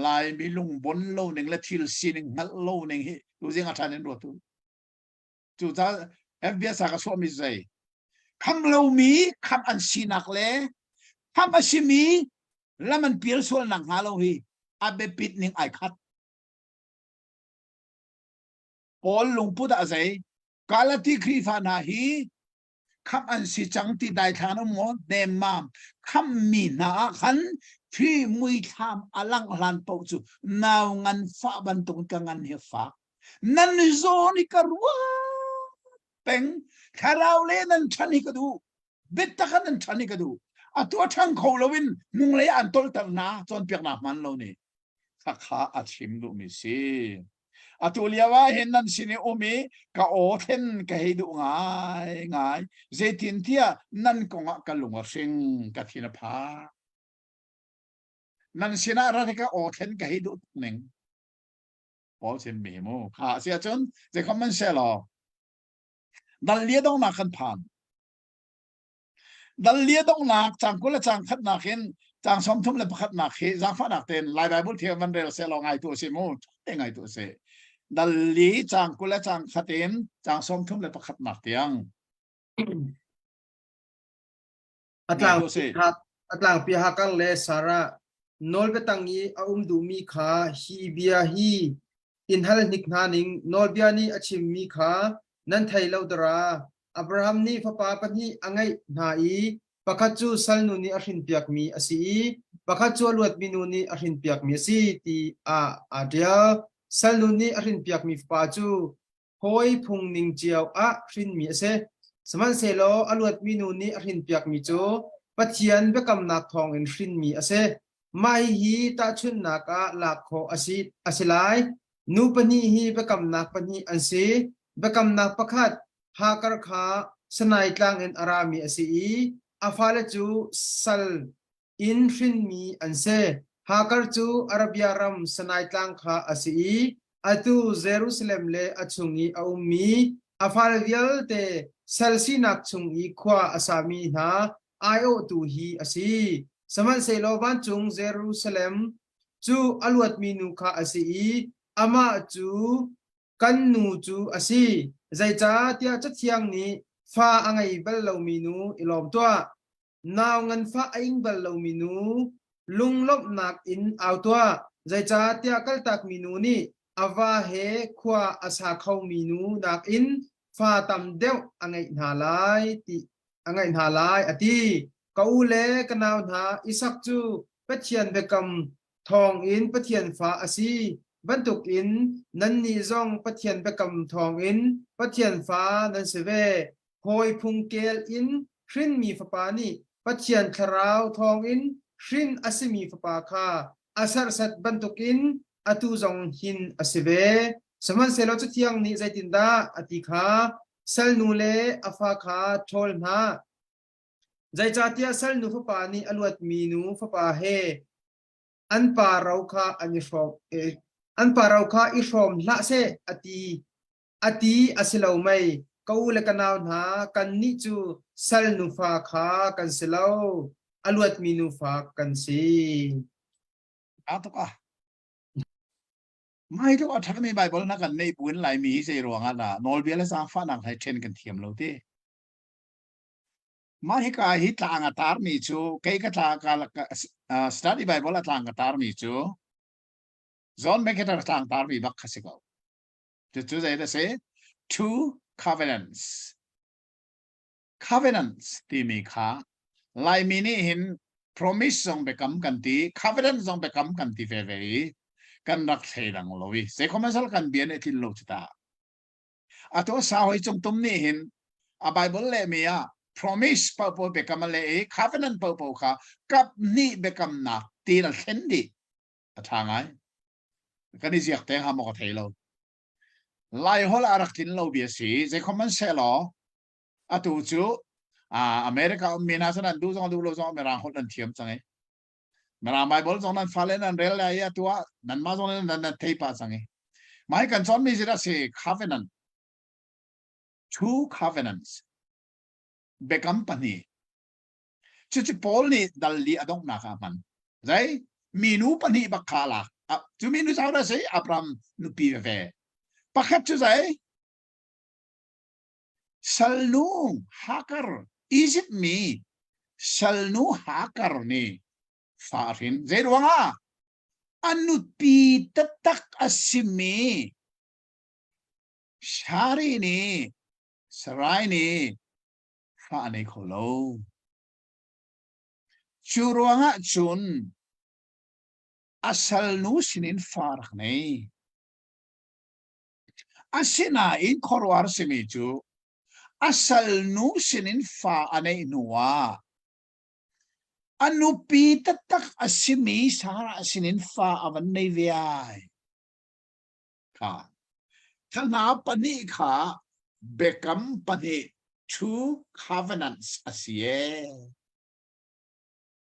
Laimi lungbon lo ning le thil sining hngalh lo ning hi tuzing a ṭhan in ruat u. Cucaah FBS ka chuahmi zei kham lomi kham an sinak le kham a simi lam an pial sual nak hnga lo hi a biapit ning ai khat. Paul lungput ah zei Galati Khrihfa hna hi khamh an si cang ti daithlan um maw nemmam khamhmi hna ah khan Khrih muithlam a langh hlan paoh cu nau ngan fah bantuk ka ngan hi fak nan zawn i ka ruat peng thlarau le nan ṭhan hi ka duh biatak ah nan ṭhan hi ka duh atu a ṭhang kho loin hnunglei an tolter hna cawnpiaknak hman lo nih khakha a chim duhmi si. Atu lio ah hin nan sin i um i ka aw thlen ka hei duh ngai ngai. Zeitintiah nan kongah ka lung a hring, ka thin a phang. Nan sinah rat hi ka aw thlen ka hei duh tuk ning. Paul chimmi hi mu. Kha si ahcun zeikhom man seh law dal lia donghnak kan phan. Dal lia donghnak cang 20 le cang khatnak in cang 31 hi zaangfahnak tein Lai Bible thiang van rel seh law ngai tu si mu te ngai tu si. Dal li cang 20 le cang khat in cang 31 nak tiang. A tlang a tlangpi Hakar le Sarah nawlbiatang i a um duhmi kha hi bia hi in hal hnik hna ning nawlbia nih a chimmi kha nan thei lo dara Abraham nih fapa pahnih a ngeih hna i pakhat cu salnu nih a hrinpiakmi a si i pakhat cu a luatmi nu nih a hrinpiakmi a si ti ah aa ṭial. Salnu nih a hrinpiakmi fapa cu hawi phung ning cio ah hrinmi a si. Sihmanhsehlaw a luatmi nu nih a hrinpiakmi cu Pathian biakamnak thawngin hrinmi a si. Mah hihi tahchunhnak ah lak khawh a si, a si lai. Nu pahnih hi biakamnak pahnih an si. Biakamnak pakhat Hagar kha Sinai tlang in a rami a si i a fale cu sal in hrinmi an si. Hagar cu Arabia ram Sinai tlang kha a si i atu Jerusalem le a chung i a ummi a fale vialte sal sinak chung i khua a sami hna aiawhtu hi a si. Sihmanhsehlaw vancung Jerusalem cu a luatmi nu kha a si i amah cu kan nu cu a si. Zeicahtiah Cathiang nih fa a ngei bal lomi nu i lawm tuah. Nau nganfah a ing bal lomi nu lunglawmhnak in au tuah. Zeicahtiah kaltakmi nu nih a va he khua a sa khomi nu nakin fa tam deuh a ngeih hna lai ti a ngeih hna lai a ti. Ka u le ka nau hna Isak cu Pathian biakam thawngin Pathian fa a si bantukin nannih zong Pathian biakam thawngin Pathian fa nan si ve. Hawi phungkel in hrinmi fapa nih Pathian thlarau thawngin hrin a simi fapa kha a serhsat bantukin atu zong hin a si ve. Sihmanhsehlaw Cathiang nih zeitindah a ti kha salnu le a fa kha ṭhawl hna. Zeicahtiah salnu fapa nih a luatmi nu fapa he an pa ro kha an i hrawm an pa ro kha i hrawm hlah seh a ti a ti a si lo mei ka u le ka nau hna kannih cu sal nufa kha kan si lo a luatmi nufa kan si. A tuk ah Mai tluk a ṭhami Baibal na kan neih buin Laimi hi zei ruangah dah nawlbia le zaangfahnak he ṭhen kan thiam lo ti? Mah hika hi tlang a tarmi cu kei ka tla ka study Bible a tlang ka tarmi cu John MacArthur tlang tarmi bak kha si ko. Cucu zei dah si? Two covenants. Covenants timi kha Laimi nih hin promise zong biakam kan ti, covenant zong biakam kan ti veve i kan rak thleidang lo i zeikhom kan bia nih tlin lo cu ta. Atu sa hoi cung tum nih hin a Bible lehmi ah promise paohpaoh biakam a leh i covenant paohpaoh kha kap hnih biakamnak tiin a thlen dih. A ṭha ngai. Kan i ziak te hnga maw ka thei lo. Laiholh a rak tlin lo bia si. Zeikhom an seh law atu cu America ummi hna cun an duh zong duh lo zong Mirang holh an thiam cang i Mirang Bible zong nan fale nan rel lai i atu ah nanmah zong nan nan thei pah cang i mah hi kan cawnmi zit a si covenant two covenants biakam pahnih. Cucu Paul nih dal li a donghnak ah a hman. Zei? Minu pahnih bak kha a lak. Cu minu cu ahodah a si? Abraham nupi veve. Pakhat cu zei? Salnu Hagar, Izipt mi salnu Hagar nih fa a hrin. Zei ruangah? A nupi taktak a simi Shari nih Sarai nih fa a nei kho lo. Cu ruangah cun a salnu sinin fa rak nei. Asinain khuaruahhar simi cu a salnu sinin fa a neih hnuah a nupi taktak a simi Sarah sinin fa a van nei ve ai. Kha kha hna pahnih kha biakam pahnih two covenants a si ee.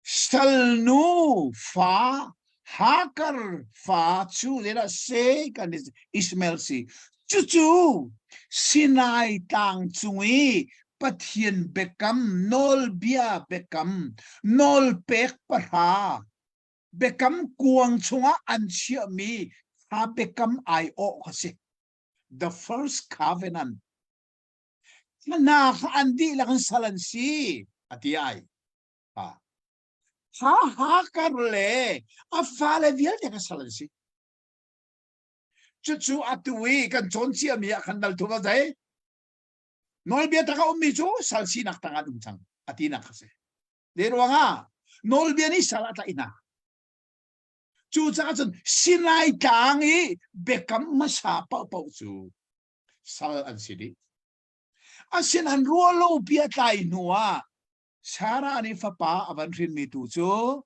Salnu fa Hagar fa cu zeidah se kan Ishmael si. Cucu Sinai tlang cung i Pathian biakam nawlbia biakam nawlpek pahra biakam kuang chungah an chiahmi kha biakam aiawh kha si. The first covenant. Hna kha an dihlak in sal an si a ti ai. Ha. Ha Hagar le a fale vialte kha sal an si. Cucu atu i kan cawn ciami ah khan dal thum a zei. Nawlbia tang a ummi cu sal sinak tang an um cang a tinak kha si. Zei ruangah nawlbia nih sal a tlaih hna. Cucaah cun Sinai tlang i biakam hmasa paohpaoh cu sal an si dih. Asinain ruahlo pi a tlai hnu ah Sarah nih fapa a van hrinmi tu cu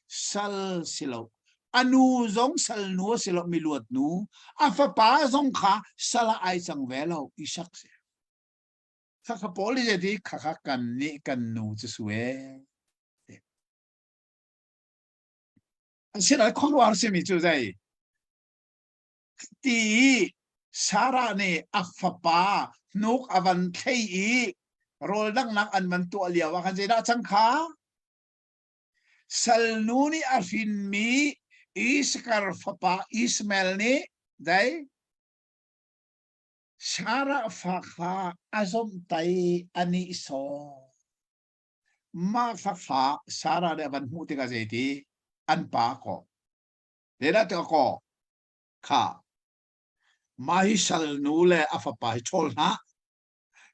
sal si lo. A nu zong sal nu a si lo, miluat nu. A fapa zong kha sal ah ai cang ve lo, Isak si. Khakha Paul nih zeiti khakha kan nih kan nu cu su e. Asinain khuaruahhar simi cu zei? Ti i Sarah nih a fapa hnuk a van thlei i rawl danghnak an van tuah lio ah khan zeidah cang kha? Salnu nih a hrinmi Isakar fapa Ishmael nih dai Sarah fa kha a zomhtaih a nihsawh. Mah fa kha Sarah nih a van hmuh tikah zeiti? An pa kaw. Zeidah ti kaw? Kha. Mah hi salnu le a fapa hi ṭhawl hna.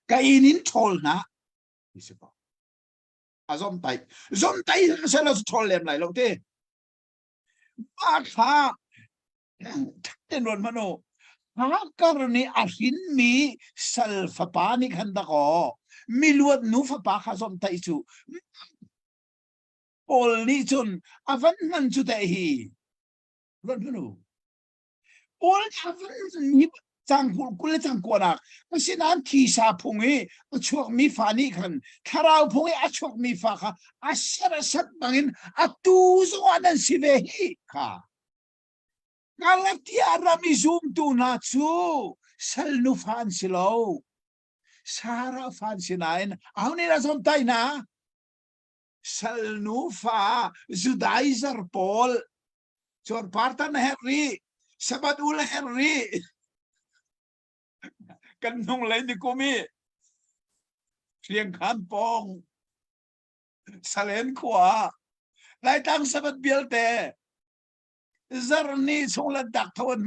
Ka inn in ṭhawl hna. Ti si ko. A zomhtaih. Zomhtaih selaw ṭhawl lem lai lo ti. Mah kha ten ruat hmanh u. Hagar nih a hrinmi sal fapa nih khan dakaw miluat nu fapa kha zomhtaih cu Paul nih cun a van hman cu teh hi ruat hmanh u. Paul nih a van hman hi cang 20 le cang kuanak asinain thisa phung i a chuakmi fa nih khan thlarau phung i a chuakmi fa kha a ser a sat bangin a tu zongah nan si ve hi kha Galatia ram i zumtu hna cu sal nufa an si lo. Sarah fa an si nain aho nih dah zawmtaih hna? Sal nufa Judaizer pawl cuarpartan a herh rih, Sabbath ul a herh rih. Kan hnunglei nikum i Hriangkhan pawng Salen khua Laitlang Sabbath vialte zarhni chung lantak tho an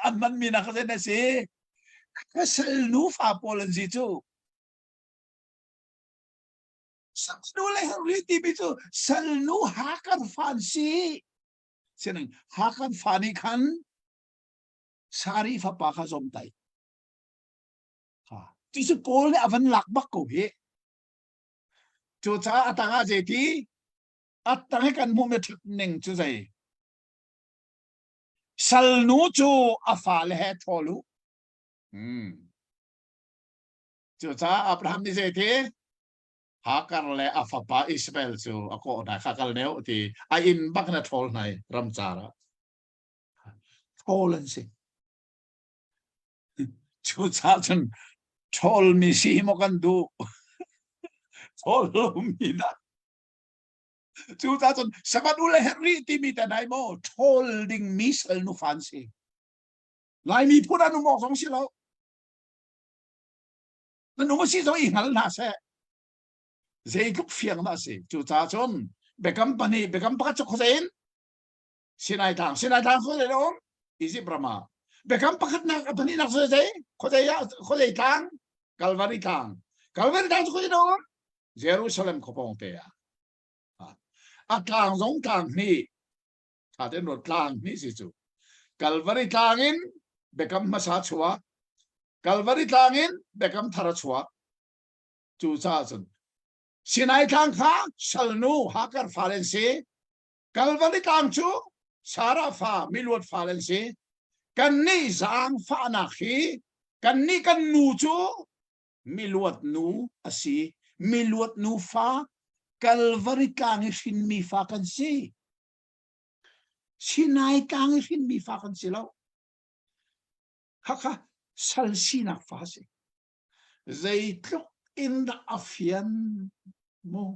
an man mi nak zen a si ka sal nufa pawl an si cu salnu le henry timi cu salnu hakan fan si sining hakan fa nih khan sari fapa kha zom tai ha ti cu paul nih a van lak bak ko hi cu caah a tang ah zeiti a tang hi kan hmuhmi ṭhat ning cu zei salnu cu a fale he ṭhawl u hmm. cucaah Abraham nih zeiti Hagar le a fapa Ishmael cu a kawh hna kha kal neu ti a inn bak na ṭhawl hna i ramcar ah ṭhawl an si cucaah cun ṭhawlmi si hi maw kan duh ṭhawl lomi dah. Cu ta cun Sabbath ul le herh rih timi te nai maw ṭhawl ding mi sal nu fan si. Laimi phun an um awk zong si lo. Nan um si zong i hngal hna seh. Zeitluk fiang dah si. Cu ca cun biakam pahnih biakam pakhat cu khuazei in Sinai tlang Sinai tlang khuazei um Egypt ram ah biakam pakhatnak a pahnihnak cu zei khuazei ah khuazei tlang Calvary tlang Calvary tlang cu khuazei um Jerusalem khuapawng te ah a tlang zong tlang hnih tha ten ro tlang hnih si cu Calvary tlang in biakam hmasa chuak Calvary tlang in biakam thar a chuak cu caah cun Sinai tlang kha salnu Hagar fale an si Calvary tlang cu Sarah fa miluat fale an si kannih zaangfahnak hi kannih kan nu cu miluat nu a si miluat nu fa Calvary tlang i hrinmi fa kan si Sinai tlang i hrinmi fa kan si lo khakha sal sinak fa si zeitluk in dah a fian mu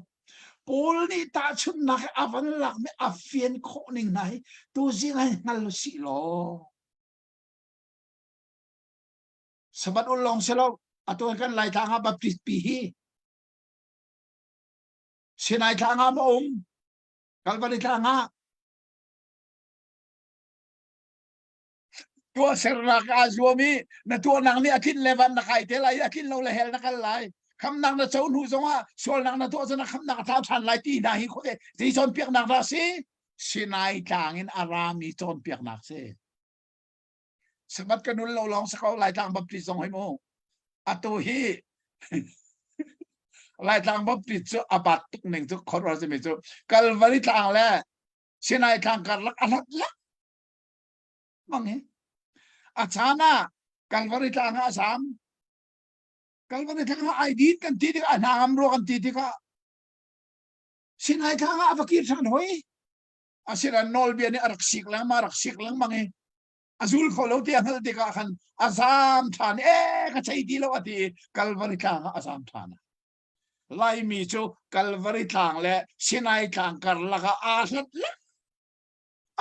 Paul nih tahchunhnak a van lakmi a fian khawh ning hna hi tuzing ah hngal sih law Sabbath ul lawng si lo atu kan Laitlang ah Baptist pi hi Sinai tlang ah ma um Calvary tlang ah tuahsernak aa zuam i na tuahnak nih a tlin le van na kai te lai a tlin lo le hell na kal lai khamnak na co hnu zongah sualnak na tuah cun na khamnak a thlau ṭhan lai ti hna hi khuate zei cawnpiaknak dah si Sinai tlang in a rami cawnpiaknak si Sabbath ka nul lo lawng si ko Laitlang Baptist zong hi mu atu hi Laitlang Baptist cu a bat tuk ning cu khor simi cu Calvary tlang le Sinai tlang karlak a hlat lak mang hi a caan ah Calvary tlang ah a zam Calvary tlang ah ai din kan ti tikah a hna ngam rua kan ti tikah Sinai tlang ah a va kir ṭhan hoi asinain nawlbia nih a rak sik lengmang a rak sik lengmang i a zul kho lo ti a hngalh tikah khan a zaam ṭhan e ka chei ti lo a ti i Kalvari tlang ah a zaam ṭhan Laimi cu Kalvari tlang le Sinai tlang karlak ah aa hlat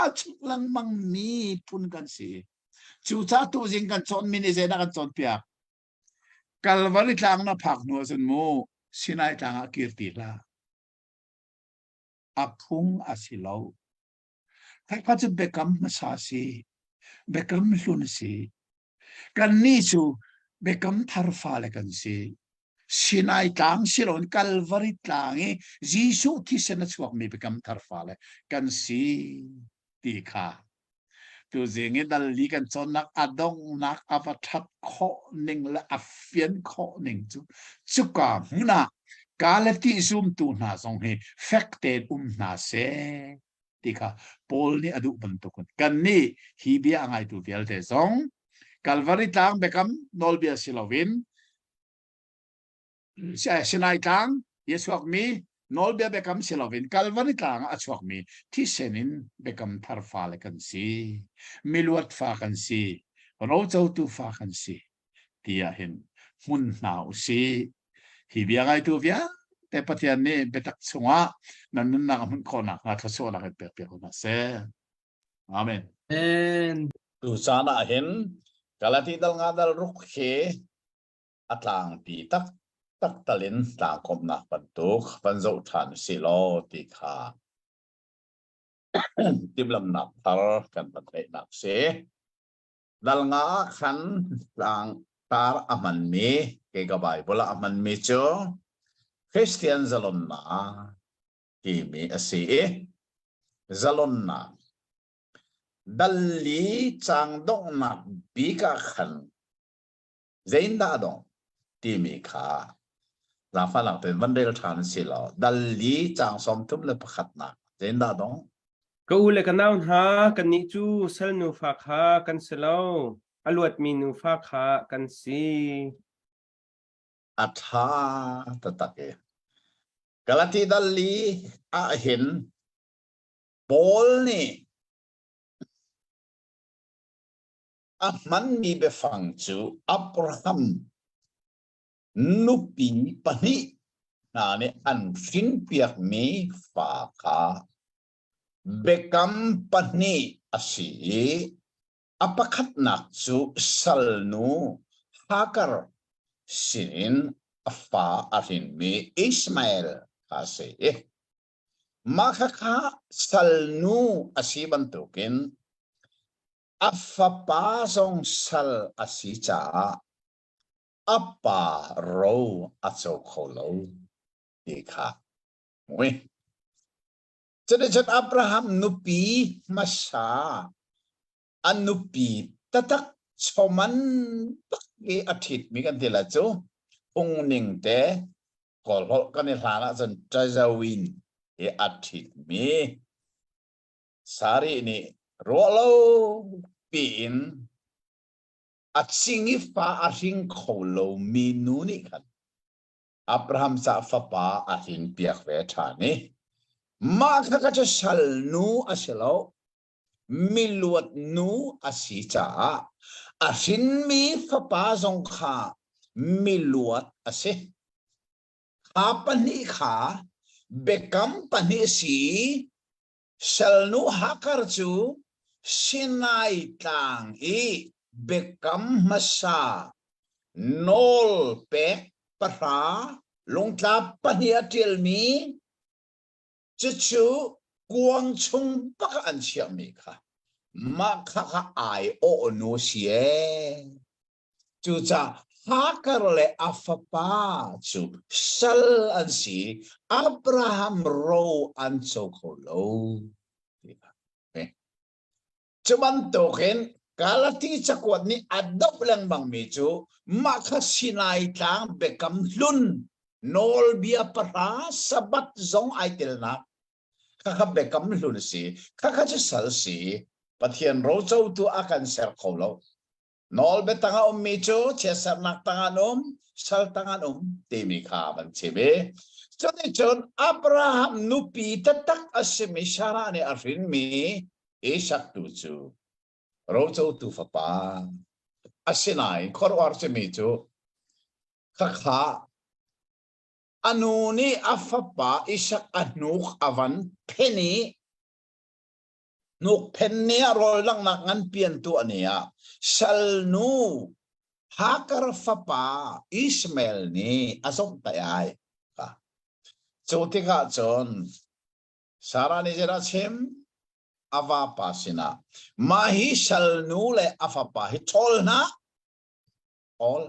a chuk lengmang mi phun kan si. Cucaah tuzing kan cawnmi nih zeidah kan cawnpiak? Kalvari tlang na phak hnu ahcun mu Sinai tlang ah kir ti hlah. A phung a si lo. Khakha cu biakam hmasa si. Biakam hlun si. Kannih cu biakam thar fale kan si. Sinai tlang si loin Kalvari tlang i Jesuh thisen a chuakmi biakam thar fale kan si ti kha tuzing i dal li kan cawnnak a donghnak a va ṭhat khawh ning le a fian khawh ning cu cuka hmun ah Galati zumtu hna zong hi fek tein um hna seh ti kha Paul nih a duh bantukin kannih hi bia a ngaitu vialte zong Kalvari tlang biakam nawlbia si loin Sinai tlang i a chuakmi nawlbia biakam si loin Kalvari tlang ah a chuakmi thisen in biakam thar fale kan si miluat fa kan si rocotu fa kan si tiah hin hmun hna u sih hi bia ngaitu vialte Pathian nih biatak chungah nan nunnak a hmunh khawh nakhnga thluachuahnak in pek piak hna seh. Amen. Amen. Tu caan ah hin Galati dal nga dal ruk hi a tlangpi tak tak talin tlangkawmnak bantuk van zoh ṭhan si law ti kha timhlamnak thar kan van ngeihnak si. Dal nga ah khan tlang tar a hmanmi kei ka Bible ah a hmanmi cu Christian zalonnak timi a si i zalonnak dal li caang donghnak bik ah khan Zeindah dong timi kha zaangfahnak tein van rel ṭhan si law dal li caang 31nak zeindah dong? Ka u le ka nau hna, kannih cu sal nufa kha kan si lo, a luatmi nufa kha kan si. A ṭha taktak i Galati dal li ah hin Paul nih A hmanmi biafang cu Abraham nupi pahnih. hna nih an hrinpiakmi fa kha biakam pahnih a si i a pakhatnak cu salnu Hagar sinin a fa a hrinmi Ishmael kha a si i mah khakha salnu a si bantukin a fapa zong sal a si caah a pa ro a co kho lo ti kha mui. Cuticun Abraham nupi hmasa a nupi tatak choman bak i a ṭhitmi kan ti la cu phungning te kawlholh kan i hlan ahcun ṭazawin i a ṭhitmi Sari nih ruah lo piin a cing i fa a hring kho lomi nu nih khan Abraham ca fapa a hrin piak ve ṭhan i mah kha kha cu salnu a si lo miluat nu a si caah a hrinmi fapa zong kha miluat a si. Kha pahnih kha biakam pahnih si Salnu Hagar cu Sinai tlang i biakam hmasa nawl pek pahra lungtla pahnih a ṭialmi cucu kuang chung bak ah an chiahmi kha mah kha kha aiawh nu si ee. Cucaah Hagar le a fapa cu sal an si. Abraham ro an co kho lo. Cu bantukin Galati cakuat nih a doh lengmangmi cu mah kha Sinai tlang biakam hlun nawlbia pahra Sabbath zong ai telnak khakha biakam hlun a si khakha cu sal si Pathian rocotu a kan ser kho lo Nawl biatang a ummi cu chiatsernak tang an um, sal tang an um timi kha van chim i cuticun Abraham nupi taktak a simi Sarah nih a hrinmi Isak tu cu rocotu fapa asinain khuaruahhar simi cu khakha a nu nih a fapa Isak a hnuk a van phen i Hnukphen ni ah rawl langhnak nganpi an tuah ni ah salnu Hagar fapa Ishmael nih a zomhtaih ai. Cu tikah cun Sarah nih zeidah a chim? A vapa sinah mah hi salnu le a fapa hi ṭhawl hna. Ṭhawl.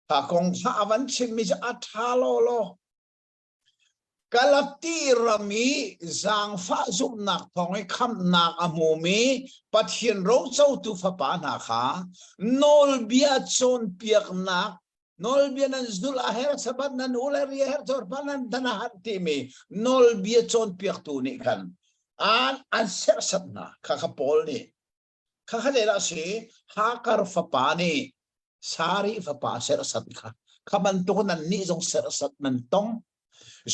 Kha kong kha a van chimmi cu a ṭha lawlaw. Galati ram i zaangfah zumhnak thawng i khamhnak a hmumi Pathian rocotu fapa hna kha nawlbia cawnpiaknak nawlbia nan zulh a herh sabbath nan ul a ri a herh chawrpa nan dan a hat timi nawlbia cawnpiaktu nih khan an an serhsat hna kha kha Paul nih kha kha zeidah a si Hagar fapa nih Sari fapa serhsat kha kha bantuk nan nih zong serhsat nan tong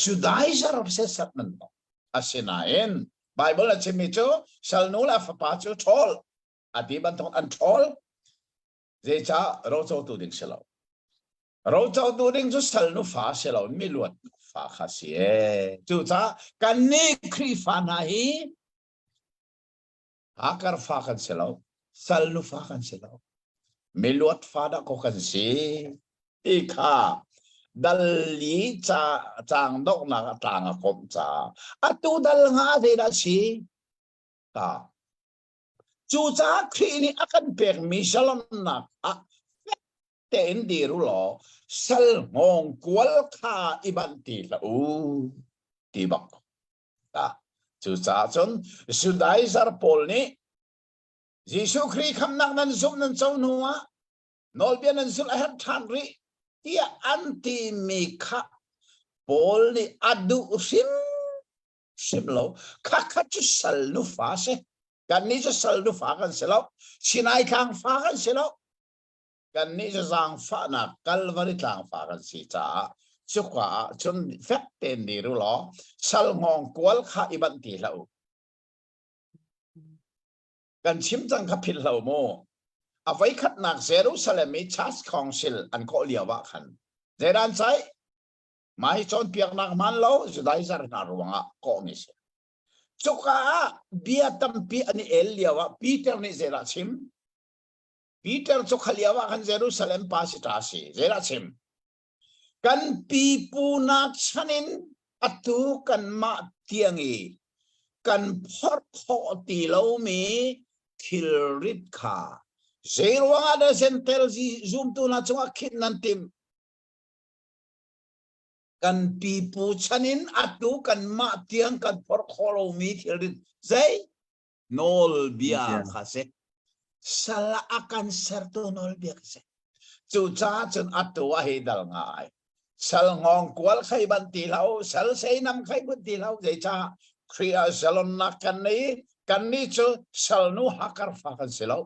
Judaizer serhsat nan tong asinain Bible a chimmi cu salnu le fapa cu ṭhawl a ti bantuk an ṭhawl zeicah rocotu ding si lo rocotu ding cu salnu fa si lo miluat fa kha si e cucaah kannih Khrihfa hna hi Hagar fa kan si lo, sal nufa kan si lo. Miluat fa dah ko kan si. Ti kha dal li ca caang donghnak a tlang a komh ca atu dal nga zeidah si ta cucaah Khrih nih a kan pekmi shalomnak ah fek tein dir u law sal hngawng kual kha i banh ti hlah u ti bak Cucaah cun Judaizar pawl nih Jesuh Khrih khamnak nan zumh nan co hnu ah nawlbia nan zulh a herh ṭhan rih tiah an timi kha Paul nih a duh hrimhrim lo. Khakha cu sal nufa si. Kannih cu sal nufa kan si lo. Sinai tlang fa kan si lo. Kannih cu zaangfahnak Kalvari tlangfa kan si caah cuka ah cun fek tein dir u law sal hngawng kual kha i banh ti hlah u. Kan chim cang kha philh lo mu. A voikhatnak Jerusalem i Church Council an kawh lio ah khan zeidah an caih? Mah hi cawnpiaknak hmaan lo Judaizer hna ruangah kawhmi si. Cuka ah bia tampi an i el lio ah Peter nih zeidah chim? Peter cu kha lio ah khan Jerusalem pa si ta si. Zeidah chim? Kan pipu hna chan in atu kanmah tiang i kan phorh khawh ti lomi thilrit kha zeiruangah dah Jentail zumtu hna cungah khinh nan timh? Kan pipu chan in atu kanmah tiang kan phorh khawh lomi thilrit zei? Nawlbia kha si. Sal a kan sertu nawlbia kha si. Cucaah cun atu ah hi dal ngai. Sal ngawng kual khai ban ti lo, sal seinam khai bun ti lo, zeicah Khrih ah zalonnak kan nei, kan nih cu salnu hakar fa kan si lo.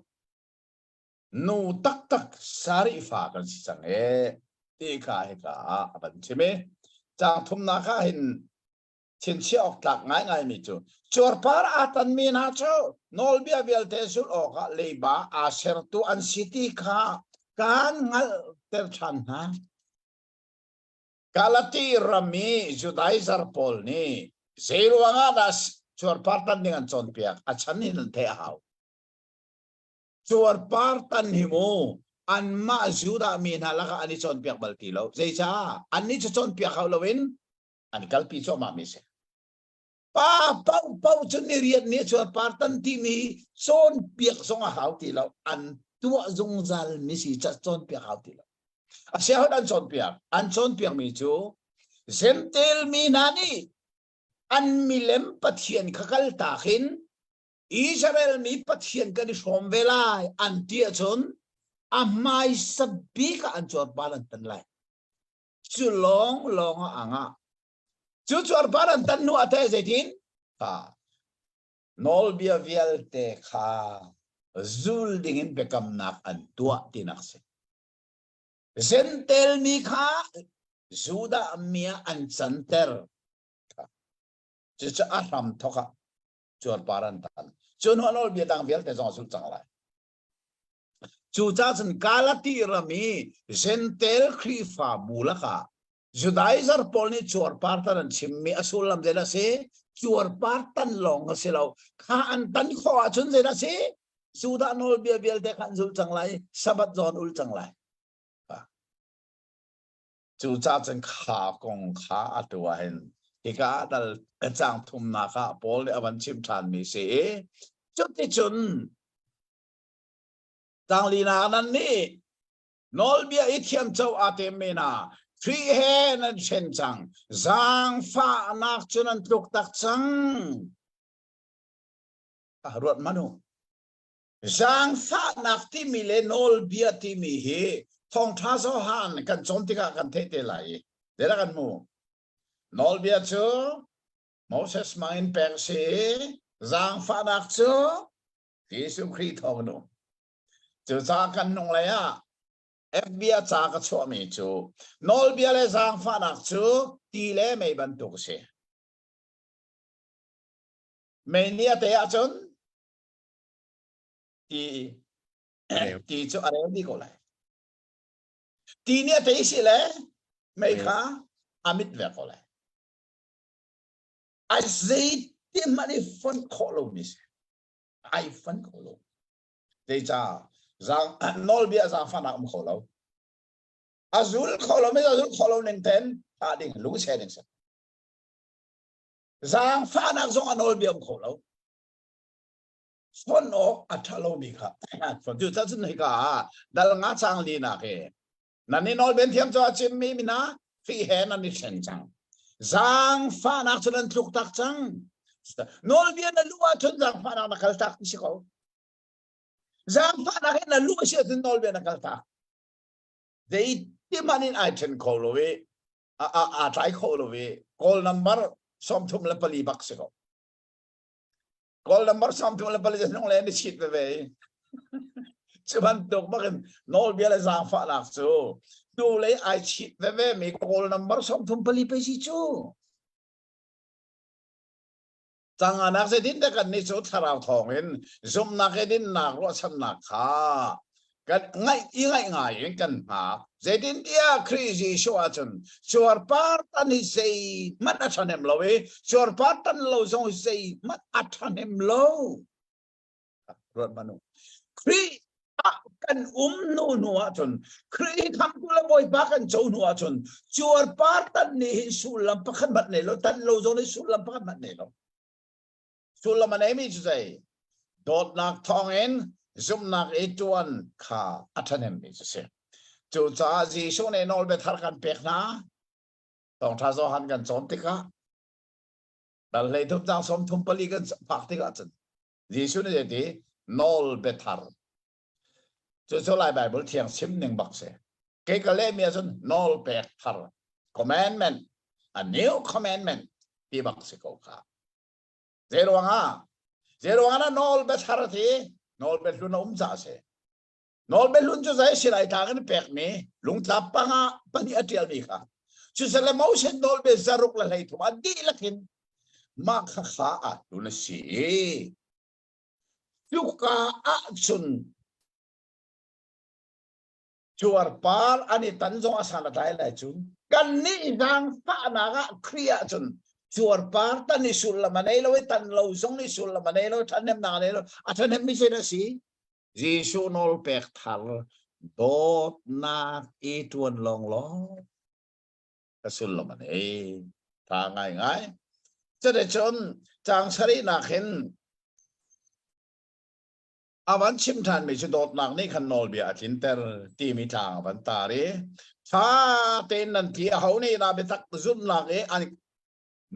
Nu taktak sari fa kan si cang e ti kha hika ah a van chim i caang thumnak ah hin Thinchia awk tlak ngaingaimi cu cuarpar aa tanmi hna cu nawlbia vialte zulh awkah leiba aa sertu an si ti kha kaan hngalhter ṭhan hna. Galati ram i Judaizer pawl nih zeiruangah dah cuarpar tan ding an cawnpiak? A chan in an theih a hau. Cuarpar tan hi mu anmah Judah mi hna lakah an i cawnpiak bal ti lo. Zeicah? Annih cu cawnpiak hau loin an kalpi cuahmah mi si. Pa pau pau cu ni riat ni chuar par tan timi cawnpiak zong a hau ti lo. An tuah zungzal mi si ca cawnpiak hau ti lo. A sia an cawnpiak. An cawnpiak mi cu Zentel mi hna nih an milem Pathian kha kal tak in Israel mi Pathian kan i hrawm ve lai an ti ahcun a hmaisa bik ah an cuarpar an tan lai. Cu lawng lawng ah a ngah. Cu cuarpar an tan hnu ah teh zeitin? Kha nawlbia vialte kha zul dingin biakamnak an tuah tinak si. Zentel mi kha Judah mi ah an canter. Cucu a hram thok ah cuarpar an tan. Cu hnu ah nawlbia dang vialte zong a zulh cang lai. Cucaah cun Galati ram i Jentail Khrihfabu lakah Judaizer pawl nih cuarpar tan an chimmi a sullam zeidah a si? Cuarpar tan lawng a si lo. Kha an tan khawh ahcun zeidah a si? Judah nawlbia vialte kha an zul cang lai, Sabbath zong an ul cang lai. Cucaah cun kha kong kha atu ah hin hika ah dal caang thumnak ah Paul nih a van chim ṭhanmi si i cuticun Tanglina nan nih nawlbia i thiamco aa temmi hna Khrih he nan ṭhen cang. Zaangfahnak cu nan tluk tak cang. Ah, ruat hmanh u. Zaangfahnak timi le nawlbia timi hi thawngṭha Johan kan cawn tikah kan theih te lai i zeidah kan hmu? Nawlbia cu Moses hmang in pek a si i zaangfahnak cu Jesuh Khrih thawng in um. Cucaah kan hnunglei ah FB ah ca ka chuahmi cu nawlbia le zaangfahnak cu ti le mei bantuk a si. Mei nih a te ahcun ti ti cu a reu dih ko lai. Ti nih a tei si le mei kha a mit ve ko lai. A zeiti hmanh i fonh khawh lomi si. Ai fonh kho lo. Zeicah zaang nawlbia zaangfahnak um kho lo. A zul kho lo mi a zul kho lo ning ten thah ding lungse ding si. Zaangfahnak zong a nawlbia um kho lo. Fonh awk a ṭha lomi kha fonh. Cucaah cun hika ah dal nga cang linak hi nan i nawlben thiam cu a chimmi mi hna Khrih he nan i ṭhen cang. Zaangfahnak cu nan tluk tak cang. Nawlbia na luh ahcun zaangfahnak na kal tak ti si ko. Zaangfahnak in na luh a si ahcun nawlbia na kal tak. Zeiti hmanh in ai ṭhen kho lo i aa tlai kho lo i kawl number 34 bak si ko. Kawl number 34 hnung le ni chit veve i cu bantuk bakin nawlbia le zaangfahnak cu hnulei ai chit veve mi kawl number 34 pei si cu. Canganak zeitin dah kan nih cu thlarau thawngin zumhnak i dinnak ruahchannak kha. Kan ngaih i ngaih ngai in kan hngak. Zeitintiah Khrih Jesuh ahcun cuarpar tan hi zeihmanh a ṭhahnem lo i cuarpar tan lo zong zeihmanh a ṭhahnem lo. Ruat hmanh u. Khrih ah kan um hnu hnu ahcun Khrih khamtu le Bawipa kan co hnu ahcun cuarpar tan nih hin sullam pakhat hmanh nei lo, tan lo zong nih sullam pakhat hmanh nei lo. Sullam a neimi cu zei? Dawtnak thawngin zumhnak i ṭuan kha a ṭhahnemmi cu si. Cucaah Jesuh nih nawlbia thar kan pek hna. Thawngṭha Johan kan cawn tikah dal 13 caang 34 kan phak tikah cun Jesuh nih zeiti nawlbia thar. Cucu Lai Baibal thiang chim ning bak si. Kei ka lehmi ahcun nawl pek thar commandment a new commandment ti bak si ko kha. Zei ruangah? Zei ruangah na nawl bia thar ti nawl bia hlun a um caah si. Nawl bia hlun cu zei silai tlang in pekmi lungtlap panga pahnih a ṭialmi kha. Cucele Moses nawl bia zaruk le 13 a dihlak in mah kha kha a hlun a si. Cuka ahcun cuarpar an i tan zong a san a tlai lai cu. Kannih zaangfahnak ah Khrih ahcun cuarpar tan i sullam a nei lo i tan lo zong i sullam a nei lo, ṭhahnemnak a nei lo. A ṭhahnemmi zei dah a si? Jesuh nawl pek thar dawtnak i ṭuan lawnglawng ka sullam a nei. Ṭha ngaingai. Cuticun caang sarihnak hin a van chim ṭhanmi cu dawtnak nih khan nawlbia a tlinter timi tlang a van tar i ṭha tein nan ti aho nih dah biatak zulhnak i an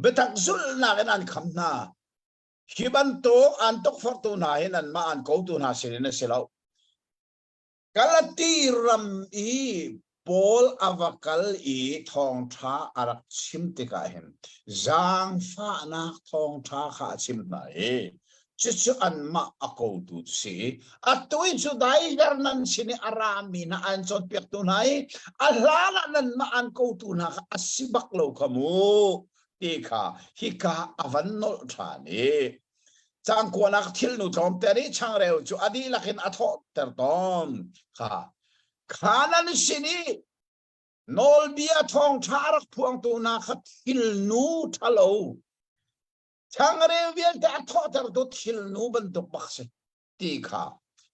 biatak zulhnak in an kham hna hi bantuk an tukforhtu hna hi nanmah an kotu hna sinin a si lo Galati ram i Paul a va kal i thawngṭha a rak chim tikah hin zaangfahnak thawngṭha kha a chim hna i cucu anmah a kotu cu si. Atu i cu daider nan sin i a rami hna an cawnpiaktu hna i a hlan ah nanmah an kotu hna kha a si bak lo kha mu ti kha hika a van nolh ṭhan i Cangkuanak thilnu tlawmte nih changreu cu a dihlak in a thawhter tawn kha. Kha nan sin i nawlbia thawngṭha a rak phuangtu hna kha thilnu ṭhalo changreu vialte a thawhtertu thilnu bantuk bak si ti kha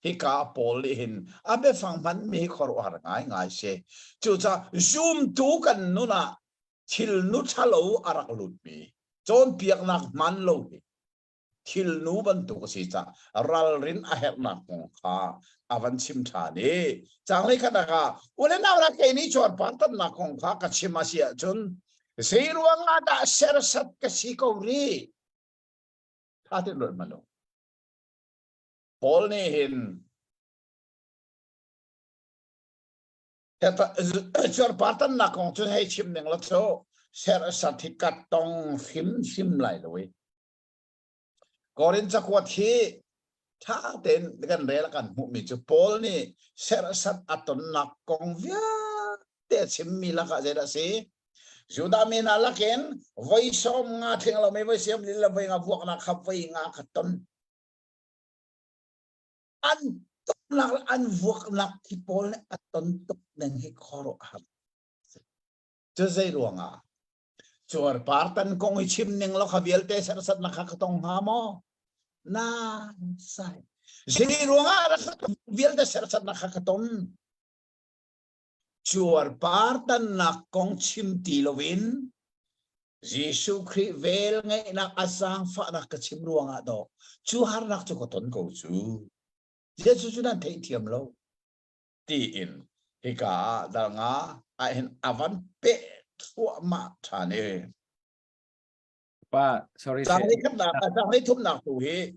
hika Paul nih hin a biafang hmanmi hi khuaruahhar ngaingai si. Cucaah zumtu kan nun ah thilnu ṭhalo a rak lutmi cawnpiaknak hman lo hi thilnu bantuk a si caah ralrin a herhnak kong kha a van chim ṭhan i caang khat ah ule nau la kei nih cuarpar tannak kong kha ka chim a si ahcun zei ruang ah dah sersat ka si ko rih tha tein ruat hmanh u Paul nih hin Cuarpar tannak kong cu hei chim ning la cu serhsat hi ka tong hrimhrim lai lo i. Korin cakuat hi ṭha tein kan rel kan hmuhmi cu Paul nih serhsat a tonnak kong vialte a chimmi lakah zeidah a si? Judah mi hna lakin voi 50 tling lomi voi siam lila voi nga vuaknak kha voi nga ka ton. An tuknak le an vuaknak thi pawl nih a ton tuk ning hi khuaruahhar. Cu zei ruangah cuarpar tan kong i chim ning lo kha vialte serhsatnak kha ka tong hnga maw? Na sai. Zei ruangah rak vialte serhsatnak kha ka ton? Cuarpar tannak kong chim ti loin Jesuh Khrih vel ngeihnak a zaangfahnak ka chim ruangah dawh cu harnak cu ka ton ko cu. Jesuh cu nan theihthiam lo tiin hika ah dal nga ah hin a van peh thluahmah ṭhan i Pa, sorry. Caang khatnak, caang thumnak tu hi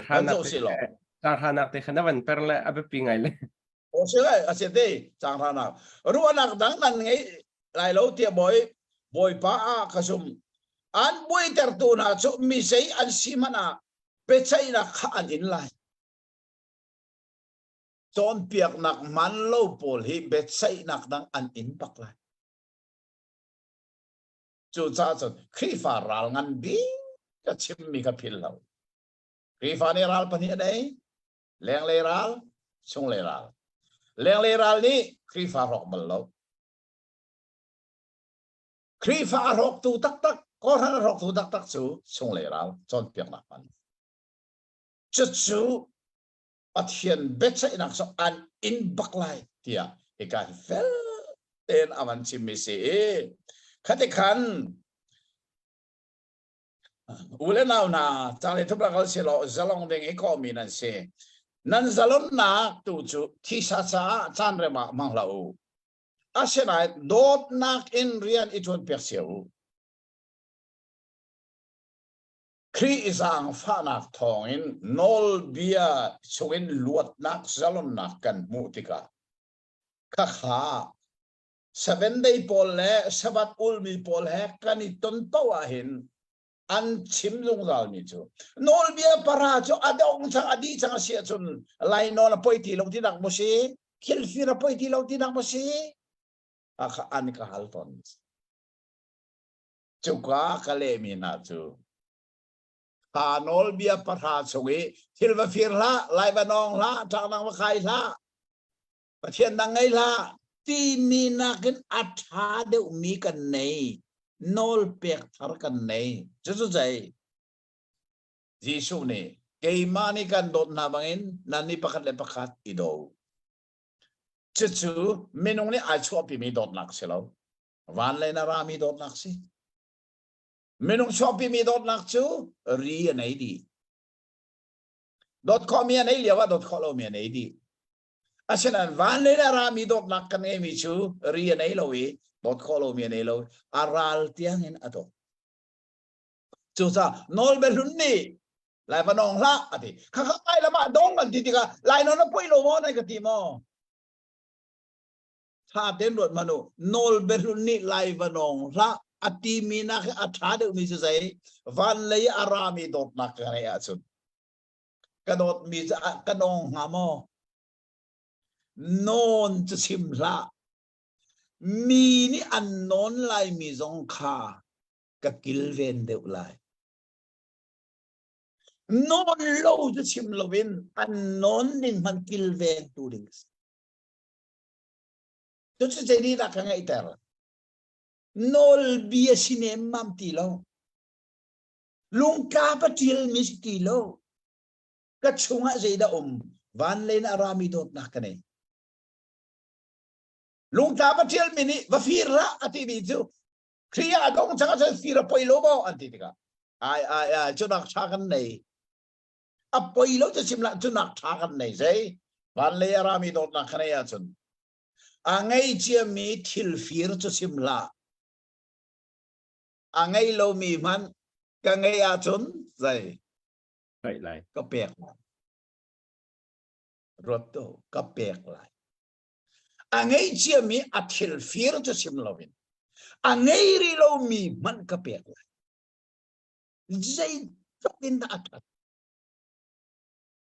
van zoh si law. Caang hranak te khan a van per le a biapi ngai le. O si lai, a si te, caang hranak. Ruahnak dang nan ngei lai lo tiah bawi bawipa ah ka zum. An buaitertu hna cu mi zei an si hmanh ah biaceihnak kha an in lai. Cawnpiaknak man lo pawl hi biaceihnak dang an in bak lai. Cucaah cun Khrihfa ral ngan bik ka chimmi kha philh lo. Khrihfa nih ral pahnih a nei. Lenglei ral, chunglei ral. Lenglei ral nih Khrihfa hrawk bal lo. Khrihfa a hrawktu taktak, kawhhran a hrawktu taktak cu chunglei ral cawnpiaknak hman. Cucu Pathian biaceihnak cu an in bak lai tiah hika hi fel tein a van chimmi si i khati khan U le nau hna, ca le thupra kal si law zalong ding i kawhmi nan si. Nan zalonnak tu cu thisa caah caan rem ah hmang hlah u. Asinain dawtnak in rian i ṭuanpiak cio u. Khrih zaangfahnak thawngin nawlbia chungin luatnak zalonnak kan hmuh tikah khakha Seven day pawl le Sabbath ulmi pawl he kan i ton paoh ahhin an chim zungzalmi cu nawlbia para cu a dong cang a dih cang a si ahcun lainawn a poi ti lo tinak maw si thilfir a poi ti lo tinak maw si a kha an ka hal tawn cuka ka lehmi hna cu kha nawlbia pahra chung i thil va fir hlah lai va nawng hlah ṭaknang va khai hlah Pathian dang ngei hlah timi nakin a ṭha deuhmi kan nei. Nawl pek thar kan nei. Cucu zei? Jesuh nih keimah nih kan dawt hna bangin nannih pakhat le pakhat i daw. Cucu minung nih ai chuahpimi dawtnak si lo. Van lei na rami dawtnak si. Minung chuahpimi dawtnak cu ri a nei dih. Dawt khawhmi a nei lio ah dawt khawh lomi a nei dih. Asinain van lei a rami dawtnak kan ngeimi cu ri a nei lo i dawt khawh lomi a nei lo. A ral tiangin a dawt. Cucaah nawlbia hlun nih lai va nawng hlah a ti. Khakha lai lam ah dong kan ti tikah lai nawn a poi lo maw nan ka ti maw? Tha tein ruat hmanh u. Nawlbia hlun nih lai va nawng hlah a timi nak hi a ṭha deuhmi cu zei? Van lei a rami dawtnak ka ngeih ahcun ka dawtmi cu ka nawng hnga maw? Nawn cu chim hlah. Mi nih an nawn laimi zong kha ka kilven deuh lai. Nawn lo cu chim loin an nawn ding hmanh kilven tu ding a si. Cucu zei dah ka ngeihter? Nawlbia si nemmam ti lo. Lungtla pa ṭialmi si ti lo. Ka chungah zeidah um? Van lei in a rami dawtnak ka nei. Lungtla pa ṭialmi nih va fir hlah a timi cu Khrih ah a dong cang ahcun fir a poi lo maw an ti tikah ai ai ai cunak ṭha kan nei. A poi lo cu chim lah cunak ṭha kan nei zei van lei a rami dawtnak ka nei ahcun a ngei ciami thil fir cu chim hlah. A ngei lomi hmanh ka ngei ahcun zei Paih lai. Ka pek lai. Ruat tu ka pek lai. A ngei ciami a thil fir cu chim loin a ngei rih lomi hmanh ka pek lai. Zeitluk in dah a ṭhat.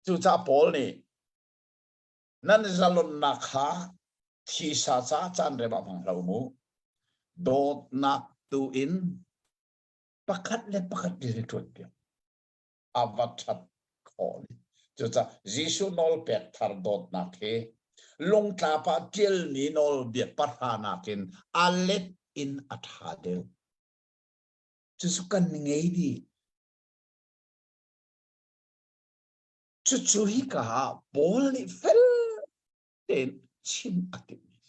Cucaah Paul nih nan zalonnak kha thisa ca caan rem ah hmang hlah u mu. Dawtnak tu in pakhat le pakhat rian i ṭuan piak. A va ṭhat khawh ni. Cucaah Jesuh nawlpek thar dawtnak hi lungtlap ah ṭialmi nawlbia pahra nakin a let in a ṭha deuh. Cucu kan ngei dih. Cucu hika ah Paul nih fel tein chim a timhmi.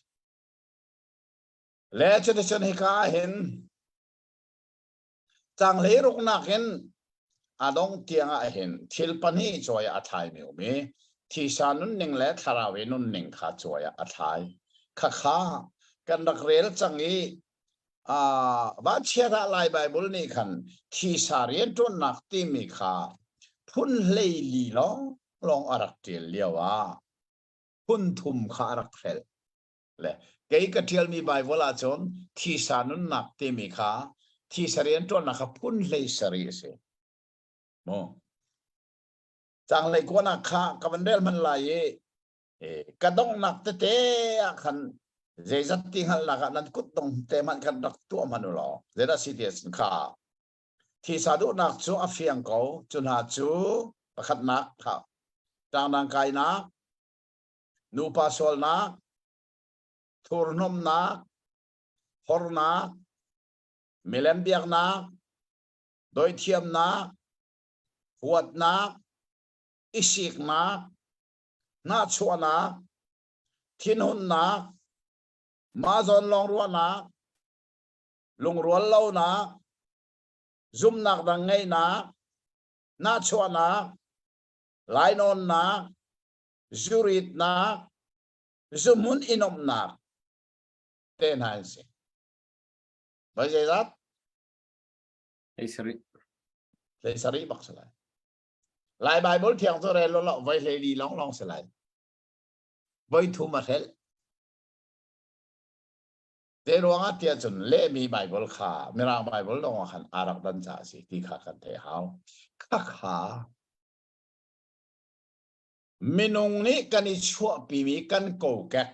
Le cuticun hika ah hin Canglei ruknak in a dong tiang ah hin thil pahnih cawi ah a thlaimi um i thisa nunning le thlarau i nunning kha cawi ah a thlai. Khakha kan rak rel cang i uh, vanchiat ah Lai Baibal nih khan thisa rianṭuannak timi kha phun 14 lawng lawng a rak ṭial lio ah phun thum kha a rak hrelh. Le kei ka ṭialmi Baibal ahcun thisa nunnak timi kha thisa rianṭuannak kha phun 17 a si. Mu. Canglei kuanak kha ka van rel hman lai i ka donghnak tete ah khan zeizat ti hngalhnak ah nan kut dong te hmanh khan rak tuah hmanh u law zeidah si ti ahcun kha thisa duhnak cu a fiang ko cu hna cu pakhatnak kha ṭangdang kainak. Nupa sualnak, thurhnomnak, hornak, milem biaknak, doithiamnak, huatnak, isiknak, nahchuahnak, thinhunnak, mah zawn lawng ruahnak, lungrual lonak, zumhnak dang ngeihnak, nahchuahnak, lainawnnak, zuritnak, zuhmun i nuamhnak te hna an si. Voi zeizat? Hlei sarih. Hlei sarih bak si lai. Lai Bible thiang cu rel lo voi hlei li lawng lawng si lai. Voi thum a hrelh. Te ruangah tiah cun lehmi Bible kha Mirang Bible lawng ah khan aa rak dan caah a si ti kha kan theih hau. Khakha minung nih kan i chuahpimi kan kokek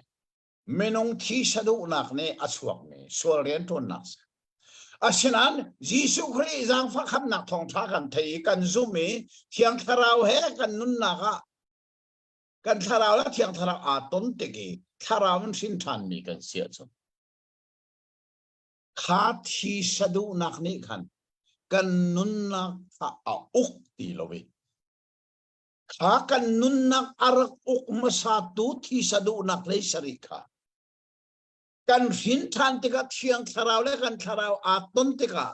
minung thisa duhnak nih a chuakmi sual rianṭuannak si. Asinain Jesuh Khrih zaangfah khamnak thawngṭha kan thei i kan zumh i Thiang Thlarau he kan nunnak ah kan thlarau le thiang thlarau aa ton tik i thlarau in hrin ṭhanmi kan si ahcun kha thi saduhnak nih khan kan nunnak kha a uk ti lo i kha kan nunnak a rak uk hmasatu thi saduhnak hlei sarih kha kan hrin ṭhan tikah thiang thlarau le kan thlarau aa ton tikah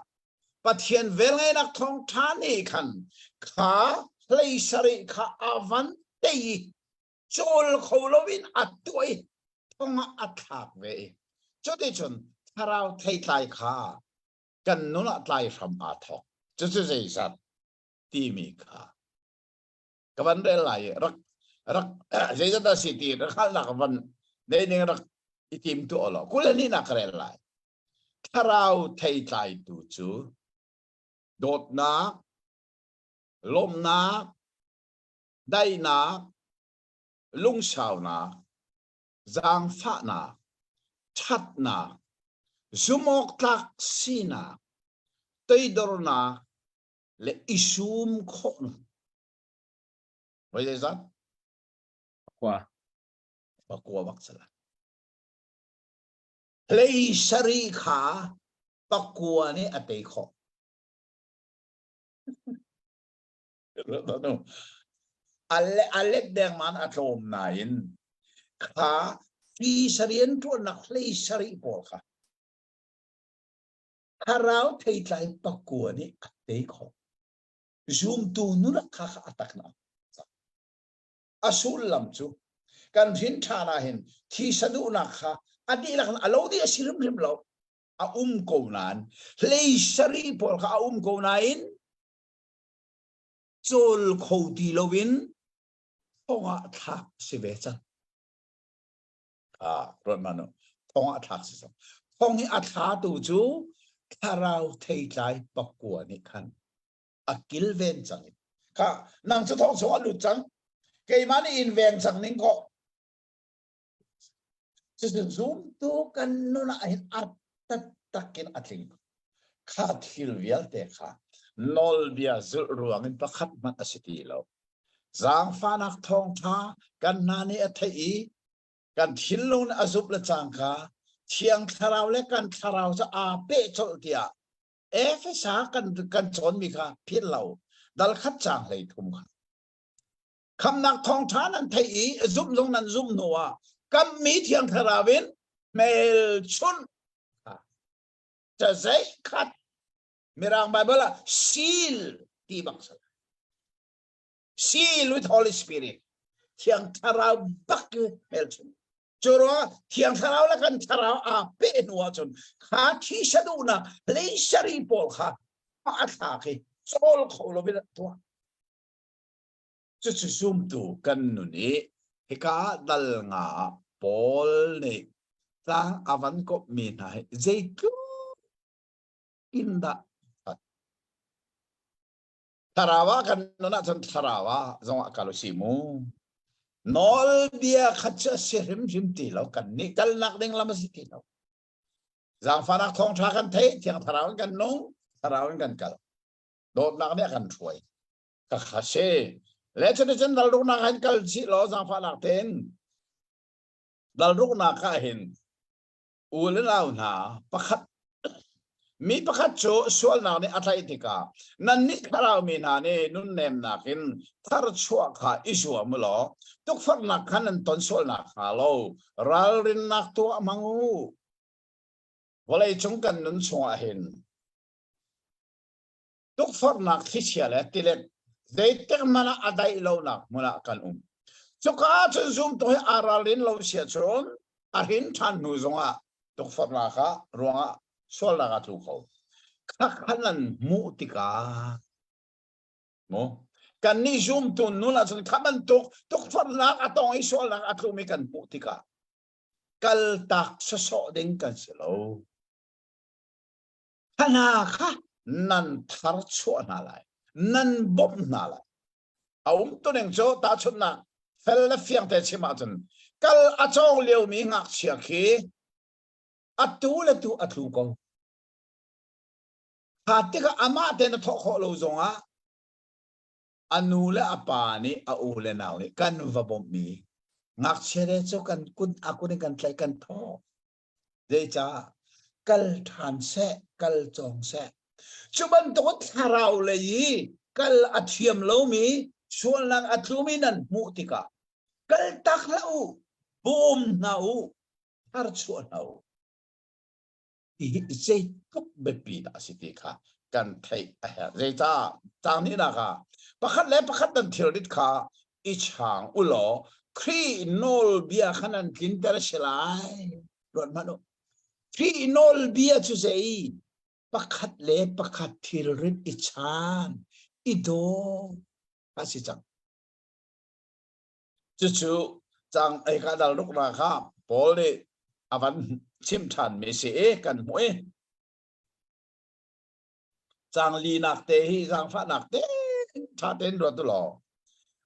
Pathian velngeihnak thawngṭha nih khan kha hlei sarih kha a van tei i cawl kho loin a tuah i thong ah a thlak ve i cuticun thlarau theitlai kha kan nun ah tlai hram aa thawk. Cucu zeizat timi kha ka van rel lai i rak rak zeizat dah si ti rak hngalhnak van nei ning rak i tim tu law 20 ni nak ka rel lai. Thlarau theitlaitu cu dawtnak, lawmhnak, daihnak, lungsaunak, zaangfahnak, ṭhatnak, zumhawktlak sinak, toidornak le i sum khawhnak. Voi zeizat? Pakua. Pakua bak sala. Hlei sarih kha pakua nih a tei khawh. A let dengman a tlawm nain kha fi sarian ṭuannak hlei sarih pawl kha thlarau theitlai pakua nih a tei khawh. Zumtu nunak kha kha a tak na. A sullam cu kan hrin ṭhan ah hin thisa duhnak kha a dihlak a lo dih a si hrimhrim lo. A um ko nain hlei sarih pawl kha a um ko nain cawl kho ti loin thong ah thlak si ve cang. Ah, ruat man u. Thong ah thlak si cang. Thong hi a thlatu cu thlarau theitlai pakua nih khan a kilven cang. Kha nang cu thong chung a lut cang. Keimah nih in veng cang ning ko. Cucu zumtu kan nun ah hin a taktak in a tling. Kha thil vialte kha nawlbia zulh ruang in pakhat hmanh a si ti lo. Zaangfahnak thawngṭha kan hna nih a theih i kan thinlung nih a zumh le cangka Thiang Thlarau le kan thlarau cu aa peh colh tiah Efesa kan kan cawnmi kha philh lo dal khat caang 13 kha. Khamnak thawngṭha nan theih i zumh zong nan zumh hnu ah kammi Thiang Thlarau in hmelchunh cazei khat Mirang Bible ah seal ti bak sal. Seal with Holy Spirit. Thiang Thlarau bak hmelchunh. Cu ruangah Thiang Thlarau le kan thlarau aa peh hnu ahcun kha thisa duhnak leisari pawl kha a thlak i cawl kho loin an tuah. Cucu zumtu kan nun i hika dal nga ah Paul nih tlang a van kawpmi hna hi zeitluk in dah Thlarau ah kan nun ahcun thlarau ah zongah kal usih mu. Nawlbia kha cu a si hrimhrim ti lo. Kan nih kalnak ding lam a si ti lo. Zaangfahnak thawngṭha kan theih, Thiang Thlarau in kan nung, Thlarau in kan kal. Dawtnak nih a kan hruai. Ka kha si. Le cuticun dal ruknak han kal chih law zaangfahnak tein. Dal ruknak ah hin u le nau hna pakhat mi pakhat cu sualnak nih a tlaih tikah nannih thlarau mi hna nih nunnemnak in tharchuah kha i zuam u law tukforhnak kha nan ton sualnak hnga lo ralrinnak tuah hmang u. Vawlei cung kan nun chungah hin tukforhnak thlichia le tilet zeitik hmanh ah a daih lonak hmun ah kan um. Cuka ahcun zumtu hi aa ralrin lo sia cun a hrin ṭhan hnu zongah tukforhnak ah ruangah sualnak a tlu kho. Khakha nan hmuh tikah mu kannih zumtu nun ahcun kha bantuk tukforhnak a tong i sualnak a tlumi kan hmuh tikah kaltak sawsawh ding kan si lo. Hna kha nan thar chuah hna lai, nan bawmh hna lai. A um tuning cu tahchunhnak fel le fiang te chim ahcun kal a cawng liomi ngakchia khi atu le tu a tlu ko. Kha tikah amah tein a thawh khawh lo zongah a nu le a pa nih a u le nau nih kan va bawmhmi ngakchia le cu kan kun a kun in kan tlaih kan thawh. Zeicah? Kal ṭhan seh, kal cawng seh. Cu bantuk thlarau lei i kal a thiam lomi, sualnak a tlumi nan hmuh tikah kal tak hlah u, bawm hna u, tharchuah hna u. Hihi zeitluk biapi dah a si ti kha kan theih a herh. Zeicah? Caang hnihnak ah pakhat le pakhat nan thilrit kha i chaang u law Khrih nawlbia kha nan tlinter a si lai. Ruat hmanh u. Khrih nawlbia cu zei? Pakhat le pakhat thilrit i chaan, i daw a si cang. Cucu cang ei ka dal ruknak kha Paul nih a van chim ṭhanmi si i kan hmuh i Caang linak te hi zaangfahnak te ṭha tein ruat u law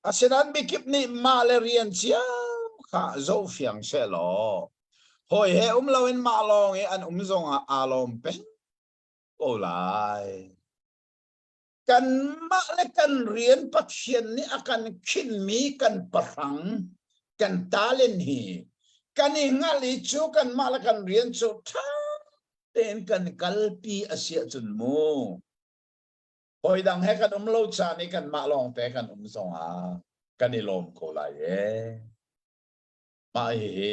asinain mikip nih mah le rian cio kha zohfiang seh law hawi he um loin mah lawng i an um zongah aa lawm peng ko lai. Kanmah le kan rian Pathian nih a kan khinmi kan pahrang kan talent hi kan i hngalh i cu kanmah le kan rian cu ṭha tein kan kalpi a si ahcun mu hawi dang he kan um lo caan i kanmah lawng te kan um zongah kan i lawm ko lai ee. Mah hihi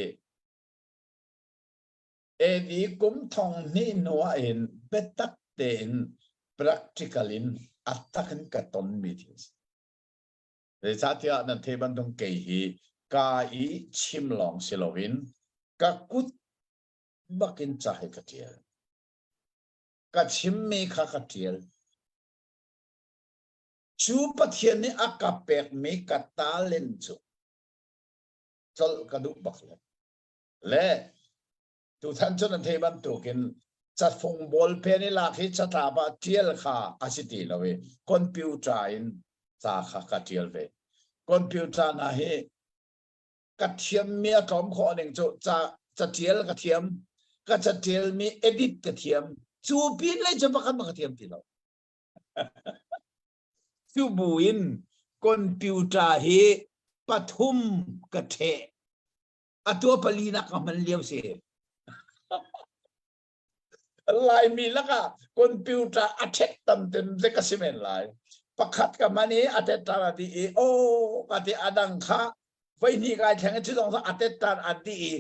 AD kum thong hnih hnu ah hin biatak tein practical in a tak in ka tonmi thil si. Zeicahtiah nan theih bantuk kei hi ka i chim lawng si loin ka kut bakin ca hi ka ṭial. Ka chimmi kha ka ṭial. Cu Pathian nih a ka pekmi ka talent cu tlolh ka duh bak lo. Le tutan cu nan theih bantukin cafung ballpen i lak hi catlap ah ṭial kha a si ti lo i computer in ca kha ka ṭial ve. Computer hna hi ka thiammi a tlawm khawh ning cu ca catial ka thiam ka catialmi edit ka thiam cu pin lei cu pakhat ka thiam ti lo cu bu in computer hi pathum ka ṭheh atu pali nak ka hman lio si Laimi lakah computer a ṭhek tam ten le ka si men lai. Pakhat ka man i a tet ṭan a ti i aw ka ti a dang kha voi hnih kai thleng i cu zong a tet ṭan a ti i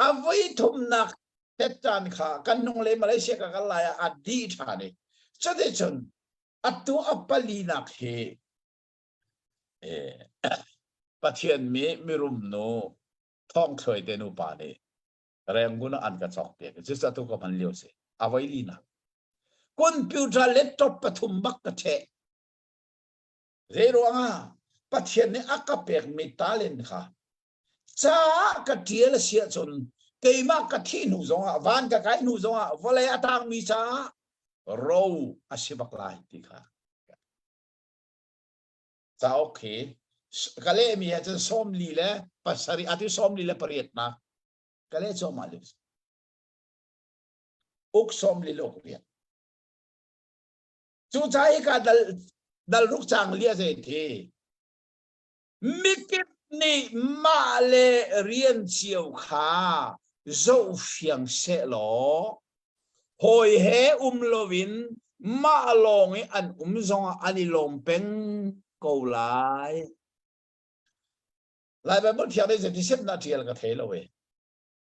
a voi thumnak tet ṭan kha kan hnung le Malaysia ka kal lai ah a dih ṭhan i cuticun atu a palinak hi Pathian mi mirum nu thawng thluai te nupa nih Rangoon ah an ka cawk piak cucu atu ka hman lio si a voi li nak computer laptop pathum bak ka ṭheh zei ruangah Pathian nih a ka pekmi talent kha ca ka ṭial a si ahcun keimah ka thih hnu zongah van ka kai hnu zongah vawlei a tangmi caah ro a si bak lai ti kha cauk hi ka lehmi he cun 47 atu 48 nak ka leh cuahmah lio uk 48 cu ca hi ka dal dal ruk cang lia zei thi mikip nih mah le rian cio kha zohfiang sehlaw hawi he um loin mah lawng i an um zongah an i lawm peng ko lai. Lai Bible thiang nih zeiti set na ṭial ka thei lo e.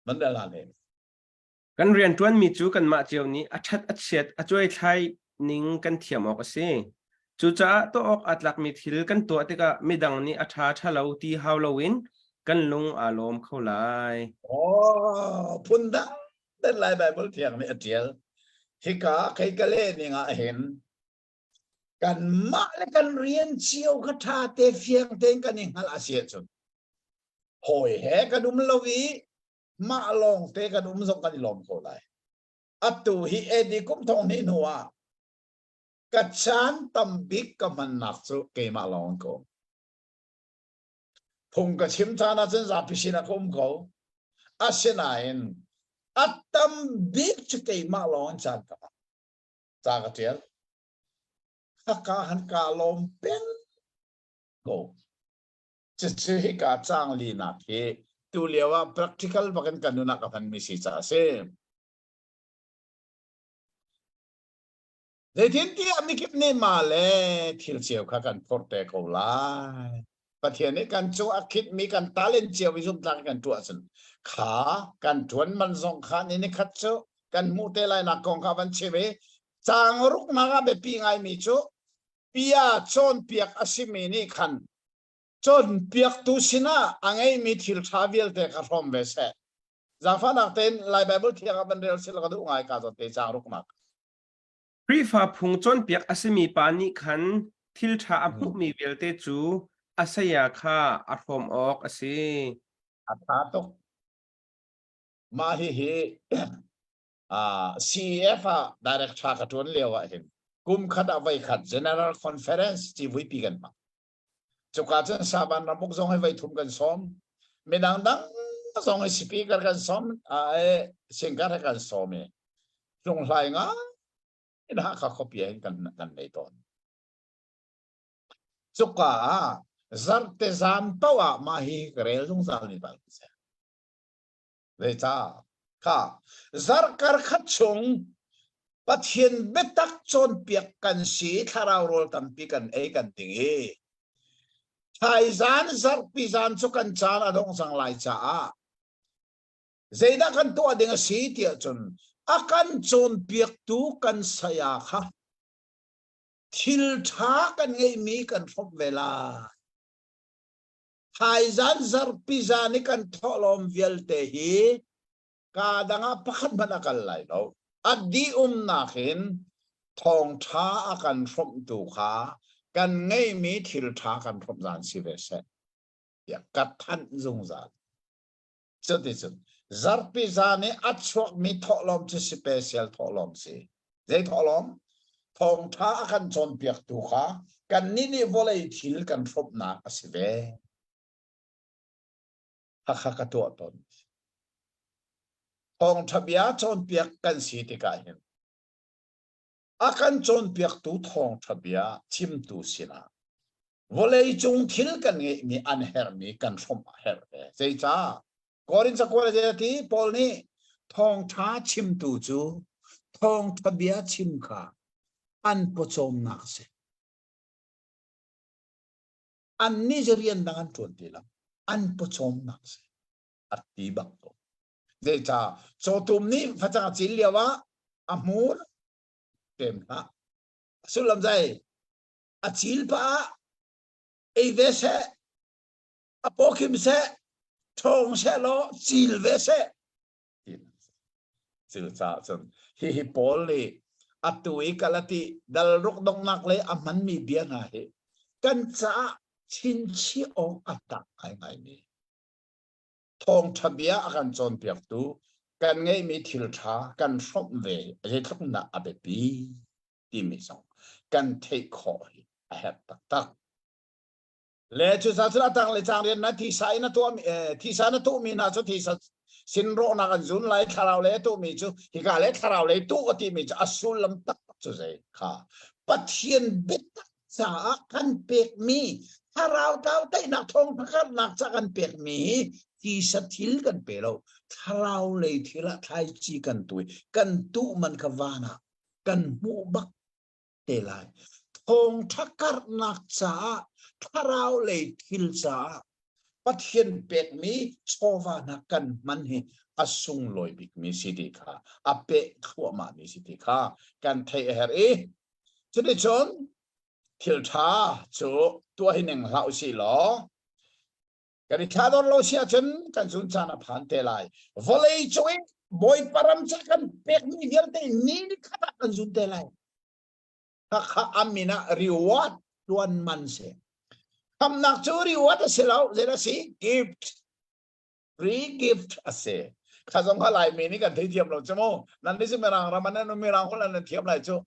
Man bel na ne. Kan rianṭuanmi cu kanmah cio nih a ṭhat a chiat a cuaithlai ning kan thiam awk a si. Cucaah tuah awk aa tlakmi thil kan tuah tikah midang nih a ṭha ṭha lo ti hau loin kan lung aa lawm kho lai. Oh, phundang den Lai Bible thiang nih a ṭial. Hika kei ka leh ning ah hin kanmah le kan rian cio kha ṭha te fiang tein kan i hngalh a si ahcun hawi he kan um lo i mah lawng te kan um zong kan i lawm ko lai. Atu hi AD kum thong hnih hnu ah ka caan tam bik ka hmannak cu keimah lawng ka um. Phung ka chim caan ahcun zapi sinah ka um ko. Asinain a tam bik cu keimah lawng in caan ka hmang. Ca ka ṭial. Haka han ka lawm peng ko. Cucu hika caang linak hi tu lio ah practical bakin kan nun ah ka hmanmi si caah a si. Zeitintiah mikip nih mah le thil cio kha kan phorh te ko lai. Pathian nih kan cung a khitmi kan talent cio i zumhtlak kan tuah cun kha kan ṭuan man zong kha ni nikhat cu kan hmuh te lai nak kong kha van chim i caang ruknak ah biapi ngaimi cu bia cawnpiak a simi nih khan cawnpiaktu sinah a ngeimi thil ṭha vialte kha hrawm ve seh. Zaangfahnak tein Lai Baibal thiang ah van rel sila ka duh ngai ka zawn te caang ruknak. Khrihfa phung cawnpiak a simi pa nih khan thil ṭha a hmuhmi vialte cu a saya kha a hrawm awk a si. A ṭha tuk. Mah hihi CEF ah director ka ṭuan lio ah hin kum khat ah voi khat General Conference civuipi kan hmang. Cuka cun Saban ramuk zong hi voi thum kan sawm. Midang dang zong hi speaker kan sawm, singer he kan sawm i hlunghlai ngai in Hakha khuapi ah hin kan kan nei tawn. Cuka ah zarte zan paoh ah mah hi ka rel zungzal mi bal si. Zeicah? Kha zarkar khat chung Pathian biatak cawnpiak kan si thlarau rawl tampi kan ei kan ding i thaizan zarhpi zan cu kan caan a dong cang lai caah zeidah kan tuah ding a si tiah cun a kan cawnpiaktu kan saya kha thil ṭha kan ngeihmi kan hrawmh ve lai. Thaizan zarhpi zan i kan thawhlawm vialte hi kaa dang ah pakhat hmanh a kal lai lo. A dih umnak in thawngṭha a kan hrawmhtu kha kan ngeihmi thil ṭha kan hrawmh zan si ve seh tiah ka thanh zungzal. Cuticun zarhpi zan i a chuakmi thawhlawm cu special thawhlawm si. Zei thawhlawm? Thawngṭha a kan cawnpiaktu kha kannih nih vawlei thil kan hrawmhnak a si ve. Hakha ka tuah tawn. Thawngṭha bia cawnpiak kan si tikah hin a kan cawnpiaktu thawngṭha bia chimtu sinah vawlei cung thil kan ngeihmi an herhmi kan hrawmh a herh ve. Zeicah? Korin cakuat a ti Paul nih thawngṭha chimtu cu thawngṭha bia chim kha an pawcawmnak a si. Annih cu rian dang an ṭuan ti lo. An pawcawmnak a si. A ti bak ko. Zeicah? Cawtum nih facang a cin lio ah a hmur ṭem hlah. A sullam zei? A cil pah ah ei ve seh, a pawkhim seh, ṭhawng seh law cil ve seh. Cucaah cun hihi Paul nih atu i Galati dal ruk donghnak lei a hmanmi bia hna hi kan caah chinchiah awk a tak ngaingaimi thawngṭha bia a kan cawnpiaktu kan ngeihmi thil ṭha kan hrawmh ve zeitluk dah a biapi timi zong kan theih khawh hi a herh taktak. Le cucaah cun a tang le cang rian na thisa in a tuah thisa na tuhmi hna cu thisa sin rawhnak an zun lai thlarau le a tuhmi cu hika le thlarau lei tuh a timi cu a sullam taktak cu zei kha Pathian biatak caah kan pekmi Thlarau tlau teinak thawng karnak ca kan pekmi hi tisa thil kan pe lo. Thlarau lei thil ah thlaici kan tui. Kan tuh man kha van ah kan hmuh bak te lai. Thawngṭha karhnak caah thlarau lei thil caah Pathian pekmi chawva hna kan hman hi a sunglawi bikmi si ti kha a peh thluahmahmi si ti kha kan theih a herh i cuticun thil ṭha cu tuah hi ning hlah usih law kan i thlador lo si ahcun kan zun caan a phan te lai. Vawlei cung i Bawipa ram ca kan pekmi vialte ni khat ah kan zun te lai. Khakha a min ah reward tuan man si. Khamnak cu reward a si lo, zei a si? Gift. Free gift a si. Kha zong kha Laimi nih kan theithiam lo cu mu. Nan nih cu Mirang ram ah nan um Mirang holh nan thiam lai cu.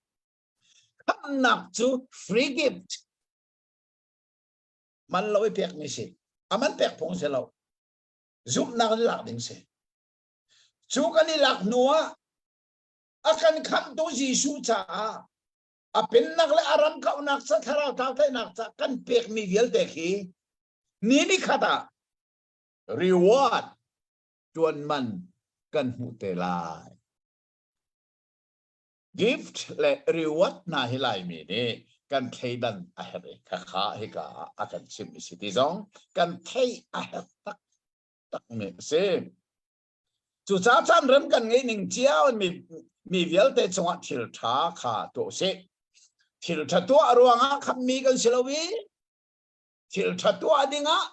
Khamnak cu free gift. Man lo i pekmi si. A man pek phung si lo. Zumhnak in lak ding si. Cu kan i lak hnu ah a kan khamhtu Jesuh caah a pennak le a ram kauhnak ca thlarau tlau ca kan pekmi vialte khi ni ni khat ah reward tuan man kan hmuh te lai. Gift le reward hna hi Laimi nih kan thleidan a herh i khakha hika ah a kan chimh si ti zong kan theih a herh taktak mi a si. Cucaah caan rem kan ngeih ning cio in mi, mi vialte cungah thil ṭha kha tuah usih. Thil ṭha tuah ruangah khamhmi kan si lo i thil ṭha tuah dingah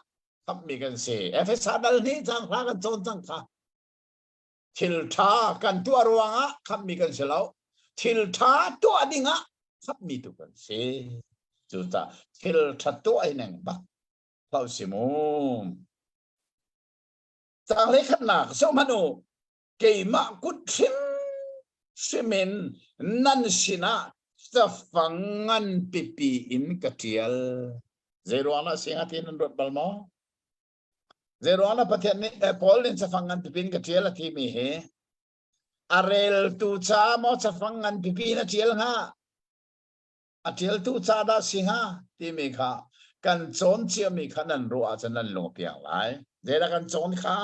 khamhmi kan si. Efesa dal hnih cang hla kan cawn cang kha. Thil ṭha kan tuah ruangah khamhmi kan si lo. Thil ṭha tuah dingah khamhmi tu kan si. Cucaah thil ṭha tuah hi neng bak hlau si mu. Caang hleikhatnak zohhmanh u, keimah kut hrimhrim in nan sinah cafang ngan pipi in ka ṭial. Zeiruang dah si hnga ti nan ruat bal maw? Zeiruang dah Pathian nih eh, Paul nih cafang ngan pipi in ka ṭial a timi hi a reltu ca maw cafang ngan pipi in a ṭial hnga? A ṭialtu ca dah si hnga timi kha kan cawn ciami kha nan ruah ahcun nan lung a piang lai. Zeidah kan cawn kha?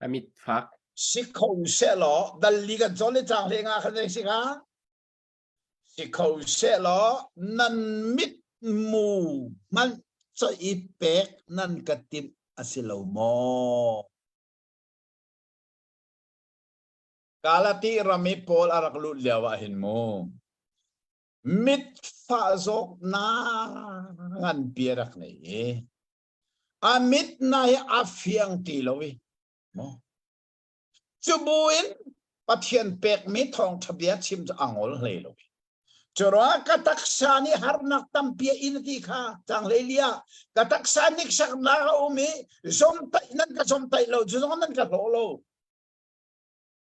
A mit fak. Si kho sehlaw dal li kan cawn le caang hle nga khan zei si hnga? Si kho sehlaw nan mit mu hmanh coih i pek nan ka timh a si lo maw? Galati ram i Paul a rak lut lio ah hin mu mitfah zawtnak nganpi a rak nei i a mit na hi a fiang ti lo i mu cu buin Pathian pekmi thawngṭha bia chim cu a ngol hlei lo. Curuangah ka taksa nih harnak tampi a in ti kha cang hlei lia ka taksa niksaknak a um i zomtaih nan ka zomtaih lo cu zong nan ka hlawh lo.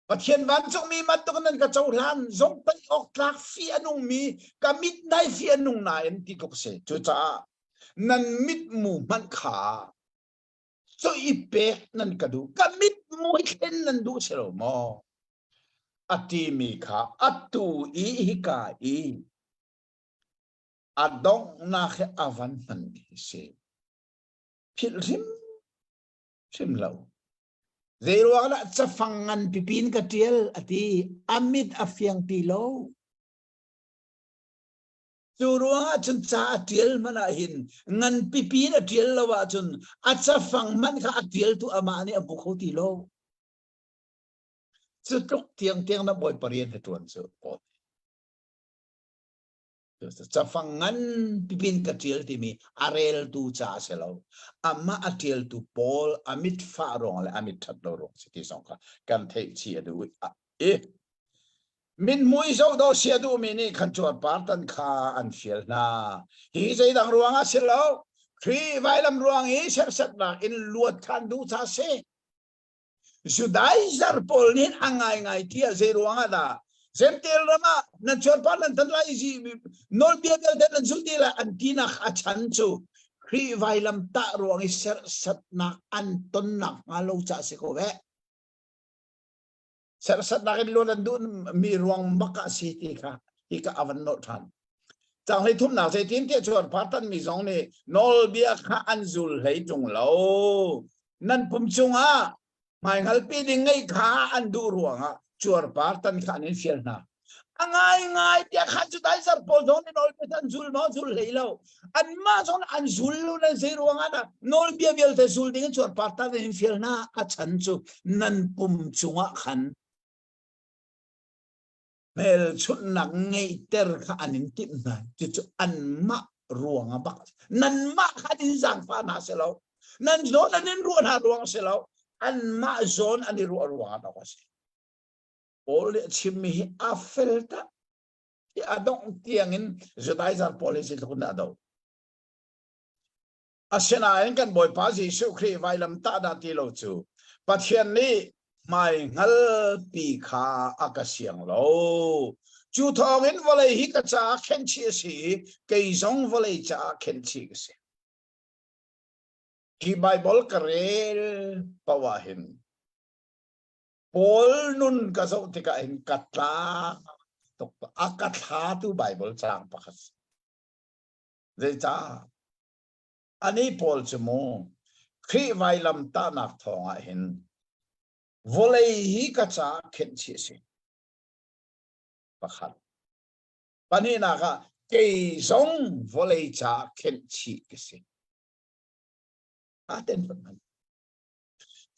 Pathian vancungmi bantuk nan ka cohlan zomtaih awk tlak fi a nungmi ka mit nai fi a nung nain ti tluk si. Cucaah nan mitmu hmanh kha cu i pek nan ka duh ka mitmu hi thlen nan duh si lo maw a timi kha atu i hika i a donghnak hi a van hman hi si philh hrim hrim lo zei ruang dah cafang ngan pipi in ka tial a ti a mit a fiang ti lo Cu ruangah cun ca a ṭial hmanh ah hin ngan pipi in a ṭial lo ahcun a cafang hmanh kha a ṭialtu amah nih a hmu kho ti lo. Cu tluk tiangtiang na Bawipa rian na ṭuan cu Paul. Cafang ngan pipi in ka ṭial timi a reltu ca a si lo. Amah a ṭialtu Paul a mit fah ruang le a mit ṭhat lo ruang si ti zong kha kan theih chih a duh i Mithmui zohdawh sia duhmi nih khan cuarpar tan kha an fial hna. Hi zeidang ruangah si lo, Khrih vailam ruang i serhsatnak in luat kha an duh caah a si. Judaizer pawl nih a ngaingai tiah zei ruangah dah Gentel ram ah nan cuarpar nan tan lai i nawlbia vialte nan zulh dih lai an tinak a chan cu Khrih vailam tah ruang i serhsatnak an tonnak hnga lo caah si ko ve. Serhsatnak in luat an duh mi ruang bak ah si ti kha hi ka a van nolh ṭhan. Cang hlei thumnak zeitintiah cuarpar tanmi zong nih nawlbia kha an zul hlei ṭung lo. Nan pum cungah hmaihngalpi ding ngeih kha an duh ruangah cuarpar tan kha an in fial hna. A ngaingai tiah khan cu daizar pawl zong nih nawlbia an zul maw zul hlei lo. Anmah zong an zul lo nan zei ruangah dah nawlbia vialte zul ding in cuarpar tan an in fial hna. A chan cu nan pum cungah khan hmelchunhnak ngeihter kha an in timh hna. Cucu anmah ruangah bak nanmah kha an in zaangfah hna si lo. Nan zawn an in ruah hna ruang si lo. Anmah zawn an i ruah ruangah bak a si. Paul nih a chimmi hi a fel tak. Hi a dongh tiangin Judaizar pawl hi zeitluk in dah a doh. Asinain kan Bawipa Jesuh Khrih vailam tah dah ti lo cu Pathian nih hmaihngalpi kha a ka siang lo. Cu thawngin vawlei hi ka caah khenhchih a si i kei zong vawlei caah khenhchih ka si. Hi Baibal ka rel paoh ah hin Paul nun ka zoh tikah hin ka tla tuk a ka thlatu Baibal caang pakhat si. Zeicah? Anih pawl cu mu Khrih vailam tahnak thawngah hin vawlei hi ka caah khenhchih a si. Pakhat. Pahnihnak ah kei zong vawlei caah khenhchih ka si. Aa ten hman.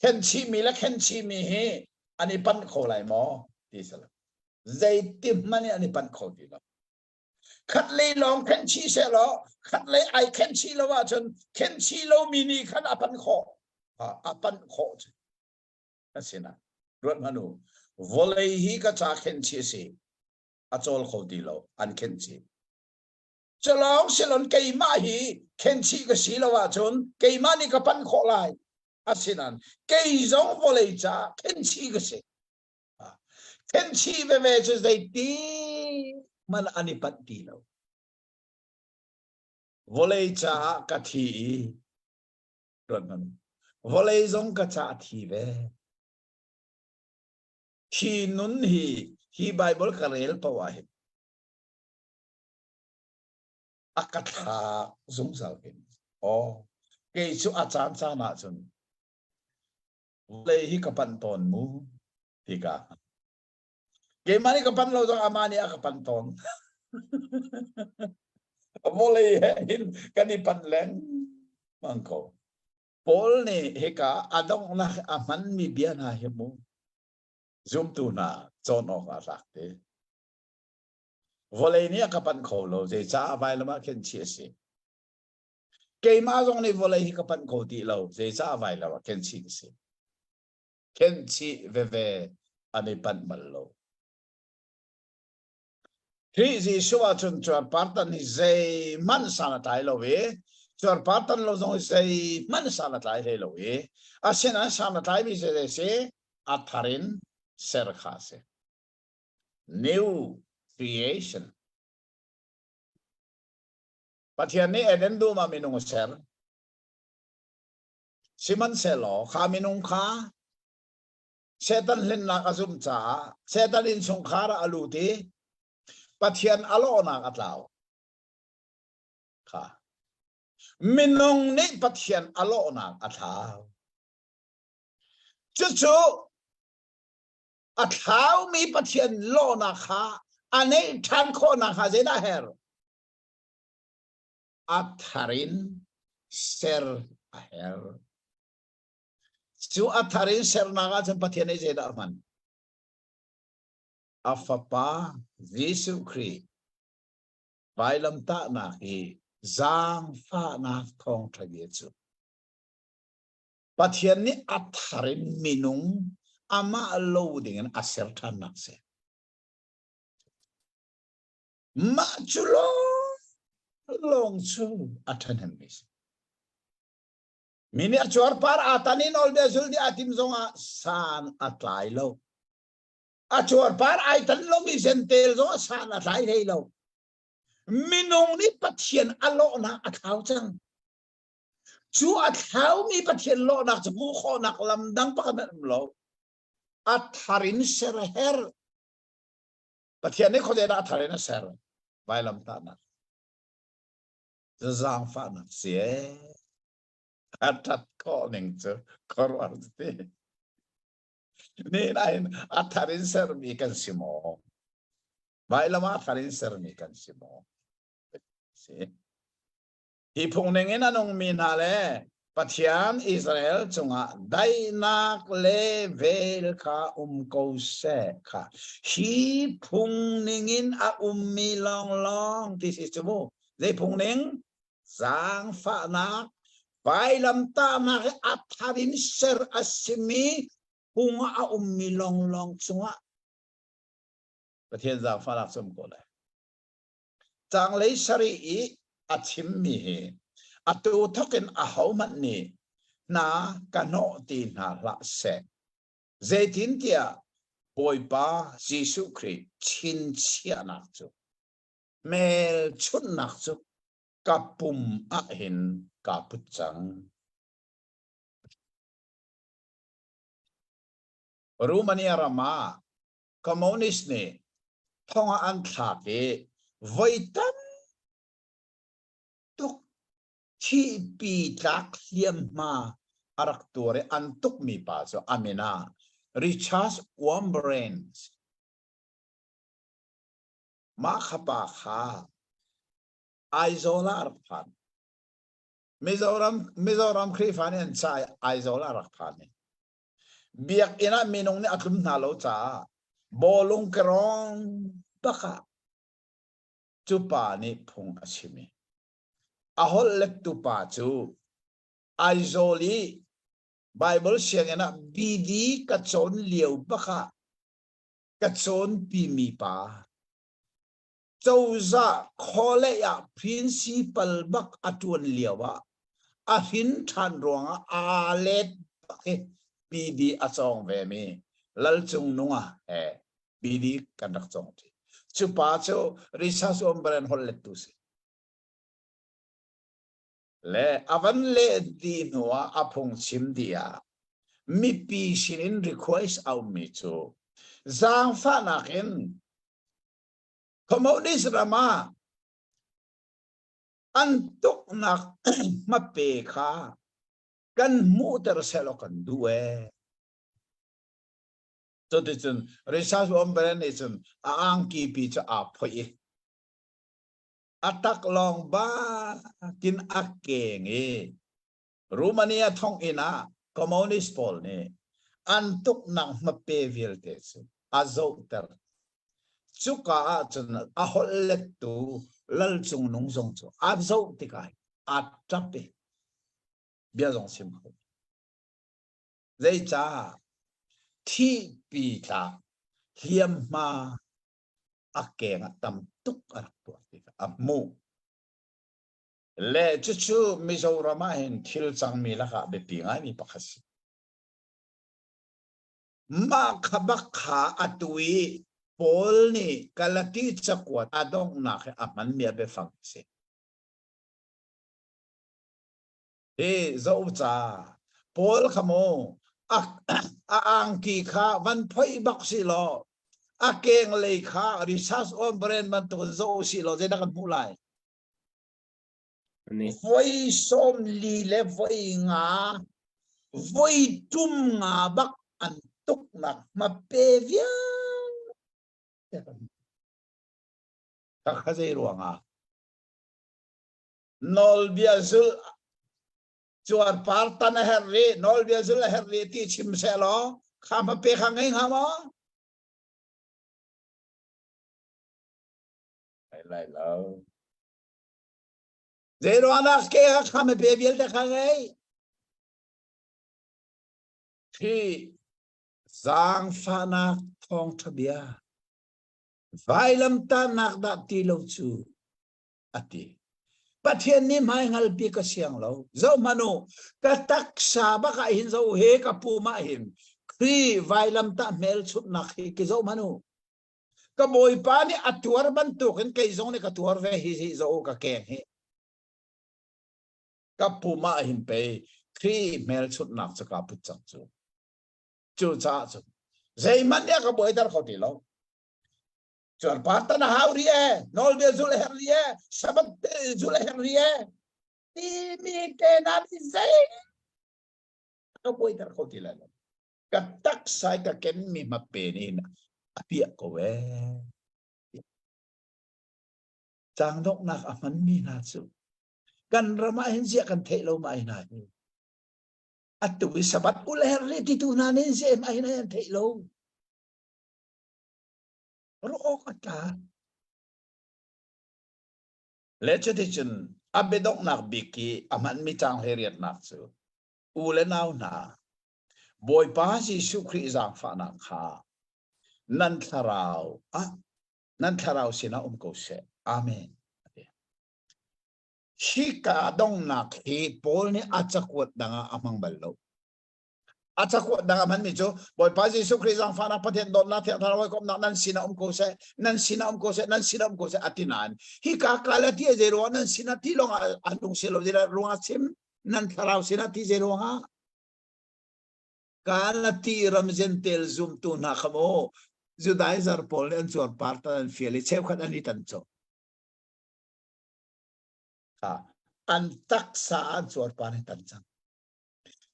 Khenhchihmi le khenhchihmi hi an i panh kho lai maw? Ti si lo. Zeiti hmanh in an i panh kho ti lo. Khatlei lawng khenhchih sehlaw khatlei ai khenhchih lo ahcun khenhchih lomi nih khan a panh khawh. A panh khawh cu. Asinain ruat hmanh u. Vawlei hi ka ca khenhchih a si. A cawl kho ti lo. An khenhchih. Culawng silon keimah hi khenhchih ka si lo ahcun keimah nih ka panh khawh lai. Asinain kei zong vawlei caah khenhchih ka si. Khenhchih veve cu zeiti hmanh an i panh ti lo. Vawlei caah ka thi i ruat hmanh. Vawlei zong ka caah thi ve. Thi nun hi hi Bible ka rel paoh ah hin a ka thlak zungzal hin. Aw, kei cu a caan caan ah cun vawlei hi ka panh tawn mu ti ka keimah nih ka panh lo zong amah nih a ka panh tawn vawlei he hin kan i panh lengmang ko Paul nih hika a donghnak a hmanmi bia hna hi mu zumtu hna cawn awk ah tlak te vawlei nih a ka panh kho lo zeicah vailam ah khin chi a si Keimah zong nih vawlei hi ka panh kho ti lo, zeicah vailam ah khenchih ka si. Khenchih veve an i panh bal lo. Khrih Jesuh ahcun cuarpartan hi zeihmanh san a tlai lo i cuarpartan lo zong hi zeihmanh san a tlai hlei lo i asinain san a tlaimi zei si a thar in ser kha a si. New creation. Pathian nih Eden dum ah minung a ser. Sihmanhsehlaw kha minung kha Satan hlennak a zumh caah Satan innchungkhar ah a lut i Pathian a lawhnak a tlau. Kha minung nih Pathian a lawhnak a thlau. Cucu a thlaumi Pathian lawhnak kha a neih ṭhan khawhnak hnga zeidah a herh? A thar in ser a herh. Cu a thar in sernak ahcun Pathian nih zeidah a hman? A fapa Jesuh Khrih vailamtahnak i zaangfahnak thawngṭha bia cu Pathian nih a thar in minung amah lo dingin a ser ṭhannak si. Mah cu lawng cu a ṭhahnemmi si. Mi nih a cuarpar aa tan i nawlbia zul dih aa tim zongah san a tlai lo. A cuarpar ai tan lomi zentel zongah san a tlai hlei lo. Minung nih Pathian a lawhnak a thlau cang. Cu a thlaumi Pathian lawhnak cu hmuh khawhnak lam dang pakhat an um lo. A thar in ser a herh. Pathian nih khuazei dah a thar in a ser? Vailamtahnak. Zaangfahnak si ee. A ṭhat khawh ning cu khuaruahhar ti. Ni nain a thar in sermi kan si maw? Vailam ah thar in sermi kan si maw? Si. Hi phung ning in a nungmi hna le Pathian Israel cungah daihnak le vel kha um ko seh kha hi phung ningin a ummi lawnglawng ti si cu mu zei phung ning zaangfahnak vailamtahnak i a thar in ser a simi phung ah a ummi lawnglawng cungah Pathian zaangfahnak cu um ko lai. Caanglei sarih i a chimmi hi atu thawkin ahohmanh nih hna ka hnawh ti hna hlah seh. Zeitintiah Bawipa Jesuh Khrih chinchiahnak cu hmelchunhnak cu ka pum ah hin kaa put cang. Romania ram ah Communist nih thong ah an thlak i voi tam tuk thihpi tlak hliamhma a rak tuar i an tukmi pa cu a min ah Richard Wurmbrand. Mah kha pa kha Aizawl ah a rak phan. Mizoram Mizoram Khrihfa nih an ca i Aizawl ah a rak phan i Biakinn ah minung nih a tlum hna lo caah bawlung kerawng bak ah cu pa nih phung a chim i a holh lettu pa cu Aizawl i Baibal sianginn ah BD ka cawn lio bak ah ka cawnpimi pa cozah college ah principal bak a ṭuan lio ah a hrin ṭhan ruangah aa let bak i BD a cawng ve mi Lal Cung Nunga he BD kan rak cawng ṭi. Cu pa cu research umbrella holh lettu si. Le a van leh dih hnu ah a phungchim dih ah mipi sinin request a ummi cu zaangfahnak in Communist ram ah an tuknak hmape kha kan hmuhter sehlaw kan duh ee. Cuticun Richard Wurmbrand nih cun a angki pi cu aa phoih i a taklawng bakin a keng i Romania thonginn ah communist pawl nih an tuknak hmape vialte cu a zohter. Cuka ah cun a holh lettu Lal Cung Nung zong cu a zoh tikah a ṭap i bia zong chim kho. Zeicah thihpi tlak hliamhma a keng ah tam tuk a rak tuah ti kha a hmuh. Le cucu Mizoram ah hin thil cangmi lakah biapi ngaimi pakhat si. Mah kha bak kha atu i Paul nih Galati cakuat a donghnak hi a hmanmi a biafang a si. Hi zoh ca Paul kha mu a, a angki kha van phoih bak si law a keng lei kha research on brain bantuk in zoh si law zeidah kan hmuh lai? Voi 40 le voi nga voi tum nga bak an tuknak hmape vialte kha zei ruangah nawlbia zul cuarpar tan a herh rih nawlbia zul a herh rih ti chim seh law kha hmape kha ngei hnga maw lai lo Zeiruangah ke kha kham pe vialte kha ngei. Khi zaangfahnak thawngṭha bia vailamtahnak dah ti lo cu a ti. Pathian nih hmaihngalpi ka siang lo. Zohhmanh u, ka taksa bak ah hin zoh he ka pum ah hin Khrih vailamtah hmelchunhnak hi ki zohhmanh u. Ka bawipa nih a tuar bantukin kei zong nih ka tuar ve hi hi zo ka keng hi. Ka pum ah hin pei Khrih hmelchunhnak cu kaa put cang cu. Cucaah cun zeihmanh nih a ka buaiter kho ti lo. Cuarpar tan a hau rih e, nawlbia zulh a herh rih e, Sabbath zulh a herh rih e, timi te na nih zei ka buaiter kho ti lai lo. Ka taksa i ka kenmi hmape nih hin a piah ko ee. Caang donghnak a hmanmi hna cu kan ram ah hin ziah kan theih lo ma hna hi. Atu i Sabbath ul a herh rih titu hna nih ziah ma hin an theih lo. Ruah awk a tla. Le cuticun a biadonghnak bik i a hmanmi caang hleiriatnak cu u le nau hna, Bawipa Jesuh Khrih zaangfahnak kha nan thlarau ah nan thlarau sinah um ko seh. Amen. Hika donghnak hi Paul nih a cakuat dang ah a hmang bal lo. A cakuat dang a hmanmi cu Bawipa Jesuh Khrih zaangfahnak Pathian dawtnak Thiang Thlarau hawikomhnak nan sinah um ko seh, nan sinah um ko seh, nan sinah um ko seh a ti nain hika kal a ti zei ruangah nan sinah ti lawng ah a lung si lo ruangah chim nan thlarau sinah ti zei ruangah Galati ram Gentel zumtu hna kha mu Judaizer pawl nih an cuarpar tan an fial i cheukhat an i tan cawh. An taksa an cuarpar i tan cang.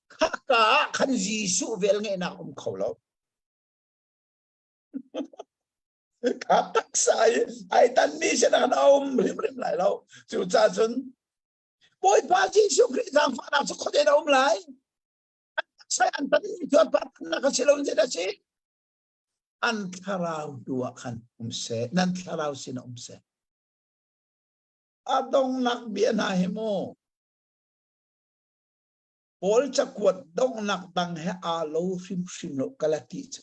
Khaka ah khan Jesuh velngeihnak um kho lo. Kha taksa i ai tanmi sin ah khan a um hrimhrim lai lo. Cucaah cun Bawipa Jesuh Khrih zaangfahnak cu khuaden a um lai. An taksa an tanmi cu an parnak a si lo in a si. An thlarau tu ah khan um seh. Nan thlarau sin ah um seh. A donghnak bia hna hi mu. Paul cakuat donghnak dang he aa lo hrimhrim lo Galati cu.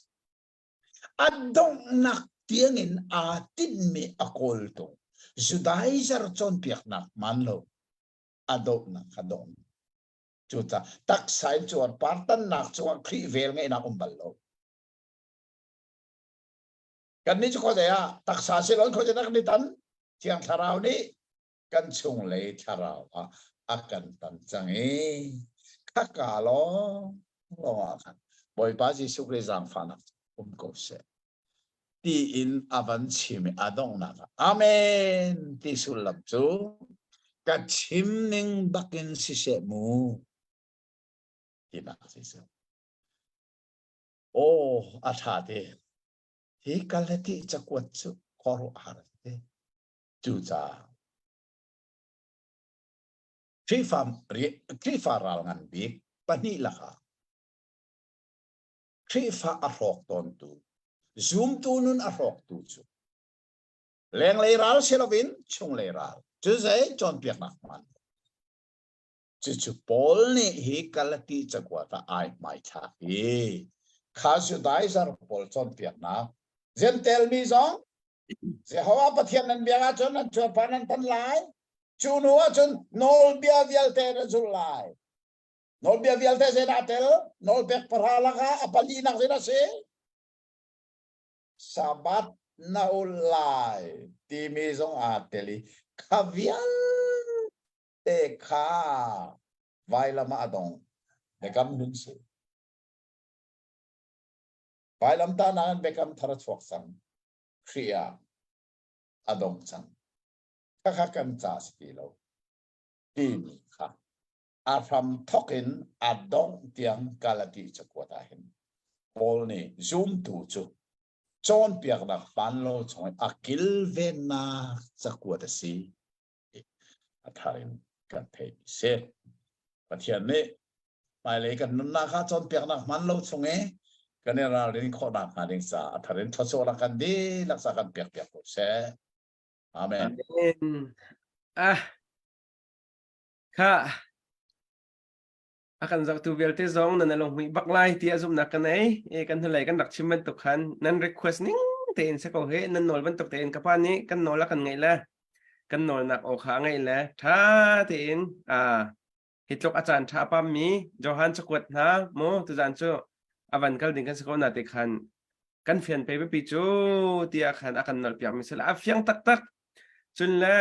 A donghnak tiangin aa tinhmi a kawltung. Judaizer cawnpiaknak hmaan lo. A dohnak kha dong. Cucaah taksa in cuarpar tannak cungah Khrih vel ngeihnak um bal lo. Kannih cu khuazei ah taksa si loin khuazei dah kan i tan? Thiang Thlarau nih kan chunglei thlarau ah a kan tan cang i khaka lawng lawng ah khan Bawipa Jesuh Khrih zaangfahnak um ko seh tiin a van chim i a donghnak ah Amen ti sullam cu ka chim ning bakin siseh mu tinak si cu. Aw a ṭha te hi Galati cakuat cu khuaruahhar a si. Cucaah Khrihfa, Khrihfa ral ngan bik pahnih lakah Khrihfa a hrawk tawntu, zumtu nun a hrawktu cu lenglei ral si loin chunglei ral cu zei cawnpiaknak hmaan cucu Paul nih hi Galati cakuat ah ai hmaithlak i kha Judaizer pawl cawnpiaknak Jentail mi zong Jehovah Pathian nan biak ahcun nan cuarpar nan tan lai. Cu hnu ahcun nawlbia vialte na zulh lai. Nawlbia vialte zeidah tel? Nawlpek pahra lakah a palinak zeidah si? Sabbath na ul lai timi zong aa tel i kha vialte kha vailam ah a dong. Biakam nun si. Vailamtahnak in biakam thar a chuak cang. Khrih ah a dong cang. Khakha kan ca si ti lo. Timi kha a hram thok in a dongh tiang Galati cakuat ah hin Paul nih zumtu cu cawnpiaknak hmaan lo chung i a kilvennak cakuat a si. A thar in kan theih si. Pathian nih hmailei kan nunnak ah cawnpiaknak hmaan lo chung i kan i ralrin khawhnak hnga ding caah a thar in thluachuahnak kan dihlak ca kan pek piak ko seh. Amen. Amen. Ah. Kha a kan zohtu vialte zong nan lung hmuih bak lai ti a zumhnak ka nei e kan hnulei kan rak chim bantuk khan nan request ning tein se ko he nan nawl bantuk tein ka pa nih kan nawl a kan ngaih le kan nawlnak aw kha a ngaih le tha tein a hi tluk a caan ṭha pammi Johan cakuat hna mu tuzan cu a van kal ding kan si ko na te khan kan fian pe biapi cu tiah khan a kan nolh piak mi sila a fiang taktak cun le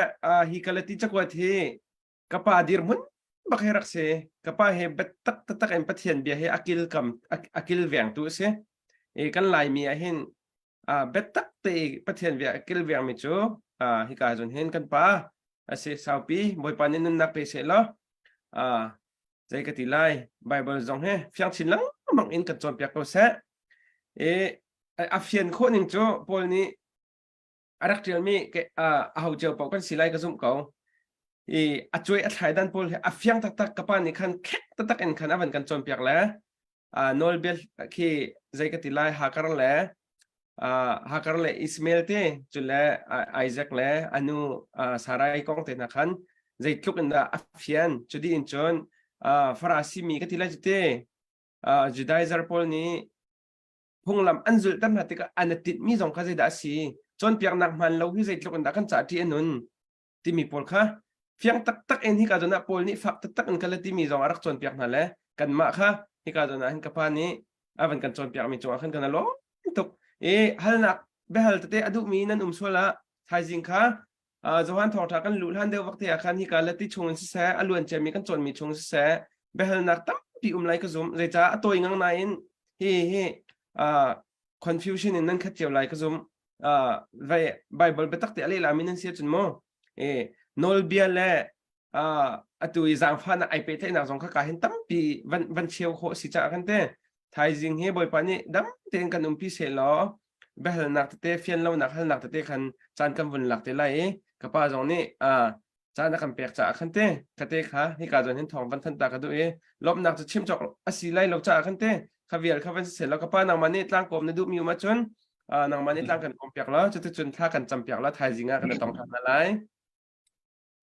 hi Galati cakuat hi ka pa dirhmun bak hi rak si ka pa he biatak taktak in Pathian bia he akil kam akil vengtu a si i kan Laimi ah hin. Biatak te Pathian bia kilveng mi cu hika zun hin kan pa asi saupi Bawipa nih nunnak pe seh law zei ka ti lai Bible zong he fiang chin lengmang in kan cawnpiak ko seh. I a fian khawh ning cu Paul nih a rak ṭialmi a ho cio paoh kan si lai ka zumh ko. I a cuai a thlai dan pawl hi a fiang taktak ka pa nih khan khek taktak in khan a van kan cawnpiak le nawlbia khi zei ka ti lai Hakar le Hakar le Ismail te cu le Isaac le anu Sarai kong te hna khan zeitluk in dah a fian cu dih in cun Farasi mi ka ti lai cu te Judaizer pawl nih phunglam an zulhter hna tikah an i tinhmi zong kha zeidah a si cawnpiaknak hmaan lo hi zeitluk in dah kan ca ṭih a nun timi pawl kha fiang taktak in hika zawn ah Paul nih fak taktak in kal timi zong a rak cawnpiak hna le kanmah kha hika zawn ah hin ka pa nih a van kan cawnpiakmi cungah khan kan i lawm tuk i halnak biahal tete a duhmi nan um sual ah thaizing kha Johan thawngṭha kan luh hlan deuh vak te ah khan hika lati chung in siseh a luan ciami kan cawnmi chung siseh biahalnak tampi um lai ka zum zeicah a tawi ngang nain hi hi confusion in nan khat cio lai ka zum vai Bible biatak te a leh lami nan si ahcun mu e nawlbia le atu i zaangfahnak ai pehtlaihnak zong kha ka hin tampi van van cheu khawh si caah kan te thaizing hi Bawipa nih dam tein kan umpi seh law biahalnak tete fian lonak halnak tete khan caan kan vun lak te lai i ka pa zong nih caan a kan pek caah khan te ka te kha hika zawn hin thawng van than ta ka duh i lawmhnak cu chim cawk a si lai lo caah khan te kha vial kha van si lo ka pa nangmah nih tlangkawm na duhmi um ahcun nangmah nih tlang kan kawm piak la cuticun thla kan cam piak la thaizing ah kan tong ṭhan hna lai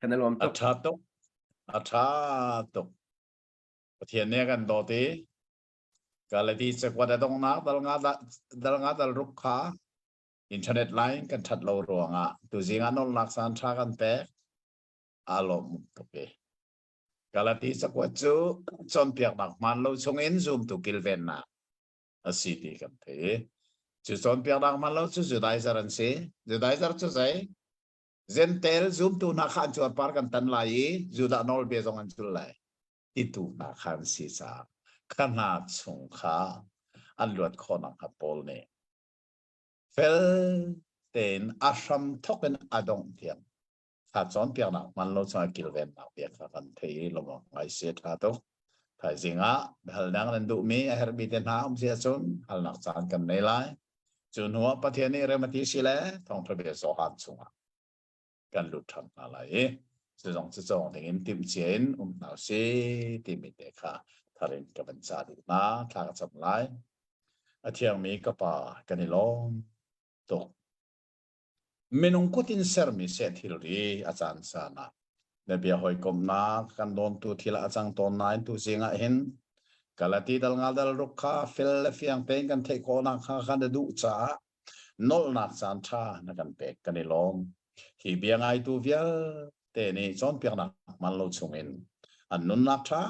kan i lawm tuk a ṭha tuk a ṭha tuk Pathian nih a kan dawt i Galati cakuat a donghnak dal nga dal nga dal ruk kha internet line kan ṭhat lo ruangah tuzing ah nawlnak caan ṭha kan pek aa lawm tuk i Galati cakuat cu cawnpiaknak hmaan lo chungin zumtu kilvennak a si ti kan thei i cu cawnpiaknak hmaan lo cu Judaizer an si. Judaizer cu zei? Zentel zumtu hna kha an cuarpar kan tan lai i Judah nawlbia zong an zul lai titu hna kha an si caah kha hna chung kha an luat khawh nakhnga Paul nih fel tein a hram thawk in a dongh tiang kha cawnpiaknak hman lo cungah kilvennak bia kha kan thei i lawmawk ngai si ṭha tuk. Thaizing ah biahalnak nan duhmi a herhmi te hna um si ahcun halnak caan kan nei lai. Cu hnu ah Pathian nih rem a ti si le thawngṭha bia Johan chungah kan lut ṭhan hna lai i cu zong cu cawng dingin timhcia in um hna si timi te kha thar in ka van ca duh hna thla ka cam lai. A thiangmi ka pa kan i lawm tuk. Minung kut in sermi seh thilri a caan caan ah na bia hawikomhnak kan dawntu thil ah a cang tawn nain tuzing ah hin Galati dal nga dal ruk kha fel le fiang tein kan theih khawhnak kha kan na duh caah nolhnak caan ṭha na kan pek kan i lawm. Hi bia ngaitu vialte nih cawnpiaknak hman lo chungin an nunnak ṭha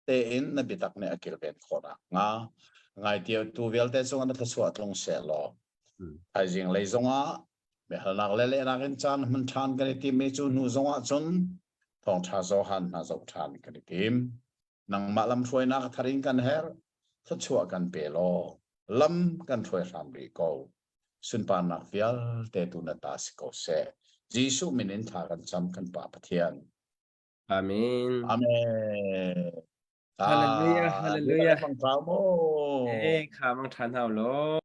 tein na biatak nih a kilven khawh nakhnga ngaitiatu vialte cungah na thluachuah tlung seh law thaizing lei zongah biahalnak le lehnak in caan hman ṭhan kan i timmi cu hnu zongah cun thawngṭha Johan hna zoh ṭhan kan i tim nangmah lamhruainak thar in kan herh thluachuah kan pe law lam kan hruai hram rih ko sunparnak vialte tu na ta si ko seh Jesuh min in thla kan cam kan Pa Pathian Amen. Amen. Hallelujah, hallelujah. Mang mo. Eh, kha mang than hau lo.